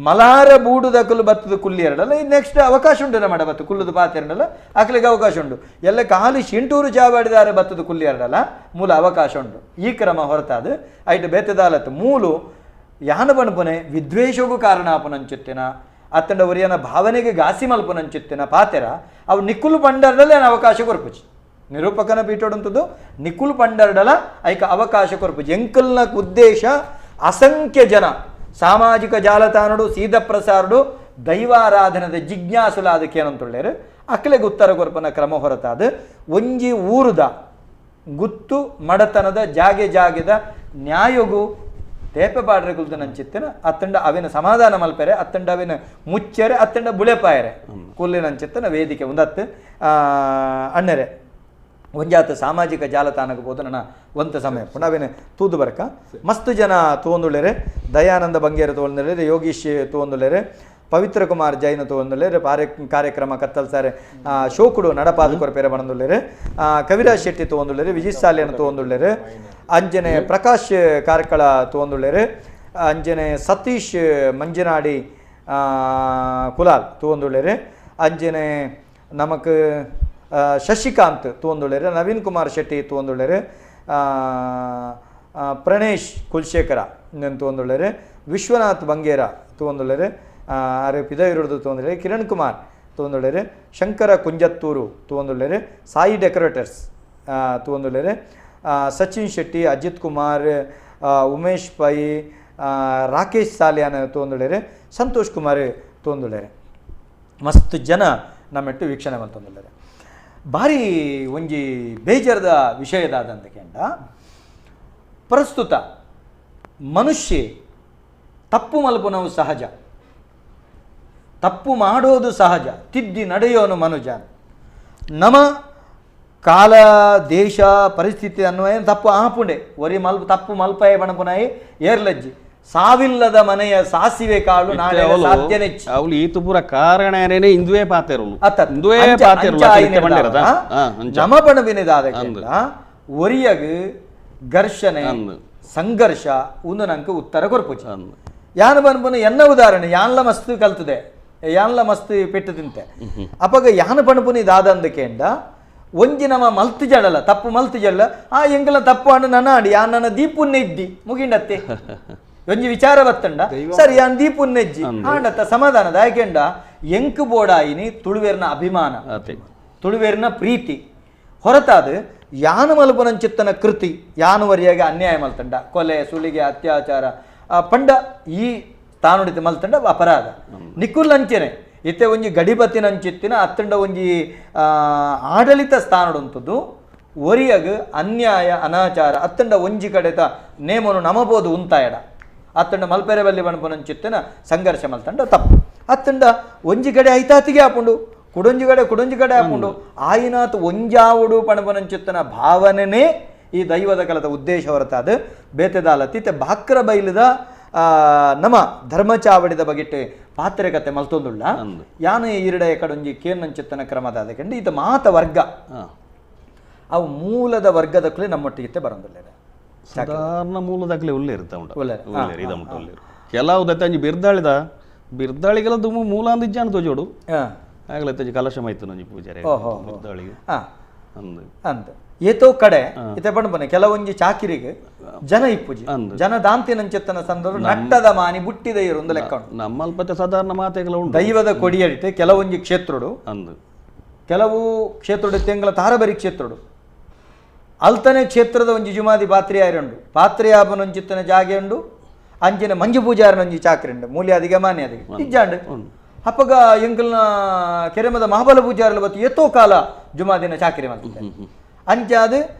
ಮಲಾರ ಬೂಡುದಕಲು ಬತ್ತದ ಕುಲ್ಲಿ ಎರಡಲ್ಲ ಈ ನೆಕ್ಸ್ಟ್ ಅವಕಾಶ ಉಂಟು ನಮ್ಮ ಬತ್ತು ಕುಲ್ಲುದು ಪಾತೆರಡಲ್ಲ ಅಕಲಿಗೆ ಅವಕಾಶ ಉಂಟು ಎಲ್ಲ ಖಾಲಿ ಶಿಂಟೂರು ಚಾವಾಡಿದಾರೆ ಬತ್ತದ ಕುಲ್ಲಿ ಎರಡಲ್ಲ ಮೂಲ ಅವಕಾಶ ಉಂಟು ಈ ಕ್ರಮ ಹೊರತಾದ ಐಟ್ ಬೇತದಾಲತ್ತು ಮೂಲು ಯಾನ ಬಣಪುನೆ ವಿದ್ವೇಷಗೂ ಕಾರಣ ಆಪನಂಚುತ್ತಿನ ಅತ್ತಂಡ ಒರಿಯನ ಭಾವನೆಗೆ ಗಾಸಿ ಮಲ್ಪನಂಚುತ್ತಿನ ಪಾತೆರ ಅವು ನಿಕ್ಕುಲು ಪಂಡರಡಲ್ಲ ಅವಕಾಶ ಕೊರ್ಪುಚಿ ನಿರೂಪಕನ ಪೀಠೋಡಂಥದ್ದು ನಿಕ್ಕುಲು ಪಂಡರಡಲ ಐಕ ಅವಕಾಶ ಕೊರ್ಪುಚಿ ಎಂಕಲ್ನ ಉದ್ದೇಶ ಅಸಂಖ್ಯ ಜನ ಸಾಮಾಜಿಕ ಜಾಲತಾಣಡು ಸೀದ ಪ್ರಸಾರಡು ದೈವಾರಾಧನದ ಜಿಜ್ಞಾಸುಲ ಅದಕ್ಕೇನಂತೊಳ್ಳೇರು ಅಕ್ಲೆಗೆ ಉತ್ತರ ಕೊರ್ಪನ ಕ್ರಮ ಹೊರತಾದ ಒಂಜಿ ಊರುದ ಗುತ್ತು ಮಡತನದ ಜಾಗೆ ಜಾಗೆದ ನ್ಯಾಯಗು ತೇಪೆ ಪಾಡ್ರೆ ಕುಲ್ದು ನಂಚಿತ್ತಿನ ಅತ್ತಂಡ ಅವಿನ ಸಮಾಧಾನ ಮಲ್ಪೆರೆ ಅತ್ತಂಡ ಅವಿನ ಮುಚ್ಚೆರೆ ಅತ್ತಂಡ ಬುಳೆಪಾಯರೆ ಕುಲ್ಲಿನಂಚಿತ್ತನ ವೇದಿಕೆ ಒಂದತ್ತು ಅಣ್ಣರೆ ಒಂಜಾತ ಸಾಮಾಜಿಕ ಜಾಲತಾಣಕ್ಕೆ ಹೋದ ನನ್ನ ಒಂತ ಸಮಯ ಪುನಃ ತೂದು ಬರಕ ಮಸ್ತು ಜನ ತೋಂದುಳ್ಳೇರೆ ದಯಾನಂದ ಬಂಗೇರ ತೋಂದುಳ್ಳೇರೆ ಯೋಗೀಶ್ ತೋಂದುಳ್ಳೇರೆ ಪವಿತ್ರ ಕುಮಾರ್ ಜೈನ ತೋಂದುಳ್ಳೇರೆ ಕಾರ್ಯಕ್ರಮ ಕತ್ತಲ್ಸಾರೆ ಶೋಕುಡು ನಡಪಾದ ಕೊರಪೇರೆ ಬಣದುಳ್ಳೇರೆ ಕವಿರಾಜ್ ಶೆಟ್ಟಿ ತೋಂದುಳ್ಳೇರೆ ವಿಜಯ್ ಸಾಲಿಯನ ತೋಂದುಳ್ಳೇರೆ ಅಂಜನೆ ಪ್ರಕಾಶ್ ಕಾರ್ಕಳ ತೋಂದುಳ್ಳೇರೆ ಅಂಜನೆ ಸತೀಶ್ ಮಂಜನಾಡಿ ಕುಲಾಲ್ ತೋಂದುಳ್ಳೇರೆ ಅಂಜನೆ ನಮಕ್ ಶಶಿಕಾಂತ್ ತೋಂದುಳ್ಳೇರು ನವೀನ್ ಕುಮಾರ್ ಶೆಟ್ಟಿ ತೋಂದುಳ್ಳೇರು ಪ್ರಣೇಶ್ ಕುಲಶೇಖರ ತೋಂದುಳ್ಳೇರು ವಿಶ್ವನಾಥ್ ಬಂಗೇರ ತೋಂದುಳ್ಳೇರು ಆರ್ ಪಿದೈರುಡ್ದು ತೋಂದುಳ್ಳೇರು ಕಿರಣ್ ಕುಮಾರ್ ತೋಂದುಳ್ಳೇರು ಶಂಕರ ಕುಂಜತ್ತೂರು ತೋಂದುಳ್ಳೇರು ಸಾಯಿ ಡೆಕೋರೇಟರ್ಸ್ ತೋಂದುಳ್ಳೇರು ಸಚಿನ್ ಶೆಟ್ಟಿ ಅಜಿತ್ ಕುಮಾರ್ ಉಮೇಶ್ ಪೈ ರಾಕೇಶ್ ಸಾಲಿಯಾನ ತೋಂದುಳ್ಳೇರು ಸಂತೋಷ್ ಕುಮಾರ್ ತೋಂದುಳ್ಳೇರು ಮಸ್ತ್ ಜನ ನಮ್ಮೆಟ್ಟು ವೀಕ್ಷಣೆ ಮಂತೊಂದುಳ್ಳೇರು. ಭಾರಿ ಒಂಜಿ ಬೇಜಾರದ ವಿಷಯದಾದಂತ ಕೆಂಡ ಪ್ರಸ್ತುತ ಮನುಷ್ಯ ತಪ್ಪು ಮಲ್ಪುನವು ಸಹಜ, ತಪ್ಪು ಮಾಡೋದು ಸಹಜ, ತಿದ್ದಿ ನಡೆಯೋನು ಮನುಜ. ನಮ್ಮ ಕಾಲ ದೇಶ ಪರಿಸ್ಥಿತಿ ಅನ್ವಯ ತಪ್ಪು ಆಪುಂಡೆ ಒರಿ ಮಲ್ಪ ತಪ್ಪು ಮಲ್ಪಯ ಬಣಪುನಾಯಿ ಏರ್ಲಜ್ಜಿ ಸಾವಿಲ್ಲದ ಮನೆಯ ಸಾಸಿವೆ ಕಾಳು ನಾಳೆ ಸಾಧ್ಯನೆಚ್ಚು. ಅವಳು ಈತು ಪೂರ ಕಾರಣ ಇಂದುವೇ ಪಾತೆರುಳು ಇಂದುವೇ ಪಾತೆರುಳು ನಮ ಬಣವಿನಿದಾದ ಒರಿಯಗ್ ಘರ್ಷಣೆ ಸಂಘರ್ಷ ಒಂದು ನಂಗೆ ಉತ್ತರ ಕೊರ್ಪುಚಿ. ಯಾನ್ ಬನ್ಪುನ ಎನ್ನ ಉದಾಹರಣೆ ಯಾನ್ಲ ಮಸ್ತ್ ಕಲ್ತದೆ ಯಾನ್ಲ ಮಸ್ತ್ ಪೆಟ್ಟು ತಿಂತೆ ಅಪಗ ಯಾನ್ ಬಣಪುನಿ ದಾದಂದಕೇಂಡ ಒಂಜಿ ನಮ್ಮ ಮಲ್ತು ಜಡಲ ತಪ್ಪು ಮಲ್ತು ಜಡಲ ಆ ಎಂಗಲ ತಪ್ಪು ಅಣ್ಣ ನನ್ನ ಆಡಿ ಯಾನ್ ನನ್ನ ದೀಪುನ್ನೆ ಇದ್ದಿ ಮುಗಿಂಡತ್ತೆ ಒಂಜಿ ವಿಚಾರ ಬತ್ತಂಡ ಸರಿ ಯಾನ್ ದೀಪುನ್ನೆಜ್ಜಿ ಆಂಡತ್ತ ಸಮಾಧಾನದ ಯಾಕೆಂಡ ಎಂಕು ಬೋಡಾಯಿನಿ ತುಳುವೇರ್ನ ಅಭಿಮಾನ ತುಳುವೇರ್ನ ಪ್ರೀತಿ ಹೊರತಾದ ಯಾನು ಮಲ್ಪುನಂಚಿತ್ತನ ಕೃತಿ ಯಾನು ವರಿಯಾಗಿ ಅನ್ಯಾಯ ಮಲ್ತಂಡ ಕೊಲೆ ಸುಲಿಗೆ ಅತ್ಯಾಚಾರ ಪಂಡ ಈ ತಾನುಡಿತ ಮಲ್ತಂಡ ಅಪರಾಧ ನಿಕ್ಕುಲ್ ಅಂಚೆನೆ ಇತ್ತೆ ಒಂಜಿ ಗಡಿಬತ್ತಿನಂಚಿತ್ತಿನ ಅತ್ತಂಡ ಒಂಜಿ ಆಡಳಿತ ಸ್ಥಾನಡುಂಥದ್ದು ಒರಿಯಗ್ ಅನ್ಯಾಯ ಅನಾಚಾರ ಅತ್ತಂಡ ಒಂಜಿ ಕಡೆತ ನೇಮನು ನಮಬೋದು ಉಂತಾಯಡ ಅತ್ತಂಡ ಮಲ್ಪೆರೆ ಬಲ್ಲಿ ಬಣಪುನಂಚಿತ್ತಿನ ಸಂಘರ್ಷ ಮಲ್ತಂಡ ತಪ್ಪು ಅತ್ತಂಡ ಒಂಜಿ ಕಡೆ ಐತಾತಿಗೆ ಆಪುಂಡು ಕುಡೊಂಜಿ ಕಡೆ ಕುಡೊಂಜಿ ಕಡೆ ಆಪುಂಡು ಆಯಿನಾತ್ ಒಂಜಾವುಡು ಪಣಪನಂಚಿತ್ತನ ಭಾವನೆನೇ ಈ ದೈವದ ಕಲದ ಉದ್ದೇಶ ಹೊರತಾದ ಬೇತೆದಾಲ ತಿತ್ತೆ ಬಾಕ್ರ ಬೈಲದ ನಮ ಧರ್ಮಚಾವಡಿದ ಬಗೆಟ್ ಪಾತ್ರೆ ಕತೆ ಮಲ್ತೊಂದುಳ್ಳ ಯಾನ ಈರಡ ಕಡೊಂಜಿ ಕೇನಂಚಿತ್ತನ ಕ್ರಮದ ಅದಕ್ಕೆ ಈತ ಮಾತ ವರ್ಗ ಅವು ಮೂಲದ ವರ್ಗದ ಕುಲೆ ನಮ್ಮೊಟ್ಟಿಗೆ ಬರಂದಿಲ್ಲ ಸಾಧಾರಣ ಮೂಲದಾಗಲೇ ಉಳ್ಳೇರು ಕೆಲವು ದತ್ತ ಅಂಜಿ ಬಿರ್ದಾಳಿದ ಬಿರ್ದಾಳಿಗೆಲ್ಲ ದುಮ್ಮು ಮೂಲ ಅಂದ್ ಇಜ್ಜಾನ ತೋಜೋಡು ಆಗಲತ್ತೆ ಕಲಶ ಮಾಯ್ತು ನಂಜಿ ಪೂಜಾರಿ ಬಿರ್ದಾಳಿಗೆ ಅಂದ್ ಅಂದ್ ಏತೋ ಕಡೆ ಇತ್ತೆ ಪಂಡ ಕೆಲವೊಂಜಿ ಚಾಕಿರಿಗೆ ಜನ ಇಪ್ಪುಜಿ ಜನ ದಾಂತಿನಂಚೆತ್ತನ ಸಂದರ್ಭ ನಟ್ಟದ ಮಾನಿ ಬುಟ್ಟಿದ ಒಂದು ಲೆಕ್ಕ ನಮ್ಮಲ್ಪತ್ತೆ ಸಾಧಾರಣ ಮಾತೆಗಳ ಉಂಟು ದೈವದ ಕೊಡಿಯಡಿತೆ ಕೆಲವೊಂಜಿ ಕ್ಷೇತ್ರಡು ಅಂದು ಕೆಲವು ಕ್ಷೇತ್ರಡು ತೆಂಗಳ ತಾರಬರಿ ಕ್ಷೇತ್ರಡು ಅಲ್ತನೆ ಕ್ಷೇತ್ರದ ಒಂಜಿ ಜುಮಾದಿ ಪಾತ್ರೆಯಾರುಂಡು ಪಾತ್ರೆಯಾಬನೊಂಚಿತ್ತನ ಜಾಗೆ ಉಂಡು ಅಂಚಿನ ಮಂಜು ಪೂಜಾರನೊಂಜಿ ಚಾಕ್ರಿ ಉಂಡು ಮೂಲ್ಯಾದಿಗೆ ಮಾನ್ಯಾದಿಗೆ ಇಜ್ಜಾಂಡು ಅಪ್ಪಗ ಎಂಕಲ್ನ ಕೆರೆಮದ ಮಹಾಬಲ ಪೂಜಾರಲ ಬತ್ತು ಏತೋ ಕಾಲ ಜುಮಾದಿನ ಚಾಕ್ರಿ ಮಾಡ್ತಿದ್ದೆ ಅಂಚಾದ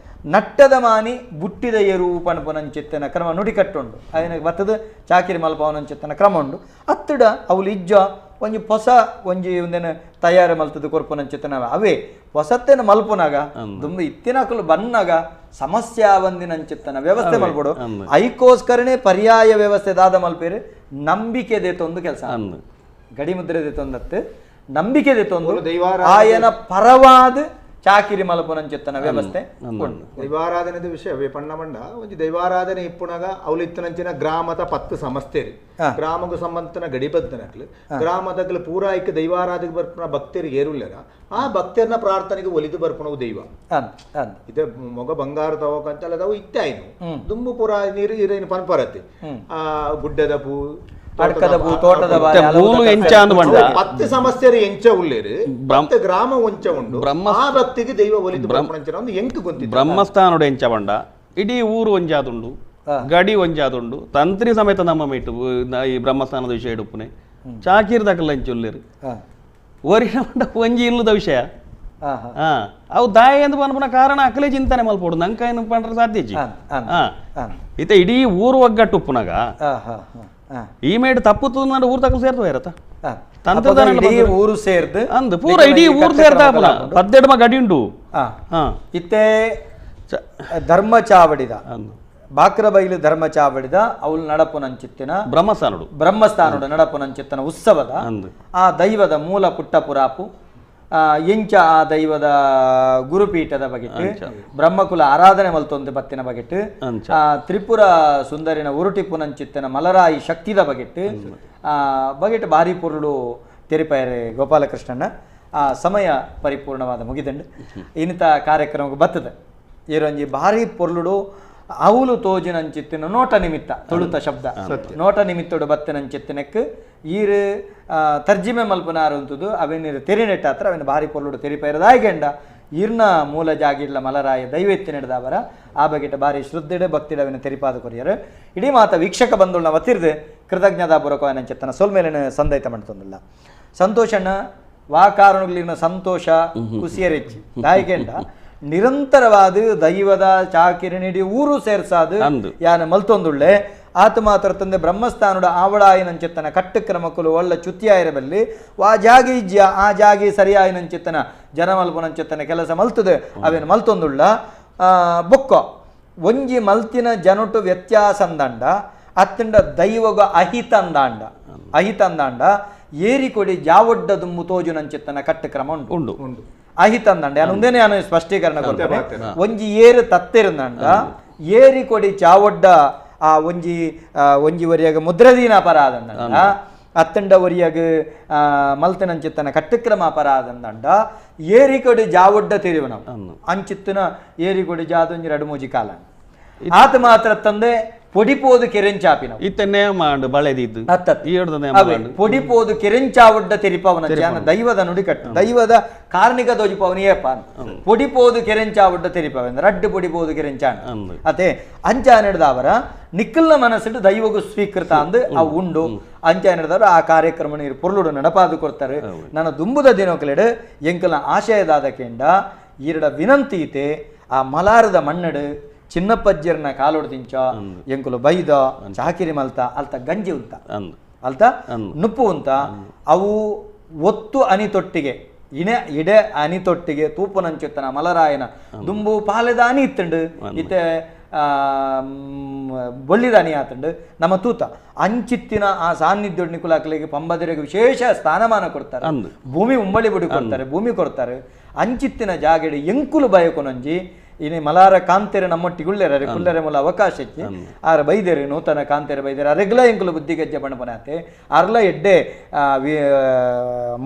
ನಟ್ಟದ ಮಾನಿ ಬುಟ್ಟಿದ ಎರು ಪಣಪನಂಚಿತ್ತನ ಕ್ರಮ ನುಡಿ ಕಟ್ಟುಂಡು ಅದನ್ನ ಬತ್ತದ ಚಾಕಿರಿ ಮಲ್ಪವನಂಚಿತ್ತನ ಕ್ರಮ ಉಂಡು ಅತ್ತಡ ಅವಳು ಇಜ್ಜ ಒಂಜಿ ಹೊಸ ಒಂಜಿ ಒಂದೇನು ತಯಾರು ಮಲ್ತದ ಕೊರ್ಪನಂಚಿತ್ತನ ಅವೇ ಹೊಸತ್ತೇನ ಮಲ್ಪುನಾಗ ದುಂಬ ಇತ್ತಿನಕಲು ಬನ್ನಾಗ ಸಮಸ್ಯೆ ಒಂದಿನಂಚಿತ್ತನ ವ್ಯವಸ್ಥೆ ಮಲ್ಪಡು ಐಕೋಸ್ಕರನೇ ಪರ್ಯಾಯ ವ್ಯವಸ್ಥೆ ದಾದ ಮಲ್ಪೇರು ನಂಬಿಕೆ ದೇತೊಂದು ಕೆಲಸ ಗಡಿ ಮುದ್ರೆ ದೇತೊಂದತ್ತು ನಂಬಿಕೆ ದೇತೊಂದು ಆಯನ ಪರವಾದ ಚಾಕಿರಿ ಮಲಪುನಂಚಿತ್ತನ ವ್ಯವಸ್ಥೆ ದೈವಾರಾಧನೆದ ವಿಷಯ ಪಣ್ಣ ಬಂಡ ಒಂಜಿ ದೈವಾರಾಧನೆ ಇಪ್ಪುನಾಗ ಅವಳು ಇತ್ತನಂಚಿನ ಗ್ರಾಮದ 10 ಸಮಸ್ತೆರಿ ಗ್ರಾಮకు ಸಂಬಂಧನ ಗಡಿಬದ್ದನಕ್ಲು ಗ್ರಾಮದಗ್ಲು ಪೂರಾ ಐಕ್ ದೈವಾರಾಧನೆಗೆ ಬರ್ಪುನ ಭಕ್ತರಿಗೆ ಏರುಲ್ಲರ ಆ ಭಕ್ತರನ್ನ ಪ್ರಾರ್ಥನೆಗೆ ಒಲಿದು ಬರ್ಪುಣವು ದೈವ ಇದೇ ಮೊಗ ಬಂಗಾರ ತಗೋಕಂತಲ್ಲದವು ಇತ್ತಾಯ್ನು ದುಂಬು ಪೂರಾ ನೀರು ಇರೇನು ಪನ್ಪರತ್ತೆ ಆ ಗುಡ್ಡದ ಪೂ ಪತ್ತು ಸಮಸ್ಯೆ ಎಂಚ ಉಳ್ಳೇರು ಗ್ರಾಮ ಒಂಚ ಉಂಡು ಆ ಭಕ್ತಿಗೆ ದೈವ ಒಲಿದು ಎಂಕು ಗೊತ್ತಿತ್ತು ಬ್ರಹ್ಮಸ್ಥಾನೋಡು ಎಂಚ ಬಂಡ ಇಡೀ ಊರು ಒಂಜಾದುಂಡು ಗಡಿ ಒಂಜಾದುಂಡು ತಂತ್ರಿ ಸಮೇತ ನಮ್ಮ ಮೀಟು ಈ ಬ್ರಹ್ಮಸ್ಥಾನದ ವಿಷಯ ಇಡುಪುನೆ ಚಾಕೀರ್ ದಕಲ್ಲ ಎಂಚ ಉಳ್ಳೇರು ಒರಿನ ಬಂಡ ಒಂಜಿ ಇಲ್ಲದ ವಿಷಯ ಅವು ದಾಯ ಎಂದು ಪನ್ಪುನ ಕಾರಣ ಅಕಲೇ ಚಿಂತನೆ ಮಲ್ಪೋಡು ನಂಕ ಏನು ಪಂಡ್ರೆ ಸಾಧ್ಯ ಇತ್ತೆ ಇಡೀ ಊರು ಒಗ್ಗಟ್ಟು ಉಪ್ಪುನಾಗ ಈ ಮೇಡ್ ತಪ್ಪು ಊರು ತಕಲು ಸೇರ್ತವೆ ಇರತ್ತ ಊರು ಸೇರ್ದು ಅಂದ್ ಪೂರ ಇಡೀ ಊರು ಸೇರ್ದ ಪದ್ದೆಡ್ಮ ಗಡಿ ಉಂಟು ಇತ್ತೆ ಧರ್ಮ ಚಾವಡಿದ ಬಾಕ್ರಬೈಲು ಧರ್ಮ ಚಾವಡಿದ ಅವಳು ನಡಪುನಂಚಿತ್ತಿನ ಬ್ರಹ್ಮಸ್ಥಾನುಡು ಬ್ರಹ್ಮಸ್ಥಾನುಡು ನಡಪುನಂಚಿತ್ತನ ಉತ್ಸವದ ಆ ದೈವದ ಮೂಲ ಪುಟ್ಟ ಪುರಾಪು ಎಂಚ ಆ ದೈವದ ಗುರುಪೀಠದ ಬಗೆಟ್ ಬ್ರಹ್ಮಕುಲ ಆರಾಧನೆ ಮಲ್ತೊಂದು ಬತ್ತಿನ ಬಗೆಟ್ ಆ ತ್ರಿಪುರ ಸುಂದರಿನ ಉರುಟಿಪುನಂಚಿತ್ತನ ಮಲರಾಯಿ ಶಕ್ತಿದ ಬಗೆಟ್ ಆ ಬಗೆಟ್ ಭಾರಿ ಪೊರುಳು ತೆರಿಪಾಯರೆ ಗೋಪಾಲಕೃಷ್ಣನ ಆ ಸಮಯ ಪರಿಪೂರ್ಣವಾದ ಮುಗಿದಂಡು ಇನ್ನಿತ ಕಾರ್ಯಕ್ರಮಕ್ಕೆ ಬರ್ತದೆ ಈರೊಂಜಿ ಭಾರಿ ಪೊರುಳು ಅವಲು ತೋಜಿನಂಚಿತ್ತಿನ ನೋಟ ನಿಮಿತ್ತ ತುಳುತ ಶಬ್ದ ನೋಟ ನಿಮಿತ್ತೋಡು ಬತ್ತಿನಂಚಿತ್ತಿನಕ್ ಈರು ತರ್ಜಿಮೆ ಮಲ್ಪನಾರು ಅಂತದ್ದು ಅವೇನಿರು ತೆರಿನೆಟ್ಟಾತ್ರ ಅವೇನು ಭಾರಿ ಪೊರ್ಲುಡು ತೆರಿಪೈರದಾಯ್ಗೆಂಡ ಈರ್ನ ಮೂಲ ಜಾಗಿಡ್ಲ ಮಲರಾಯ ದೈವೆತ್ತಿನೆಡ್ದವರ ಆ ಬಗೆಟ ಭಾರಿ ಶ್ರದ್ಧೆಡೆ ಭಕ್ತಿಡ ಅವೇನು ತೆರಿಪಾದ ಕೊರಿಯರು ಇಡೀ ಮಾತ ವೀಕ್ಷಕ ಬಂಧುಳ್ನ ವತಿರ್ದು ಕೃತಜ್ಞತಾ ಪೂರ್ವಕವಾನಂಚಿತ್ತನ ಸೊಲ್ಮೇಲಿನ ಸಂದೈತ ಮಾಡ್ತಂದಿಲ್ಲ ಸಂತೋಷಣ್ಣ ವಾ ಕಾರಣಗಳಿನ ಸಂತೋಷ ಕುಸಿಯರೆಚ್ಚಿ ದಾಯಿಗೆಂಡ ನಿರಂತರವಾದ ದೈವದ ಚಾಕಿರಿ ನೀಡಿ ಊರು ಸೇರ್ಸಾದು ಯಾನ ಮಲ್ತೊಂದುಳ್ಳೆ ಆತ ಮಾತ್ರ ತಂದೆ ಬ್ರಹ್ಮಸ್ಥಾನದ ಆವಳಾಯಿನಂಚಿತ್ತನ ಕಟ್ಟುಕ್ರಮಕ್ಕಲು ಒಳ್ಳ ಚುತ್ತಿಯಾಯಿರಬಲ್ಲಿ ವಾ ಜಾಗಿ ಇಜ್ಜ ಆ ಜಾಗಿ ಸರಿಯಾಯಿನಂಚಿತ್ತನ ಜನ ಮಲ್ಪನಂಚಿತ್ತನ ಕೆಲಸ ಮಲ್ತದೆ ಅವೇನು ಮಲ್ತೊಂದುಳ್ಳ ಬೊಕ್ಕ ಒಂಜಿ ಮಲ್ತಿನ ಜನಟು ವ್ಯತ್ಯಾಸಂದಂಡ ಅತ್ತಂಡ ದೈವಗ ಅಹಿತಂದಾಂಡ ಅಹಿತಂದಾಂಡ ಏರಿಕೊಡಿ ಜಾವೊಡ್ಡ ದುಮ್ಮು ತೋಜುನಂಚಿತ್ತನ ಕಟ್ಟುಕ್ರಮ ಉಂಟು ಉಂಟು ಅಹಿತಂದಂಡ ಒಂದೇನೆ ನಾನು ಸ್ಪಷ್ಟೀಕರಣ ಕೊಡ್ತೇನೆ ಒಂಜಿ ಏರು ತತ್ತಿರುಂದಂಡ ಏರಿ ಕೊಡಿ ಚಾವೊಡ್ಡ ಆ ಒಂಜಿ ಒಂಜಿ ಒರಿಯಾಗ ಮುದ್ರದೀನ ಅಪರಾಧಂದಂಡ ಅತ್ತಂಡ ಒರಿಯಾಗ ಮಲ್ತನಂಚಿತ್ತನ ಕಟ್ಟುಕ್ರಮ ಅಪರಾಧಂದಂಡ ಏರಿ ಕೊಡಿ ಜಾವೊಡ್ಡ ತೆರಿವು ನಾವು ಅಂಚಿತ್ತನ ಏರಿ ಕೊಡಿ ಜಾದೊಂಜಿ ರಡುಮೂಜಿ ಕಾಲ ಆತ ಮಾತ್ರ ತಂದೆ ಪೊಡಿಪೋದು ಕೆರೆಂಚಾಪಿನ ಇತ್ತನ್ನೇ ಮಾಂಡು ಬಳೆದಿದ್ದು ಪೊಡಿಪೋದು ಕೆರೆಂಚಾವಡ್ಡ ತೆರಿಪವನ ದೈವದ ನುಡಿಕಟ್ಟು ದೈವದ ಕಾರ್ಣಿಕ ದೋಜಿಪವನ ಏಪ ಪೊಡಿಪೋದು ಕೆರೆಂಚಾವಡ್ಡ ತೆರಿಪವನ ರಡ್ಡು ಪೊಡಿಪೋದು ಕೆರೆಂಚಾಣ ಅತೆ ಅಂಚಾನೆಡ್ದವರ ನಿಕ್ಕಲ್ನ ಮನಸ್ಸಿಟ್ಟು ದೈವಗೂ ಸ್ವೀಕೃತ ಅಂದು ಅವು ಉಂಡು ಅಂಚಾನೆಡ್ದವರು ಆ ಕಾರ್ಯಕ್ರಮ ನೀರು ಪೊರ್ಲುಡು ನಡಪಾದು ಕೊಡ್ತಾರೆ ನನ್ನ ದುಂಬುದ ದಿನೋಕಲೆಡು ಎಂಕಲ್ನ ಆಶಯದಾದ ಕೆಂಡ ಈರಡ ವಿನಂತಿ ಇತೆ ಆ ಮಲಾರದ ಮಣ್ಣಡು ಚಿನ್ನಪ್ಪಜ್ಜರ್ನ ಕಾಲೋಡು ತಿಂಚ ಎಂಕುಲು ಬೈದ ಚಾಕಿರಿ ಮಲ್ತ ಅಲ್ತ ಗಂಜಿ ಉಂತ ಅಲ್ತ ನುಪ್ಪು ಉಂತ ಅವು ಒತ್ತು ಅನಿತೊಟ್ಟಿಗೆ ಇಣೆ ಇಡೆ ಅನಿತೊಟ್ಟಿಗೆ ತೂಪನಂಚುತ್ತನ ಮಲರಾಯನ ದುಂಬು ಪಾಲೆದ ಅನಿ ಇತ್ತಂಡು ಇತ್ತೆ ಬೊಳ್ಳಿದ ಅನಿ ಆತಂಡು ನಮ್ಮ ತೂತ ಅಂಚಿತ್ತಿನ ಆ ಸಾನ್ನಿಧ್ಯ ನಿಕುಲಾಕ್ಲಿಗೆ ಪಂಬದಿರಿಗೆ ವಿಶೇಷ ಸ್ಥಾನಮಾನ ಕೊಡ್ತಾರೆ ಭೂಮಿ ಉಂಬಳಿ ಬುಡಿ ಕೊಡ್ತಾರೆ ಭೂಮಿ ಕೊಡ್ತಾರೆ ಅಂಚಿತ್ತಿನ ಜಾಗೆಡೆ ಎಂಕುಲು ಬಯಕೊನಂಜಿ ಇನಿ ಮಲಾರ ಕಾಂತೆರೆ ನಮ್ಮೊಟ್ಟಿಗುಳ್ಳೆರ ಅರೆ ಕುಲ್ಲರೆ ಮೂಲ ಅವಕಾಶ ಇಚ್ಚಿ ಆರ ಬೈದೇರು ನೂತನ ಕಾಂತೆರೆ ಬೈದೇರು ಅರೆಗ್ಲ ಎಂಕುಲು ಬುದ್ಧಿ ಗೆಜ್ಜೆ ಪಣಪನಾತೆ ಅರ್ಲ ಎಡ್ಡೆ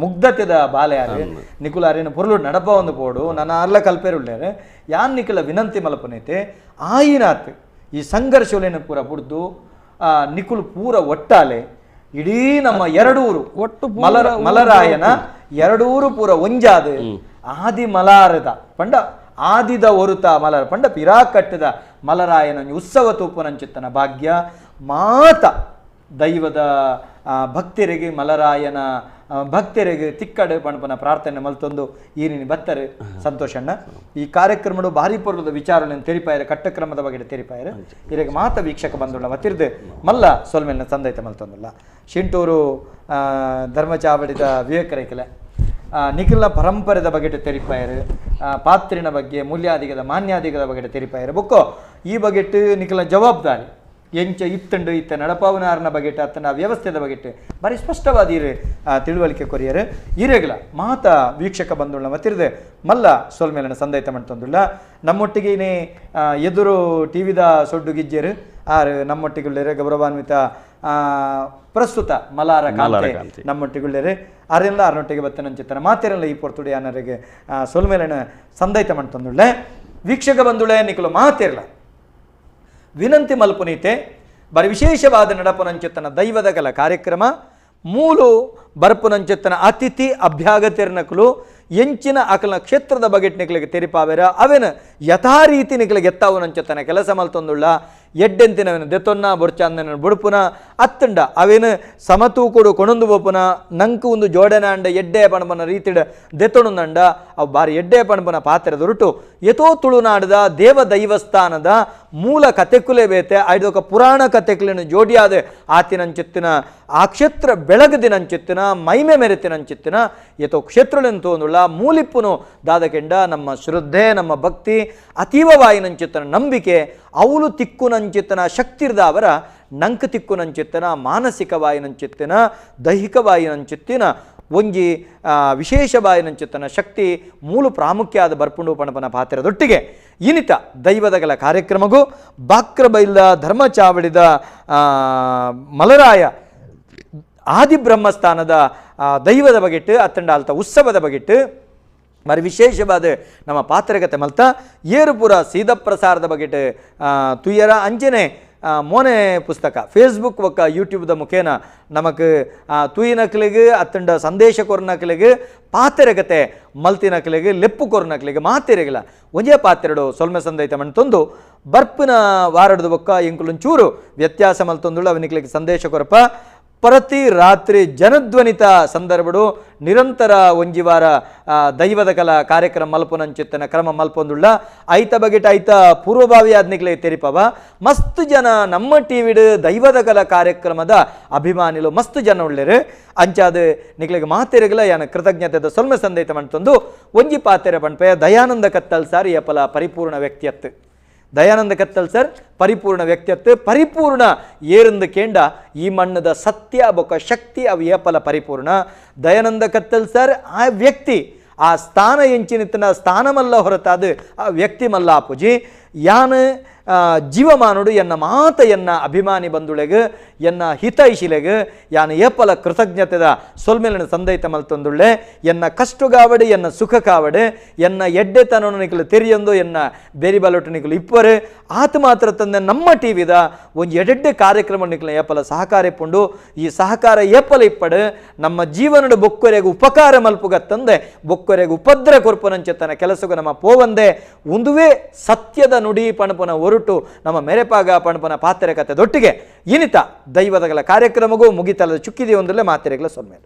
ಮುಗ್ಧತೆದ ಬಾಲೆ ಆರು ನಿಕುಲ ಅರೇನು ಪೊರ್ಲು ನಡಪ ಒಂದು ಪೋಡು ನನ್ನ ಅರ್ಲ ಕಲ್ಪೇರುಳ್ಳೇರು ಯಾನ್ ನಿಕುಲ ವಿನಂತಿ ಮಲಪನೈತೆ ಆಯಿನಾತ್ ಈ ಸಂಘರ್ಷಲೇನು ಪೂರ ಬುಡ್ದು ನಿಕುಲು ಪೂರ ಒಟ್ಟಾಲೆ ಇಡೀ ನಮ್ಮ ಎರಡೂರು ಒಟ್ಟು ಮಲರಾಯನ ಎರಡೂರು ಪೂರ ಒಂಜಾದ ಆದಿ ಮಲಾರದ ಪಂಡ ಆದಿದ ಒರುತ ಮಲರ ಪಂಡ ಪಿರಾ ಕಟ್ಟದ ಮಲರಾಯನ ಉತ್ಸವ ತೂಪುನಂಚಿತ್ತನ ಭಾಗ್ಯ ಮಾತ ದೈವದ ಭಕ್ತರಿಗೆ ಮಲರಾಯನ ಭಕ್ತರಿಗೆ ತಿಕ್ಕಡೆ ಪಣಪನ ಪ್ರಾರ್ಥನೆ ಮಲ್ತೊಂದು ಈರಿನ ಬತ್ತರೆ ಸಂತೋಷಣ್ಣ ಈ ಕಾರ್ಯಕ್ರಮಡು ಭಾರಿ ಪೊರ್ಲದ ವಿಚಾರಣೆ ತೆರಿಪಾಯರ ಕಟ್ಟಕ್ರಮದ ಬಗ್ಗೆ ತೆರಿಪಾಯರು ಇರಗೆ ಮಾತ ವೀಕ್ಷಕ ಬಂದುಳ್ಳ ಮತ್ತಿರ್ದು ಮಲ್ಲ ಸೊಲ್ಮೆಲ್ನ ಸಂದೈತ ಮಲ್ತೊಂದುಲ್ಲ ಶಿಂಟೂರು ಧರ್ಮಚಾವಡಿದ ವಿವೇಕರೈಕಲೆ ನಿಖಿಲ ಪರಂಪರೆದ ಬಗ್ಗೆ ತೆರಿಪಾಯರು ಪಾತ್ರಿನ ಬಗ್ಗೆ ಮೂಲ್ಯಾಧಿಕದ ಮಾನ್ಯಾಧಿಕದ ಬಗ್ಗೆ ತೆರಿಪಾಯರು ಬೊಕ್ಕೋ ಈ ಬಗೆಟ್ ನಿಖಿಲ ಜವಾಬ್ದಾರಿ ಎಂಚ ಇತ್ತಂಡು ಇತ್ತ ನಡಪಾವನಾರನ ಬಗೆಟ್ ಅತ್ತನ ವ್ಯವಸ್ಥೆದ ಬಗೆಟ್ ಬಾರಿ ಸ್ಪಷ್ಟವಾದ ಇರು ತಿಳುವಳಿಕೆ ಕೊರಿಯರು ಇರೆಗಳ ಮಾತ ವೀಕ್ಷಕ ಬಂದುಳ್ಳ ಮತ್ತಿರ್ದು ಮಲ್ಲ ಸೊಲ್ಮೇಲನ ಸಂದೈತ ಮಂತೊಂದುಳ್ಳ ನಮ್ಮೊಟ್ಟಿಗೆ ಇನಿ ಎದುರು ಟಿ ವಿದ ಸೊಡ್ಡು ಗಿಜ್ಜೆರು ಆರು ನಮ್ಮೊಟ್ಟಿಗುಳ್ಳೇರು ಗೌರವಾನ್ವಿತ ಪ್ರಸ್ತುತ ಮಲಾರ ಕಾಂತೆ ನಮ್ಮೊಟ್ಟಿಗುಳ್ಳೇರು ಅರೆಲ್ಲ ಅರನೊಟ್ಟಿಗೆ ಬತ್ತನಂಚಿತ್ತನ ಮಾತೆರೆಲ್ಲ ಈ ಪೊರ್ತುಡಿ ಅನರಿಗೆ ಸೊಲ್ಮೇಲನ ಸಂದೈತ ಮಂತೊಂದುಳ್ಳೆ ವೀಕ್ಷಕ ಬಂದುಳೆ ನಿಕುಲು ಮಾತಿರಲ ವಿನಂತಿ ಮಲ್ಪುನೀತೆ ಬರಿ ವಿಶೇಷವಾದ ನಡಪುನಂಚಿತ್ತನ ದೈವದ ಕಲ ಕಾರ್ಯಕ್ರಮ ಮೂಲು ಬರ್ಪುನಂಚಿತ್ತನ ಅತಿಥಿ ಅಭ್ಯಾಗತಿರ್ನಕಲು ಎಂಚಿನ ಅಕಲ ಕ್ಷೇತ್ರದ ಬಗೆಟ್ ನಿಕಲಿಗೆ ತೆರಿಪಾವೆರ ಅವೇನ ಯಥಾ ರೀತಿ ನಿಕಲಿಗೆ ಎತ್ತಾವನಂಚಿತ್ತನ ಕೆಲಸ ಮಲ್ತೊಂದುಳ್ಳ ಎಡ್ಡೆಂತಿನವೇನು ದೆತೊನ್ನ ಬೊರ್ಚಾಂದನ ಬುಡುಪುನ ಅತ್ತಂಡ ಅವೇನು ಸಮತೂಕುಡು ಕೊಣೊಂದು ಬೋಪುನ ನಂಕು ಒಂದು ಜೋಡನಾಂಡ ಎಡ್ಡೆ ಪಣಪನ ರೀತಿಡ ದೆತೊಣುಂದಂಡ ಅವು ಬಾರಿ ಎಡ್ಡೆ ಪಣಪನ ಪಾತ್ರೆ ದೊರಟು ಯಥೋ ತುಳುನಾಡದ ದೇವ ದೈವಸ್ಥಾನದ ಮೂಲ ಕತೆಕುಲೆ ಬೇತೆ ಐದೊಕ ಪುರಾಣ ಕತೆಕುಲೆನು ಜೋಡಿಯಾದ ಆತಿನಂಚಿತ್ತಿನ ಆ ಕ್ಷೇತ್ರ ಬೆಳಗದಿನಂಚಿತ್ತಿನ ಮೈಮೆ ಮೆರೆತಿನಂಚಿತ್ತಿನ ಯಥೋ ಕ್ಷೇತ್ರಲೆಂತು ತೋಂದುಳ್ಳ ಮೂಲಿಪ್ಪುನು ದಾದಕೆಂಡ ನಮ್ಮ ಶ್ರದ್ಧೆ ನಮ್ಮ ಭಕ್ತಿ ಅತೀವವಾಯಿನಂಚಿತ್ತನ ನಂಬಿಕೆ ಅವಳು ತಿಕ್ಕುನಂಚಿತ್ತನ ಶಕ್ತಿರ್ದ ಅವರ ನಂಕ್ ತಿಕ್ಕುನಂಚಿತ್ತನ ಮಾನಸಿಕವಾಯಿನಂಚಿತ್ತಿನ ದೈಹಿಕವಾಯಿನಂಚಿತ್ತಿನ ಒಂಜಿ ವಿಶೇಷವಾಯಿನಂಚಿತ್ತನ ಶಕ್ತಿ ಮೂಲ ಪ್ರಾಮುಖ್ಯದ ಬರ್ಪುಂಡು ಪಣಪನ ಪಾತ್ರದೊಟ್ಟಿಗೆ ಇನಿತ ದೈವದಗಲ ಕಾರ್ಯಕ್ರಮಗೂ ಬಾಕ್ರಬೈಲ್ದ ಧರ್ಮಚಾವಡಿದ ಮಲರಾಯ ಆದಿ ಬ್ರಹ್ಮಸ್ಥಾನದ ದೈವದ ಬಗೆಟ್ಟು ಅತ್ತಂಡ ಅಲ್ತ ಉತ್ಸವದ ಬಗೆಟ್ಟು ಮರಿ ವಿಶೇಷವಾದ ನಮ್ಮ ಪಾತ್ರಗತೆ ಮಲ್ತ ಏರುಪುರ ಸೀದಪ್ರಸಾರದ ಬಗೆಟ್ ತುಯ್ಯರ ಅಂಜನೆ ಮೋನೆ ಪುಸ್ತಕ ಫೇಸ್ಬುಕ್ ಒಕ್ಕ ಯೂಟ್ಯೂಬ್ದ ಮುಖೇನ ನಮಕ್ ತುಯಿನಕ್ಲಿಗೆ ಅತ್ತಂಡ ಸಂದೇಶ ಕೊರ್ನಕ್ಲಿಗೆ ಪಾತೆರಗತೆ ಮಲ್ತಿನಕ್ಲಿಗೆ ಲೆಪ್ಪು ಕೊರ್ನಕ್ಲಿಗೆ ಮಾತೆರೆಗಿಲ್ಲ ಒಂಜೇ ಪಾತೆರಡು ಸೊಲ್ಮೆ ಸಂದೈತ ಮಣ್ತೊಂದು ಬರ್ಪಿನ ವಾರಡ್ದು ಬೊಕ್ಕ ಎಂಕುಲೊಂಚೂರು ವ್ಯತ್ಯಾಸ ಮಲ್ತೊಂದುಳ್ಳ ಅವನಿಕ್ಲಿಗೆ ಸಂದೇಶ ಕೊರಪ ಪ್ರತಿ ರಾತ್ರಿ ಜನಧ್ವನಿತ ಸಂದರ್ಭಡು ನಿರಂತರ ಒಂಜಿ ವಾರ ದೈವದ ಕಲಾ ಕಾರ್ಯಕ್ರಮ ಮಲ್ಪುನಂಚಿತ್ತನ ಕ್ರಮ ಮಲ್ಪೊಂದುಳ್ಳ ಐತ ಬಗೆಟ್ ಐತ ಪೂರ್ವಭಾವಿ ಆದ್ನಿಕ್ಲೆ ತೆರಿಪವ ಮಸ್ತ್ ಜನ ನಮ್ಮ ಟಿವಿಡ್ ದೈವದ ಕಲಾ ಕಾರ್ಯಕ್ರಮದ ಅಭಿಮಾನಿಲು ಮಸ್ತ್ ಜನ ಉಳ್ಳೇರು ಅಂಚಾದ ನಿಕ್ಲೆಗೆ ಮಾತೆರೆಗಲ ಯಾನ ಕೃತಜ್ಞತೆದ ಸೊಲ್ಮೆ ಸಂದೈತ ಮಂತೊಂದು ಒಂಜಿ ಪಾತೆರೆ ಪಣ್ಪೆ ದಯಾನಂದ ಕತ್ತಲ್ ಸಾರ್ ಯಪಲ ಪರಿಪೂರ್ಣ ವ್ಯಕ್ತಿಯತ್ತು ದಯಾನಂದ ಕತ್ತಲ್ ಸರ್ ಪರಿಪೂರ್ಣ ವ್ಯಕ್ತಿಯತ್ತು ಪರಿಪೂರ್ಣ ಏರಂದು ಕೇಂಡ ಈ ಮಣ್ಣದ ಸತ್ಯ ಬೊಕ್ಕ ಶಕ್ತಿ ಅವು ಏಪಲ ಪರಿಪೂರ್ಣ ದಯಾನಂದ ಕತ್ತಲ್ ಸರ್ ಆ ವ್ಯಕ್ತಿ ಆ ಸ್ಥಾನ ಎಂಚಿನಿತ್ತನ ಸ್ಥಾನಮಲ್ಲ ಹೊರತಾದ ಆ ವ್ಯಕ್ತಿ ಮಲ್ಲ ಅಪುಜಿ ಯಾನ್ ಜೀವಮಾನುಡು ಎನ್ನ ಮಾತ ಎನ್ನ ಅಭಿಮಾನಿ ಬಂಧುಳೆಗ್ ಎನ್ನ ಹಿತೈಷಿಲೆಗ್ ಯಾನ್ ಏಪಲ ಕೃತಜ್ಞತೆದ ಸೊಲ್ಮೆಲನ ಸಂದೈತ ಮಲ್ತೊಂದುಳ್ಳೆ ಎನ್ನ ಕಷ್ಟಗಾವಡೆ ಎನ್ನ ಸುಖ ಕಾವಡೆ ಎನ್ನ ಎಡ್ಡೆತನನು ನಿಕಲು ತೆರಿಯೊಂದು ಎನ್ನ ಬೇರಿ ಬಲೊಟ್ಟು ನಿಕಲು ಇಪ್ಪರು ಆತ ಮಾತ್ರ ತಂದೆ ನಮ್ಮ ಟಿ ವಿದ ಒಂಜಿ ಎಡೆಡ್ಡೆ ಕಾರ್ಯಕ್ರಮ ನಿಕಲ ಏಪಲ ಸಹಕಾರ ಇಪ್ಪುಂಡು ಈ ಸಹಕಾರ ಏಪಲ ಇಪ್ಪಡು ನಮ್ಮ ಜೀವನದ ಬೊಕ್ಕೊರೆಗೆ ಉಪಕಾರ ಮಲ್ಪುಗತ್ತಂದೆ ಬೊಕ್ಕೊರೆಗೆ ಉಪದ್ರ ಕೊರ್ಪುನಂಚೆತ್ತನ ಕೆಲಸಗೂ ನಮ್ಮ ಪೋವಂದೆ ಒಂದುವೇ ಸತ್ಯದ ನುಡಿ ಪಣಪುನ ಒರುಟು ನಮ್ಮ ಮೆರೆಪಾಗ ಪಣಪನ ಪಾತ್ರೆ ಕತೆ ದೊಟ್ಟಿಗೆ ಇನಿತ ದೈವದಗಳ ಕಾರ್ಯಕ್ರಮಗೂ ಮುಗಿತಲದ ಚುಕ್ಕಿದೆ ಒಂದರಲ್ಲೇ ಮಾತೆರೆಗಳ ಸೊನ್ಮೇಲೆ.